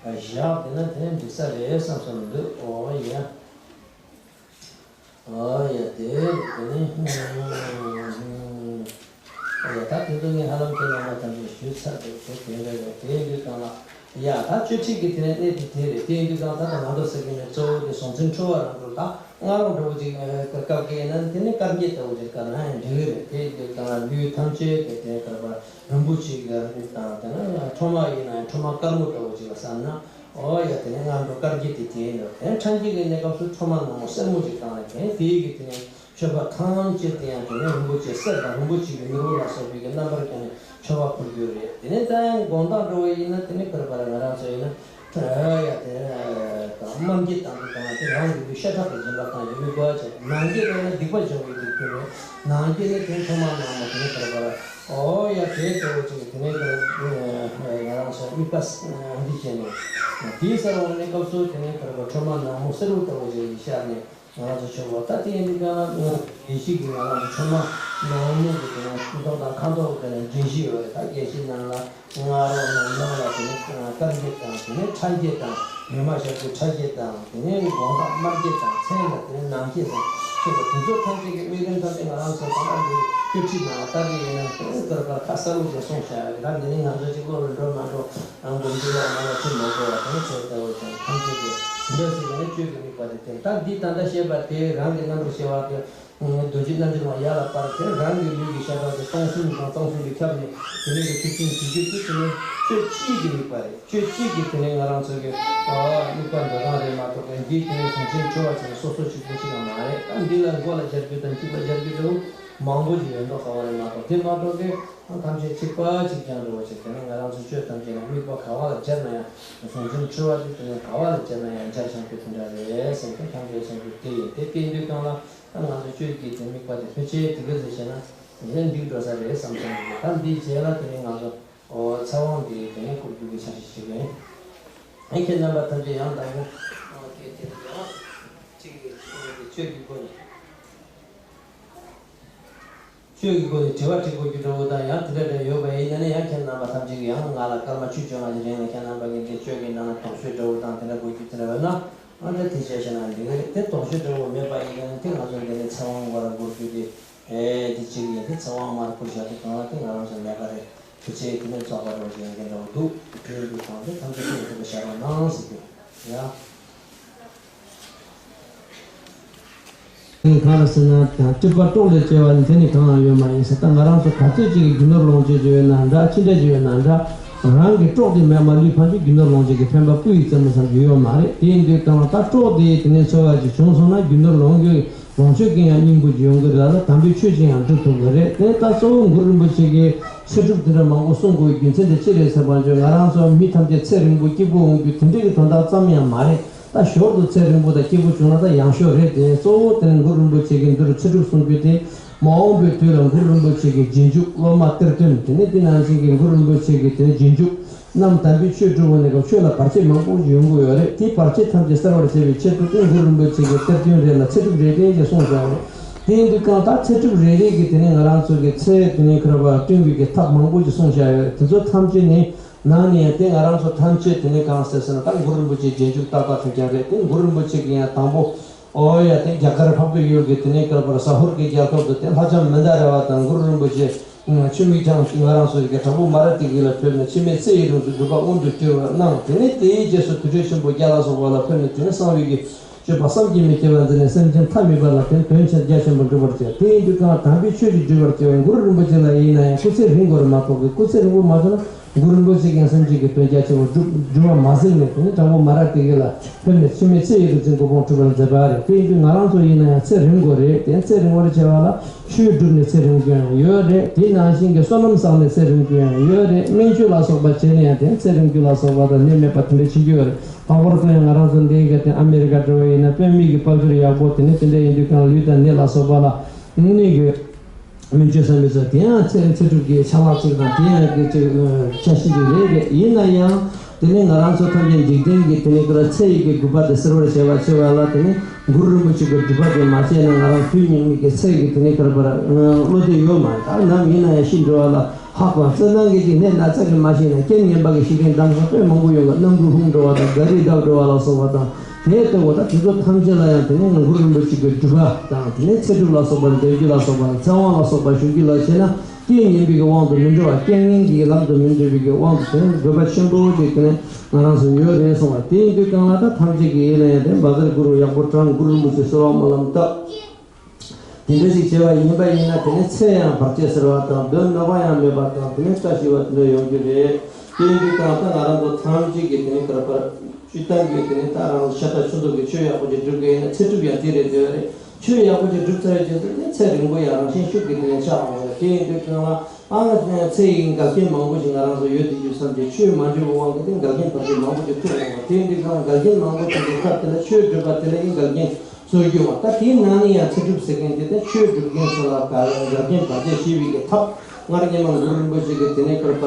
བཞག་དེ་ན་དེ་ནི་འགྲིག་ས་རེད་བསམ་བསམ་འདུག་ཨོ་ཡ། ཨ་ཡ་དེ་དེ་ནི་ཨ་ཡ་ད་དེ་ཚོ་ངས་ཧ་ལམ་ཁྱེད་རྣམ་པ་ཐམས་ཅད་ཞུས་ཚར་འདུག་དེ་དེ་འདྲ་རེད། དེ་ཡིན་དུས་ཙང་ལ་ཡ་ད་གཅོད་ཁྲིད་ཀྱི་དེ་ནས་གནད་དེ་དེ་རེད། དེ་ཡིན་དུས་ཙང་ད་ལྟ་ང་ཚོ་ཟེར་གྱི་ནས་གཙོ་བོ་དེ་གཟུང་འཛིན་འཁྲུལ་བ་རང་གྲོལ་ད་སྔ་རོགས་འདྲ་བོ་ཅིག་སྐབས་ཀྱི་ཡིན་ན་དེ་ནི་སྐར་འགྱེད་ལྟ་བུ་ཅིག་བཀར་ན་ཡང་འགྲིག་གི་རེད། དེ་ཡིན་དུས་ཙང་ལ་ལུས་ཐམས་ཅད་དེ་དེ་གར་པ་རིན་པོ་ཆེ་གི་རིགས་དང་དེ་ན་ཁྲོ་མ་ཡིན་ན་ཡང་ཁྲོ་མ་དཀར་མོ་ལྟ་བུ་ཅིག་ལ་བསམ་ན། ཨོ་ཡ་དེ་ནས་སྔ་འགྲོ་སྐར་འགྱེད་དེ་དེའི་ནང་དེ་ནས་ཕྲན་གྱི་གནས་སྐབས་སུ་ཁྲོ་མ་ནག་མོ་སེར་མོ་ཅིག་བཏང་ནས་དེ་ནས་དེའི་གི་དེ་ནས་མཆོད་པ་ཐམས་ཅད་དེ་ཡང་དེ་ནས་རིན་པོ་ཆེ་གསེར་དང་རིན་པོ་ཆེ་གི་ནོར་བུ་ལ་སོགས་པའི་གི་རྣམ་པར་བརྒྱན་ནས་མཆོད་པ་ཕུལ་རྒྱུ་རེད། དེ་ནས་ད་ཡང་དགོང་དག་འགྲོ་བ་ཡིན་ན་དེ་ནས་ཁོ་ར་པ་ར་ང་རང་ཚོ་ཡིན་ན་ཨོ་ཡ་དེ་ནས་དམར་འགྱེད་བཏང་དུས་དང་དེ་རང་གི་ལུས་ཤ་ཁྲག་གི་སྦྱིན་པ་བཏང་རྒྱུ་མི་དགོས་པ་བྱས། ནག་འགྱེད་ལ་ཡང་སྡིག་པ་སྦྱོང་བའི་གི་ཕུལ་རེད། ནག་འགྱེད་ནས་དེ་ནས་ཁྲོ་མ་ནག་མོ་དེ་ནས་ཁོ་ར་པ་ར། ཨོ་ཡ་དེ་ལྟ་བུ་ཅིག་དེ་ནས་ང་རང་ཚོ་དམིགས་པ་འདི་བྱས་ནས་དེའི་སར་འོང་ནས་སྐབས་སུ་དེ་ནས་ཁོ་ར་པ་ཁྲོ་མ་ནག་མོ་སེར་པོ་ལྟ་བུ་ཅིག་ཤར་ནས་ང་རང་ཚོ་ཆོས་པ་ད་དེ་ཡིན་དུས་ཀྱང་དགེ་བཤེས་ཀྱིས་ང་རང་ཚོ་ཁྲོ་མ་ནག་མོ་གི་དེ་ནས་སྐུ་མདོག་དང་ཁ་མདོག་གི་དེ་ནས་དགེ་བཤེས་ཡོད་རེད། ད་དགེ་བཤེས་རྣམས་ལ་སྔ་རོགས་ནང་ནང་ལ་དེ་ནས་སྐར་འགྱེད་དང་དེ་ནས་ཁྲ་འགྱེད་དང་མེ་མ་ཤར་དུས་ཁྲ་འགྱེད་དང་། དེ་ནས་དགོང་དག་དམར་འགྱེད་དང་། མཚན་ལ་དེ་ནས་ནག་འགྱེད་དང་ཞེས་པ་དེ་ཚོ་ཐམས་ཅད་ཀྱི་དམིགས་རིམ་ཐམས་ཅད་ང་རང་ཚོ་ད་ལྟ་འདི་སྐྱོ་ཁྲིད་ནང་ལ་ལྟ་གི་ཡིན་ན་དེ་ནས་ཀར་ཀར་ཁ་གསལ་པོ་ཞིག་གསུངས་བཞག་ཡོད། ད་འདི་ནི་ང་ཚོ་གཅིག་པོ་རུ་འགྲོ་མ་འགྲོ་ཨང་སྒོམ་རྒྱུ་ལ་ང་ལ་ཅི་མ་དགོས་པ་དེ་ནས་ཚོད་ལྟ་བུ་དང་ཐམས་ཅད་ཀྱི་འདི་འདྲ་ཞིག་ལ་ནི་གཅོད་ཀྱི་དམིགས་པ་དེ་བསྟན། ད་འདི་ད་ལྟ་བཤད་པ་དེ་རང་གི་རྣམ་པར་ཤེས་པ་དེ། རྡོ་རྗེ་རྣལ་འབྱོར་མ་ཡར་ལ་སྤར་ཏེ་རང་གི་ལུས་ཀྱི་ཤ་ཁྲག་དེ་སྟོང་གསུམ་དང་སྟོང་གསུམ་གྱིས་ཁྱབ་ནས་དེ་ནས་ཀྱི་ཆུ་སྲིན་གྱི་རྒྱུད་དེ་དེ་ནས་གཅོད་གཅིག་གི་དམིགས་པ་རེད། གཅོད་གཅིག་གི་དེ་ནས་ང་རང་ཚོ་གི་དམིགས་པ་འདོད་སྟངས་རེད་མ་གཏོགས་ཀྱི་འདིའི་དེ་ནས་གཟུང་འཛིན་འཁྲུལ་བ་ཅན་སོ་སོ་གཅིག་པུ་གཅིག་ལ་མ་རེད། ད་འདི་ལ་མགོ་ལ་སྦྱར་རྒྱུ་དང་མཇུག་ལ་སྦྱར་རྒྱུ་འདྲ་བོ་མང་པོ་ཅིག་ཡོད་མདོག་ཁ་བ་རེད་མ་གཏོགས་དེ་མ་གཏོགས་ཀྱི་ཐམས་ཅད་གཅིག་པ་གཅིག་རྐྱང་འདྲ་བོ་ཅིག་དེ་ནས་ང་རང་ཚོ་གཅོད་ཐམས་ཅད་ལ་དམིགས་པ་ག་བ་ལ་སྦྱར་ན་ཡང་གཟུང་འཛིན་འཁྲུལ་བ་དེ་དེ་ནས་ག་བ་ལ་སྦྱར་ན་ཡང་སྦྱར་བྱང་རྒྱུ་དེ་འདྲ་རེད་ཟེར་ཏེ་ཐམས་ཅད་གསུང་རྒྱུ་དེ་ཡིན། དེ་བསྟན་དུས་གང་ལ། ད་ང་ཚོ་གཅོད་ཀྱི་དེ་དམིགས་པ་དེ་ཕལ་ཆེར་དེ་ག་ཚོད་བྱས་ན་དེ་ནས་འགྲིག་འགྲོ་ས་རེད་བསམ་སོང་གི། ད་འདིའི་རྗེས་ལ་དེ་ནས་ང་ཚོ་ཨོ་ཚེ་དབང་དེ་དེ་ནས་བསྐུར་རྒྱུ་གི་འཆར་གཞི་ཞིག་ཡིན། ཨེ་ཁྱེད་རྣམ་པ་ཐམས་ཅད་ཡང་དང་པོ་ཨོ་དེ་དེ་ལ་ཡང་གཅིག་གི་གཅོད་ཀྱི་སྒོ་ནས་གཅོད་ཀྱི་སྒོ་ནས་དྲི་བ་དྲི་དགོས་རྒྱུ་འདྲ་བོ་དང་ཡང་དེ་འདྲ་འདྲ་ཡོད་པ་ཡིན་ན་ནི་ཡང་ཁྱེད་རྣམ་པ་ཐམས་ཅད་ཀྱིས་ཡང་ང་ལ་སྐར་མ་བཅུ་བཅོ་ལྔ་གི་རིང་ལ་ཁྱེད་རྣམ་པ་གིས་འདི་གཅོད་ཀྱི་ནང་ན་དོགས་གཅོད་འདྲ་བོ་དང་དེ་འདྲ་དགོས་རྒྱུ་དེ་འདྲ་ཡོད་ན། ཨ་ནི་དེ་བྱས་ཤེ་ན་འགྲིག་གི་རེད། དེ་དོགས་གཅོད་འདྲ་བོ་མེད་པ་ཡིན་ན་དེ་ང་ཚོ་འདི་ནས་ཚེ་དབང་མར་བསྐུར་རྒྱུ་དེ་ཨེ་དེ་གཅིག་ཡིན། དེ་ཚེ་དབང་མར་བསྐུར་བཞག་དུས་གང་ལ་དེ་ང་རང་ཚོ་ལས་ཀ་རེད། དེ་བྱས་དེ་ནས་ཚོགས་པ་འགྲོ་བཞིན་གྱི་འདྲ་བོ་འདུག་དེ་ཡིན་དུས་གང་དེ་ཐམས་ཅད་དེ་ཐུབ་པ་ཞབས་པ་གནང་ཟེར་རྒྱུ་ཡ། གང་ལ་ཟེར་ན་དང་སྲིད་པ་གྲོགས་ལས་སྐྱེ་བ་ནི་དེ་ནི་གང་ཡང་ཡོད་མ་ཡིན་ཟེར། ད་ང་རང་ཚོ་ག་ཚོད་ཅིག་གི་རྒྱུ་ནོར་ལོངས་སྤྱོད་ཅིག་ཡོད་ན་འདྲ། ཅི་འདྲ་ཅིག་ཡོད་ན་འདྲ། རང་གི་གྲོགས་དེ་མེད་མ་ལུས་ཕན་ཚུན་རྒྱུ་ནོར་ལོངས་སྤྱོད་ཀྱི་ཕན་པ་སྤུ་ཡི་རྩེ་མོ་ཙམ་གྱི་ཡོད་མ་རེད། དེ་ཡིན་དུས་གང་ལ་ད་གྲོགས་དེ་དེ་ནས་འཚོ་བ་ཅིག་བྱུང་སོང་ན་རྒྱུ་ནོར་ལོངས་སྤྱོད་ལོངས་སྤྱོད་ཀྱི་ཡང་སྙིང་པོ་ཅིག་ཡོང་གི་རེད་ལ་དམ་པའི་ཆོས་ཅིག་ཡང་སྒྲུབ་ཐུབ་ཀྱི་རེད། དེ་ནས་ད་གཙོ་བོ་གུ་རུ་རིན་པོ་ཆེ་གིས་ཚེ་སྒྲུབ་དེ་འདྲ་མང་པོ་གསུང་དགོས་རྒྱུ་མཚན་དེ་ཅི་རེད་ཟེར་བ་ཅིག་ང་རང་ཚོ་མི་ཐམས་ཅད་ཚེ་རིང་པོ་སྐྱིད་པོ་འོང་རྒྱུ་དེ་འདྲ་གི་དོན་དག་ཙམ་ཡང་མ་རེད། ད་ཞོར་དུ་ཚེ་རིང་པོ་དང་སྐྱིད་པོ་བྱུང་ན་ད་ཡང་ཞོར་རེད་དེ། གཙོ་བོ་དེ་ནི་གུ་རུ་རིན་པོ་ཆེ་གིས་འདི་རུ་ཚེ་སྒྲུབ་གསུང་རྒྱུ་དེ་ མ་འོངས་པའི་དུས་ལ་གུ་རུ་རིན་པོ་ཆེ་གི་རྗེས་འཇུག་སློབ་མ་གཏེར་སྟོན། དེ་ནས་དེ་ནང་བཞིན་གྱི་གུ་རུ་རིན་པོ་ཆེ་གི་དེ་ནས་རྗེས་འཇུག་རྣམས་དམ་པའི་ཆོས་སྒྲུབ་པ་ནས་སྐབས་ཆོས་ལ་བར་ཆད་མང་པོ་ཞིག་ཡོང་གི་ཡོད་རེད། དེའི་བར་ཆད་ཐམས་ཅད་སེལ་བར་བྱ་བའི་ཆེད་དུ་དེ་གུ་རུ་རིན་པོ་ཆེ་གི་གཏེར་སྟོན་རེ་ལ་ཚེ་སྒྲུབ་རེ་རེ་ཞེས་གསུངས་བཞག་ཡོད་རེད། དེ་ཡིན་དུས་གང་ལྟར་ཚེ་སྒྲུབ་རེ་རེ་གི་དེ་ནས་ང་རང་ཚོ་གི་ཚེ་དེ་ནས་ཁྱོད་རང་བ་སྟོན་དགོས་ཀྱི་ཐབས་མང་པོ་ཞིག་གསུངས་བཞག་ཡོད་རེད། དེ་ཚོ་ཐམས་ཅད་ནི་ནང་ནས་ཡང་དེ་ང་རང་ཚོ་ཐམས་ཅད་དེ་ནས་གང་ཟེར་ཟེར་ན་ད་གུ་རུ་རིན་པོ་ཆེའི་རྗེས་འཇུག་ཏག་ཏག་ཐུག་ཀྱང་རེད། དེ་གུ་རུ་རིན་པོ་ཆེ་གི་ཡང་དང་པོ། ཨོ་ཡ། དེ་རྒྱ་གར་འཕགས་པའི་ཡུལ་གྱི་དེ་ནས་སྐབས་བར་ཟ་ཧོར་གྱི་རྒྱལ་ཁབ་ཏུ་དེ་ལྷ་ལྕམ་མནྡ་ར་བ་དང་གུ་རུ་རིན་པོ་ཆེ་ཆུ་མིག་ལྕང་ང་རང་ཚོ་གི་དྲག་པོ་མ་ར་ཏི་གི་ལ་ཕེབས་ནས་འཆི་མེད་ཚེ་ཡི་རིགས་སུ་སྒྲུབ་པ་མངོན་དུ་གྱུར་བར་གནང་། དེ་ནས་དེའི་རྗེས་སུ་དུར་ཁྲོད་ཆེན་པོ་བརྒྱ་ལ་སོགས་པ་ལ་ཕེབས་ནས་དེ་ནས་གསང་བའི་གི་སྤྱོད་པ་བསམ་གྱིས་མི་ཁྱབ་པ་མཛད་ནས་སེམས་ཅན་ཐ་མལ་པ་ལ་དེ་དོན་ཆེན་རྒྱ་ཆེན་པོ་འགྲུབ་པར་བྱས། དེ་ཡིན་དུས་གང་དམ་པའི་ཆོས་ཀྱི་སྒྲུབ་པར་བྱེད་པའི་གུ་རུ་རིན་པོ་ཆེ་ལ་ཡིན་ན་ཡང་སྐུ་ཚེ་རིང་དགོས་རེད་མ་གཏོགས་གི་སྐུ་ཚེ་རིང་པོ་མ་བྱུང་ན། གུ་རུ་རིན་པོ་ཆེ་གིས་སེམས་ཅན་གྱི་དོན་རྒྱ་ཆེ་བོ་སྒྲུབ་སྒྲུབ་པ་མ་ཟད་ནས་དེ་ནི་དྲག་པོ་མ་ར་ཏི་གི་ལ་ཕེབས་ནས་འཆི་མེད་ཚེ་ཡི་རིགས་ཅན་གོ་འཕང་འགྲུབ་པར་མཛད་པ་རེད། དེ་ཡིན་དུས་ང་རང་ཚོ་ཡིན་ན་ཡང་ཚེ་རིང་དགོས་རེད། དེ་ཚེ་རིང་བར་བྱ་བ་ལ་ཆོས་སྒྲུབ་ནས་ཚེ་རིང་རྒྱུ་ཡང་ཡོད་རེད། དེ་ནང་བཞིན་གྱི་བསོད་ནམས་བསགས་ནས་ཚེ་རིང་རྒྱུ་ཡང་ཡོད་རེད། སྨན་བཅོས་ལ་སོགས་པ་བྱས་ནས་ཡང་དེ་ཚེ་རིང་རྒྱུ་ལ་སོགས་པ་དང་ནད་མེད་པ་དེ་འདྲ་བྱེད་རྒྱུ་ཡོད་རེད། ལྷག་པར་དུ་ཡང་ང་རང་ཚོ་འདི་ག་དེ་ཨ་མེ་རི་ཀ་འགྲོ་བ་ཡིན་ན་དཔེ་མི་གི་དཔལ་འབྱོར་ཡག་པོ་དེ་ནི་དེ་འདྲ་ཡིན་དུས་གང་ལུས་དང་ནད་ལ་སོགས་པ་ལ་དངོས་གནས་ཀྱི་སྨན་བཅོས་ཟེར་མི་ཚོ་དེ་ཡང་ཚེ་ཚེ་སྒྲུབ་ཀྱི་ཆ་ལག་ཅིག་དང་དེ་ཡང་གི་ཅིག་ཆ་ཤས་ཅིག་རེད་རེད། ཡིན་ན་ཡང་དེ་ནི་ང་རང་ཚོ་ཐམས་ཅད་འཇིག་རྟེན་གྱི་དེ་ནི་ཀ་ཚེ་ཡི་གི་རྒུད་པ་དེ་སེལ་བར་བྱེད་པ་བྱེད་པ་ལ་དེ་ནི་གུ་རུ་རིན་པོ་ཆེ་གི་སྒྲུབ་པ་དེ་མ་བྱས་ན་ང་རང་དུས་སྙིགས་མའི་གི་ཚེ་གི་དེ་ནི་ཀ་བློ་དེ་ཡོད་མ་རེད། ད་ནམ་ཡིན་ན་ཡང་ཤི་འགྲོ་བ་ལ། ལྷག་པར་སྤྱིར་བཏང་གི་ཅིག་ནད་ན་ཚ་གིས་མ་ཤི་ན་རྐྱེན་ངན་པ་གིས་ཤི་མཁན་གདམ་ས་དཔེ་མང་པོ་ཡོང་གི། སྣ་འབྲུ་ལྷུང་འགྲོ་བ་དང་ག་རི་བརྡབ་འགྲོ་བ་ལ་སོགས་པ་དང་དེ་ལྟ་བུ་དང་དེ་ཚོ་ཐམས་ཅད་ལ་ཡང་དེ་ནས་གུ་རུ་རིན་པོ་ཆེ་གི་སྒྲུབ་པ་དང་དེ་ནས་ཚེ་སྒྲུབ་ལ་སོགས་པ་འདོན་རྒྱུ་ལ་སོགས་པ་ཚེ་དབང་ལ་སོགས་པ་ཞུ་རྒྱུ་ལ་བྱས་ན་རྐྱེན་ངན་པའི་གི་དབང་དུ་མི་འགྲོ་བ། རྐྱེན་ངན་གྱི་ལམ་དུ་མི་འགྲོ་བའི་གི་དབང་དུ་དེ་ནས་དགོས་པ་ཆེན་པོ་ཅིག་དེ་ནས་ང་རང་ཚོ་ཡོད་རེད་གསུངས་པ། དེ་ཡིན་དུས་གང་ལ་ད་ཐམས་ཅད་ཀྱི་ཡིད་ལ་ཡང་དེ་བཛྲ་གུ་རུ་ཡག་པོ་བགྲངས། གུ་རུ་རིན་པོ་ཆེ་གསོལ་བ་སྨོན་ལམ་བཏབ། དེ་འདྲ་ཞིག་བྱས་པ་ཡིན་པ་ཡིན་ན་དེ་ནི་ཚེ་ཡང་བར་ཆད་སེལ་བ་དང་གདོན་གནོད་པ་ཡང་མེད་པ་དང་དེ་ནི་བཀྲ་ཤིས་པ་དེ་འདྲ་ཡོང་རྒྱུ་རེད། དེ་ཡིན་དུས་གང་ལྟར་ང་རང་ཚོ་ཐམས་ཅད་ཀྱིས་དེ་ནི་གར་པར་སྤྱིར་བཏང་གི་དེ་ནི་ད་རང་ཤ་སྟག་ཆུང་ཚོ་གི་ཆོས་ཡག་པོ་ཅིག་སྒྲུབ་དགོས་ཡིན་ན་ཚེ་སྒྲུབ་ཡང་དེ་རེད་འདོད་རེད། ཆོས་ཡག་པོ་ཅིག་སྒྲུབ་ཚར་བའི་རྗེས་སུ་དེ་ཚེ་རིང་པོ་ཡང་རང་བཞིན་ཤུགས་ཀྱིས་དེ་ནི་ཆགས་འོང་བ་རེད། དེ་ཡིན་དུས་གང་ལ་ཨ་ང་ཚོའི་ཚེ་ཡི་འགལ་རྐྱེན་མང་པོ་ཞིག་ང་རང་ཚོ་ཡོད་དེ་རྒྱུ་མཚམས་ཀྱི་ཆོས་མ་འདྲེས་པའི་དབང་གིས་དེ་འགལ་རྐྱེན་ཐམས་ཅད་མང་པོ་ཞིག་ཐུག་འོང་བ། དེ་ཡིན་དུས་གང་འགལ་རྐྱེན་མང་པོ་ཞིག་གི་ཁ་དེ་ལ་ཆོས་སྒྲུབ་པ་དེ་ལ་ཡང་འགལ་རྐྱེན་སོར་རྒྱུ་བ། ད་དེའི་ནང་ནས་ཡང་ཚེ་སྒྲུབ་ཟེར་མཁན་དེ་ད་ཆོས་སྒྲུབ་མཁན་ཚོ་ལ་ག་ལ་འགལ་རྐྱེན་བར་ཆད་ཞི་བའི་གི་ཐབས་སྔར་སྔོན་མ་གུ་རུ་རིན་པོ་ཆེ་གིས་དེ་ནས་བཀའ་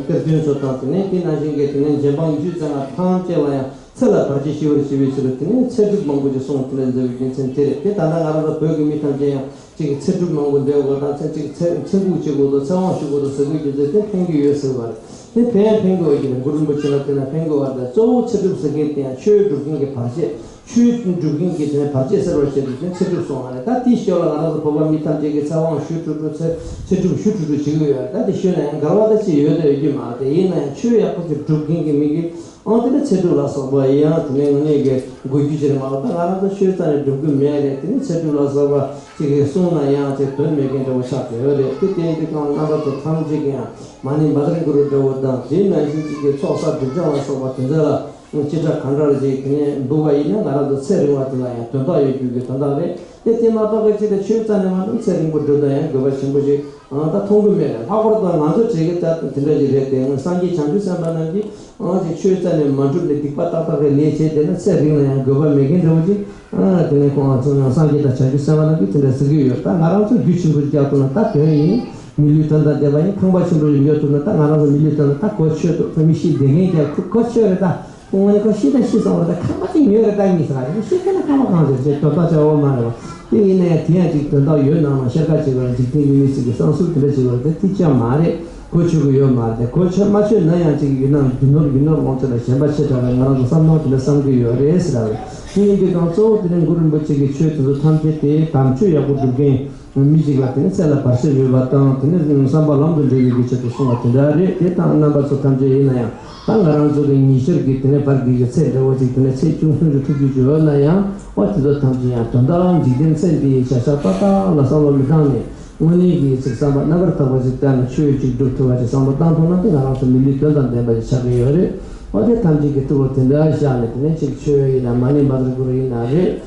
གཏེར་སྟོན་ཚོ་དང་དེ་ནས་དེ་ནང་བཞིན་གྱི་དེ་ནས་རྗེ་འབངས་ཡིད་བཞིན་ཚེ་སྔ་ཐམས་ཅད་ལ་ཡང་ཚེ་ལ་བར་ཆད་ཞི་བར་བྱེད་པའི་ཕྱིར་དུ་དེ་ནས་ཚེ་སྒྲུབ་མང་པོ་ཞིག་གསུངས་དེ་ལས་མཛད་པའི་རྒྱུ་མཚན་དེ་རེད། དེ་ད་ལྟ་ང་རང་ཚོ་བོད་ཀྱི་མི་ཐམས་ཅད་ཡང་གཅིག་གི་ཚེ་སྒྲུབ་མང་པོ་འདོན་དགོས་དང་ཚེ་གཅིག་ཚེ་ཚེ་འགུགས་བྱེད་དགོས་དང་ཚེ་དབང་ཞུ་དགོས་དང་ཟེར་དགོས་རྒྱུ་མཚན་དེ་ཕན་གྱི་ཡོད་ཟེར་བ་རེད། དེ་ཕན་ཕན་གྱི་ཡོད་ཀྱི་རེད། གུ་རུ་རིན་པོ་ཆེ་ལ་བལྟས་ན་ཕན་གྱི་ཡོད་རེད། གཙོ་བོ་ཚེ་སྒྲུབ་ཟེར་མཁན་དེ་ཡང་ཆོས་སྒྲུབ་མཁན་གྱི་བར་ཆད། ཆོས་སྒྲུབ་མཁན་གྱི་དེ་ནས་བར་ཆད་སེལ་བར་བྱེད་དུས་དེ་ཚེ་སྒྲུབ་གསུངས་པ་རེད། ད་དེའི་ཞོར་ལ་ང་རང་ཚོ་བོད་པ་མི་ཐམས་ཅད་ཀྱིས་ཚེ་དབང་ཞུ་དྲུག་དྲུག་ཚེ་ཚེ་སྒྲུབ་ཞུ་དྲུག་དྲུག་བྱེད་ཀྱི་ཡོད་རེད། ད་དེ་ཞུས་ན་ཡང་འགལ་བ་ད་ཅི་ཡོད་ད་ཡོད་ཀྱི་མ་རེད། དེ་ཡིན་ན་ཡང་ཆོས་ཡག་པོ་ཅིག་སྒྲུབ་མཁན་གྱི་མི་གིས་ཨང་དེ་ནས་ཚེ་སྒྲུབ་ལ་སོགས་པ་ཡང་དེ་ནས་དངོས་གནས་ཀྱི་དགོས་རྒྱུ་ཅིག་རེད་མ་གཏོགས་ད་ང་རང་ཚོ་ཆོས་རྩ་ནས་སྒྲུབ་ཀྱི་མེད་རེད། དེ་ནས་ཚེ་སྒྲུབ་ལ་སོགས་པ་ཅིག་གིས་གསུངས་ན་ཡང་ཅིག་དོན་མེད་མཁན་འདྲ་བོ་ཆགས་བསྡད་ཡོད་རེད། དེ་བསྟན་དུས་གང་རྣམ་པ་ཚོ་ཐམས་ཅད་ཀྱིས་ཡང་མ་ཎི་བཛྲ་གུ་རུ་འདྲ་བོ་དང་དེ་ནང་བཞིན་ཅིག་གི་ཚོགས་བསགས་སྒྲིབ་སྦྱང་ལ་སོགས་པ་དེ་ཚོ་ལ་ཅི་འདྲ་གང་འདྲ་ཅིག་དེ་ནས་འབུལ་བ་ཡིན་ན་ང་རང་ཚོ་ཚེ་རིང་བ་དེ་ལ་ཡང་དོན་དག་ཡོད་རྒྱུ་གི་དོན་དག་རེད། དེ་དེ་མ་གཏོགས་ཀྱི་ཅིག་ལ་ཆོས་རྩ་ནས་མ་འགྲུབ་ཚེ་རིང་པོ་སྒྲུབ་ན་ཡང་དགོས་པ་ཆེན་པོ་ཞིག་ཨང་ད་མཐོང་གི་མེད་རེད། ལྷག་པར་དུ་ང་ཚོ་བྱེད་ཀྱི་ད་དེ་འདྲ་ཞིག་རེད་དེ། སངས་རྒྱས་བྱང་ཆུབ་སེམས་དཔའ་རྣམས་ཀྱིས་ཨང་ཅིག་ཆོས་རྩ་ནས་མ་འགྲུབ་ནས་སྡིག་པ་ཏག་ཏག་རེ་ལས་བྱས་བསྡད་ན་ཚེ་རིང་ན་ཡང་དགོས་པ་མེད་མཁན་འདྲ་བོ་ཅིག་ཨང་དེ་ནས་ཁོང་ཚོ་ཡང་སངས་རྒྱས་དང་བྱང་ཆུབ་སེམས་དཔའ་རྣམས་ཀྱིས་དེ་འདྲ་ཟེར་གྱི་ཡོད། ད་ང་རང་ཚོ་རྒྱུ་ཆེན་པོ་རྒྱག་ཐུབ་ན་ད་དོན་ཡིན། མི་ལུས་དོན་དང་ལྡན་པ་ཡིན། ཁང་པ་ཆེན་པོ་ཞིག་ཉོ་ཐུབ་ན་ད་ང་རང་ཚོ་མི་ལུས་དོན་ལ་ད་གོ་ཆོད་འདུག་ཁོ་མི་ཤི་བསྡད་མཁན་ཀྱང་ཁོ་ཆོད་རེད་ད། དངོས་གནས་ཁོ་ཤི་ད་ཤི་སོང་བ་རེད། ཁང་པ་གཅིག་ཉོས་རེད་ད་གཉིས་ཟེར་བ་རེད། ཤི་ཁ་ན་ཁང་པ་གང་ཟེར་ཅེས་དོན་དག་ཆེ་བོ་མ་རེད་བ། དེ་ཡིན་ན་ཡང་དེ་ཡང་ཅིག་དོན་དག་ཡོད་ནང་ན་ཤར་ཁ་བྱེད་པ་རེད། འཇིག་རྟེན་ཡུལ་མི་ཚིག་གི་བསམ་ཚུལ་དེ་འདྲ་བྱེད་པ་རེད། དེ་ཅང་མ་རེད། གོ་ཆོད་གི་ཡོད་མ་རེད། གོ་ཆོད་མ་ཆོད་ན་ཡང་ཅིག་ཡུལ་ནང་རྒྱུ་ནོར་རྒྱུ་ནོར་ལོངས་སྤྱོད་ལ་ཞེན་པ་ཆེ་དྲགས་པའི་ང་རང་ཚོ་བསམ་བློ་དེ་འདྲ་བསམ་གི་ཡོད་རེད་ཟེར་བ་རེད། དེ་ཡིན་དུས་ཀྱང་གཙོ་བོ་དེ་ནི་གུ་རུ་རིན་པོ་ཆེ་གི་ཆོས་དེ་ཚོ་ཐམས་ཅད་དེ་དམ་ཆོས་ཡག་པོ་སྒྲུབ་མཁན། མི་གཅིག་ལ་དེ་ནི་ཚེ་ལ་བར་ཆད་མེད་པ་དང་དེ་ནི་བསམ་པ་ལམ་དུ་འགྲོ་བའི་གི་ཆེད་དུ་གསུངས་པ་དེ་འདྲ་རེད། དེ་དང་རྣམ་པ་ཚོ་ཐམས་ཅད་ཡིན་ན་ཡང་ད་ང་རང་ཚོ་གི་ཉེ་ཆར་གྱི་དེ་ནི་བར་གྱི་གི་ཚེ་འདྲ་བོ་ཅིག་དེ་ནི་ཚེ་ཆུང་ཆུང་ཞིག་ཐུག་རྒྱུ་ཅིག་ཡོད་ན་ཡང་ཨོ་དེ་ཚོ་ཐམས་ཅད་ཡང་དོན་དག་འཇིག་རྟེན་ཚེ་འདིའི་བྱ་བཞག་ཏག་ཏག་ལ་བསམ་བློ་མི་བཏང་ནས་དངོས་གནས་ཀྱི་ཅིག་བསམ་པ་རྣམ་པར་དག་པ་ཅིག་བཏང་ནས་ཆོས་ཅིག་སྒྲུབ་ཐུབ་པ་ཅིག་བསམ་བློ་བཏང་ཐུབ་ན་དེ་ང་རང་ཚོ་མི་ལུས་དོན་དང་ལྡན་པ་ཅིག་ཆགས་ཀྱི་ཡོད་རེད། ཨོ་དེ་ཐམས་ཅད་ཀྱི་ཐུགས་ལ་དེ་འདྲ་བཞག་ནས་དེ་ནས་ཅིག་ཆོས་ཡིན་ན་མ་ཎི་བཛྲ་གུ་རུ་ཡིན་ན་རེད།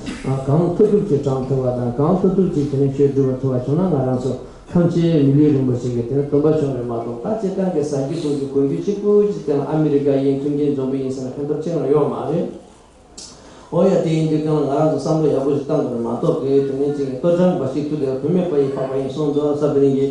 གང་ཐུབ་ཐུབ་ཅིག་བགྲང་ཐུབ་པ་དང་གང་ཐུབ་ཐུབ་ཅིག་དེ་ནས་ཆོས་སྒྲུབ་པ་ཐུབ་པ་བྱུང་ན་ང་རང་ཚོ་ཐམས་ཅད་མི་ལུས་རིན་པོ་ཆེ་གི་དེ་ནས་སྟོན་པ་བྱུང་རེད་མ་གཏོགས་ད་སྤྱིར་བཏང་གི་ཟ་རྒྱུ་འཐུང་རྒྱུ་གོན་རྒྱུ་གཅིག་པུ་གཅིག་དེ་ལ་ཨ་མི་རི་ཀ་ཡིན་མཐུན་རྐྱེན་འཛོམས་པོ་ཡིན་ཟེར་ན་ཕན་ཐོགས་ཅི་ཡང་ཡོད་མ་རེད། ཨོ་ཡ། དེ་ཡིན་དུས་ཀྱང་ང་རང་ཚོ་བསམ་བློ་ཡག་པོ་ཞིག་བཏང་དགོས་མ་གཏོགས་གི་དེ་ནས་ཅིག་ལྟོ་འགྲངས་པ་ཞིག་ཐུག་དེ་བུད་མེད་པ་ཡི་འཕགས་པ་ཡིན་གསུངས་འདུག་ས་དེ་རིང་གི་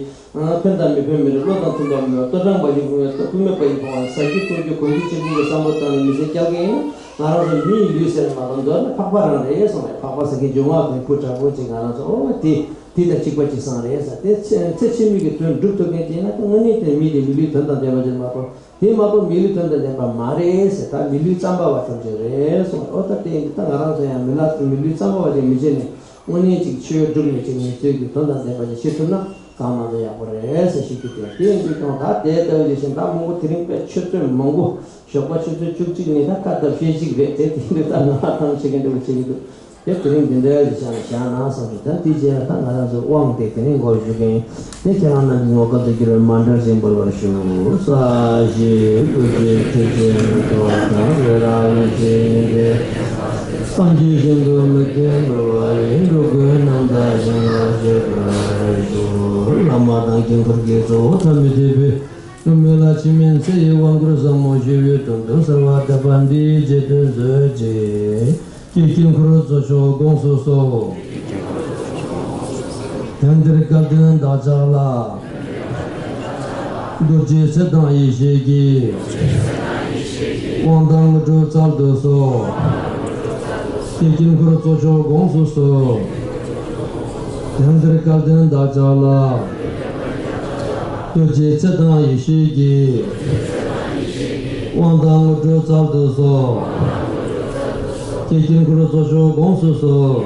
ཕན་དང་མི་ཕན་མི་རིགས་བློ་དང་མཐུན་པ་མི་འོས་ལྟོ་འགྲངས་པ་ཞིག་བུད་མེད་ལྟོ་བུད་མེད་པ་ཡི་འཕགས་པ་ཟ་རྒྱུ་འཐུང་རྒྱུ་གོན་རྒྱུ་སྤྱོད་རྒྱུ་གི་བསམ་བློ་བཏང་ནས་མི་ཚེ་བསྐྱལ་གི་ཡིན། ང་རང་ཚོ་མིའི་ལུས་ཟེར་མ་གཏོགས་འདོད་ན་འཕགས་པ་རང་རེད་གསུངས་ནས་འཕགས་པ་ཟེར་མཁན་འཇུག་ངག་དེ་ཕུ་དྲག་པོ་ཅིག་ང་རང་ཚོ་ཨོ་དེ་དེ་དང་གཅིག་པ་གཅིག་སང་རེད་ཟེར་དེ་ཚེ་ཚེ་ཕྱི་མའི་གི་དོན་སྒྲུབ་ཐུབ་མཁན་ཅིག་ན་དངོས་གནས་དེ་མི་དེ་མི་ལུས་དོན་དང་ལྡན་པ་ཅིག་མ་གཏོགས། དེ་མ་གཏོགས་མི་ལུས་དོན་དང་ལྡན་པ་མ་རེད་ཟེར། ད་མི་ལུས་ཙམ་པ་བ་ཐམས་ཅད་རེད་གསུངས། ཨོ་ད་དེ་ད་ང་རང་ཚོ་ཡང་མི་ལ་མི་ལུས་ཙམ་པ་བ་ཅིག་མི་བྱེད་ནས་དངོས་གནས་ཅིག་ཆོས་སྒྲུབ་ནས་ཅིག་མི་ཚོས་ཀྱི་དོན་དང་ལྡན་པ་ཅིག་བྱེད་ཐུབ་ན་གང་མང་དུ་ཡག་པོ་རེད་ཟེར་ཞུ་རྒྱུ་དེ། དེ་ཡིན་དུས་ཀྱང་ད་དེ་ལྟ་བུ་ཞིག་བཞིན་ད་མང་པོ་དེ་རིང་དཔེ་ཆུ་ཚོད་མང་པོ་ཞོགས་པ་ཆུ་ཚོད་བཅུ་གཅིག་ནས་ད་ཁ་བརྡབ་ཤེས་ཅིག་རེད་དེ། དེ་འདྲ་ད་ང་ཐང་ཆད་མཁན་འདྲ་བོ་བྱེད་ཀྱི་འདུག་དེ་དེ་རིང་འདི་འདྲ་ཞིག་བྱས་ན་བཞག་ན་བསམ་གྱི། ད་དེ་རྗེས་ད་ང་རང་ཚོའི་དབང་དེ་དེ་རིང་འགོ་འཛུགས་མཁན་དེ་ཁྱེད་རང་རྣམས་ཀྱི་ངོ་སྐལ་དུ་གྱུར་བའི་མཎྜལ་ཅིག་འབུལ་བར་ཞུ། ས་གཞི་དབུ་རྒྱན་ཁྲི་སྟེང་ཐོག་དང་ལས་རང་བཞིན་ཏེ། སངས་རྒྱས་བཞིན་དུ་མི་བསྐྱོད་འགྲོ་བ་ཡི་འགྲོ་ཀུན་རྣམ་དག་ཞིང་རབ་ཤེས་པར་ཤོག་བླ་མ་དང་དཀྱིལ་འཁོར་གྱི་གཙོ་བོ་ཐ་མི་དད་པའི། སྐུ་མི་ལ་ཕྱི་མའི་ཚེ་ཡི་དབང་བསྐུར་ཟབ་མོ་ཞུ་བའི་དོན་དུ་གསོལ་བ་འདེབས་པ་འདིའི་རྗེས་ཟློས་མཛོད་ཅིག་དཀྱིལ་འཁོར་གཙོ་མཆོག་དགོངས་སུ་གསོལ། དེང་འདིར་སྐལ་ལྡན་བདག་ཅག་ལ། རྡོ་རྗེ་ཚེ་དང་ཡེ་ཤེས་ཀྱི། དབང་དང་དངོས་གྲུབ་སྩལ་དུ་གསོལ། དེ་དཀྱིལ་འཁོར་གཙོ་མཆོག་དགོངས་སུ་གསོལ། དེང་འདིར་སྐལ་ལྡན་བདག་ཅག་ལ། རྡོ་རྗེ་ཚེ་དང་ཡེ་ཤེས་ཀྱི། དབང་དང་དངོས་གྲུབ་སྩལ་དུ་གསོལ། དེ་དཀྱིལ་འཁོར་གཙོ་མཆོག་དགོངས་སུ་གསོལ།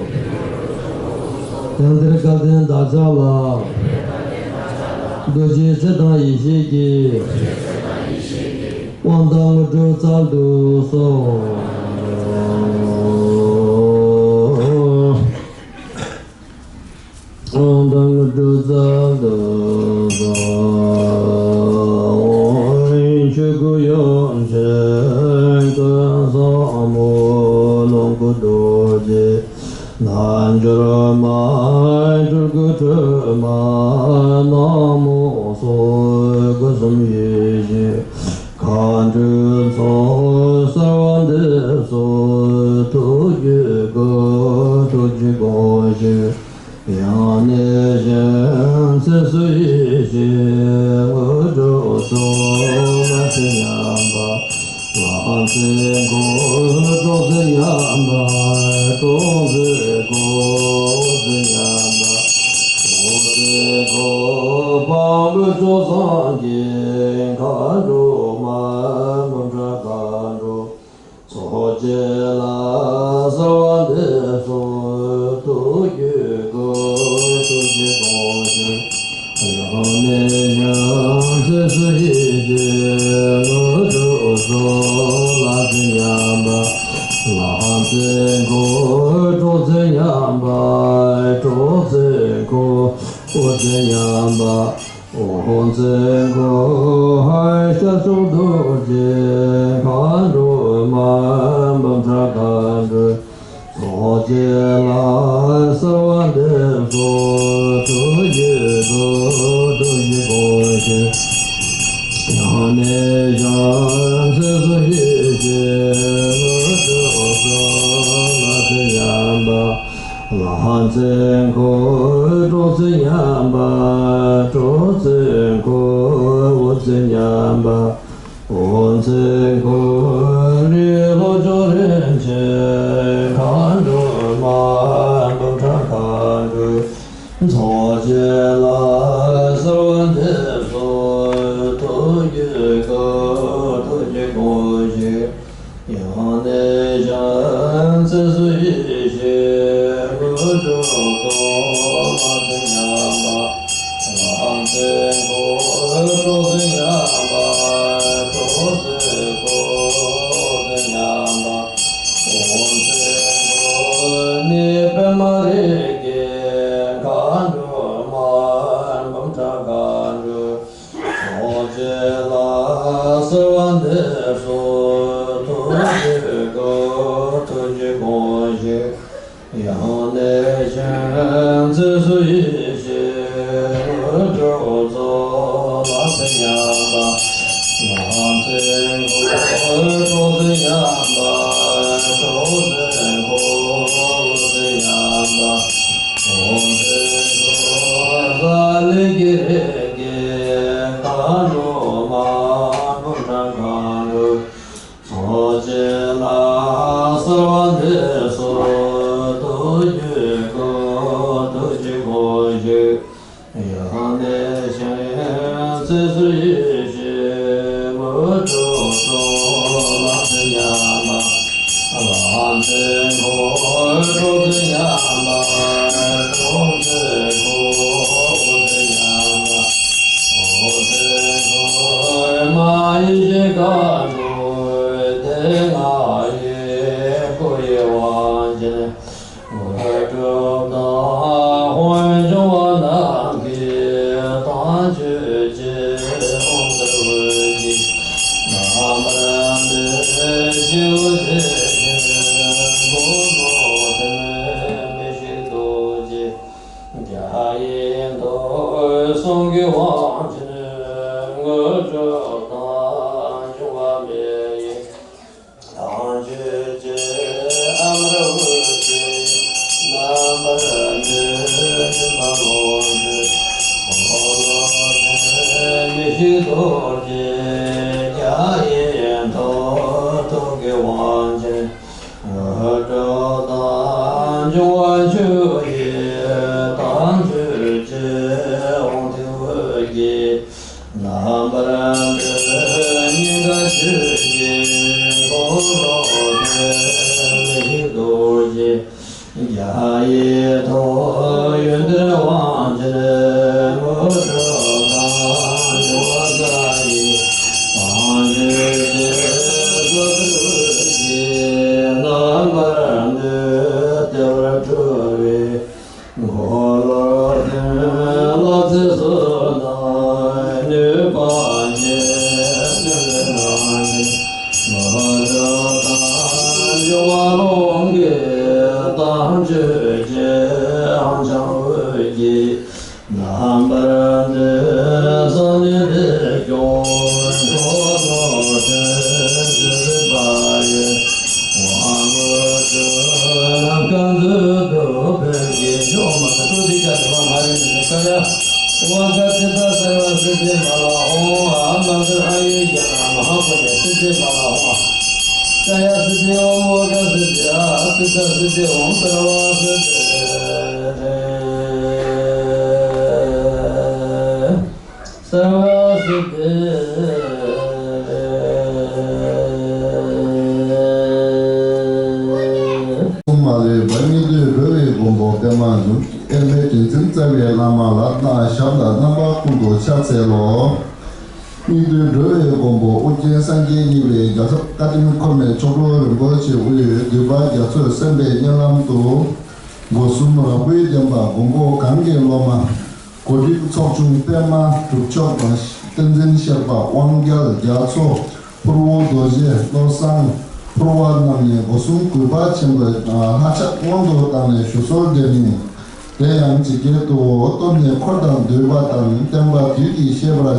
དེང་འདིར་སྐལ་ལྡན་བདག་ཅག་ལ། རྡོ་རྗེ་ཚེ་དང་ཡེ་ཤེས་ཀྱི། དབང་དང་དངོས་གྲུབ་སྩལ་དུ་གསོལ། དབང་དང་དངོས་གྲུབ་སྩལ་དུ་གསོལ། ཆོས་སྐུ་ཡོན་ཏན་ཀུན་བཟང་མོ། ལོངས་སྐུ་རྡོ་རྗེ་རྣལ་འབྱོར་མ། སྤྲུལ་སྐུ་སྒྲོལ་མ་ནག་མོ་སོགས། སྒོ་གསུམ་ཡེ་ཤེས་མཁའ་འགྲོའི་ཚོགས། གསོལ་བ་འདེབས་སོ། ཐུགས་རྒྱུད་བསྐུལ། ཐུགས་རྗེ་དགོངས་ཤིག་ཡང་ནས་བཞེངས་ཚེ་བསོད་ཡེ་ཤེས་དངོས་གྲུབ་སྩོལ། ལྷ་ཚེ་ཉམས་པ་ལྷ་ཚེ་འཁོར། གྲོགས་ཚེ་ཉམས་པ་གྲོགས་ཚེ་འཁོར། འོད་ཚེ་ཉམས་པ་འོད་ཚེ་འཁོར། དཔལ་མགོན་ཕྱོགས་བཟང་གི་མཁའ་འགྲོ་མ། འབུམ་ཕྲག་མཁའ་འགྲོ་ཚོགས་བཅས་ལ། གསོལ་བ་འདེབས་སོ། ཐུགས་རྒྱུད་བསྐུལ། ཐུགས་རྗེ་དགོངས་ཤིག་ཡང་ནས་བཞེངས་ཚེ་བསོད་ཡེ་ཤེས་དངོས་གྲུབ་སྩོལ། ལྷ་ཚེ་ཉམས་པ་ལྷ་ཚེ་འཁོར། གྲོགས་ཚེ་ཉམས་པ་གྲོགས་ཚེ་འཁོར། འོད་ཚེ་ཉམས་པ་འོད་ཚེ་འཁོར། ཤར་ཕྱོགས་རྡོ་རྗེ་མཁའ་འགྲོ་མ། འབུམ་ཕྲག་མཁའ་འགྲོའི་ཚོགས་བཅས་ལ། གསོལ་བ་འདེབས་སོ། ཐུགས་རྒྱུད་བསྐུལ། ཐུགས་རྗེ་དགོངས་ཤིག་ཡང་ནས་བཞེངས་ཚེ་བསོད་ཡེ་ཤེས་དངོས་གྲུབ་སྩོལ། ལྷ་ཚེ་ཉམས་པ་ལྷ་ཚེ་འཁོར། གྲོགས་ཚེ་ཉམས་པ་གྲོགས་ཚེ་འཁོར། འོད་ཚེ་ཉམས་པ་འོད་ཚེ་འཁོར། རིགས་ལྷོ་ཕྱོགས་རིན་ཆེན་མཁའ་འགྲོ་མ། འབུམ་ཕྲག་མཁའ་འགྲོའི་ཚོགས་བཅས་ལ། གསོལ་བ་འདེབས་སོ། ཐུགས་རྒྱུད་བསྐུལ། ཐུགས་རྗེ་དགོངས་ཤིག་ཡང་ནས་བཞེངས་ཚེ་བསོད་ཡེ་ཤེས་དངོས་གྲུབ་སྩོལ། ལྷ་ཚེ་ཉམས་པ་ལྷ་ཚེ་འཁོར། གྲོགས་ཚེ་ཉམས་པ་གྲོགས་ཚེ་འཁོར། འོད་ཚེ་ཉམས་པ་འོད་ཚེ་འཁོར། གནས་པདྨ་རིགས་ཀྱི་མཁའ་འགྲོ་མ། འབུམ་ཕྲག་མཁའ་འགྲོའི་ཚོགས་བཅས་ལ། གསོལ་བ་འདེབས་སོ། ཐུགས་རྒྱུད་བསྐུལ། ཐུགས་རྗེ་དགོངས་ཤིག་ཡང་ནས་བཞེངས་ཚེ་བསོད་ཡེ་ཤེས་དངོས་གྲུབ་སྩོལ། ལྷ་ཚེ་ཉམས་པ་ལྷ་ཚེ་འཁོར། གྲོགས་ཚེ་ཉམས་པ་གྲོགས་ཚེ་ སྲིད་ཞིའི་མུ་ཏོག་སོགས་ལ་ཕྱི་ཉམས་པ། ལམ་འབྲས་འཁོར་གྲོགས་ཀྱི་ཉམས་པ། གྲོགས་འཛིན་འཁོར་འོད་ཀྱི་ཉམས་པ། འོད་འཛིན་འཁོར་མ་ཡིན་གཞི་ག་འགྲོ་དེ་ང་ཡི་སྐུ་ཡི་དབང་ཆེན། དངོས་གྲུབ་དང་དཔལ་འབྱུང་བ་རྣམས་ཀྱི་དང་ཆོས་ཀྱི་དབང་དུ་བོད་ཀྱི་རྣམ་པར་འདུ་ཞི་བ་དེ་བཞིན་གོ་ལོག་དེ་མི་ཤིགས་རྡོ་རྗེ་རྒྱ་ཡི་མདོ་གསུང་གི་དབང་ཆེན་དངོས་གྲུབ་དང་འབྱུང་བ་མེད་ཡིན། དང་ཆོས་ཀྱི་ཨ་མར་འོད་ཀྱི་རྣམ་པར་འདུ་ཞི་བ་ལོངས་སྤྱོད་འཁོར་ལོ་དེ་མི་ཤིགས་རྡོ་རྗེ་རྒྱ་ཡི་མདོ་ཐོག་གི་དབང་ཆེན། དངོས་གྲུབ་དང་འབྱུང་བ་ཆོས་ཀྱི་དང་ཆོས་ཀྱི་དབང་ཐིག་འོད་ཀྱི་རྣམ་པར་འདུ་སྙིང་ག་ཆོས་ཀྱི་འཁོར་ལོ་དེ་མི་ཤིགས་རྡོ་རྗེ་རྒྱ་ཡི་ཐོག་ཡོན་ཏན་དབང་ཆེན་དངོས་གྲུབ་དང་འབྱུང་བ་རྒྱ་ཡི་དང་ཆོས་ཀྱི་སོ་སོའི་རྣམ་པར་འདུ་བདེ་བར་གྲོལ་བའི། འཁོར་ལོ་དེ་ལ་ཚེ་བསོད་ནམས་ནུས་པ་ཉེ་ནུས་པའི་ནང་ནས་ང་རང་དང་འབྱུང་བ་ལོངས་སྐུའི་དང་ཆོས་ཀྱི་ཧང་ཆང་འོད་ཀྱི་རྣམ་པར་འདུ་བསམ་ནི་འདི་སྐྱོང་འཁོར་ལོ་དེ་འདུས་པ་ཡི། དབང་པོ་ཆོས་རྣམས་གང་འདུལ་དུ་ཕན་གྱི་ཕྱོགས་མ་དང་ཀྲོ་དི་ཀ་དེ་བ་མ་རེ་མི་ནི་ཀ་ཡ། ཝ་ག་ཏི་ཏ་སརྦ་སིདྡྷི་མ་ལ་ཧོ་ཨ་མ་ཟེར་ཨ་ཡུ་ཡ་ན་མ་ཧ་གོ་ཏེ་སིདྡྷི་མ་ལ་ཧོ། ཀ་ཡ་སིདྡྷི་ཨོ་ཝ་ག་སིདྡྷི་ཨ་ཏི་ཏ་སིདྡྷི་ཨོ་སརྦ་སིདྡྷི། སརྦ་སིདྡྷི། མ་ལུས་པ་སྙིགས་དུས་འགྲོ་བའི་མགོན་པོ་པདྨ་འབྱུང་གནས་མའི་དྲིན་ཅན་རྩ་བའི་བླ་མ་ལ་ཞབས་ལ་རྣམ་པ་ཀུན་ཏུ་ཕྱག་འཚལ་ལོ། སྙིགས་དུས་འགྲོ་བའི་མགོན་པོ་ཨོ་རྒྱན་སངས་རྒྱས་གཉིས་པའི་རྒྱལ་ཚབ་བཀའ་དྲིན་འཁོར་མེད་མཆོག་སྤྲུལ་རིན་པོ་ཆེ་དབུས་འདུས་པ་རྒྱ་མཚོས་གསན་པའི་སྙན་ལམ་དུ། སྒོ་གསུམ་རབ་དགའི་བསྟན་པ་མགོན་པོ་གང་གི་སློབ་མ། གོ་སྒྲིག་ཚོགས་ཆུང་པདྨ་གྲུབ་མཆོག་དང་། བསྟན་འཛིན་གཤེགས་པ་དབང་རྒྱལ་རྒྱ་མཚོ། ཕུར་བུ་རྡོ་རྗེ་བློ་བཟང་ཕུར་བ་རྣམས་ནས་སྒོ་གསུམ་གུས་པ་ཆེན་པོས་ལྷ་ཕྱག་སྔོན་དུ་བཏང་ནས་ཞུ་གསོལ་འདེབས་ནས། དེ་ཡང་ཇི་སྐད་དུ། སྟོབས་ནི་འཁོར་དང་འདུས་པ་དང་། བསྟན་པ་དུས་ཀྱིས་ཤེས་པར་བྱ།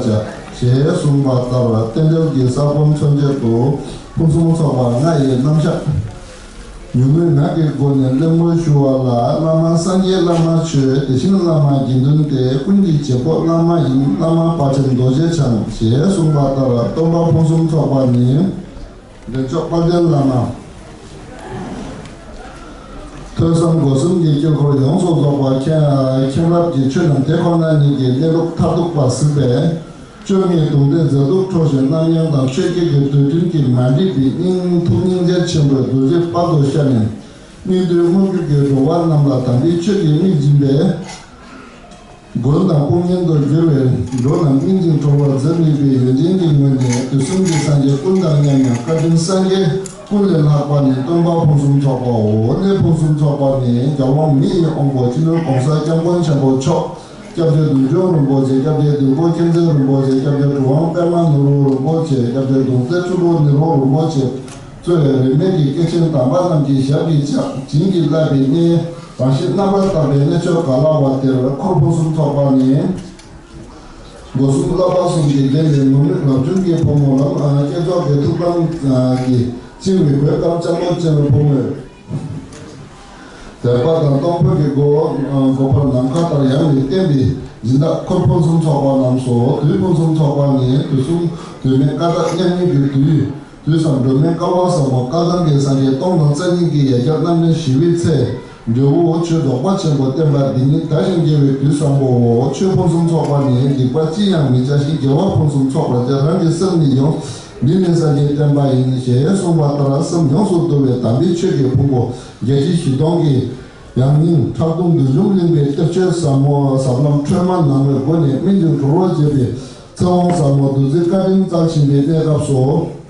ཞེས་གསུངས་པ་ལྟར་རྟེན་འབྲེལ་གྱི་ས་བོན་མཚོན་བྱེད་དུ་ཕུན་སུམ་ཚོགས་པ་ལྔ་ཡི་རྣམ་གཞག་ཉུང་ངུའི་ངག་གི་སྒོ་ནས་གླེང་མོལ་ཞུ་བ་ལ། བླ་མ་སངས་རྒྱས་བླ་མ་ཆོས་དེ་བཞིན་བླ་མ་དགེ་འདུན་ཏེ། ཀུན་གྱི་བྱེད་པོ་བླ་མ་ཡིན། བླ་མ་དཔལ་ཆེན་རྡོ་རྗེ་འཆང་ཞེས་གསུངས་པ་ལྟར་སྟོན་པ་ཕུན་སུམ་ཚོགས་པ་ནི། འདྲེན་མཆོག་དཔལ་ལྡན་བླ་མ། ཐོས་བསམ་སྒོམ་གསུམ་གྱི་དཀྱིལ་འཁོར་ཡོངས་སུ་རྫོགས་པ་མཁྱེན་མཁྱེན་རབ་ཀྱི་ཆོས་རྣམས་དེ་ཁོ་ན་ཉིད་ཀྱི་གནས་ལུགས་མཐར་ཐུག་པ་གཟིགས་པས། བཅོ་ལྔའི་གདུང་འདི་མཛེས་སྡུག་འཕྲོ་ཞིང་རྣམ་གཡེང་དང་ཆོས་བརྒྱད་ཀྱི་འདོད་འདུན་གྱིས་མ་འགྲིག་པའི་སྙིང་ཐུགས་སྙིང་རྗེ་ཆེན་པོས་རྡོ་རྗེ་དཔལ་དུ་ཤར་ནས། སྙིགས་དུས་མངོན་གྱུར་གྱི་འགྲོ་བ་རྣམས་ལ་དམ་པའི་ཆོས་ཀྱི་མིག་སྦྱིན་པས། མགོན་དང་དཔུང་གཉེན་དུ་གྱུར་པའི་འགྲོ་རྣམས་སྙིང་རྗེའི་གྲོགས་པོར་མཛད་ནུས་པའི་ཡོན་ཏན་གྱི་ངོས་ནས། དུས་གསུམ་གྱི་སངས་རྒྱས་ཀུན་དང་མཉམ་ཡང་བཀའ་དྲིན་སངས་རྒྱས་ཀུན་ལས་ལྷག་པ་ནི་སྟོན་པ་ཕུན་སུམ་ཚོགས་པའོ། གནས་ཕུན་སུམ་ཚོགས་པ་ནི་རྒྱལ་དབང་མི་ཡི་དབང་པོ་སྤྱི་ནོར་༸གོང་ས་༸སྐྱབས་མགོན་ཆེན་པོ་མཆོག་སྐྱབས་རྗེ་བདུད་འཇོམས་རིན་པོ་ཆེ། སྐྱབས་རྗེ་བདུད་འཁོར་མཁྱེན་བརྩེ་རིན་པོ་ཆེ། སྐྱབས་རྗེ་གྲུབ་དབང་པདྨ་ནོར་བུ་རིན་པོ་ཆེ། སྐྱབས་རྗེ་གདུང་སྲས་ཁྲི་ལོ་ནི་ལོ་རིན་པོ་ཆེ། གཙོས་པའི་རིས་མེད་ཀྱི་སྐྱེས་ཆེན་དམ་པ་རྣམས་ཀྱི་ཞབས་ཀྱིས་བཅགས། བྱིན་གྱིས་བརླབས་པའི་གནས། རང་བཞིན་རྣམ་པར་དག་པའི་གནས་མཆོག་ག་ལ་བ་དེར་འཁོར་ཕུན་སུམ་ཚོགས་པ་ནི། སྒོ་གསུམ་བསླབ་པ་གསུམ་གྱི་རྒྱན་ལས་ངུར་སྨྲིག་རབ་བྱུང་གི་ཕོ་མོ་ལམ་བསྐྱེད་རྫོགས་ཀྱི་ཐུགས་དམ་གྱིས་བཅིངས་པའི་གོས་དཀར་ལྕང་ལོ་ཅན་ཕོ་མོས། དད་པ་དང་གཏོང་ཕོད་ཀྱི་སྒོ་སྒོ་འཕར་ནམ་མཁའ་ལྟར་ཡངས་པའི་བསྟན་པའི་སྦྱིན་བདག་འཁོར་ཕུན་སུམ་ཚོགས་པ་རྣམས་སོ། དུས་ཕུན་སུམ་ཚོགས་པ་ནི་དུས་གསུམ་དུས་མེད་ཀ་དག་མཉམ་ཉིད་ཀྱི་དུས། དུས་བསམ་སྒྲོན་མེ་སྐལ་བ་བཟང་པོ་བསྐལ་བཟང་གི་སངས་རྒྱས་སྟོང་དང་རྩ་གཉིས་ཀྱི་ཡ་གྱལ་རྣམ་གཉིས་ཞི་བའི་ཚེ། འབྲས་བུ་ཆོས་རྫོགས་པ་ཆེན་པོ་བསྟན་པ་འདི་ཉིད་དར་ཞིང་རྒྱས་པའི་དུས་བཟང་པོའོ། ཆོས་ཕུན་སུམ་ཚོགས་པ་ནི་སྡིག་པ་ཅི་ཡང་མི་བྱ་ཞིང་དགེ་བ་ཕུན་སུམ་ཚོགས་པར་བྱ། རང་གི་སེམས་ནི་ཡོངས་འདི་ནི་ས་གའི་བསྟན་པ་ཡིན། ཞེས་གསུངས་པ་ལྟར་སེམས་ཡོངས་སུ་འདུལ་བའི་དམ་པའི་ཆོས་ཀྱི་ཕུང་པོ་བརྒྱད་ཁྲི་བཞི་སྟོང་གི་ཡང་སྙིང་ཁྲག་འཐུང་བདུད་འཇོམས་གླིང་པའི་གཏེར་ཆོས་ཟབ་མོ་ཟབ་ལམ་ཁྲོས་མ་ནང་པའི་སྒོ་ནས་སྨིན་ཅིང་གྲོལ་བར་བྱེད་པའི་ཚེ་དབང་ཟབ་མོ་བདུད་རྩིའི་བཀའ་དྲིན་སྩལ་བཞིན་པའི་གནས་སྐབས་སུ།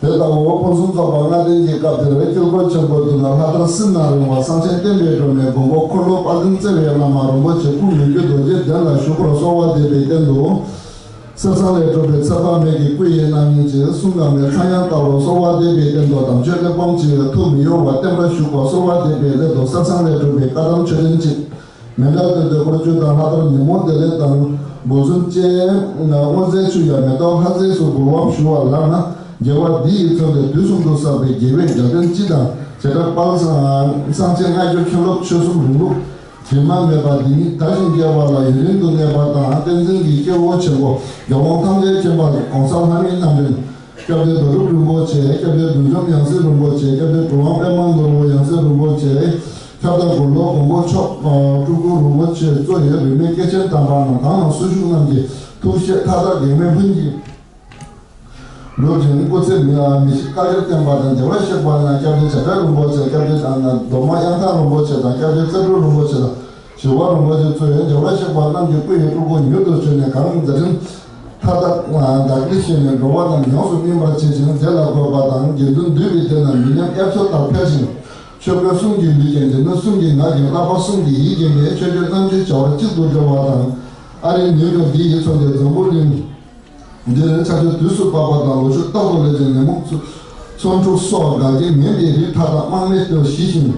དེ་ལྟ་བུ་ཕུན་སུམ་ཚོགས་པ་ལྔ་ལྡན་གྱི་སྐབས་དེར་དཀྱིལ་འཁོར་ཆེན་པོ་འདི་ན་ལྷ་དར་སྲིན་ནག་རིང་བ་གསང་ཆེན་བསྟན་པའི་སྒྲོན་མེ་མགོན་པོ་འཁོར་ལོ་དཔལ་ལྡན་རྩེ་བའི་བླ་མ་རིན་པོ་ཆེ་སྐུ་མི་བསྐྱོད་རྡོ་རྗེ་གདན་ལ་བཞུགས་པར་གསོལ་བ་འདེབས་པའི་སྟེང་དུ། གསེར་ཟངས་ལས་གྲུབ་པའི་ཚེ་དཔག་མེད་ཀྱི་སྐུ་ཡི་རྣམ་སྨིན་གྱིས་གསུང་དང་མའི་ཚངས་དབྱངས་ལྟ་བུར་གསོལ་བ་འདེབས་པའི་སྟེང་དུ་དམ་ཆོས་གླེགས་བམ་གཅིག་ཐུགས་མི་གཡོ་བར་བརྟན་པར་བཞུགས་པར་གསོལ་བ་འདེབས་པའི་སླད་དུ་གསེར་ཟངས་ལས་གྲུབ་པའི་བཀའ་གདམས་མཆོད་རྟེན་གཅིག་མཎྜལ་དུ་འདོད་པར་བཅུ་དང་ལྷ་དར་ཉིན་མོ་བདེ་ལེགས་དང་འབུལ་ཚུལ་བཅས། སྔོ་ཚལ་ཆུ་ཡང་མེ་ཏོག་ལྷ་རྫས་སུ་འབུལ་བ་ཞུ་བ་ལགས་ན། དགེ་བ་འདི་ཡིས་མཚོན་ཏེ་དུས་གསུམ་དུ་བསགས་པའི་དགེ་བའི་རྒྱལ་ཕྲན་སྤྱི་དང་བྱེ་བྲག་དཔལ་གསང་ཆེན་སྔ་འགྱུར་མཁན་སློབ་ཆོས་གསུམ་རིང་ལུགས་དྲི་མ་མེད་པ་འདི་ཉིད་དར་ཞིང་རྒྱས་པ་ལ་ཡུན་རིང་དུ་གནས་པ་དང་བསྟན་འཛིན་གྱི་སྐྱེས་བུ་ཆེན་པོ་རྒྱལ་དབང་ཐམས་ཅད་མཁྱེན་པ་གོང་ས་ལྷ་མིའི་རྣམ་འདྲེན། སྐྱབས་རྗེ་རྡོ་གྲུབ་རིན་པོ་ཆེ། སྐྱབས་རྗེ་བདུད་འཇོམས་ཡང་སྲིད་རིན་པོ་ཆེ། སྐྱབས་རྗེ་གྲུབ་དབང་པདྨ་ནོར་བུ་ཡང་སྲིད་རིན་པོ་ཆེ། ཁྱབ་བདག་དགུང་ལོ་མགོན་པོ་མཆོག་སྤྲུལ་སྐུ་རིན་པོ་ཆེ་གཙོ་ཡི་རིས་མེད་སྐྱེས་ཆེན་དམ་པ་རྣམས་གང་ལ་སུ་བཞུགས་རྣམས་ཀྱི་ཐུགས་བཞེད་མཐའ་དག་གེགས་མེད་ལྷུན་གྱིས་གྲུབ་ཅིང་སྐུ་ཚེ་མི་མི་ཤིགས་བཀའ་ཆོས་བསྟན་པ་དང་བདེ་བར་གཤེགས་པ་ཡང་སྐྱབས་རྗེ་བྱ་བྲལ་རིན་པོ་ཆེ། སྐྱབས་རྗེ་མདོ་སྨད་གཡང་ཐང་རིན་པོ་ཆེ་དང་སྐྱབས་རྗེ་རྩ་སྤྲུལ་རིན་པོ་ཆེ་དང་། ཞི་བ་རིན་པོ་ཆེ་གཙོས་བདེ་བར་གཤེགས་པ་རྣམས་ཀྱི་སྐུ་ཡི་སྤྲུལ་སྐུ་མྱུར་དུ་བྱོན་ནས་གང་མཛད་འཕྲིན་མཐའ་དག་བདག་གིར་བཞེས་ནས་འགྲོ་བ་རྣམས་ཡོངས་སུ་སྨིན་པར་བྱེད་ཅིང་། དེ་ལ་འགོད་པ་དང་དགེ་འདུན་འདུས་པའི་སྡེ་རྣམས་མི་ཉམས་དབྱར་མཚོ་ལྟར་འཕེལ་ཞིང་། ཆོས་གོས་གསུམ་གྱི་ལུས་ཀྱང་འདི་ནི་གསུམ་གྱིས་ངག་གི་བསླབ་པ་གསུམ་གྱིས་ཡིད་བརྒྱན་པའི་ཆོས་སྤྱོད་རྣམ་འབྱེད་བྱ་བ་གཅིག་ཏུ་འབྲེལ་བ་དང་། ཨ་རིའི་ནིའུ་ཡོག་འདི་ཡིས་མཚོན་ཏེ་འཛམ་བུ་གླིང་འདིར་ཆར་ཆུ་དུས་སུ་འབབ་པ་དང་ལོ་ཕྱུགས་རྟག་ཏུ་ལེགས་ཤིང་ནད་མུག་ཚོ་ཚོར་འཁྲུག་སོགས་འགལ་རྐྱེན་ངན་པའི་རིགས་མཐའ་དག་རྨེག་མེད་དུ་ཞི་ཞིང་།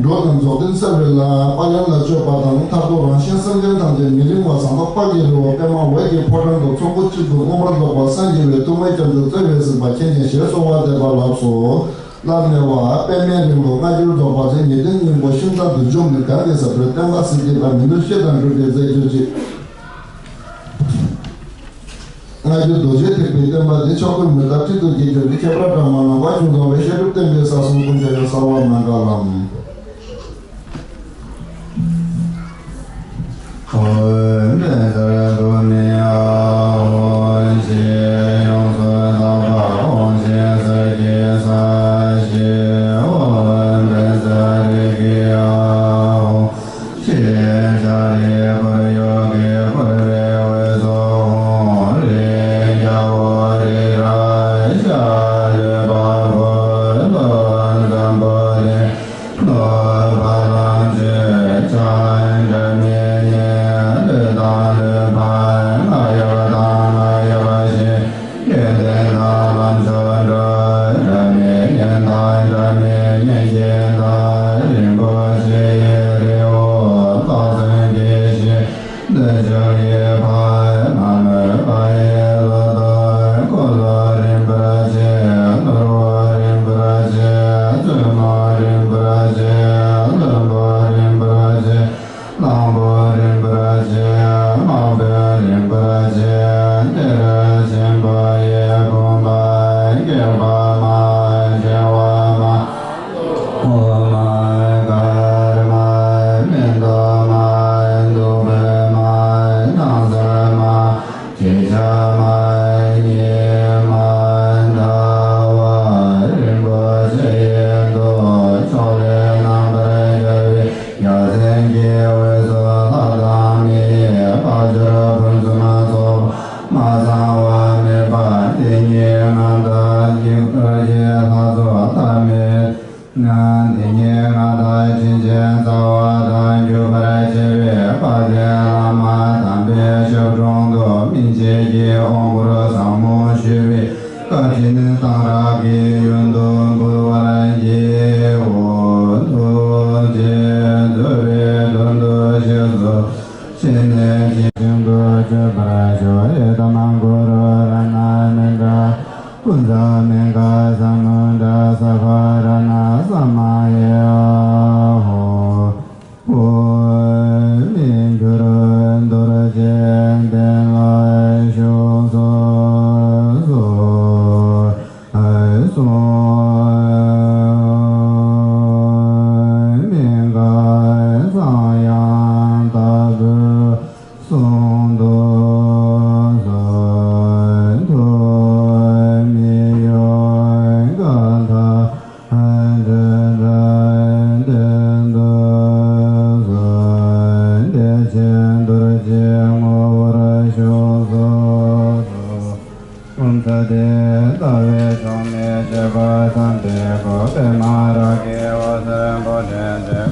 འགྲོ་རྣམས་རྫོགས་ལྡན་གསལ་བའི་ལམ་དཔལ་ཡོན་ལ་སྤྱོད་པ་དང་མཐར་ཐུག་རང་གཞན་སེམས་ཅན་ཐམས་ཅད་མི་རིང་བར་ཟངས་མདོག་དཔལ་གྱི་རི་བོ་པདྨ་འོད་ཀྱི་ཕོ་བྲང་དུ་ཚོམ་བུ་གཅིག་ཏུ་མངོན་པར་རྫོགས་པར་སངས་རྒྱས་པའི་ཐུགས་སྨོན་སྐྱབས་འཇུག་བརྩེ་བས་གཟིགས་པ་མཁྱེན་ཅིང་ཞེས་གསོལ་བ་འདེབས་པ་ལགས་སོ། བླ་མེད་པ་པདྨའི་རིང་ལུགས་སྔ་འགྱུར་རྫོགས་པ་ཆེན་ཉི་སྟེང་སྙིང་པོ་ཤིང་རྟ་བདུད་འཇོམས་ནི་གང་གི་ཟབ་རོལ་བསྟན་པ་སྲིད་རྒྱས་པ་མི་ནུབ་ཤེས་དང་འགྲུབ་པའི་རྫས་གྱུར་ཅིག་སྔ་འགྱུར་རྡོ་རྗེ་ཐེག་པའི་བསྟན་པ་འདི་ཕྱོགས་ཀུན་མི་རྟག་སྤྲིན་དུ་རྒྱས་གྱུར་ཏེ། ཁྱད་པར་དྲི་མ་ལམ་པ་ཁྱུང་དང་བའི་བཤད་སྒྲུབ་བསྟན་པའི་ས་གསུམ་ཀུན་ཁྱབ་ཡང་གསལ་བ་མན་དྲག་ལམ། གླང་པོ་རིན་པོ་ཆེ། དམག་དཔོན་རིན་པོ་ཆེ། གཏེར་ཆེན་པོ་ཡི་དགོངས་པ་སྐྱེ་བ་མ། སྐྱེ་བ་མ། འོ་མ། སྐར་མ། མེ་ཏོག་མ། བདུག་སྤོས་མ། སྣང་གསལ་མ། ཁྱེད་ཅག་མ་ཉིད་མ་འདའ་བར་རིན་པོ་ཆེ་ཡི་མདོ་ཕྱོགས་ལས་རྣམ་པར་རྒྱལ་བའི་རྒྱལ་མཚན་གྱི་དབུས་སུ་ལྷ་དང་མིའི་དཔལ་འབྱོར་ཕུན་སུམ་ཚོགས་པ་མ་ཚང་བ་མེད་པ་འདི་ཉིད་མངའ་བདག་ཡི་དྭགས་ཀྱི་ལྷ་ཚོགས་ཐ་མལ། ང་འདི་ཉིད་མངའ་བདག་དྲིན་ཅན་རྩ་བ་དང་གྱུར་པར་བྱེད་པའི་དཔལ་ལྡན་བླ་མ་དམ་པའི་ཞབས་དྲུང་དུ་སྨིན་བྱེད་ཀྱི་དབང་བསྐུར་ཟབ་མོ་ཞུས་པའི་བཀའ་དྲིན་གཏང་རག་གི་ཡོན་དུ་འབུལ་བར་བགྱིའོ། ཐུགས་རྗེས་མཛད་པའི་དོན་དུ་གཤེགས་སུ་ཕྱིན་ནས་ཞིང་དུ་སྤྱོད་པར་ཤོག་ཨེ་ཏ་མ་གུ་རུ་རཏྣ་མི་ཏྲ། ཀུན་ཛ་མི་ཀ་ས་མུ་དྲ་ས་ཕ་རཏྣ་ས་མ་ཡེ་ཧོ། བོད་མི་འགྱུར་རྡོ་རྗེ་གདན་ལ་བཞུགས་སུ་གསོལ།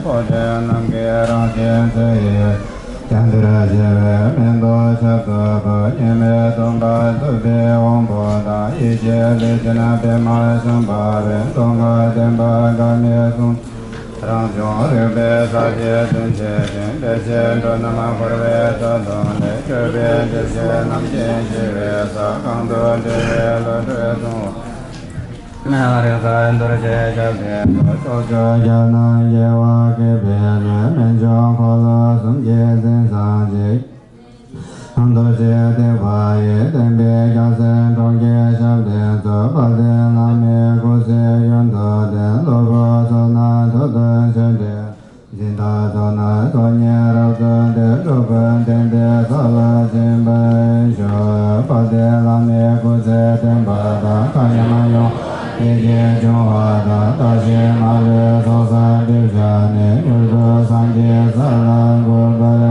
པོ་ཏི་རྣམས་ཀྱི་རང་བཞིན་ཚུལ་ཡིན། ཀྱང་འདིར་སྐྱེ་བའི་མེ་ཏོག་ཆར་དུ་བབས། ཉི་མའི་སྟོན་པ་ཐུབ་པའི་དབང་པོ་དང་། ཡེ་ཤེས་ལུས་ཅན་པདྨ་ཞིང་པ་རེད། མདོ་སྔགས་བསྟན་པ་དགའ་མི་གསུང་རང་བྱུང་རིག་པའི་ས་གཞི་སྟོན་བྱེད་ཅིང་། བདེ་གཤེགས་འགྲོ་རྣམས་འཁོར་བའི་ས་དོང་ནས། སྤྲུལ་པའི་བདེ་གཤེགས་རྣམ་བསྒྱིངས་ཞི་བའི་ས། གང་དུ་འགྲོ་བའི་བློ་གྲོས་གསུང་བ། མེ་རེག་ས་རྡོ་རྗེ་ཞབས་བརྟན་དུ། ཕྱོགས་བཅུའི་རྒྱལ་རྣམས་རྒྱལ་བ་དགྱེས་པའི་ལུས། རྨད་བྱུང་འཁོར་ལོ་གསུམ་གྱི་གཟིངས་སམ་གཅིག། རྡོ་རྗེ་ཐེག་པ་ཡི། བསྟན་པའི་རྒྱལ་མཚན་འཕྲོག་བྱེད་ཞབས་བརྟན་མཛོད། དཔལ་ལྡན་བླ་མའི་སྐུ་ཚེ་ཡུན་དུ་བརྟན། སློབ་དཔོན་ཚོགས་རྣམས་མཐུ་སྟོབས་ཆེར་སྤེལ། སྦྱིན་བདག་ཚོགས་རྣམས་ཚོགས་གཉིས་རབ་ཏུ་ལྡན། སྤྲུལ་སྐུ་བསྟན་པའི་ས་ལ་ཕྱིན་པར་ཤོག། དཔལ་ལྡན་བླ་མའི་སྐུ་ཚེ་བརྟན་པ་དང་། མཁའ་མཉམ་ཡོངས་བདེ་སྐྱིད་འབྱུང་བ་དང་། བདག་གཞན་མ་ལུས་ཚོགས་བསགས་སྒྲིབ་སྦྱངས་ནས། མྱུར་དུ་སངས་རྒྱས་ས་ལ་འགོད་པར་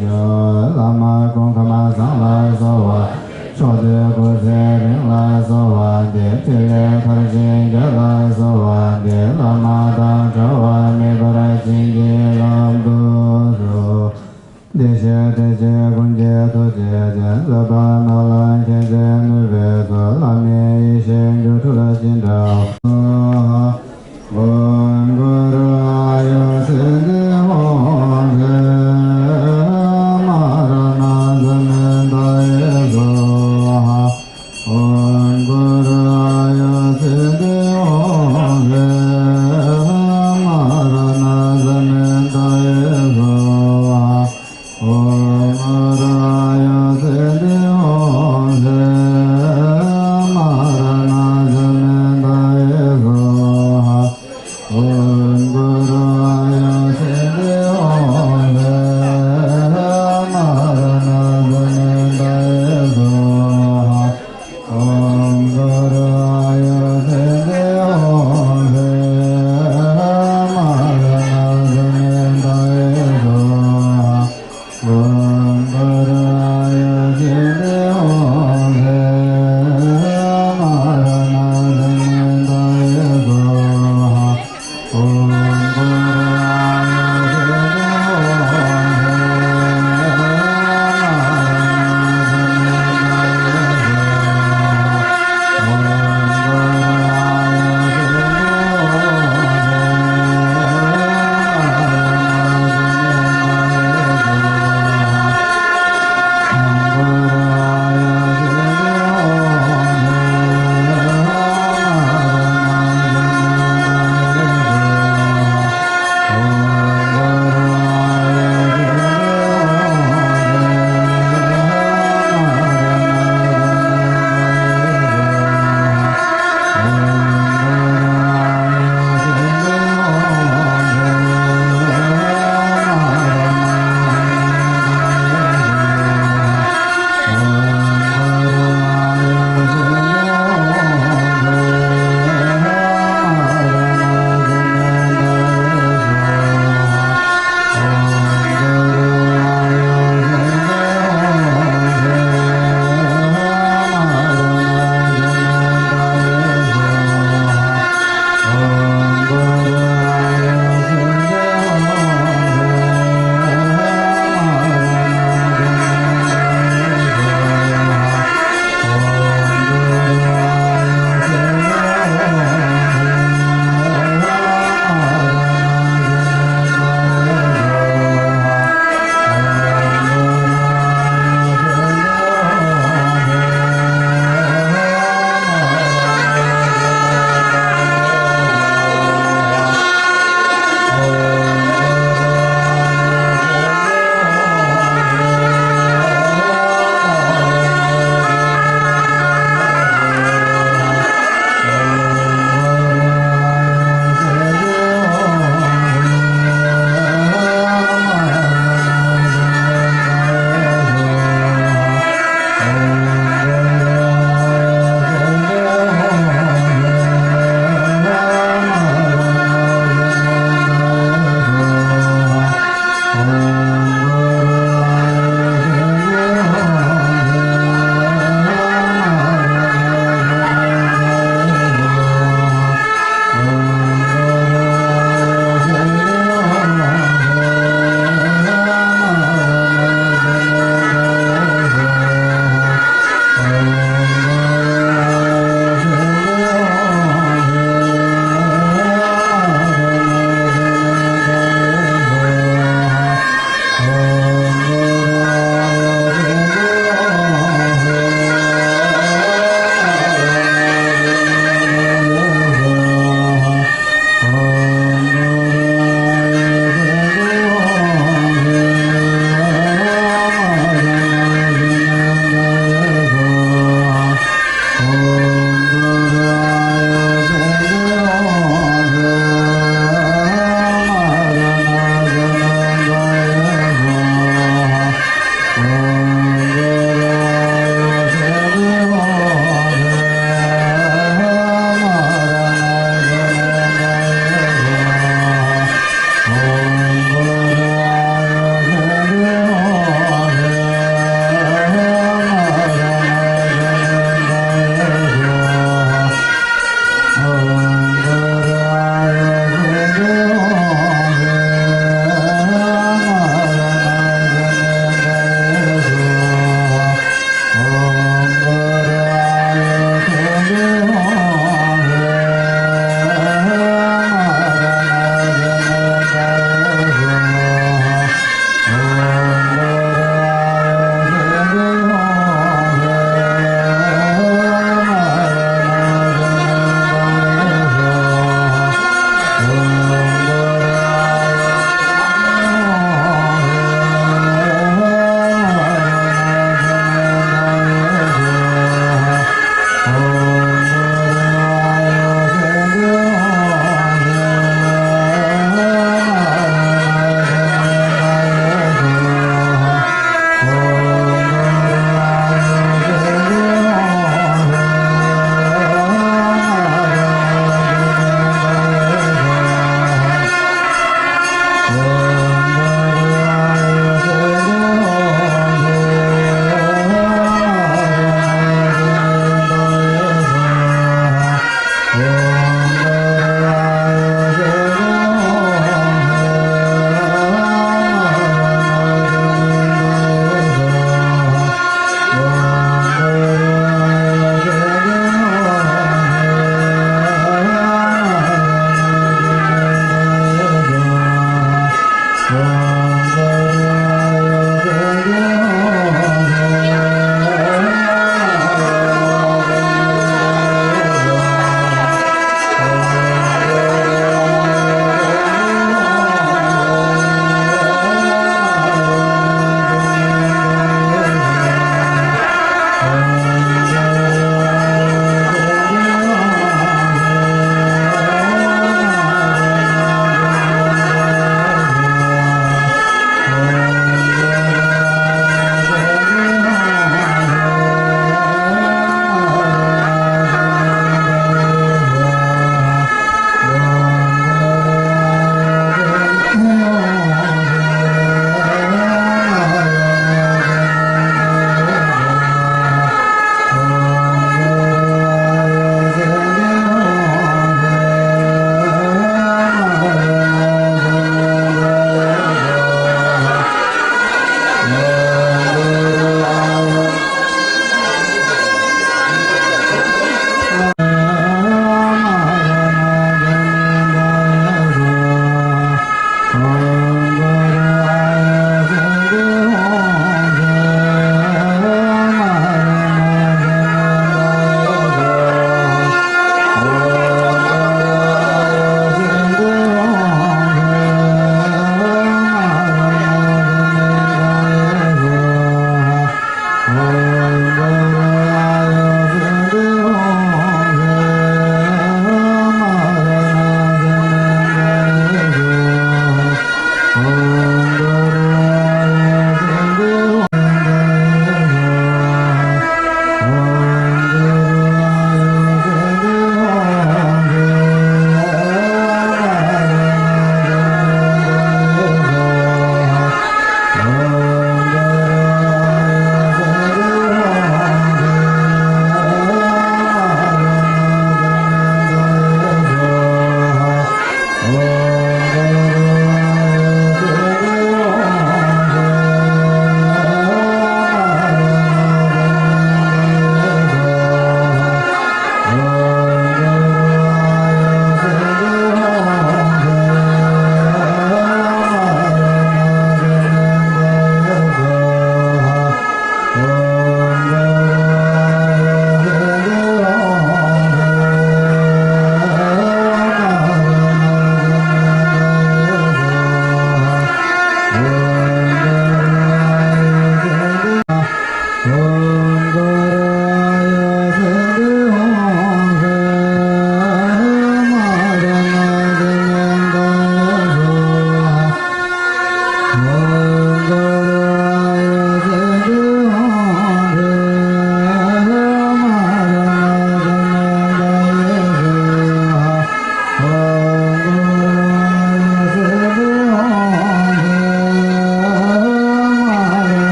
ཤོག། བླ་མ་སྐུ་ཁམས་བཟང་ལ་གསོལ་བ། མཆོག་ཐུན་སྐུ་ཚེ་རིང་ལ་གསོལ་བ་འདེབས། ཕྲིན་ལས་མཐར་ཕྱིན་རྒྱ་ལ་གསོལ་བ་འདེབས། བླ་མ་དང་འབྲལ་བ་མེད་པར་བྱིན་གྱིས་བརླབ་ཏུ་གསོལ། བདེ་གཤེགས་དེ་ཆེ་ཀུན་གྱི་ཐུགས་རྗེ་ཅན། བཟོད་པ་སྨོན་ལམ་མཁྱེན་བརྩེ་ནུས་པའི་ཚོགས། བླ་མའི་ཡེ་ཤེས་སྒྱུ་འཕྲུལ་ཅི་འདྲ་བ། ཨོཾ་གུ་རུ་ཨཱརྱ་སིདྡྷི་ཧཱུྃ་ཧྲཱིཿ་མ་ར་ཎ་ཛ་མན་ད་ཡེ་སྭཱ་ཧཱ། ཨོཾ་གུ་རུ་ཨཱརྱ་སིདྡྷི་ཧཱུྃ་ཧྲཱིཿ་མ་ར་ཎ་ཛ་མན་ད་ཡེ་སྭཱ་ཧཱ། ཨོཾ་གུ་རུ་ཨཱརྱ་སིདྡྷི་ཧཱུྃ་ཧྲཱིཿ་མ་ར་ཎ་ཛ་མན་ད་ཡེ་སྭཱ་ཧཱ། ཨོཾ་གུ་རུ་ཨཱརྱ་སིདྡྷི་ཧཱུྃ་ཧྲཱིཿ་མ་ར་ཎ་ཛ་མན་ད་ཡེ་སྭཱ་ཧཱ། ཨོཾ་གུ་རུ་ཨཱརྱ་སིདྡྷི་ཧཱུྃ་ཧྲཱིཿ་མ་ར་ཎ་ཛ་མན་ད་ཡེ་སྭཱ་ཧཱ།